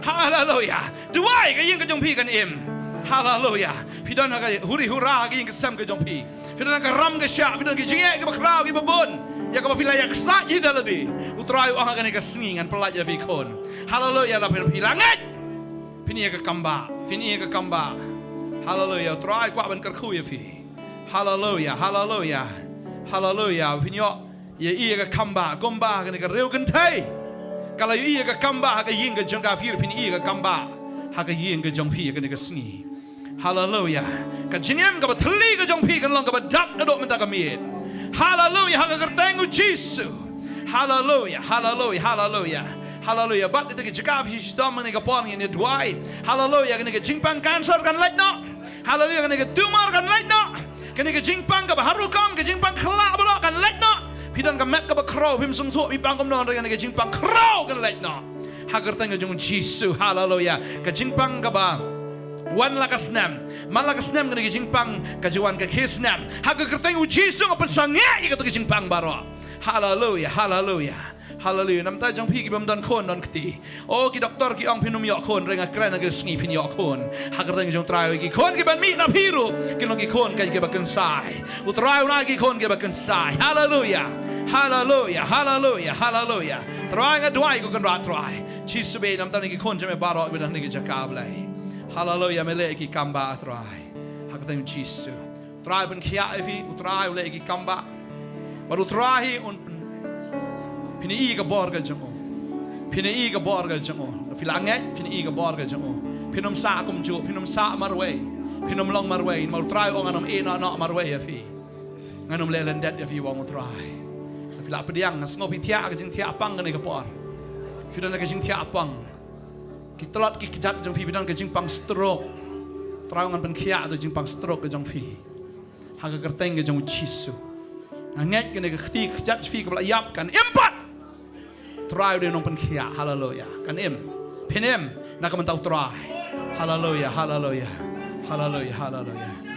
Haleluya. Duwai ka ïing ka jong phi kan im. Haleluya. Phi don ha ka huri hura ha ka ïing ka sem ka jong phi. Phi don ha ka ram ka shah, phi don ki jingeh ki ba khraw ki ba bun. Ïa kaba phi la ïa ksat ïa da lade. U Trai u ong ha kane ka sngi ngan pyllait ïa phi khun. Haleluya la phi la ngeit. Phin ïa ka kamba, phin ïa ka kamba. Haleluya. U Trai kwah ban kyrkhu ïa phi. Haleluya, haleluya. Haleluya. Phin ïoh Ïa, ïa ka kamba, kumba, kane ka riew kynthei. Ka la ïa ka kamba, ha ka ïing ka jong ka phi, phin ïa ka kamba. Ha ka ïing ka jong phi, kane ka sngi. Haleluya. Ka jingim kaba thylli ka jong phi, kan long kaba dap naduh mynta ka miet. Haleluya, ha ka kyrteng u Jisu. Haleluya, haleluya, haleluya. Haleluya, bad ïa ka jaka phi shitom kane ka por ngin ïa duwai. Haleluya, kane ka jingpang cancer kan lait noh. Haleluya, kane ka tumor kan lait noh. Kane ka jingpang kaba harum, ka jingpang khlak baroh kan lait noh. Phi don ka met kaba khraw, phim sngewthuh phi pang kumno, kane ka jingpang khraw kan lait noh. Ha ka kyrteng ka jong u Jisu, haleluya. Ka jingpang kaba wan la ka snem, man la ka snem kane ka jingpang ka ju wan ka khie snem. Ha ka kyrteng u Jisu nga pynsangeh ïa kata ka jingpang baroh. Haleluya, haleluya. Haleluya. Namar ta jong phi ki bym don khun don kti. O ki doktor ki ong phin ym ïoh khun, hynrei nga kren ha ka sngi phin ïoh khun. Ha ka kyrteng jong u Trai, ki khun ki ban mih na phi ruh kin long ki khun ki ba kynsai. U Trai un ai ki khun ki ba kynsai. Haleluya. Haleluya. Haleluya. Haleluya. Trai nga duwai ko Kynrad Trai. Jisu ba namar ta ki khun jong me baroh ki ba don ha kane ka jaka Blei. Haleluya. Me leh ki kam ba Trai. Ha ka kyrteng Jisu. Trai pynkhiah ïa phi, u Trai u leh ïa ki kam ba. Bad u Trai un pyn-, phin ïohi ka bor ka jong u. Phin ïohi ka bor ka jong u. Phi la ngeit, phin ïohi ka bor ka jong u. Phin ym sah kumjuh, phin ym sah marwei. Phin ym long marwei, namar u Trai u ong ngan ym ïehnoh noh marwei ïa phi. Ngan ym leh lyndet ïa phi, u ong u Trai. Phi la pdiang, nga sngew phi thiah ka jingthiah pang kane ka por. Phi don ka jingthiah pang. Ki tlot ki kjat jong phi, phi don ka jingpang stroke. Trai u ong ngan pynkhiah ïa ka jingpang stroke ka jong phi. Ha ka kyrteng ka jong u Jisu. Nga ngeit kane ka kti ka kjat jong phi kaba la ïap kan im pat. Trai u dei u nongpynkhiah. Haleluya. Kan im. Phin im na ka bynta u Trai. Haleluya, haleluya. Haleluya, haleluya.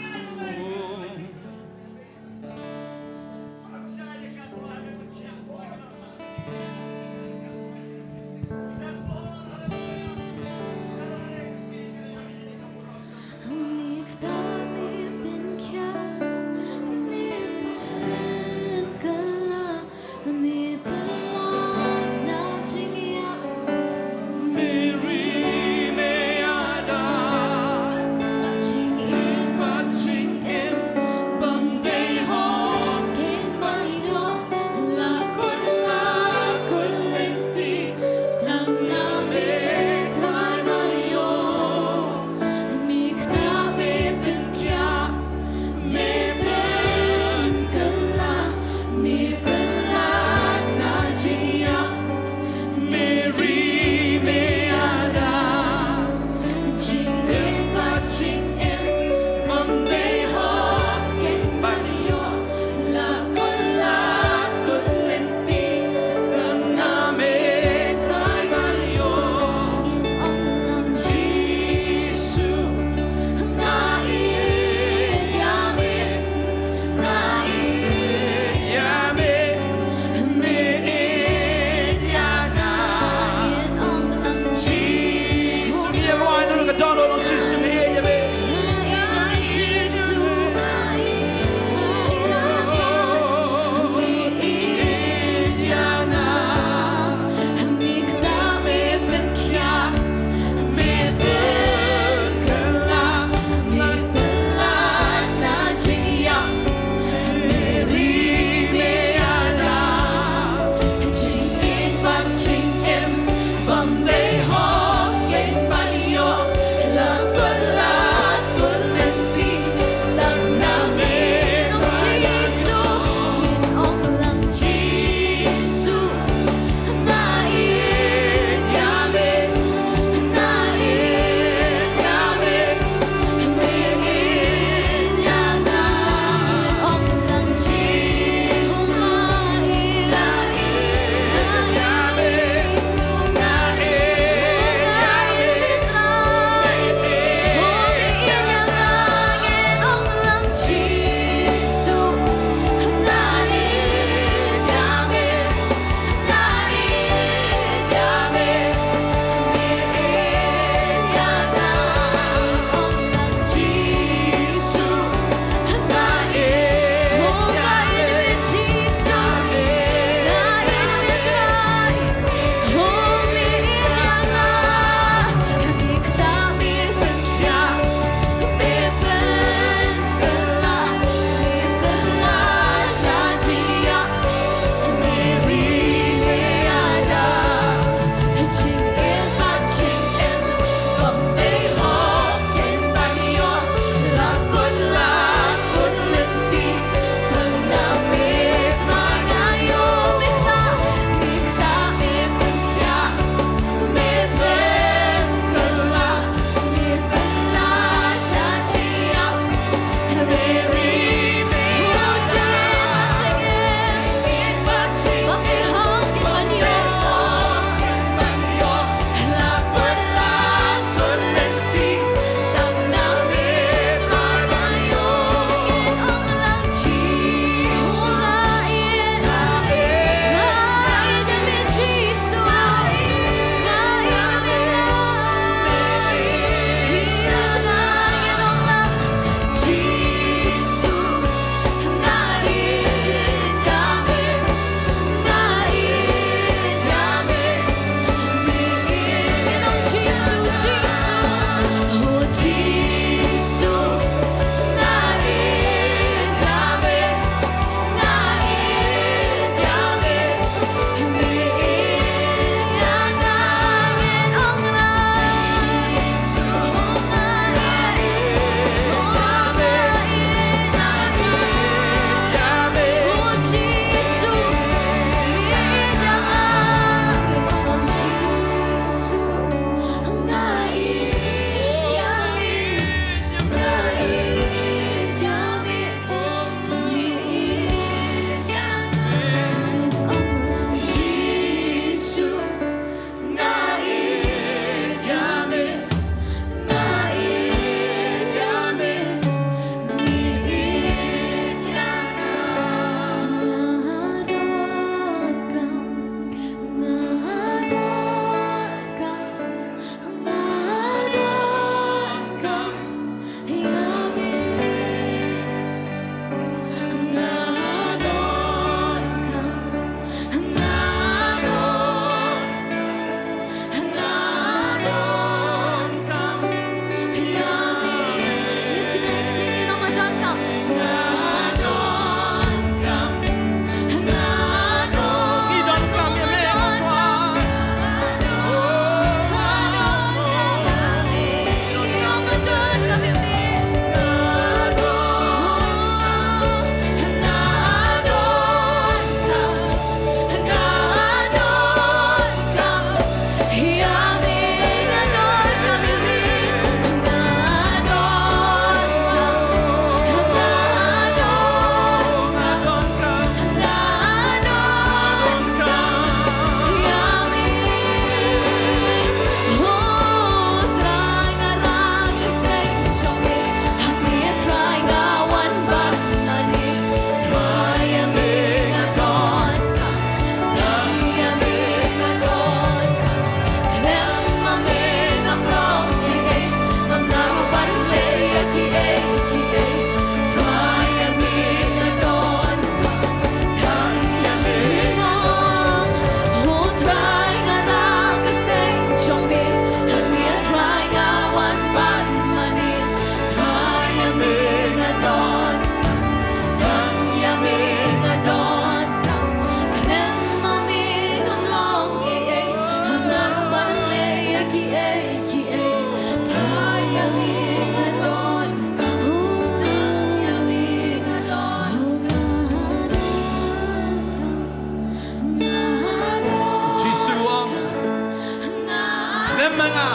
ma nga,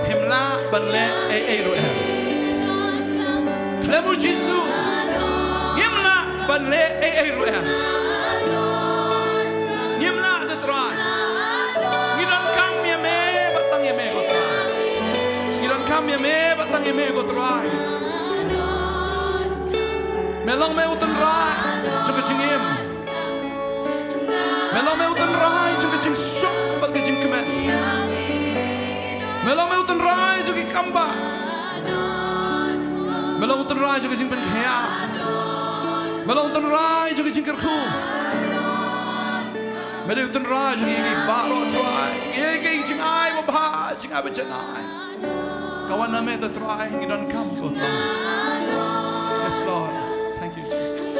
phim lah ban leh ei ei ruh em. Khlem u Jisu, ngim lah ban leh ei ei ruh em. Ngim lah te Trai. Ngi donkam ïa me bad tang ïa me ko Trai. Ngi donkam ïa me bad tang ïa me ko Trai. Me long me u tynrai jong ka jingim. Me long me u tynrai jong ka jingsuk bad ka jingkmen. Me long me u tynrai jong ki kambah. Me long u tynrai jong ka jingpynkhia. Me long u tynrai jong ka jingkyrkhu. Me dei u tynrai jong ngi baroh Trai. Ngi ïohi ka jingai babha, jingai bajanai. Ka wan na me te Trai, ngi donkam ko Trai. Yes Lord. Thank you Jesus.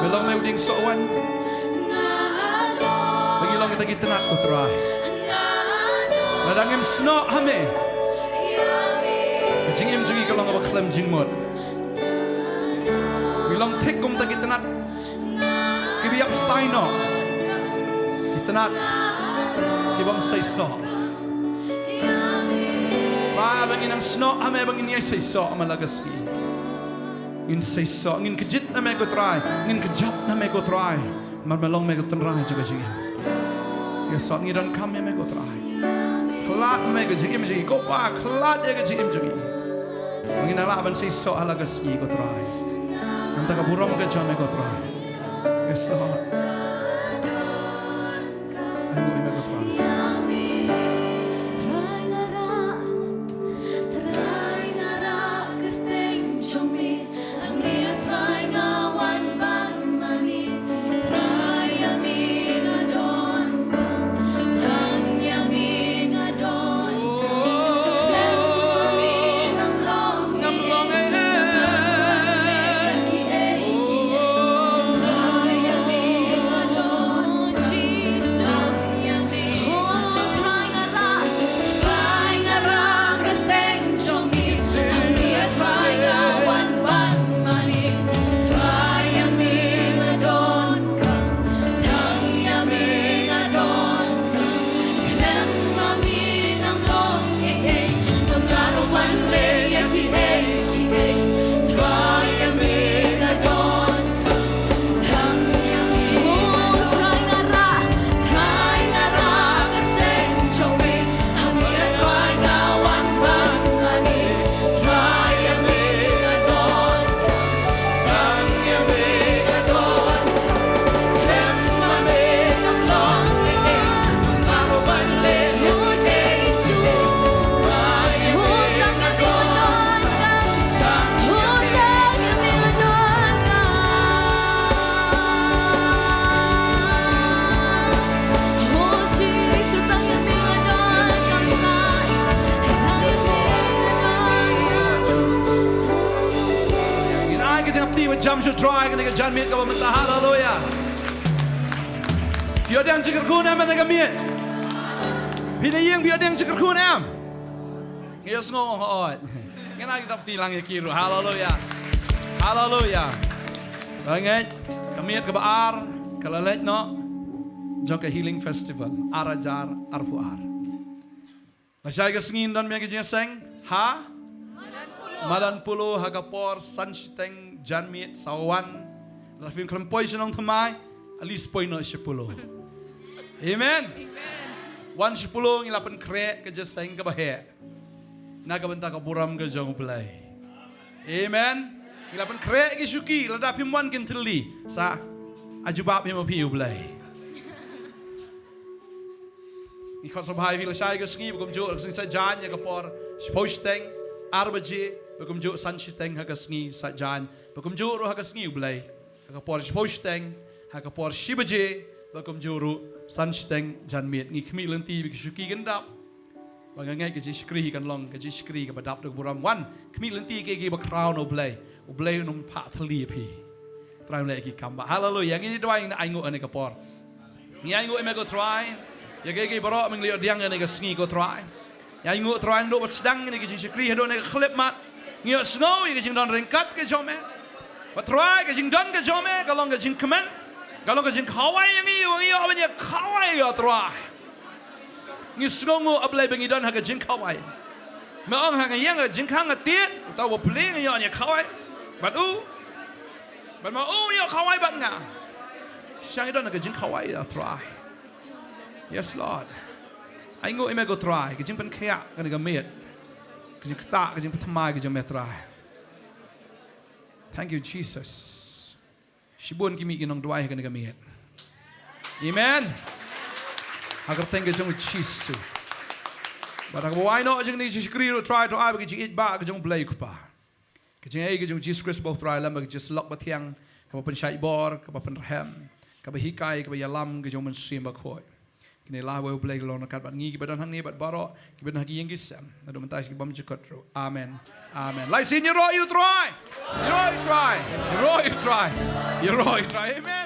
Me long me u dieng soh waiñ. Ba ngi long kita ki tnat ko Trai. Lada ngim snoh ha me, ka jingim jong ngi ka long kaba khlem jingmut. Ngi long thik kum kita ki tnat kiba ïap stai noh. Ki tnat kibym seisoh. Ba, ba ngin nang snoh ha me, ba ngin ïai seisoh ha me la ka sngi. Ngin seisoh, ngin kjit na me ko Trai, ngin kjap na me ko Trai. Namar me long me ka tynrai jong ka jingim. Ïa sot ngi donkam ïa me ko Trai. Khlad me ka jingim jong ngi ko Pa, khlad ïa ka jingim jong ngi. Ba ngin nang lah ban seisoh ha la ka sngi ko Trai. Namar ka burom ka jong me ko Trai. Yes Lord. Ai nguh ïa me ko Trai. Ngin ai ka jingïapti ba jam sha u Trai kane ka janmiet kaba mynta. Haleluya. Phi ïoh dang jingkyrkhu ne em kane ka miet? Phi da ïeng phi ïoh dang jingkyrkhu ne em? Ngi ïohsngew hooid. Ngin ai ka jingïapti lang ïa ki ruh. Haleluya. Haleluya. Nga ngeit ka miet kaba ar ka la leit noh jong ka Healing Festival ar hajar arphew ar. Lashai ka sngi ngin don mih ha ka jingïaseng ha Madan Polo ha ka por san shiteng janmiet sa wan. Lada phim khlem poi sha Nongthymmai, at least poi noh sha Polo. Amen. Wan sha Polo, ngi la pynkhreh ka jingïaseng kaba heh na ka bynta ka burom ka jong U Blei. Amen. Ngi la pynkhreh ki shuki, lada phim wan kin thylli. Sa, ai jubab hi ma phi U Blei. Ngi khot sngewbha ïa phi lashai ka sngi, ba kumjuh ka sngi Saitjaiñ ha ka por shiphew shiteng ar baje, ba kumjuh san shiteng ha ka sngi Saitjaiñ, ba kumjuh ruh ha ka sngi U Blei ha ka por shiphew shiteng ha ka por shi baje, ba kumjuh ruh san shiteng janmiet. Ngi khmih lynti ba ki shuki kin dap. Ba nga ngeit ka jingshakri kan long ka jingshakri kaba dap da ka burom. Wan khmih lynti ïa kiei kiei ba khraw na U Blei. U Blei un ym phah thylli ïa phi. Trai un leh ïa ki kam ba. Haleluya. Ngin ïa duwai, ngin ïa ainguh ha kane ka por. Ngi ainguh ïa me ko Trai. Ïa kiei kiei baroh me ngi la ïoh pdiang ha kane ka sngi ko Trai. Ngi ainguh Trai naduh ba sdang ïa kane ka jingshakri haduh kane ka khyllipmat. Ngi ïohsngew ïa ka jingdon ryngkat ka jong me. Ba Trai, ka jingdon ka jong me ka long ka jingkmen, ka long ka jingkhawai ïa ngi, ïa ngi, ïa ngi, ïa khawai ïa Trai. Ngi sngewnguh, A Blei, ba ngi don ha ka jingkhawai. Me ong ha ka ïing ka jingkhang ka tied, uta uba plie ngi ïa khawai bad u. Bad ma u ïa khawai bad nga. Shisha ngi don ha ka jingkhawai ïa Trai. Yes, Lord. Ai nguh ïa me ko Trai, ka jingpynkhiah kane ka miet. Ka jingktah, ka jingpynthymmai ka jong me Trai. Thank you, Jesus. Shibun ki mih ki nongduwai ha kane ka miet. Amen. Ha ka kyrteng ka jong u Jisu. Bad ha kaba wai noh jong ngi, shakri ruh Trai, to ai ba ka jingïeit ba ka jong u Blei u Kpa, ka jingaiei ka jong u Jisu Khrist ba u Trai lem bad ka jingïasyllok bathiang, kaba pynshait bor, kaba pynrhem, kaba hikai, kaba ïalam ka jong u Mynsiem Bakhuid. Kine lah wei u Blei ka long ryngkat bad ngi kiba don hangne bad baroh kiba don ha ki ïing ki sem, naduh mynta sha ki bymjukut ruh. Amen. Amen. Lai sien ïaroh ïa u Trai. Ïaroh ïa u Trai. Ïaroh ïa u Trai. Ïaroh ïa u Trai. Amen.